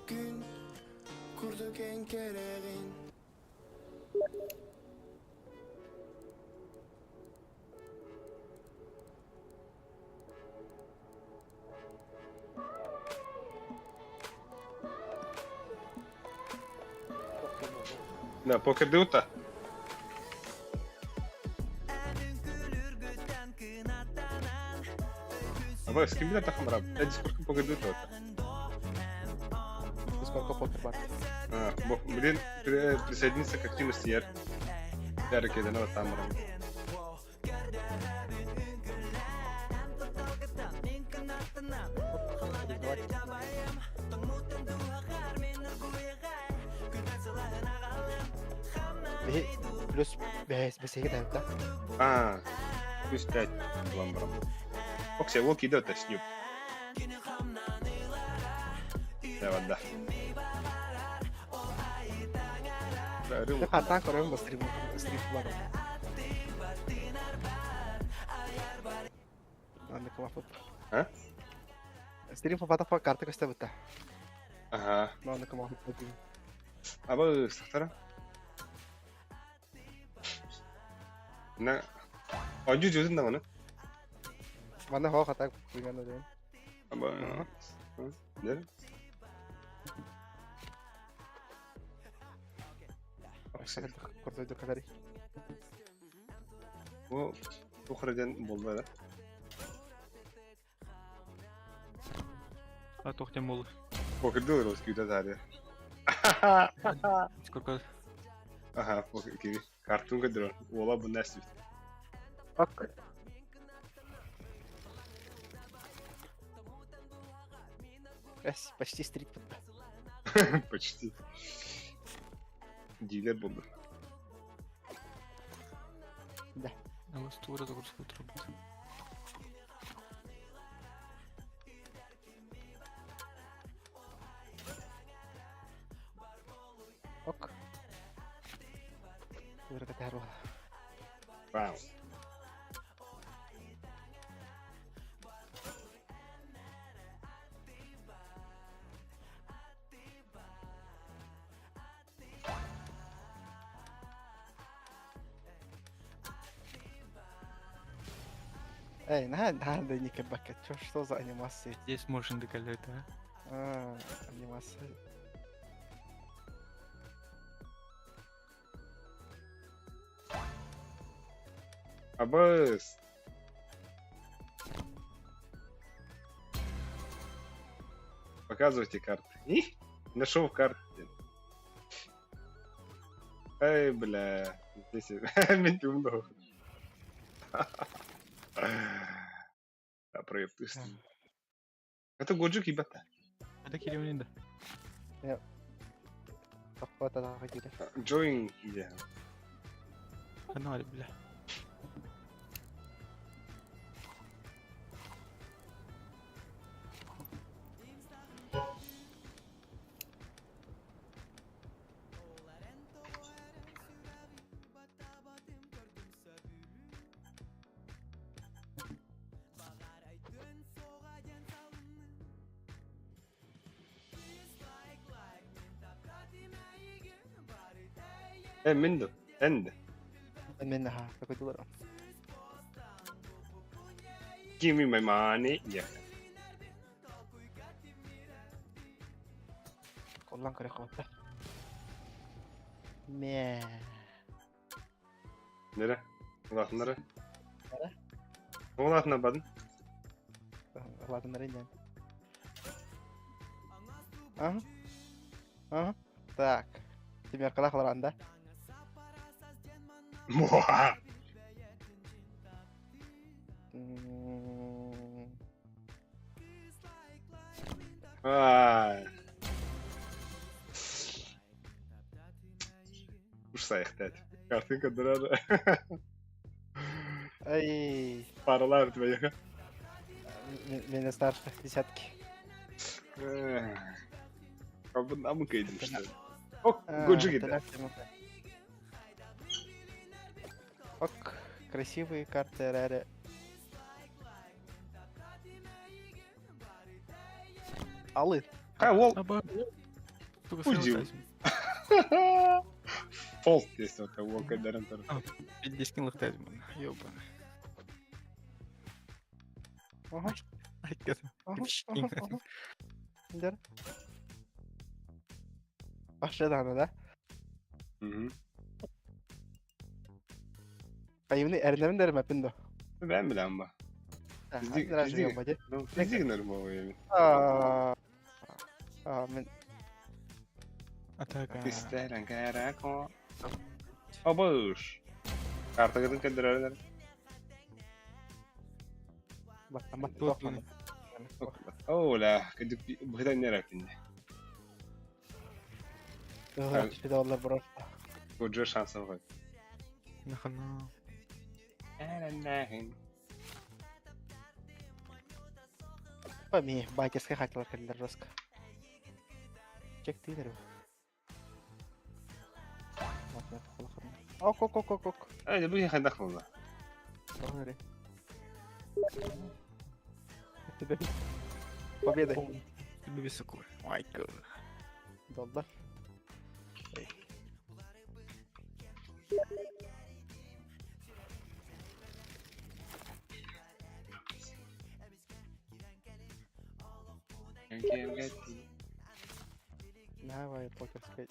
Күн курдук эн кэрэҕин На, покерді отта. Абай, с ким билет тахамрап? Я дискордка покерді отта. Дискордка покер бар. А, блин, присоединиться к активности яр. Яр кедена там рам. Плюс бэс бэсэгэ да. А, плюс 5 ламбрам. Оксе, волк идет, а снюп. Да, да. Да, рыбу. Хатан көрөм стрим стрим бар. Аны кымапып. А? Стрим папата фа карта көстө бутта. Ага. Аны кымапып. Аба сахтара. На. Ажу жөдүн да маны. Мана хоо хатак примерно деген. Аба. Не? Курдуйду кадари. Бу тухраден болду да. А тохтем болу. Покерди рос күйдө тари. Сколько? Ага, покер. Картун көдөрө. Ола бу нәрсе. Ок. Эс, почти стрит Почти. Дилер буоллун. Да. Намастура загрузка трубы. Ок. Тура катар буола. Вау. Эй, на, на, да не кабака. Чё, что за анимации? Здесь можно доколеть, а? А, анимация. Абыс. Показывайте карты. И? Нашел карты. Эй, бля. Здесь мен умно. А проектист. Это Годжик ебата. Это Кирилл да. Тохпата тахы киирэр. Join yeah. Канал, бля. Э, мен Энд. Мен наха, такой доллар. Give me my money. Yeah. Коллан көрөх хватта. Мэ. Нере? Улатыннары. Нере? Улатына бадын. Ладно, инен. Ага. Ага. Так. Тебе калах да? Муа. Ай. Уж сайхтат. Картинка дырары. Ай. Паралар твоих. Меня старше десятки. Абын кайдым что. Ок, Годжи да. Ок, красивые карты раре. Алы. Ха, ол. Туга Удив. Фолк есть вот того, когда рентер. Пиздец, лохтазь, Ёбаный. Ага. Ага, ага, ага. Башладаны да? Мгм. Айымны эрнемин дәрем әпін Ben bilem ба. Бизди Бизди нормально. Аа. Аа, мен Атака. Кристалан карако. Абыш. Картагытын кендерелер. Баттан Ола, кедик быдан нерәкинде. Түшпеде олар просто. Годжо шансы бар. Нахана. Пами, байкерский хотел кэллер жестко. Чек тыйдыр. Ок, ок, ок, ок, ок. Ай, бу хайдах булды. Смотри. Победа. Тебе высоко. Майкл. Доллар. Давай, покерской.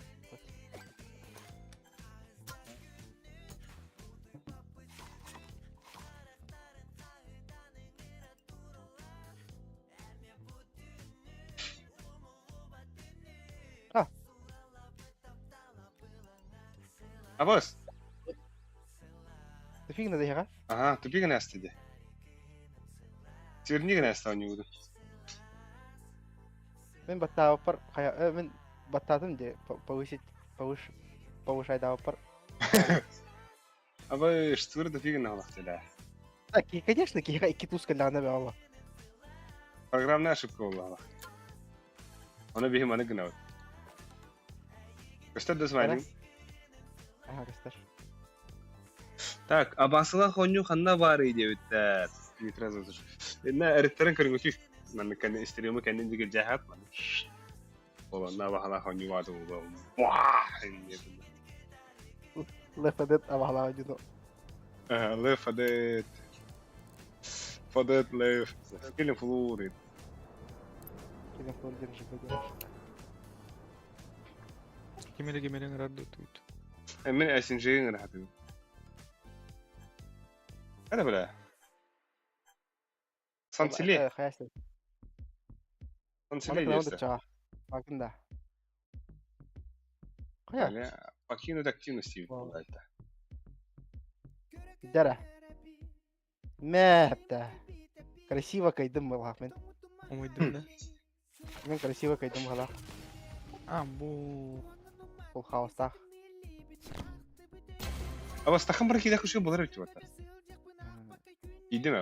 А. Абыс. Тупик надо ага? Ага, тупик нэстеди. Сирник нэстэ оñугу. Мен баттааппар хая мен баттаатым де повысить повыше Повышайдаабыппар. Абы штур да фигна алахтыла. Так, конечно, киһиэхэ икки туус кэллэҕинэ бөҕө. Программная ошибка буолла. Ону биһи маны гынабыт. Көстөр да смайлик. Аха, көстөр. Так, абасыла хонню ханна баарый диэбиттэр. Дмитрий Азович. Инна эриттерин көрүҥүтүй. Маннык кэнни истериуму кэннин диги дьаһат. Олонна абахала хонню бааты буолуо. Ваа! Left 4 Dead абахалаах дьону. Left 4 Dead. 4 Dead Left. Killing Floor. Killing Floor диэн живой Кимери кимери ыҥырар да туйт. Мин SNG ыҥырахатым. Хана бля. Сансиле. Сансиле есть. Бакын да. Бля, покинуть активности. Дара. Мэпта. Красиво кайдым был мен. Умыйдым да. Мен красиво кайдым гала. А, бу. Бұл хаостах. А вас тахам барки да куши болар бит вот. Иди ме.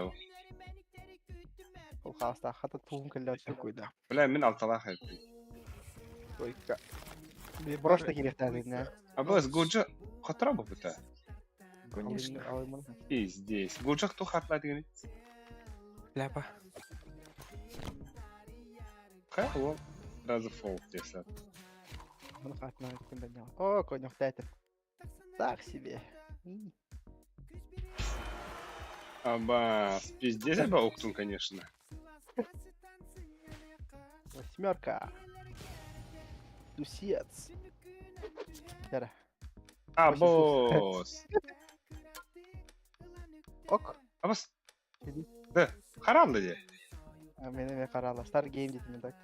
Бұл хаостах хата туғым келді. Такой да. Бля, мен алталах хайпи. Только. Брошта керек да. А бас годжа хатра бу бута. Конечно. И здесь. Годжа кто хатла деген? Ляпа. Хай, ол сразу фол десе. О, конюх Так себе. Абас, пиздец, аба уктун, конечно. Восьмерка. Тусец. Яра. Абос. Ок. Абас. Да, харам да де. Мен эме карала. Стар гейм дейт мен так.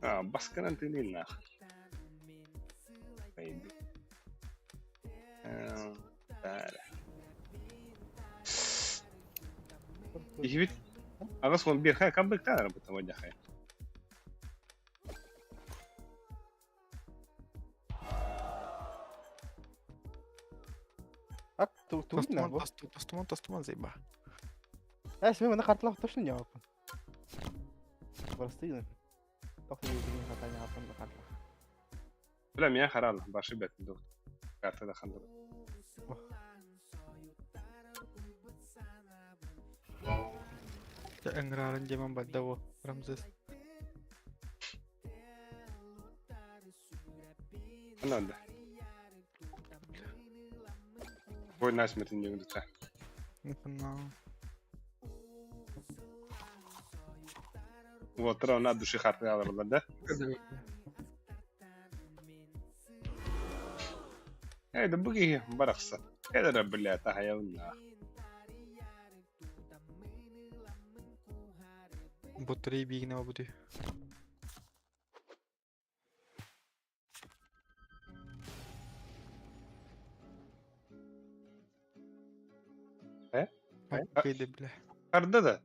А, басканан ты не нах. Пойду. Ихбит. Агас он бир хай кам быктан работа вадя хай. Ак, ту ту на бу. Тастуман, тастуман заеба. Э, сме мына карталах точно не алыппын. Простыйны. Тохты деген хатаны алыппын карталах. Бля, меня харал, баши бет дух. Карта да хандыр. Ыҥырарын диэмэн барда бу Рамзес. Надо. Ой, насмерть не выйдет. Не понимаю. Вот, равно от души харты алыр да? Эй, да буги барахса. Это, бля, тахаявна. Батареи бигнева буду. Э? Кыйды, бля. Харда да?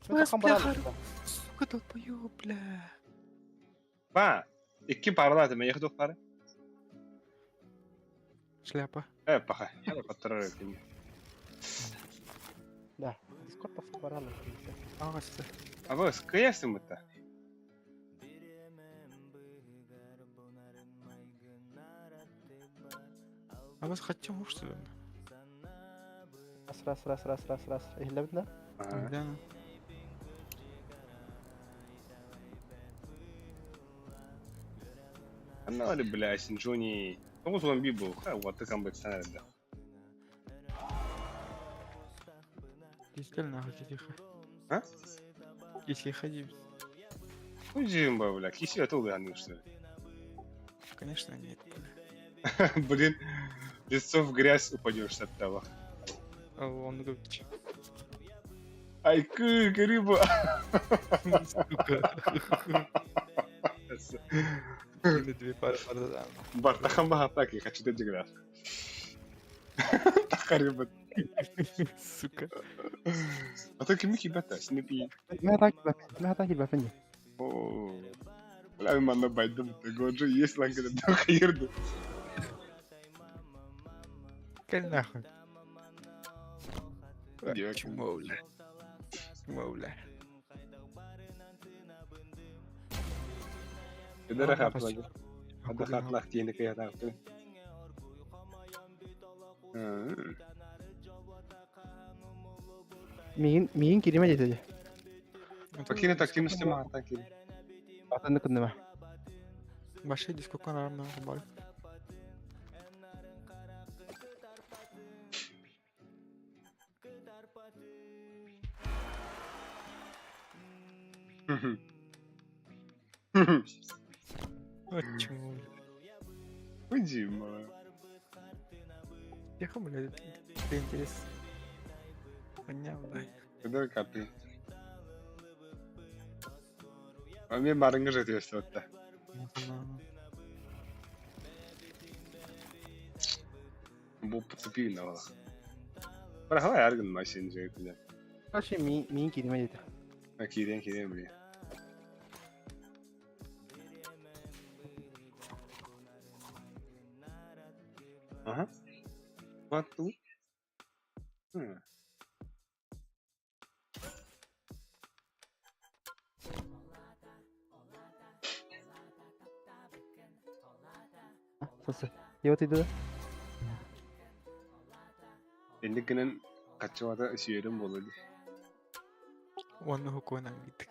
Бас, бля, хар... Сука, долбоёб, бля. Ба, икки паралады, мен екі пары. Шляпа. Э, паха, паттырар екен. Да, Дискорд баралы. Ағасы. Абыз, кыясың бұта? А вас хотим, что ли? Раз, раз, раз, раз, раз, раз. Эхлеб, да? Да. Аннали, бля, Синджони. Тоғыз он би был. Хай, вот ты кам бет да. Кистел нахуй, тихо. А? Если ходи. Хуй ба, бля, киси это да, что ли? Конечно, нет, бля. Блин, лицо в грязь упадешь от того. Он говорит. Ай, кык, рыба. Сука. Две пары пары Бартахам так, я хочу дать Тахарибат. Сука. А то ким кибата, снипи. ما تاكل ما تاكل بفني. О. Бля, мин манна байдым. Годжо есть ланкада хайырды. Кэл нахуй. Диэк. Чмо, бля. Чмо, бля. Кедere хатлага. Хада хатлах диэни кыятаахтын. Миигин, миигин кириме диэтэ дии. Покине так ким истема аттан кири. Атынны кынныма. Баши дискокон арман бар. Чмо, бля. Уйди, ма. Тихо, бля, ты интерес. Понял, да. Кедere каты. А мен барыңгы жетиесті отта. Бу подцепил на вала. Бірақ аргын машин жегітінде. Вообще миигин кириме диэтэ. Кирен кирен бля. Ага. Бату. Сасы. Его ты да? Енді гынан качуада сүйерім болады. Уанны хукуна гиттик.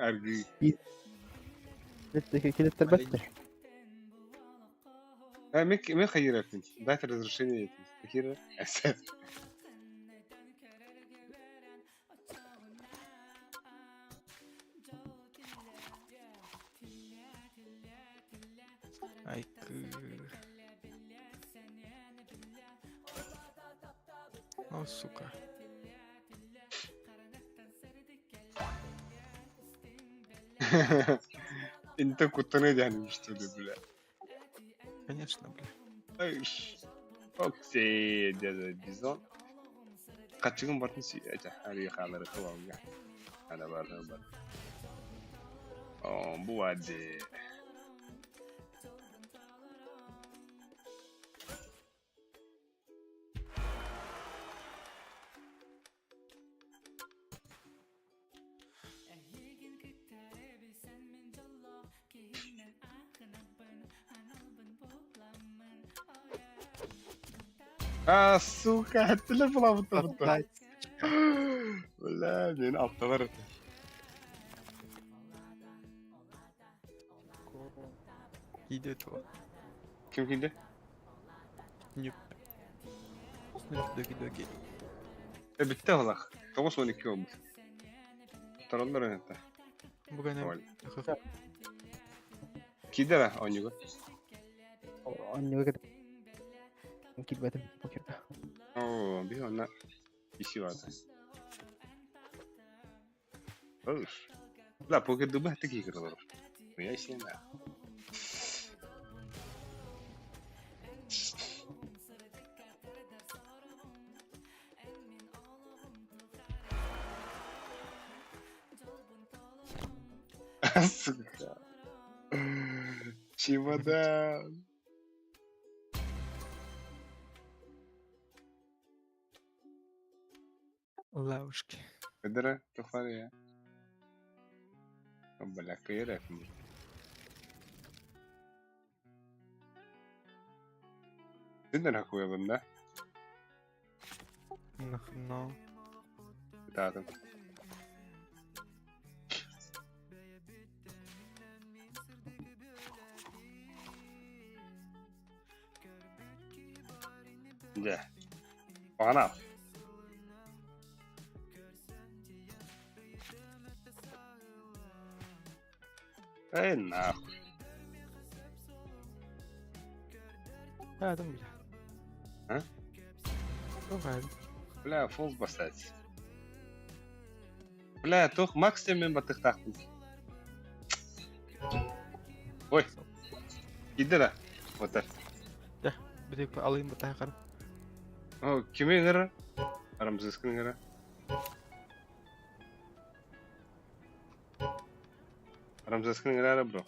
Аргы. Келеттер бәтті. А, мен мен хайыр эттим. Дайте разрешение этим. Хира. Ай, О, сука. Инте куттаны дяним, что ли, бля. Конечно, бля. Ай, Окей, дядя Бизон. Качыгын бартын си, эча, ари халары кылауга. Ана бар, бар. О, бу аде. А, сука, тілі була. Бля, мен атталар это. Идет его. Ким кимде? Не. Снуп доги доги. Э, битте олақ. 9-12 olmuş. Тараллар это. Бугана. Киде онюга. Оннуга кирбэтим покерда. О, би онна иши бар. Ош. Бля, покер дуба таки кырылыр. Я сена. Сука. Чемодан. Лавушки. Кыдыра, тухлар я. Бля, кыйрак. Сендер хакуялым да? Нахно. Татым. Да. Погнал. Эй, нахуй. А, там, бля. А? Давай. Бля, фолс басать. Бля, тух Макс мен батыхтахпын. Ой. Иди да. Вот так. Да, битик алайын батахар. О, кими ngara? Арамзыскын ngara. Арамзыскын ngara, бро.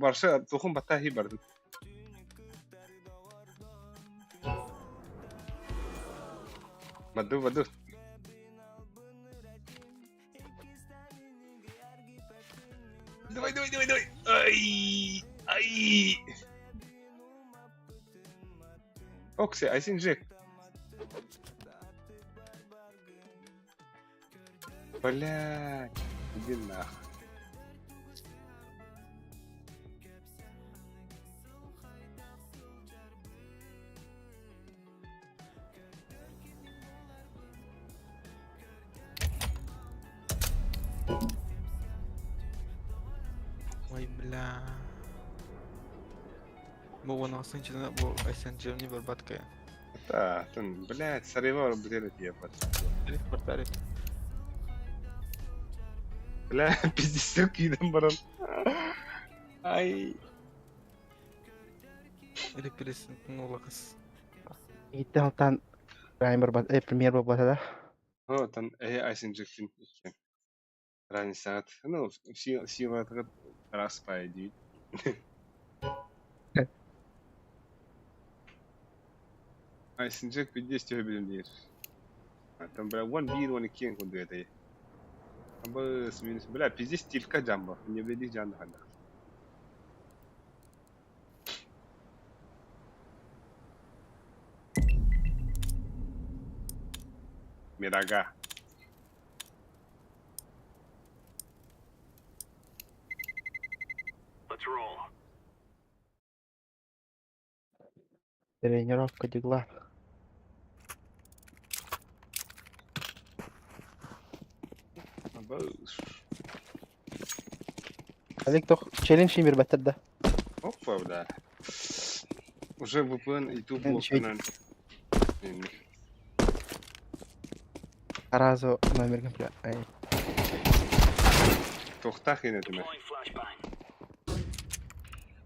Барса тухун баттаа хи бардым. Баду, баду. Давай, давай, давай, давай. Ай, ай. Окси, Айсин Джек. Блядь, иди нахуй. Ой, бля. Бу уон сынчына бу SNG-ни барбаткая. Да, там, блядь, соревал, блядь, ебать. Бартари. Бля, пиздец, кидом баран. Ай. Или переснула кыз. Итте алтан праймер бат, э, премьер бата да. О, там, э, Айсен Джексон. Разница. Ну, сила раз по идее. Айсен Джек 50 билим диир. Там, бля, one beer, one king кунду это. Абы минус, бля, пиздец тилька жамба. Не блядь, жан ханда. Мирага. Let's roll. Тренировка дигла. Абы. Алик тох челлендж имир баттырда. Опа, бля. Уже VPN и ту Ничего. блокнан. Сразу номер бля. Ай. Тохтах инетиме.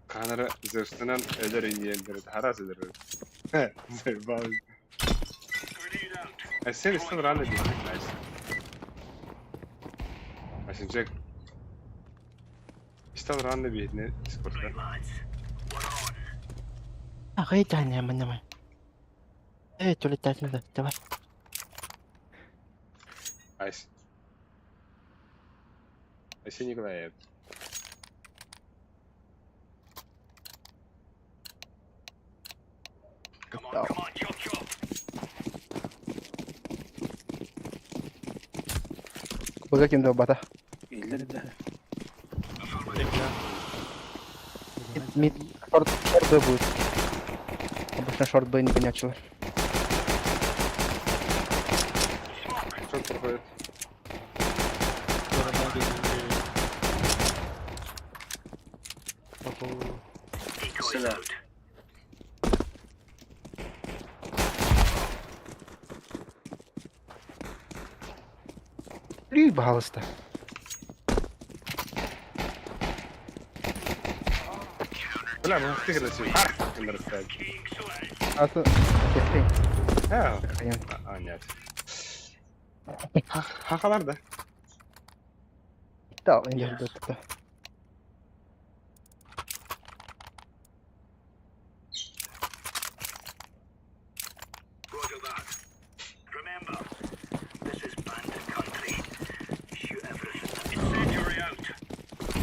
Канара зерстенен өлөр иендер, харас өлөр. Заебал. А сен стал рано бить, найс. Айсен Джек. Стал рано бить, не спорта. Ага, это не мы. Эй, то летать надо, давай. Айс. Айсен Николаев. Кубага ким да бата. Мид, шорт, шорт Б будет. Обычно шорт Б не понячило. Шорт проходит. Сюда. Ли, пожалуйста. Бля, мы тыграли. А то... Кефри. А, а, нет. Хахалар да. Да, я жду это. Roger that. Remember, this is bandit country. Shoot everything. Incendiary out.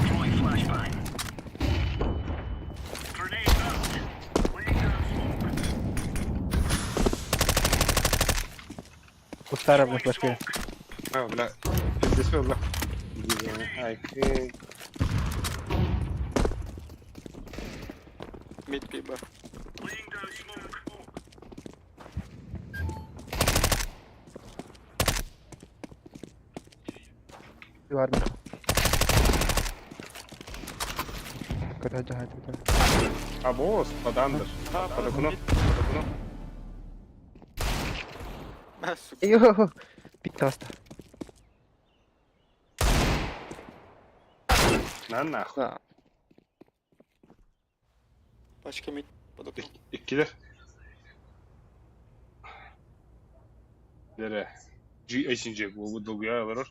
Throwing flashbang. Grenade out. Laying down smoke. Кустара в флешке. А, бля. Пиздец, бля. Ай, хей. Мид пиба. Laying down smoke. Дивар Когда джахат это. А босс, подандер. Под окно, под окно. Йо, питаста. На нахуй. Пачка мид под окном. Иккилер. Дере. G Айсен Джек, бу долгуя олорор.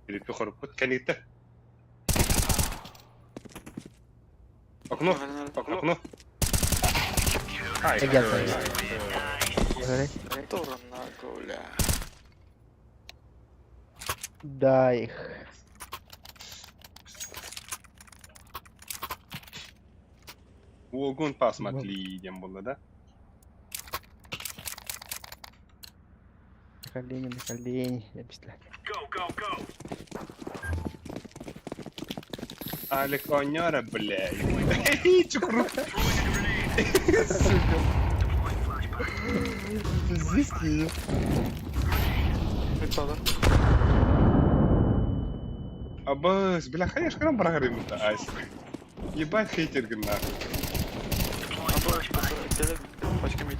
Филиппе хоруппут кэнигтэ. Окно, окно. Ай, Да их. Уолгун посмотри, диэн буолла да? На колени, на колени. Я быстро. Алик Онера, блядь. Чукру. Сука. Пиздец. Абас, бля, конечно, храм прогорим это, Ась. Ебать хейтер, нахуй. Пачка мид.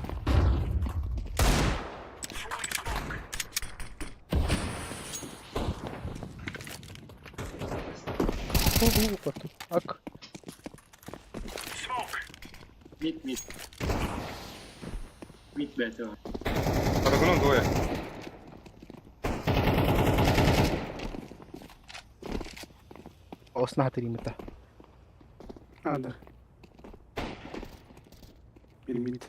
Ак. Мид, мид. Мид, блядь, его. Под окном двое. Осна тримата. А, да. Или мид.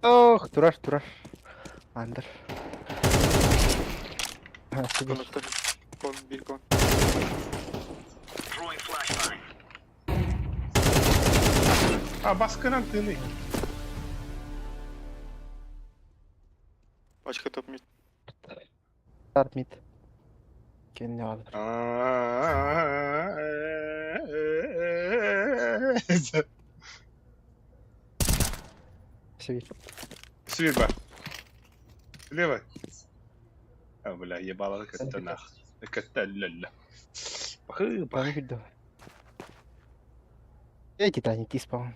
Ох, тураш, тураш. Андер. А, сиди. Кон, бир кон. А, баскынан тыны. Пачка топ мид. Старт мид. Кенни алды. Сибирь. Свирба. Слева. А, бля, ебало, как это нах. Как это ля-ля. Пахы, пахы. Эй, Титаник, ти спаун.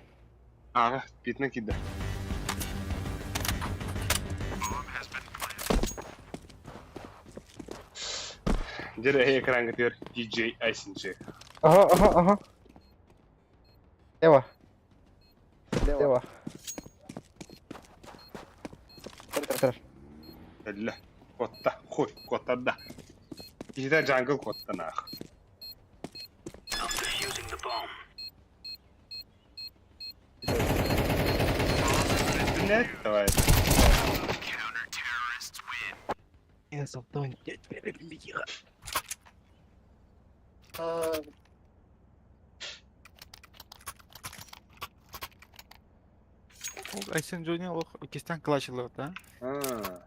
Ага, пятна кида. Дere экран теперь DJ Айсенчик. Ага, ага, ага. Лево. Лево. Тр. Ля, котта, хуй, котта да. Киһитэ джангл котта нах. Блять, давай. Я солтон, я теперь тихо. Айсен Джони олох кистен клатч ылыт, а? А.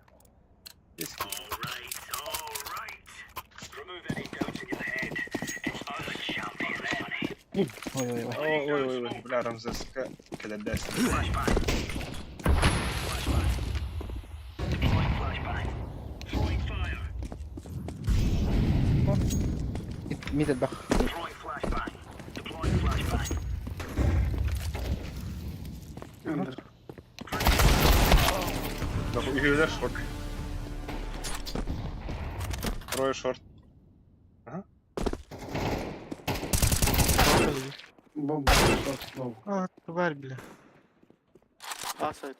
Ой, ой, ой. Ой, ой, ой, бля, Рамзеска, кэлэдэс. Мид бах. Андер. Үһүлэр шорт. Трое шорт. Ага. Бомба. Шорт, лоу. А, тварь, бля. А, сайт.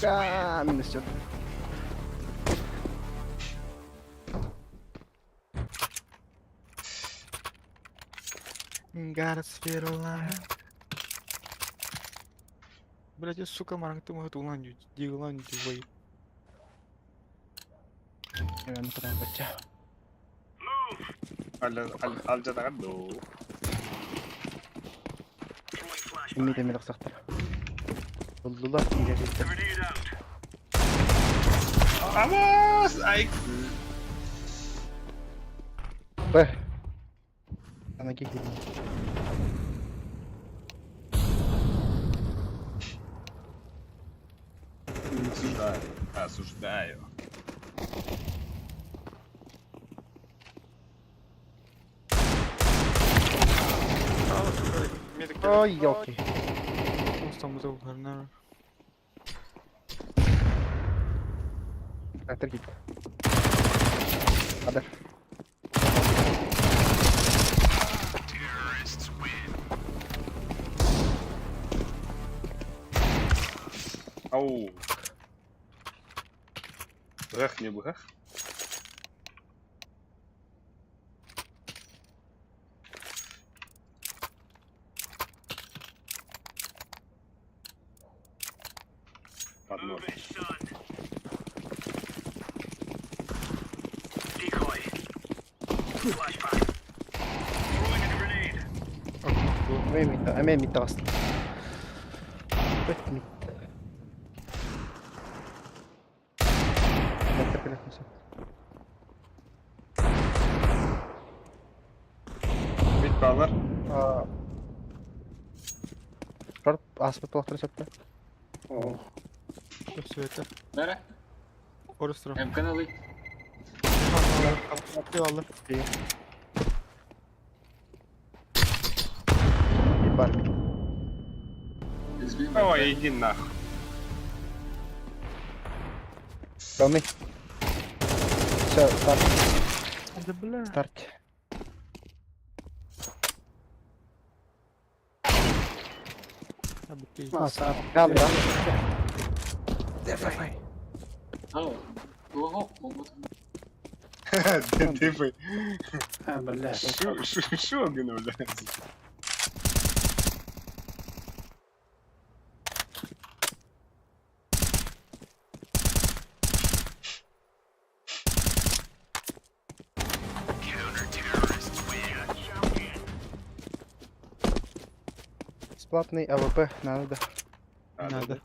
А, минус всё. Гар сферла. Блять, сука, маранг ты мог улан дилан дивай. Я на потом бача. Алжадаҕар дуу. Мид эмир сахтар. Булдулар киирер. Vamos! Ай! Б. Ана киирер. Осуждаю. Осуждаю. Ой, елки. Там был гарнер. Коннектор киирдэ. Адар. Ау. Быһах не быһах. Под ноль. Эмиэ мид таҕыста. Мид. Мид баалар. Шорт ааспыт буолуохтарын сөптө. Все это. Бәрі. Орыстро. МК ылый. Аллы. Бар. Ой, иди нахуй. Главный. Все, старт. Да бля. Старт. Кал, да? Давай. Ого, могут. Ты А, бля. Шо, шо, шо, бля? Бесплатный АВП надо. Надо.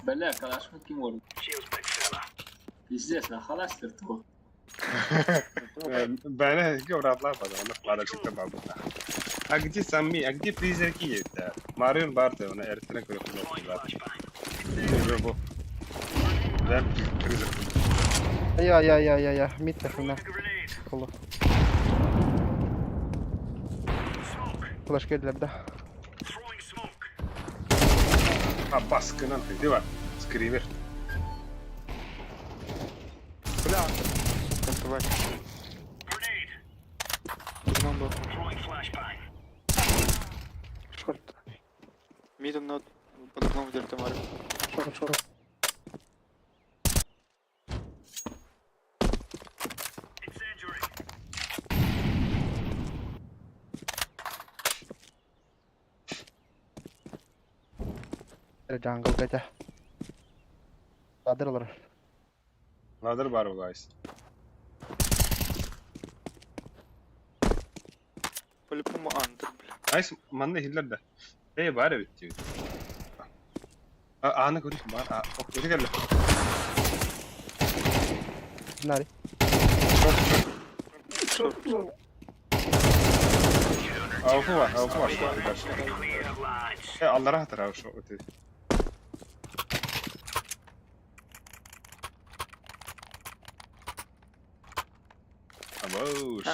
Бля, калашмы ким орын. Пиздец, на халастер то. Бля, говорят, лапа, да, он кладочек бабу. А где сами, а где призраки это? Марион Барте, он эртен көрө Уже Да, призрак. Я, я, я, я, я. Мид на. Коло. Флешки для да. А баскынан ты, дива. Скример. Бля. Сука, тварь. Димон был. Шорт. Мидом над под углом в дельта Марио. Шорт, шорт. Jungle катя. Ладыр олар. Ладыр бар guys. По-любому андер, бля. Айс, манна хиллер да. Эй, бар бит. А, аны көрүш бар. А, ок, өтө келди. Нари. Ауфу бар, ауфу бар. Э, аллара хатыр ау шо өтө. Абош.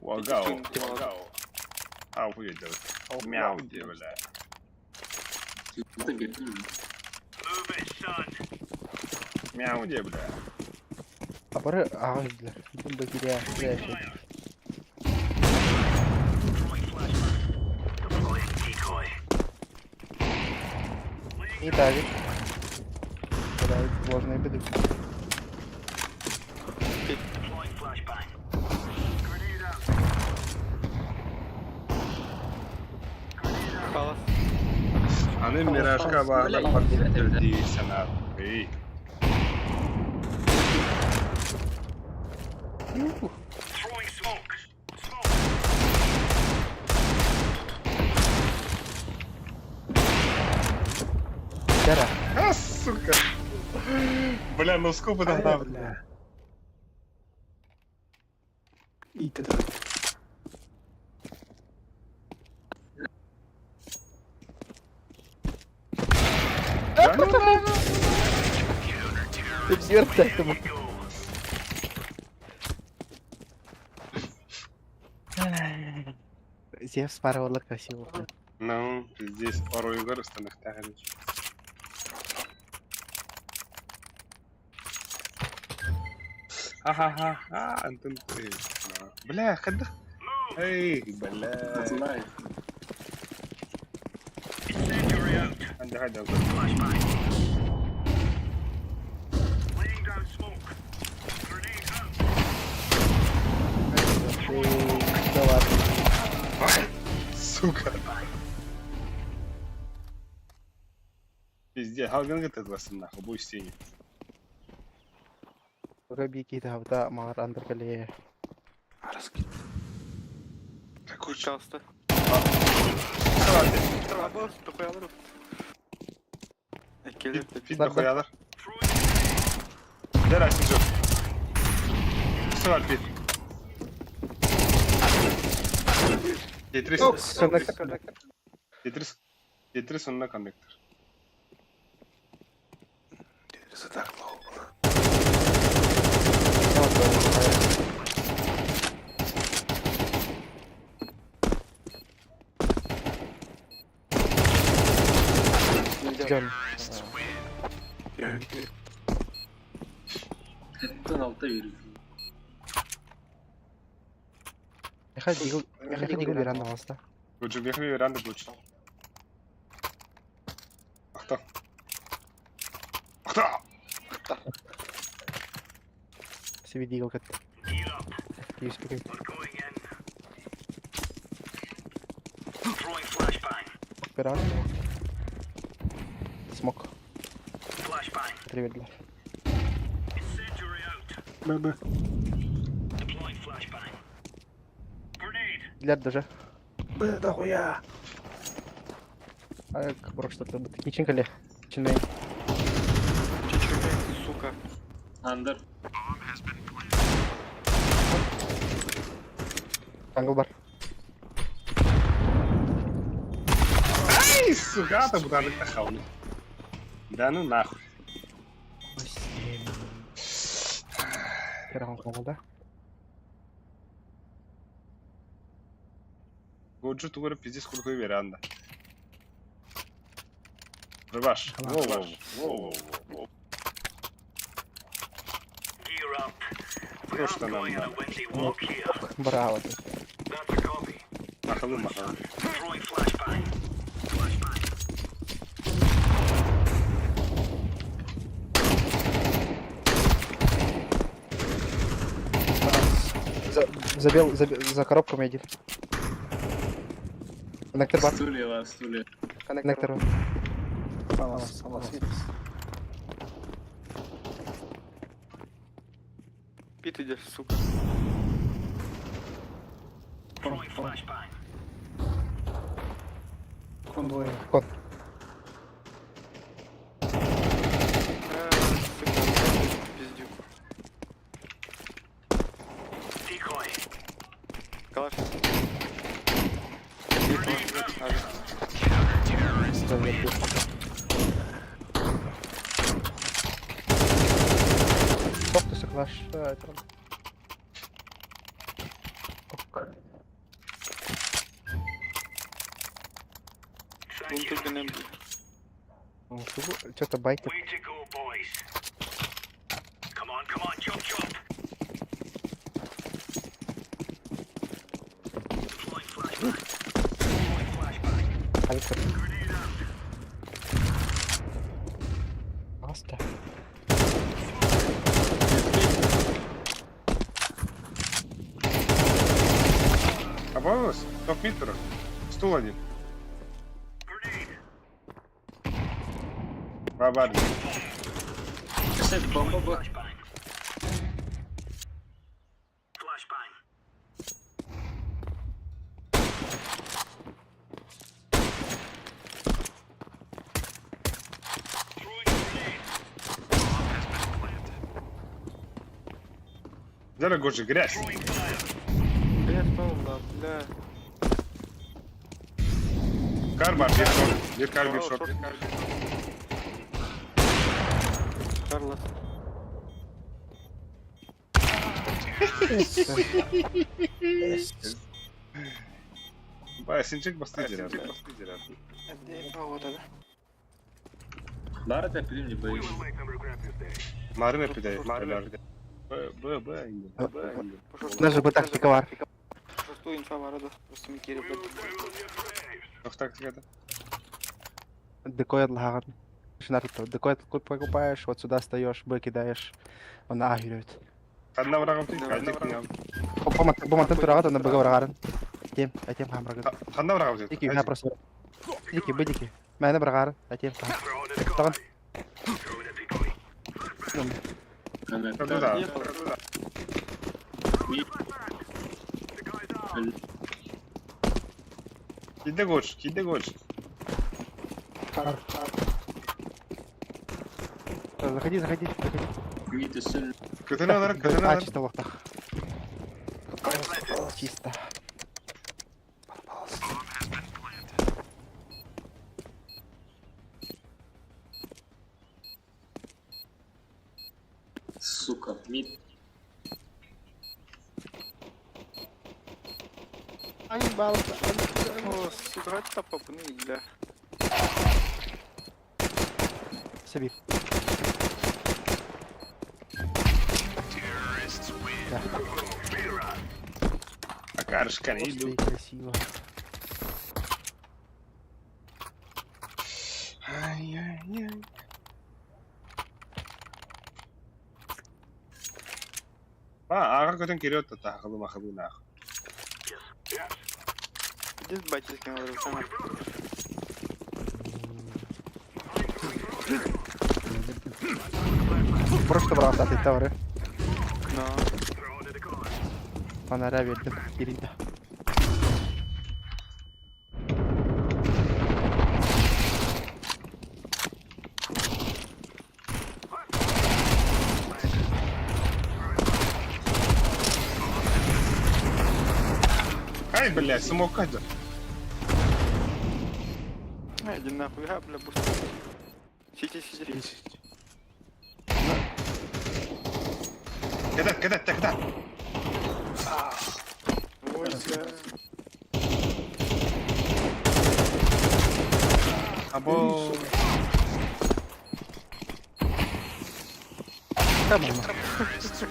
Вагау, вагау. Ауфу едет. Мяу, бля. Мяу, где, бля. Апары ага диler. Бу киря, киря şey. Не давит. Давит ложные беды. Палас. Аны миражка баалар бар санат. Эй. Кара. А, сука. Бля, ну сколько тогда, бля. И тогда. Ты Зевс паролар красиво. Ну, пиздец, оройугар ыстаныахтаах эбит. Ха-ха-ха, Антон, бля, хайдах? Эй, бля. Хайда, хайда. Сука. Пиздец, халган гытыдласын нахуй, бу истиҥ. Бики табыта маар андыр кэлиэ. Пожалуйста. Пит дохуялар. Дэр айсын жоқ. Сывар пит. Тетрис. Коннектор. Тетрис. Тетрис онна коннектор. Жөн. Хэттэн алта yürü. Меха дигл, меха дигл веранда алыста. Лучше бехми веранда лучше. Ахта. Ахта! Себе дигл кэтти. Юспи кэтти. Веранда. Смок. Привет, бля. Б-б. Для даже. Б, дохуя. А, как что-то будет. Кичин кале. Чиней. Сука. Андер. Англ бар. Ай, сука, там бутанок тахауны. Да ну нахуй. Кераган калды да. Годжу тугары пиздец крутой веранда. Рыбаш. Воу, воу, воу, воу. То, что нам надо. Браво. Махалы, махалы. За, забел, забел, за коробками один. Коннектор бар. Стулья, вас, стулья. Коннектор. Палас, палас. Пит идешь, сука. Кон двое. Кон. Пиздюк. Калаш. Тоқтысы клаш. Что-то байтит. Александр. Аста. Обалилось? Топ мид Стул один. Бабарни. Кстати, бомба была. Дорогой грязь. Блядь, да, бля. Карбар, бир шорт. Бир кар, бир шорт. Карлос. Ба, синчик басты дерер. Бары да пилим не боюсь. Марын эпиде. Марын эпиде. Б, Б, Б, Б, Б. Даже бы тактика бар. Шорту инфа бар да. Просто ми кире блядь. Туох тактиката? Декой отлаган. Декой покупаешь, вот сюда встаешь, Б кидаешь. Он агирует. Ханна врагом ты, ханна врагом. Бомантын турагат, онна быга барагарын. Атем, атем хам барагын. Ханна врагом ты. Дики, на просто. Дики, б дики. Мэне барагарын, атем хам. Тагын. Да. Киде гоч, киде гоч. Заходи, заходи, заходи. Көтөнө алар, көтөнө А, алар. чисто лохтах. Чисто. Сука, мид. Ай, балда. О, сука, это попны, бля. Себе. Акарышкан Просто иду. и красиво. Ай-яй-яй. А, ага көтөн кириот та хылы махылы нах. Иди с батьком, говорю, сама. Просто брат, ты тавры. Но. Фонаря бердим. Кирилл. Ай, блядь, смока да. Ай, иди нахуй, а, бля, бустер. Сиди, сиди. Кеда, кеда, кеда. Ой, бля. Або.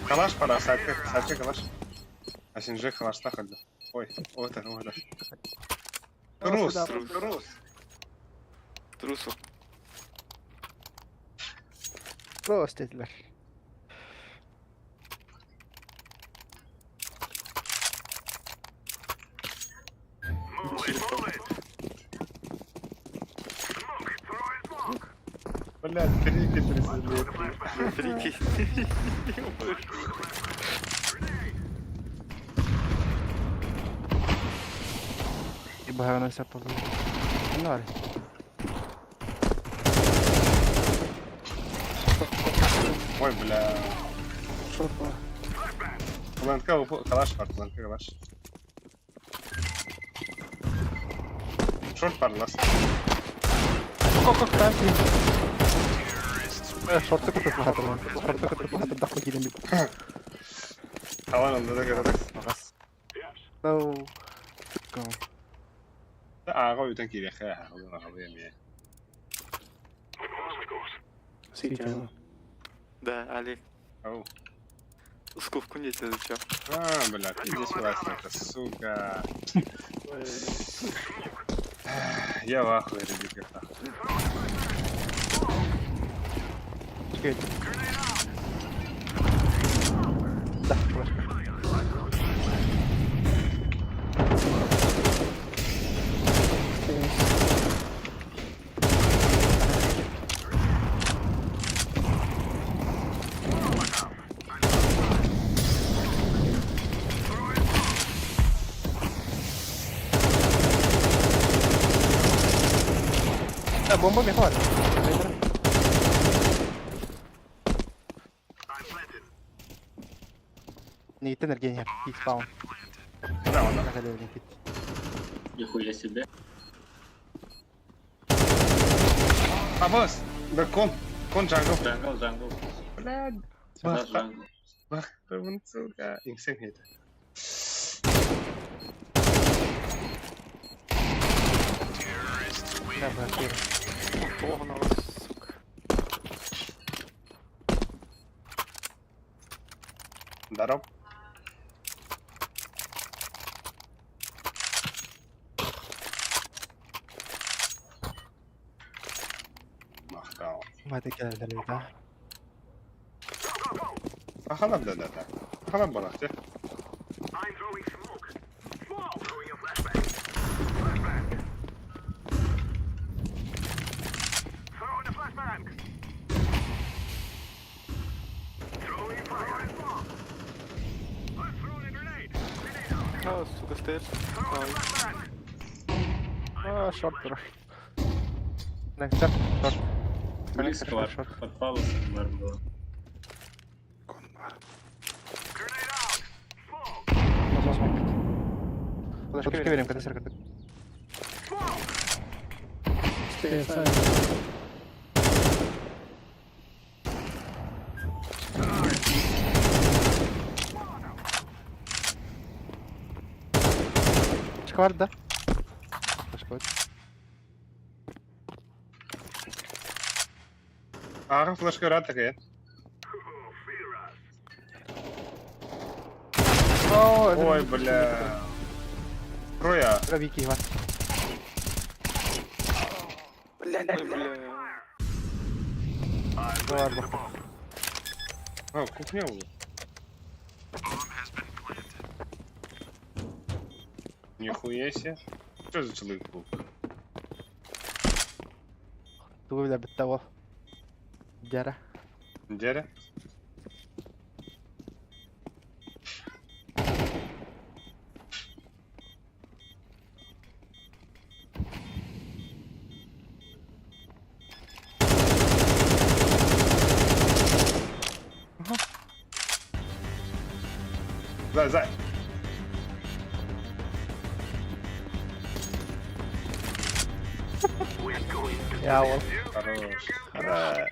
Калаш пора, садка, садка калаш. А син же калашта хадда. Ой, отар, отар. Трус, трус. Трусу. Просто dediler. Блядь, крики трясли. Крики. И баганы сапалы. Норы. Ой, бля. Планка, калаш бар, планка калаш. Шорт бар, ласт. Кок, кок, Шорты кутып хатыр. Шорты кутып хатыр дахы килем бит. Талан алды да көрөк. No. Go. Ага, үтен кире, ха, ага, ага, эме. Да, Олег. Ау. Скупку не тебе зачем? А, бля, ты здесь власть, сука. Я в ахуе, ребята. Да, флешка. Да, бомба мехват. Никита энергия, и спаун. Да, он. Нихуя себе. А, босс, да кон, кон джангл. Джангл, джангл. Блядь. Сюда джангл. Бах, сука. Инсен хейт. Сука. Здоров. Махтал. Маты кэлэллэр да. Ахалар да да да. Ахалар балахты. А, сука, стоит. А, шорт турар. Нектар, шорт. Близко Шорт, шорт. под палусом бар было. Насос мог. Флешка верим, когда сэр, когда. Шквар, да? Шквар. Ага, флешка рад такая. Ой, бля. Троя. Вики, Иван. Бля, бля. Ладно. А, кухня уже. Нихуя себе. Что за человек был? Тугу бля битта Дяра. Дядя? Зай, зай. Я вот. Хорош. Хорош.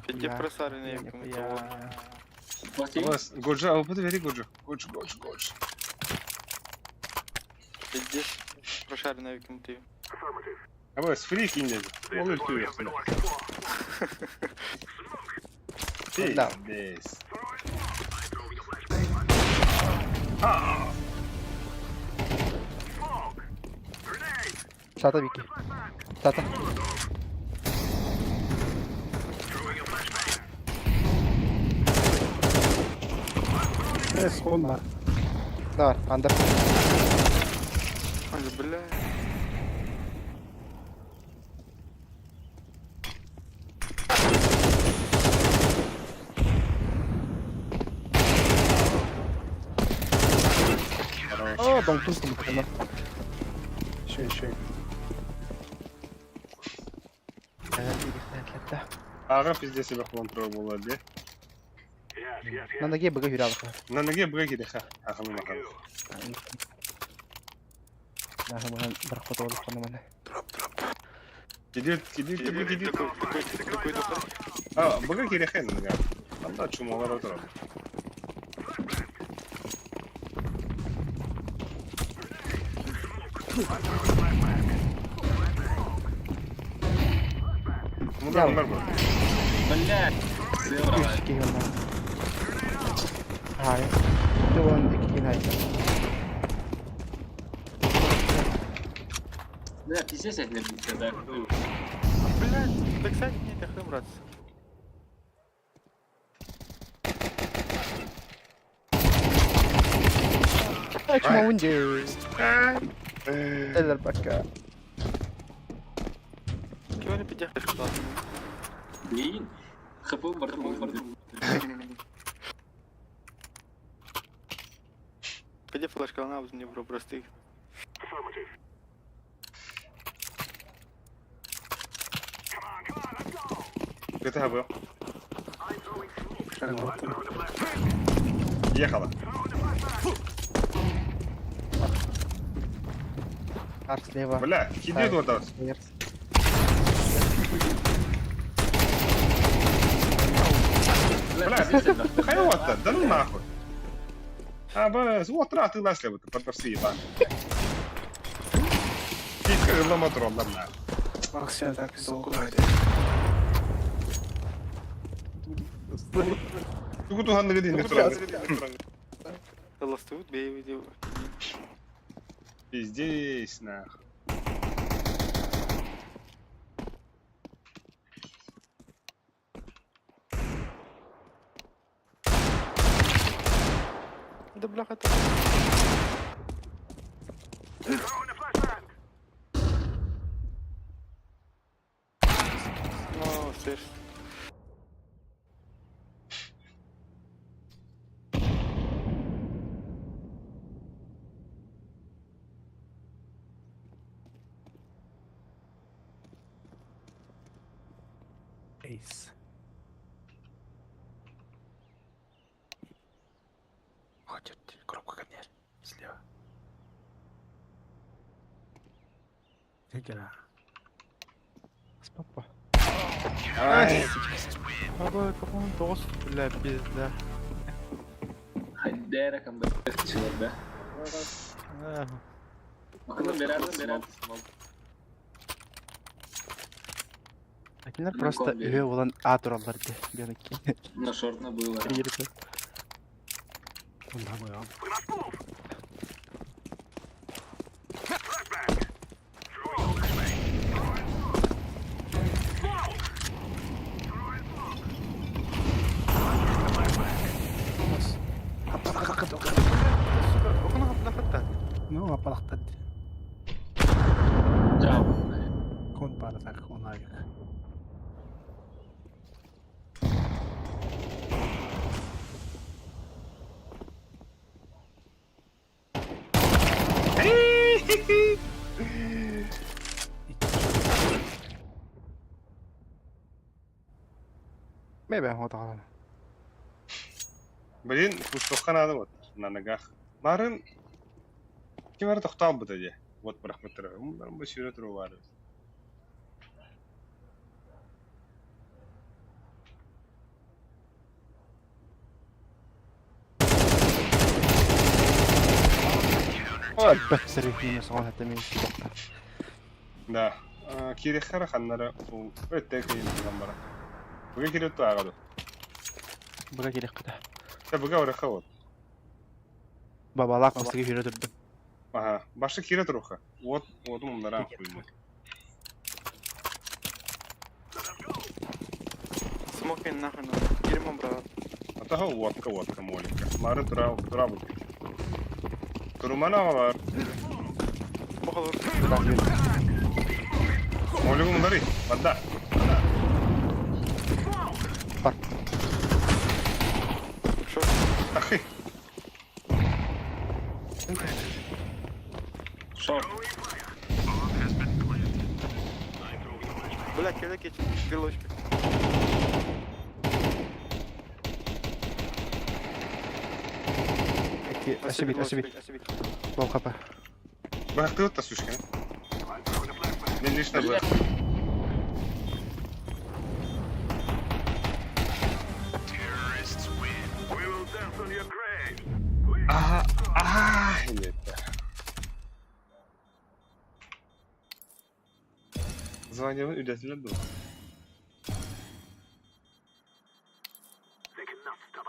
Где просаренные кому-то? Вас, Годжа, а подвери Годжу. Годж, Годж, Годж. Где прошаренные кому-то? А вы с фри кинь. Молы ты. Да. Здесь. Сата Вики. Сата. Давай, андер. Ой, бля. О, дом тут там. Еще, еще. Ага, пиздец, себя хлон было, да? На ноге быга юрялка. На ноге быга кириха. Ага, ну махал. Кидет, кидет, кидет, кидет. А, быга кириха на нога. Там да, чумалар отырады. Мудар, мудар был. Блядь, сыро. Хай. Ты вон икки хайта. Бля, пиздец, я не люблю, да. Блядь, да кстати, не так братцы. Чмаунди. Теллер пока. Кого не подъехали, что Блин. ХП борту, борту. Где флешка, она не бро, простых. ГТА был. Ехала. Арт слева. Бля, кидет вот так. Бля, хайа уоттар, да ну нахуй. А, б, уоттар атыылас лебит, продавцы ебан. Китка ыллама тураллар на. Максим так долго. Тугу туханныгы динник туралы. Ыластыбыт бэйэбит диэн. Пиздец, нахуй. Да бляха это. Ну, слышь. Эйс. Хочет коробка ко мне. Слева. Игра. Папа. Ай. Какой какой тост, бля, пизда. Хайдера кам да. Bakın beraber beraber. Акинер просто үһү булан А тураллар ди. Бианыкки. На шортно было. Кирилл. Ну, апалақтады. Ciao. Кон паратак онайық. Мебе хотаҕа. Блин, пустоххан ады вот, на ногах. Марын, ким ары тохтал быта де. Вот брахматтара. Умдар бы сюрет рувары. Ой, бэксери минус он это минус. Да. Кирихара ханнара ол өттә кыйын бара. Бүге кирет агады. Буга керек кыда. Та бүге ораха вот. Бабалак бысыгы хүрө турду. Ага, башы кирет руха. Вот, вот умдара хуймы. Смок нахуй надо. Дерьмо, брат. Атаха водка, водка моленька. Мары тура, тура бут. Турумана бар. Молигу мдари. Банда. Бар. Ахы. Шорт. Бля, кидай кетчуп, стрелочка. Асибит, асибит. Лоу хп. Бах ты вот сушка. Мен лично бы. Ага, ага, нет. Звание үдәтелер ду.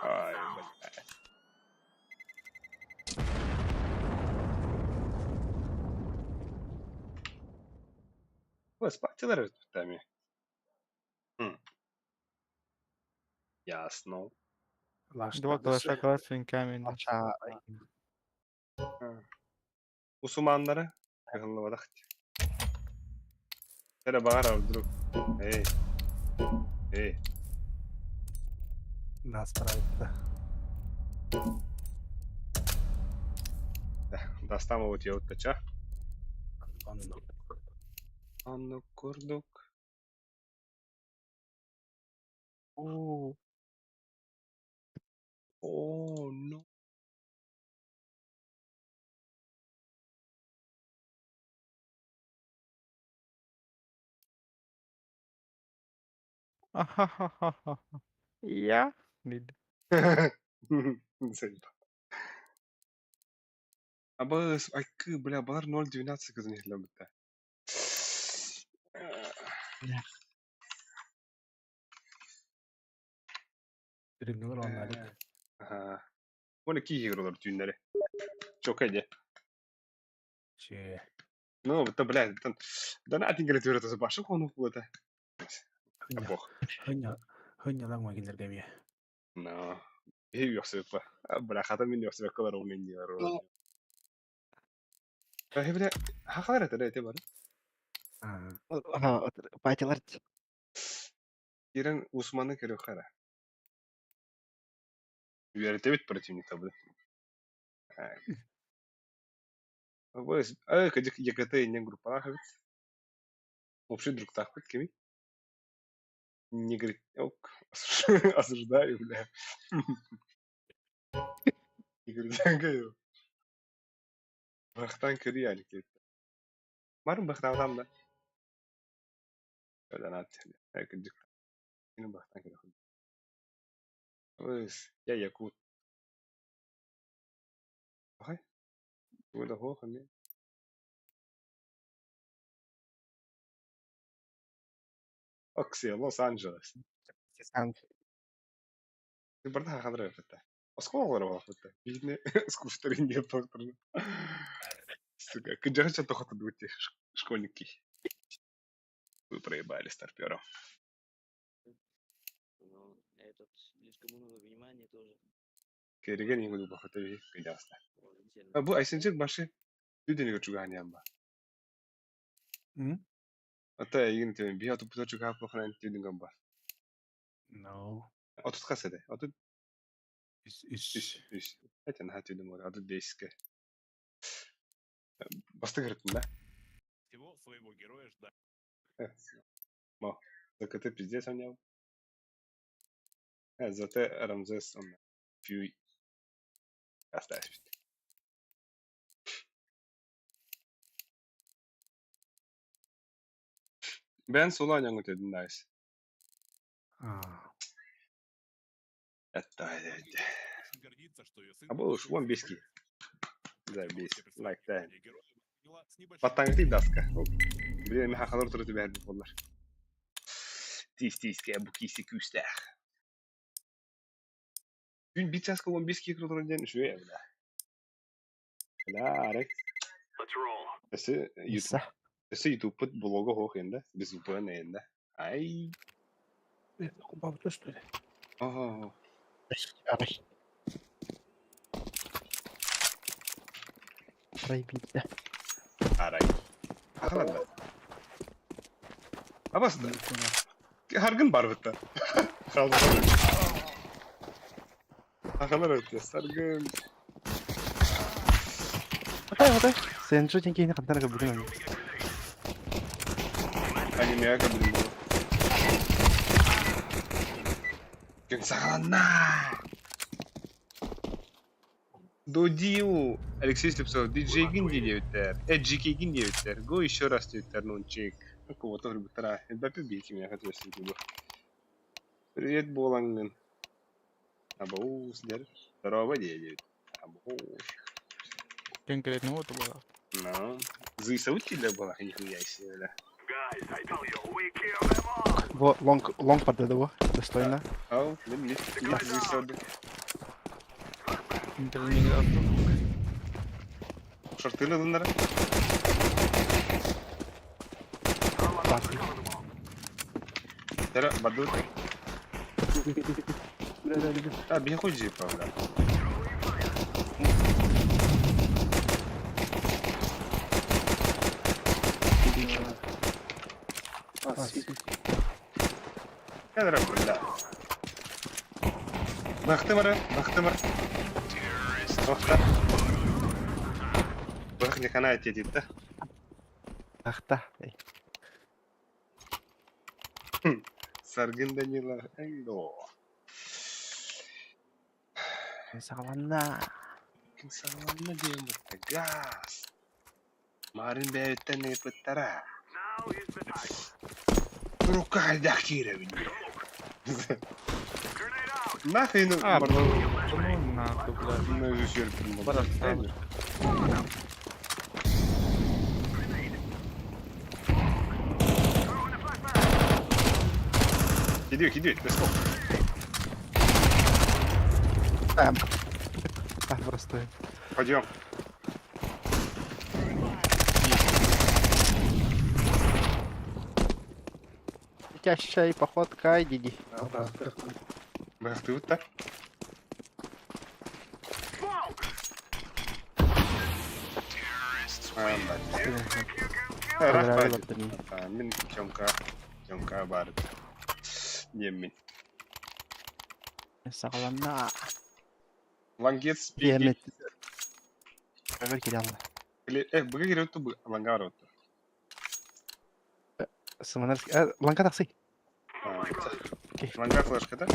Ай, блядь. Ой, спать тами. Хм. Ясно. Два калаша классный камень. Усуманнары кыһыллыбатах. Тере багар вдруг. Эй. Эй. Да, справится. Дастам вот я вот тача. Анну курдук. О, О, ну. Ахахахаха. Я? Диир. Заебал. Абыс, айкы, бля, балар 0.12 кызын иһиллэбиттэ. Тренер онналык. Аха. Оны киһи олор түүннэри. Чока де. Че. Ну, это, блядь, там, да на один говорит, это башы хону это. Бог. Хыня, хыня лаң кинилерге эмиэ. Но. И ёксыппа. Бля, хата мин ёксыппа ол мен диyor. А бля, хахалар это это бар. Патилар. Кирен Усманы көрө хара. Үөрэтебит противника бу. Абыс, а кадик ЕКТ не группалах бит. Вообще друг так бит кеми? Не говорит, ок, осуждаю, бля. Не говорит, Бахтан көрü yani ki. Marın бахтан да. Öyle at. Кадик. Кини бахтан көрү. Абыс, я якут. Ахай. Ула хо хами. Окси, Лос-Анджелес. Бардаха хадра фата. Осколар фата. Видно, скуфтарин доктор. Сука, кыджарча тохота дути школьники. Вы проебали старперов. Ну, этот, слишком много внимания тоже. Кереген ингуду бахата ви кыджаста. А бу айсенчик башы дүдени чугани амба. М? Ата игин темен би ату пута чуга похран дүден гамба. No. Отут хасаде. Отут Ис ис ис. Это на хатүден мор отут деске. Басты кырыттым да? Всего своего героя ждать. Мо. ЗКТ пиздец онял. Зате Рамзес он фью. Остались. Бен сула нянгут эдин найс. Это А был уж вон бески. Заебись. Like that. Баттаңты даска. Блин, мен хахалар туры бәрді болар. Тис тиске бу киси күстәх. Күн бит часка он бески туры ден шуя бля. Бля, арек. Эсе YouTube. Эсе YouTube пыт блогы хох енді. Без VPN енді. Ай. Бабы что ли? Ага. Арай. Арай битте. Арай. Ахалар Абас да. Харгын бар битте. Халды. Ахалар өтте. Саргын. Отай, отай. Сен жу деңгейіне қантарға бүгін. Анимега блин было. Күн сағаланна. Додиу. Алексей Слепцов, диджей гин диэбиттэр, Эджики гин диэбиттэр, го еще раз диэбиттэр, нунчик. Кого-то выбирай. Бапи бейки меня хотел себе. Привет, Болангын. Абоус, дер. Здорово, дядя. Абоус. Конкретно вот было. Ну, Зысаути для была, нихуя себе, да. Во, лонг, лонг поддадово, достойно. Ау, мен мид, мид зысауды. Шортыны дындара? Тера, бадут. А, бихуй джипа, бля. Кадра, бля. Бахты бар, бахты бар. Бахта. Бах не хана деді да. Ахта. Саргын Данила. Эндо. Сағаланна. Сағаланна деген бітті. Газ. Марын бәйіттен епіттара. Рука киревин. Нахрен А, бар. ну нахуй, блядь. Ну, сүйөрбүн Барахсан. Gidiyor gidiyor. Let's go. А, просто. Пойдем. Летящая походка, диди. Быхты вот так. Мин Тёмка, Тёмка бар. Немин. Саҕаланна. Лангец Диэмет. Öbür кирялла. Быга кирет ту ланга бар отто. Сыманар. Ланка такси. Ланга флешка, да?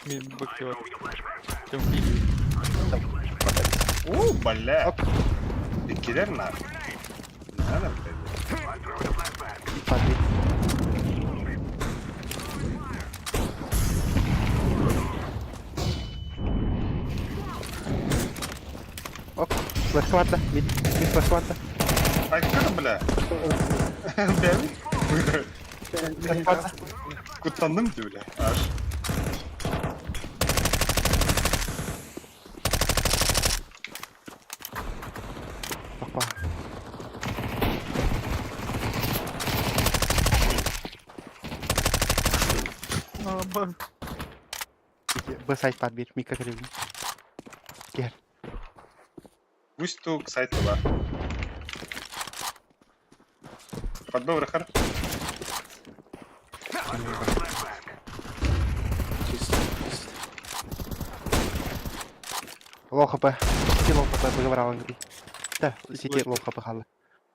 Мин быктыва. О, бля. Иккилер на. Надо, блядь. Ок, флешка барда. Мид, мид флешка барда. Ай, как бля? Бля. Флешка барда. Куттанным ти, бля. Аж. Опа. Б сайт бар бир, мика киребин. Кер. Пусть сайт туда. Подбор хар. Лоу хп. Сити лоу хп, договора Англии. Да, сити лоу хп халы.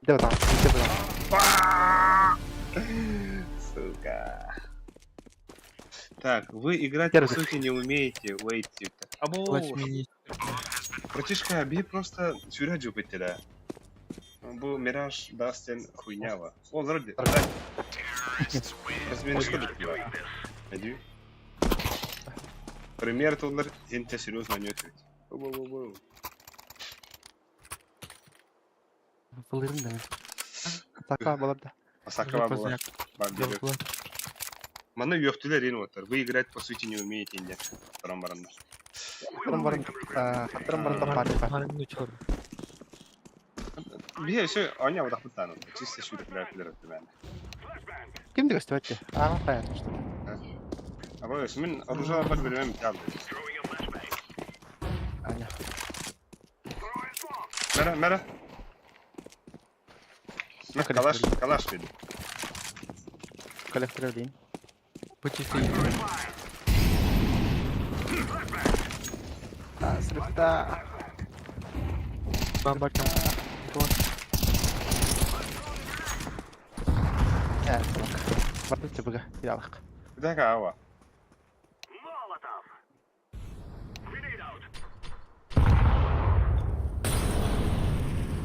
Де там, де там. Сука. Так, вы играть по сути не умеете, wait. Або. Братишка, би просто сюряджу битте Бу Мираж Дастин хуйнява. О, вроде. Размер что Иди. Пример тулар сен серьезно не ответь. Воу-воу-воу. Фылырым да. Атака была да. Асакава была. Маны үйөктүлөр ен отыр. Вы играть по сути не умеете инде. Тарам барандар. Тарам баран. Тарам баран тапар. Бие все, аня вот так Чисто шүрүклөр мен. Ким дегести өттү? Ага, понятно, что. Аба мен оружие бар берем табы. Аня. Мера, мера. Мер калаш, калаш деди. Коллектор дейм. Почисти. А, срыпта. Бамбакам. Э, Барды тебеге, ялык. Бидага ава.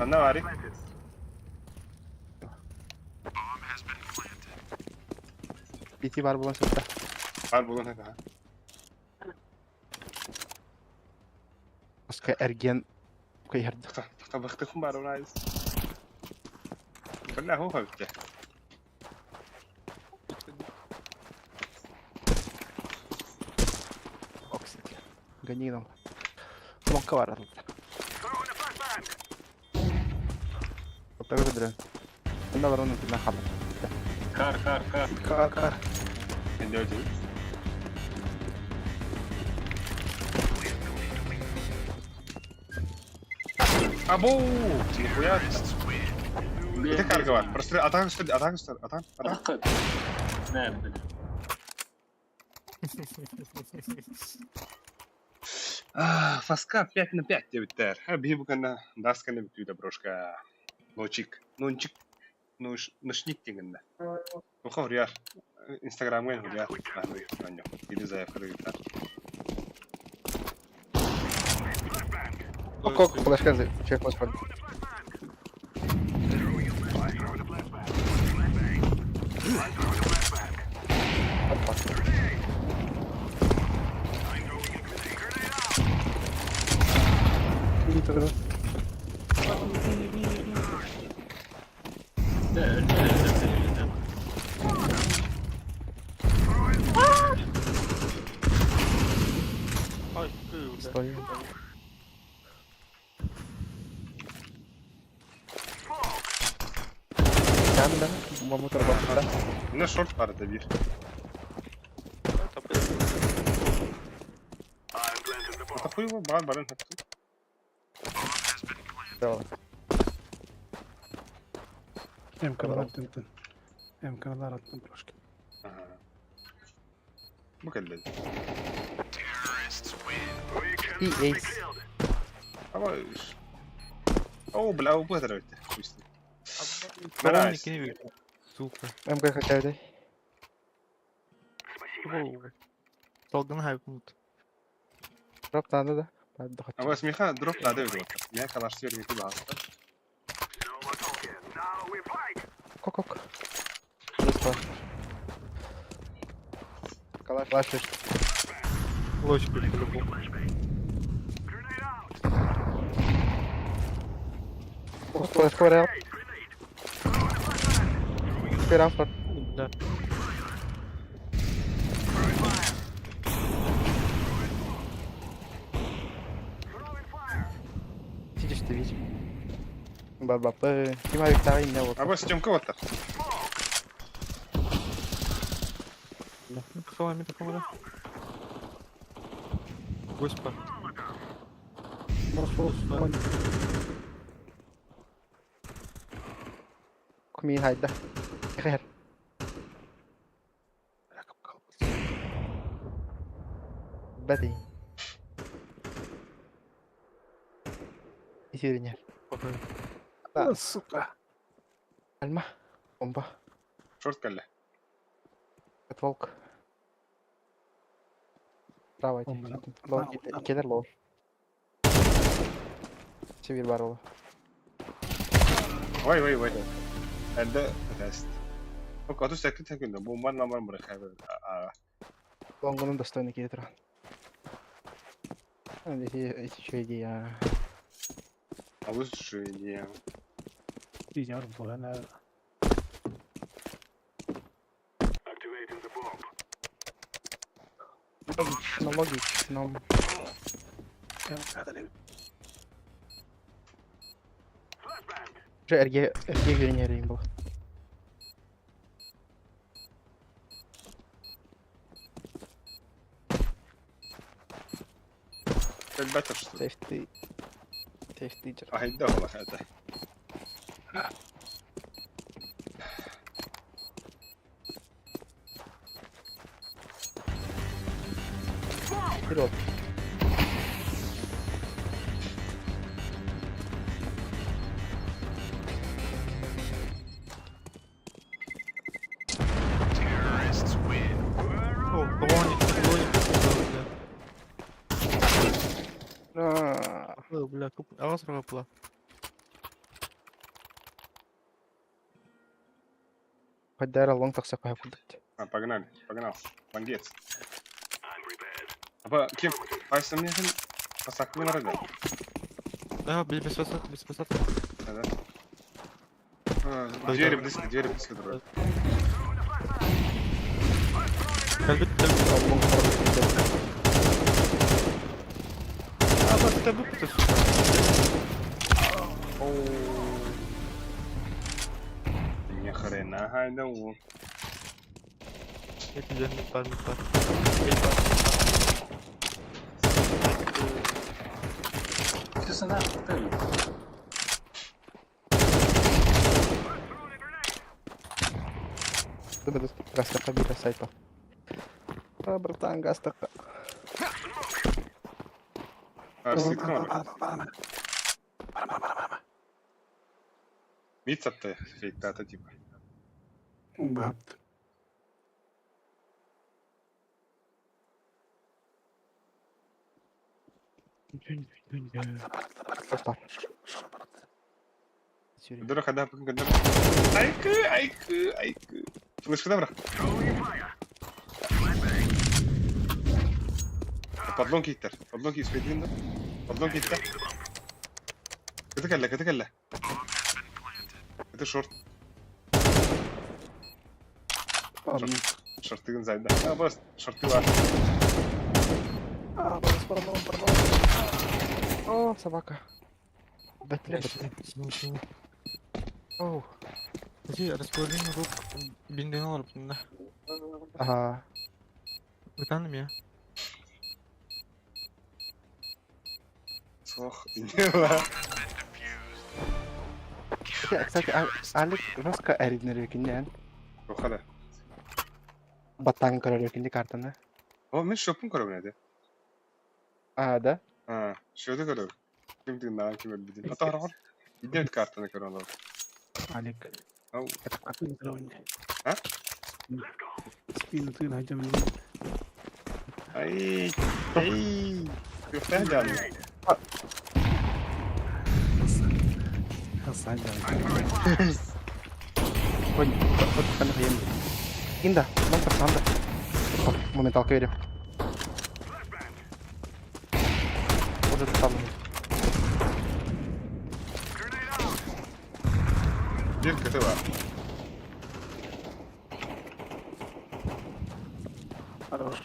Анна вари. Бити бар булан сыртта. Бар булан ха. Оска эрген кайырды. Тахта бахтыхым бар урайыз. Бля, ху хавте. Оксид. Гони нам. Лонка бар арылды. Оттага көдүрөн. Мында бар onun тилен хабар. Кар, кар, кар. Кар, кар. Енді өтеді. Або! Нихуя. Это карга бар. Просто атака үстер, атака үстер, атака, атака. Не, блин. Фаска 5 на 5 дебиттер. Би букана дасканы бүтүүдө брошка. Ночик, нончик, ношник дегенде. Оха хурьяр. Инстаграмга хурьяр. Или заявка дегенде. Ок, флешка чек флешка. Стою. Там, да, бомбу да. Мына шорт бар да бир. Это хуево, бар, баран хапты. Да. МК-2 МК-2 аттым прошки. Ага. Бу кэллэ. И эйс. Давай. О, бля, убытырбыт. Хуй с ним. Nice. Сука. МК хотя бы. Долган хайпнут. Дроп надо, да? Отдохать. А вас меха дроп надо ведь. Меня калаш сверни туда. Кок-кок. Быстро. Калаш. Калаш. Лочку по-любому. Флешка вариант. Вариант. Да. Сидишь ты видишь. Ба-ба-ба. Тима Виктория меня вот. А вас Тёмка вот так. Да. Ну, поховай, поховай. Гость пар. Кми хайда. Хер. Бати. Исюриня. Да, сука. Альма. Бомба. Шорт кэллэ. Это волк. Право. Лоу. Келер лоу. Север барола. Ой, ой, ой. Это тест. Ок, а то секрет такой, бомба на бар бырахай. А. Лонгонун достойный келе туран. Здесь еще идея. А лучше идея. Логично, логично. Уже РГ, РГ генерим был. Ребята, что? Сейфти. Сейфти. Ай, да, это. Вперед. О, броник, броник, бля. О, бля, куп... А вас пропала. Поддара лонг так всякое кудать. А, погнали, погнал. Лонгец. Апа, кем? Айса мне Пасак мен рада. Да, без посадки, без посадки. Да, да. Двери близко, двери близко, друг. А, вот это выпуск, сука. Ни хрена, гайда у. Я тебе не пар, не пар. Гастака бира сайта. А, братан, гастака. Митсапты фейктата типа. Бабт. Дора хада пакын Айкы, айкы, айкы. Флешка добра. Подлонки иттер. Подлонки испедин да. Подлонки иттер. Кыты кэллэ, кыты кэллэ. Кыты шорт. Шортыгын зайда. А, бас, шорты бар. А, бас, пардон, пардон. О, собака. Бэтле, бэтле. Оу. Ити расположение рук бинден олорбутунна. Ага. Ытан эмиэ. Суох. Инела. Кстати, Алик жестко эриднерекиннен. Рухада. Баттан көрөрөкинни картаны. О, мен шопун көрөбүн эди. А, да? А, шөдө көрөбүн. Ким тыгыннаан ким өлбүтүн. Ата хорохор. Идет картаны көрөн олор. Алик. Ау. А? А? Спину тыын хажам. Ай, эй. Күфтә жан. Ой, вот там я. Инда, монстр санда. Моменталка верю. Уже там. Бир көтө бар. Хорош.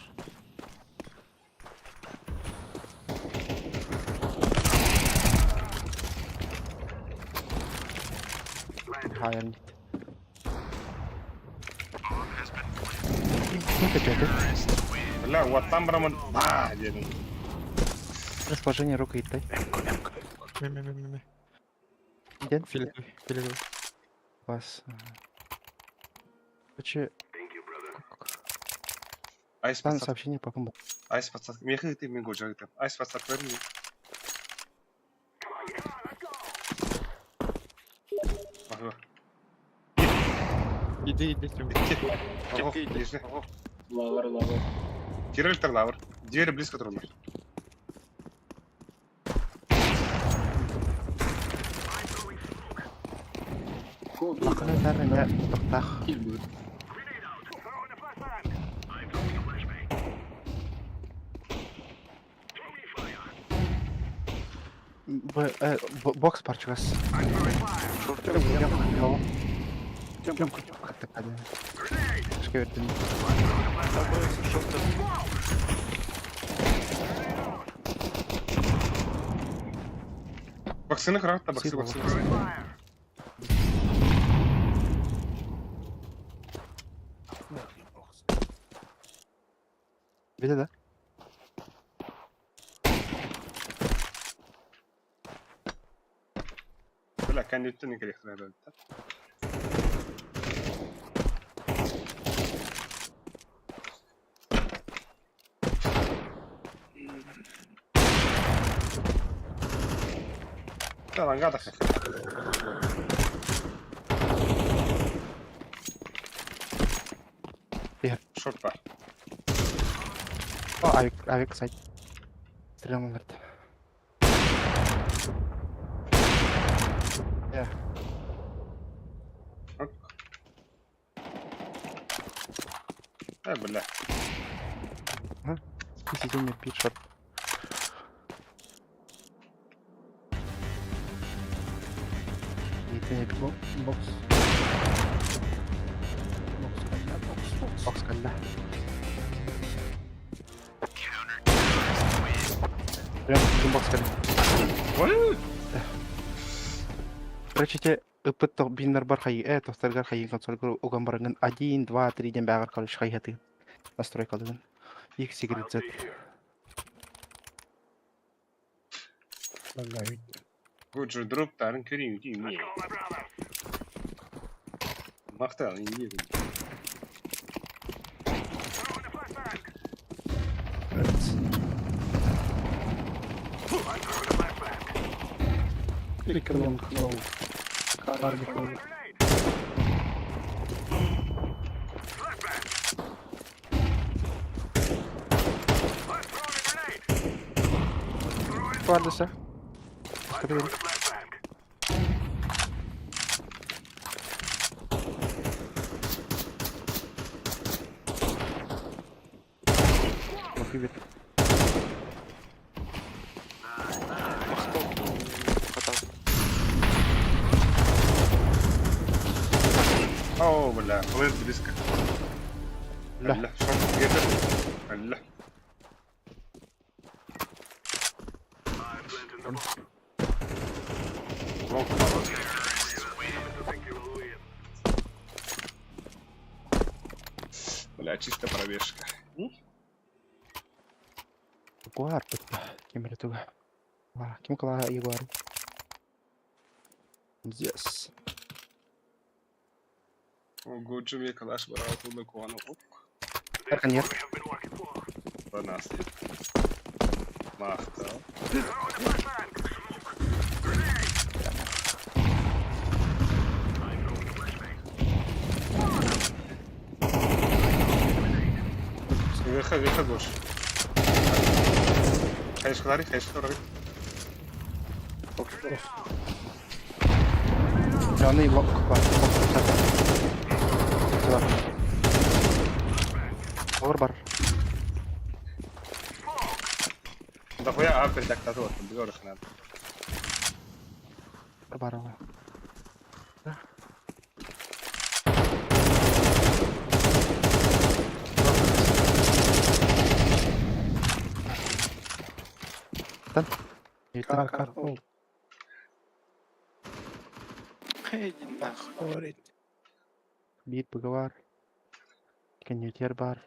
Хайр. Бля, вот там браман. А, дедим. Расположение рук и тай. Ме-ме-ме-ме. Ден? Фиолетовый, фиолетовый. Вас. Короче, Айс там подсад. сообщение по комбу. Айс подсад. Мехи ты мен гожа там. Айс подсад верни. Ага. Иди, иди, Тём. Ого, держи. Лавр, лавр. Кирилл лавр. Двери близко трудно. Лақына тәріне тоқтақ. Б, бокс парчугас. Тёмка. Шкевердин. Баксыны қырағытта, баксы, баксы, баксы. Види, да? Бля, кән өттен керек да. Да, лангада хах. Шорт бар. О, авик, авик, сайт. Стрелом алерт. Я. Э, бля. Ага. Сиденье пит шорт. И ты не пил. Бокс. Бокс калла, бокс, бокс. Бокс калла. Прям бокс калла. Ой! Короче, те ыпыт биннер бар хайы, тостаргар хайы консоль уган барыгын 1, 2, 3 ден бәгір короче хайы хаты. Настройка алыгын. X, Y, Z. Гуджи дроп тарын көрейін деймін не. Мақта, не Клик лонг, лоу. Барби лоу. Вардыса. Скорее. Привет. Бля, плент близко. Алла, шорт где-то. Алла. Лонг. Бля, чисто пробежка. Ягуар бытта. Ким эрэ туга. Ким кылааһа Ягуар? Yes. Ого, Джимми калаш барал туда куану. Оп. Арканьер. Банас. Махта. Выход, выход больше. Хайшклари, хайшклари. Жаны лок бар. Лок Бар. Бар. Дохуя апель так тату, бьёрых надо. Бар. Тан. Кар, кар, ол. Иди нахуй. Говорит. Бит быгавар. Коньютер бар.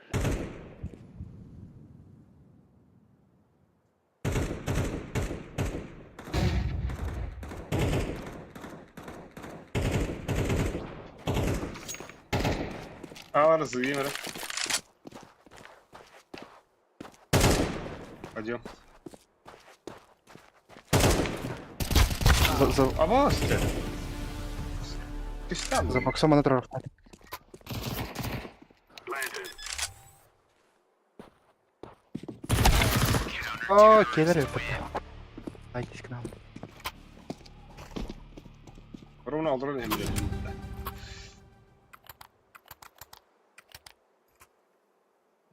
А, разуемер. Пойдем. За, за, А вот ты. Ты там. за боксом она трор. О, келер это. Дайтесь к нам. Ровно алдыран hem de.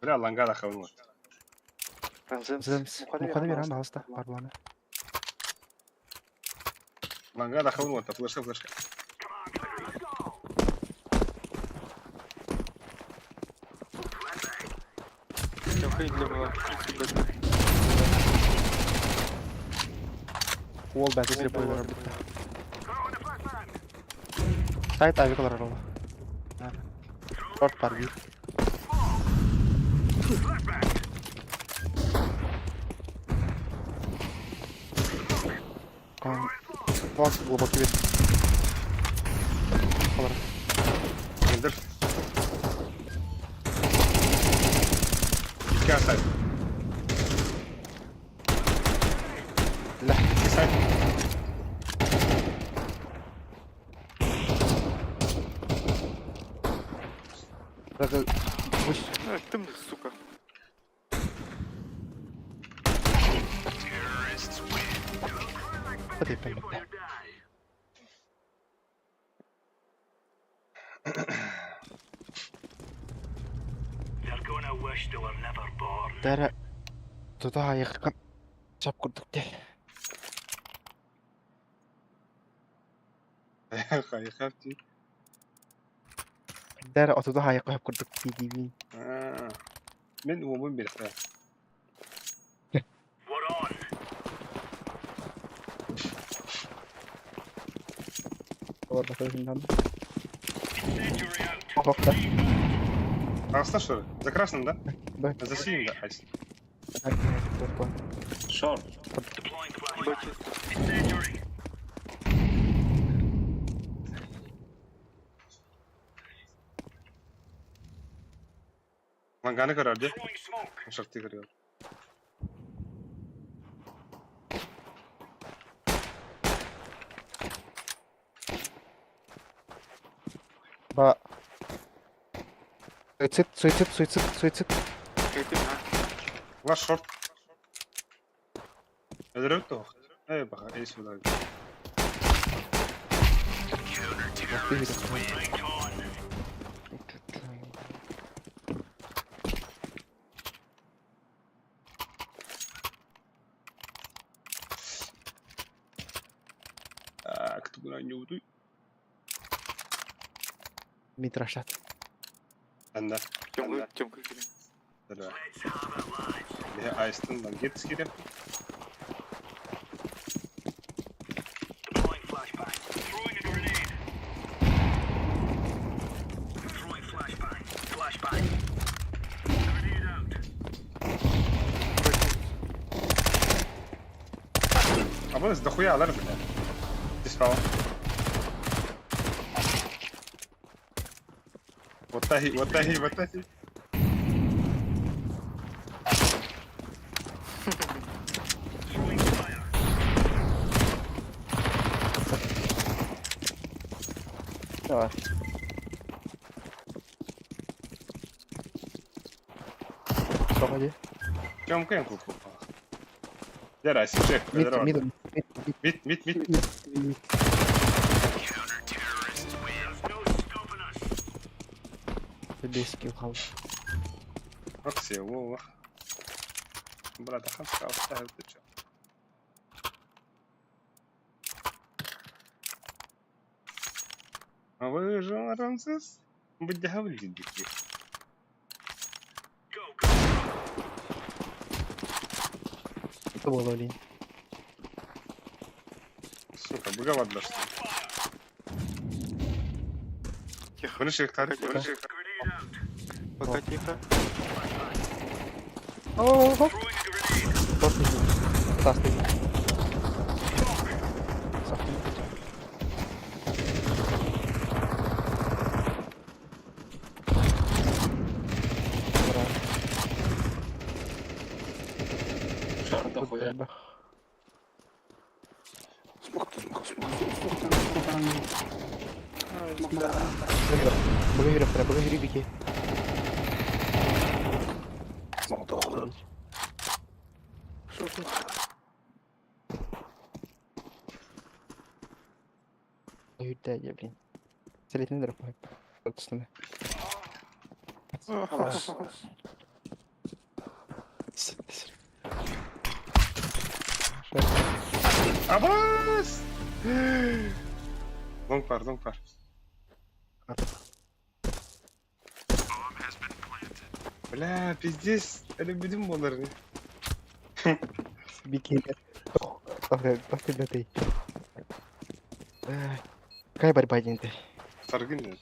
Бля, лангада хавын Зэмс. Мухада берем, пожалуйста, бар буланы. Лангада хавын вот, флешка, флешка. Уол бәті слепой работа. Сайт авикалар арала. Шорт бар бит. Кон. Вот глубокий вид. Алар. Индер. İki сайт. Ля. İki сайт. Даже пусть А, ты мне, сука. Ходи, понятно. Дәрі туда аяққан чап курдук те. Хайхапти. Дәрі отуда аяққа курдук ти дибин. Мен уомун берсе. Олар да көзүндан. Тоқта. Ағыста что ли? За красным, да? Да. За синим, да? Айс. Шорт. Ланганы көрөр, де? Шарты көрөр. Ба. Суицид, суицид, суицид, суицид. Ваш шорт. Өлөрөт тоқ. Эй, баха, эй, сюда. Так, туда не уйду. Митрашат. Анда. Тёмка, Тёмка, кири. Да. Я Айстон Бангетский кире. Абонес дохуя алар, бля. Ты спал. Вот тахи, вот тахи, вот тахи. Давай. Погоди. Тёмка я купил. Дера, сишек, Мид, мид, мид, мид, мид, мид. Бесики ухал. Рокси, во, Брат, хамска, оставил ты чё? А вы же Рамзес? Будь дики. Это было лень. Сука, быгала дошла. Тихо. Выныши гектар, выныши гектар. Пока тихо. О-о-о. Тасты. Дохуя. Бога бики. Ой, блин. Солидный дроп. Абас! Лонг пар, лонг пар. Бля, пиздец, это будем болары. Бики. Ты. Какая борьба деньги? Саргин нет.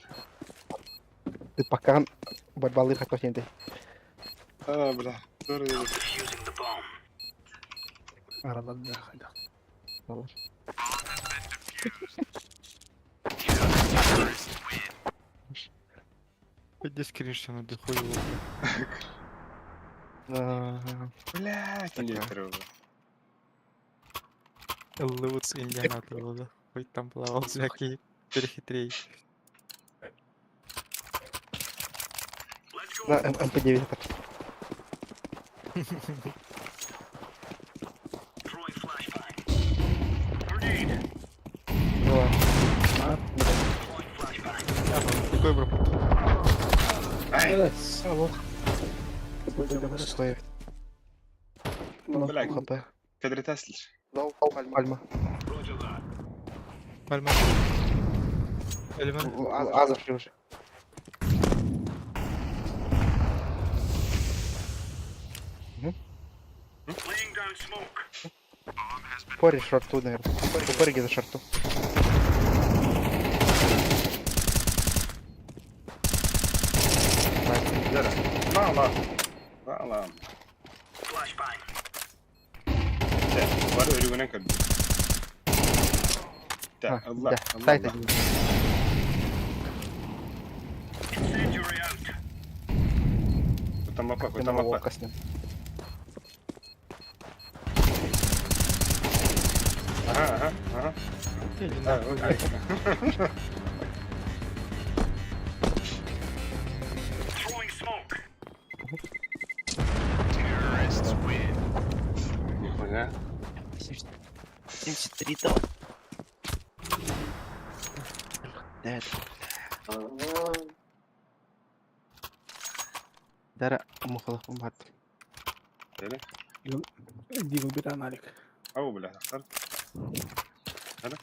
Ты пока борьба лыха то деньги. А, бля, здорово. Аралар хайда. Иди скриншот на дохуя. Бля, кинетер. Лут Индиана да. Хоть там плавал всякий перехитрей. На МП9 это. Какой бро? Ай! Стой. Бля, ХП. кадретаслиш. Пальма. Пальма. Элемент. А, зашли уже. Упори шорту, наверное. Упори где-то шорту. Ла, ла. Ла, ла. Бары өрүгүнэн көрдүм. Да, Allah, Allah. Сайт один. Там мапа, там мапа. Ага, ага, ага. Нихуя. 73 там. Да, Дара мухалах бат. Или? Дигл бир аналик. Ау, бля, ахтар. Hadi.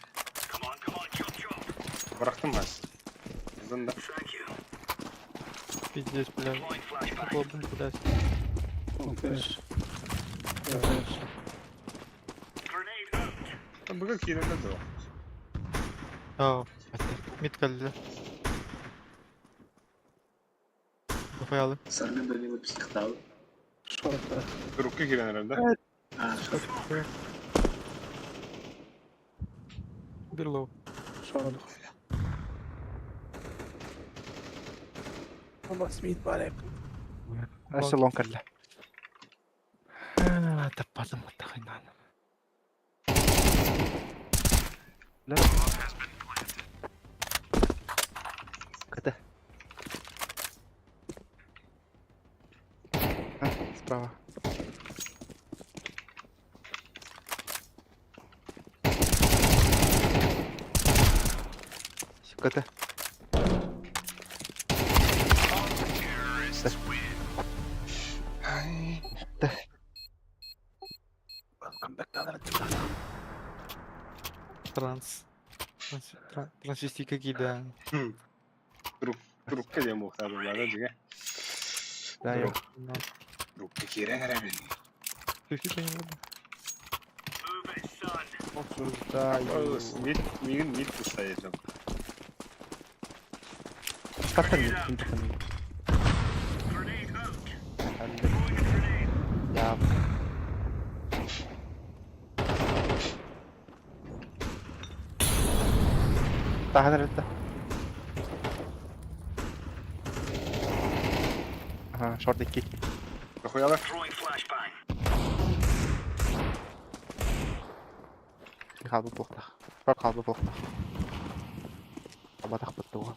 Bıraktım ben. Zında. Пиздец, бля. Хлопнуть, блядь. Быга киирэллэр дуо? Аа, мид кэллэ. Поехали. Саргы Данила психтал. Турукка киирэн эрэр да? Берлоу. Өссө лонг кэллэ. Таппатым тахайнан. Да. КТ. А, справа. КТ. Да. Транс. Трансвести какие, да. Турукка диэн буолуохтаах дьиҥэ. Да, я. Турукка киирэн эрэбин. Ты не буду. Обсуждаю. Мид, мигин мид пустает. Как мид, ким мид. Я. Таһан эрдэ. Ага, шорт икки. Нахуяла? Хаалбы буохтах. Шорт хаалбы буохтах. Абатах быттуга.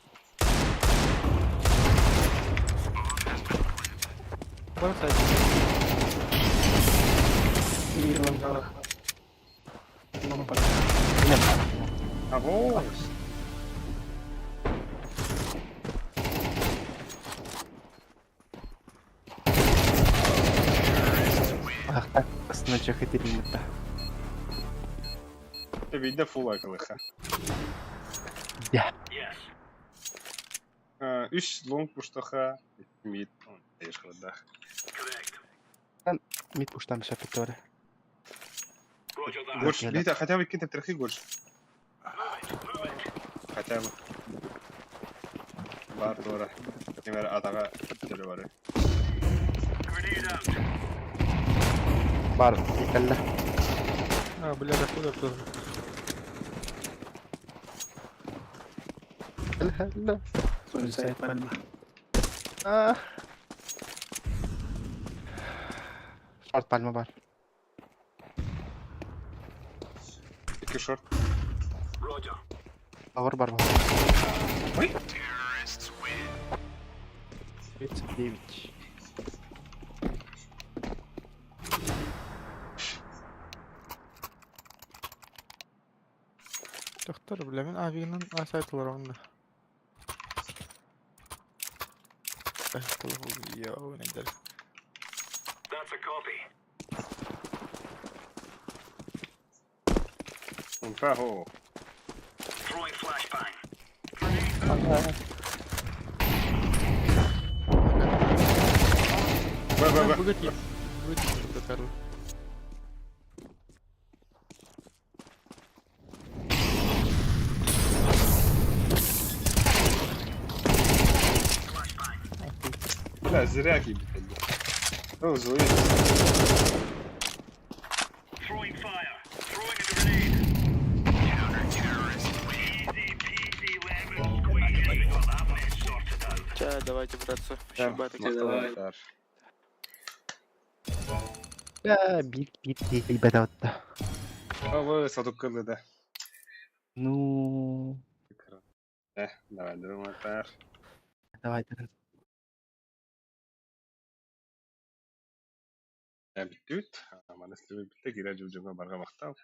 Бросай. Аго! Ах, так, ысына чахы термин да. Ты видно фул акылыха. Да. Үс лонг пуштаха, мид, он хладах. Мид пуштам шапиторе. Горш, видите, хотя бы какие-то трохи горш. Хотя бы. Бар дора. Например, атага төлө бары. Бар, икелле. А, бля, да куда тоже? Хелле. А. Шорт пальма бар. Икки шорт. Ауыр бар. Ой. 39. Доктор, бля, мен авигынан асайтылар онна. Йоу, недель. Унфахо. Б, Б, Б. Богатей. Богатей, Карл. Бля, зря кибит. О, злые. Ча, давайте, братцы. Давай. Да, бит бит ребята. Ой, сатук да. Ну, Давай, давай, давай, давай. Бүттүбүт. Маны силер битте кире жыл барга мактал.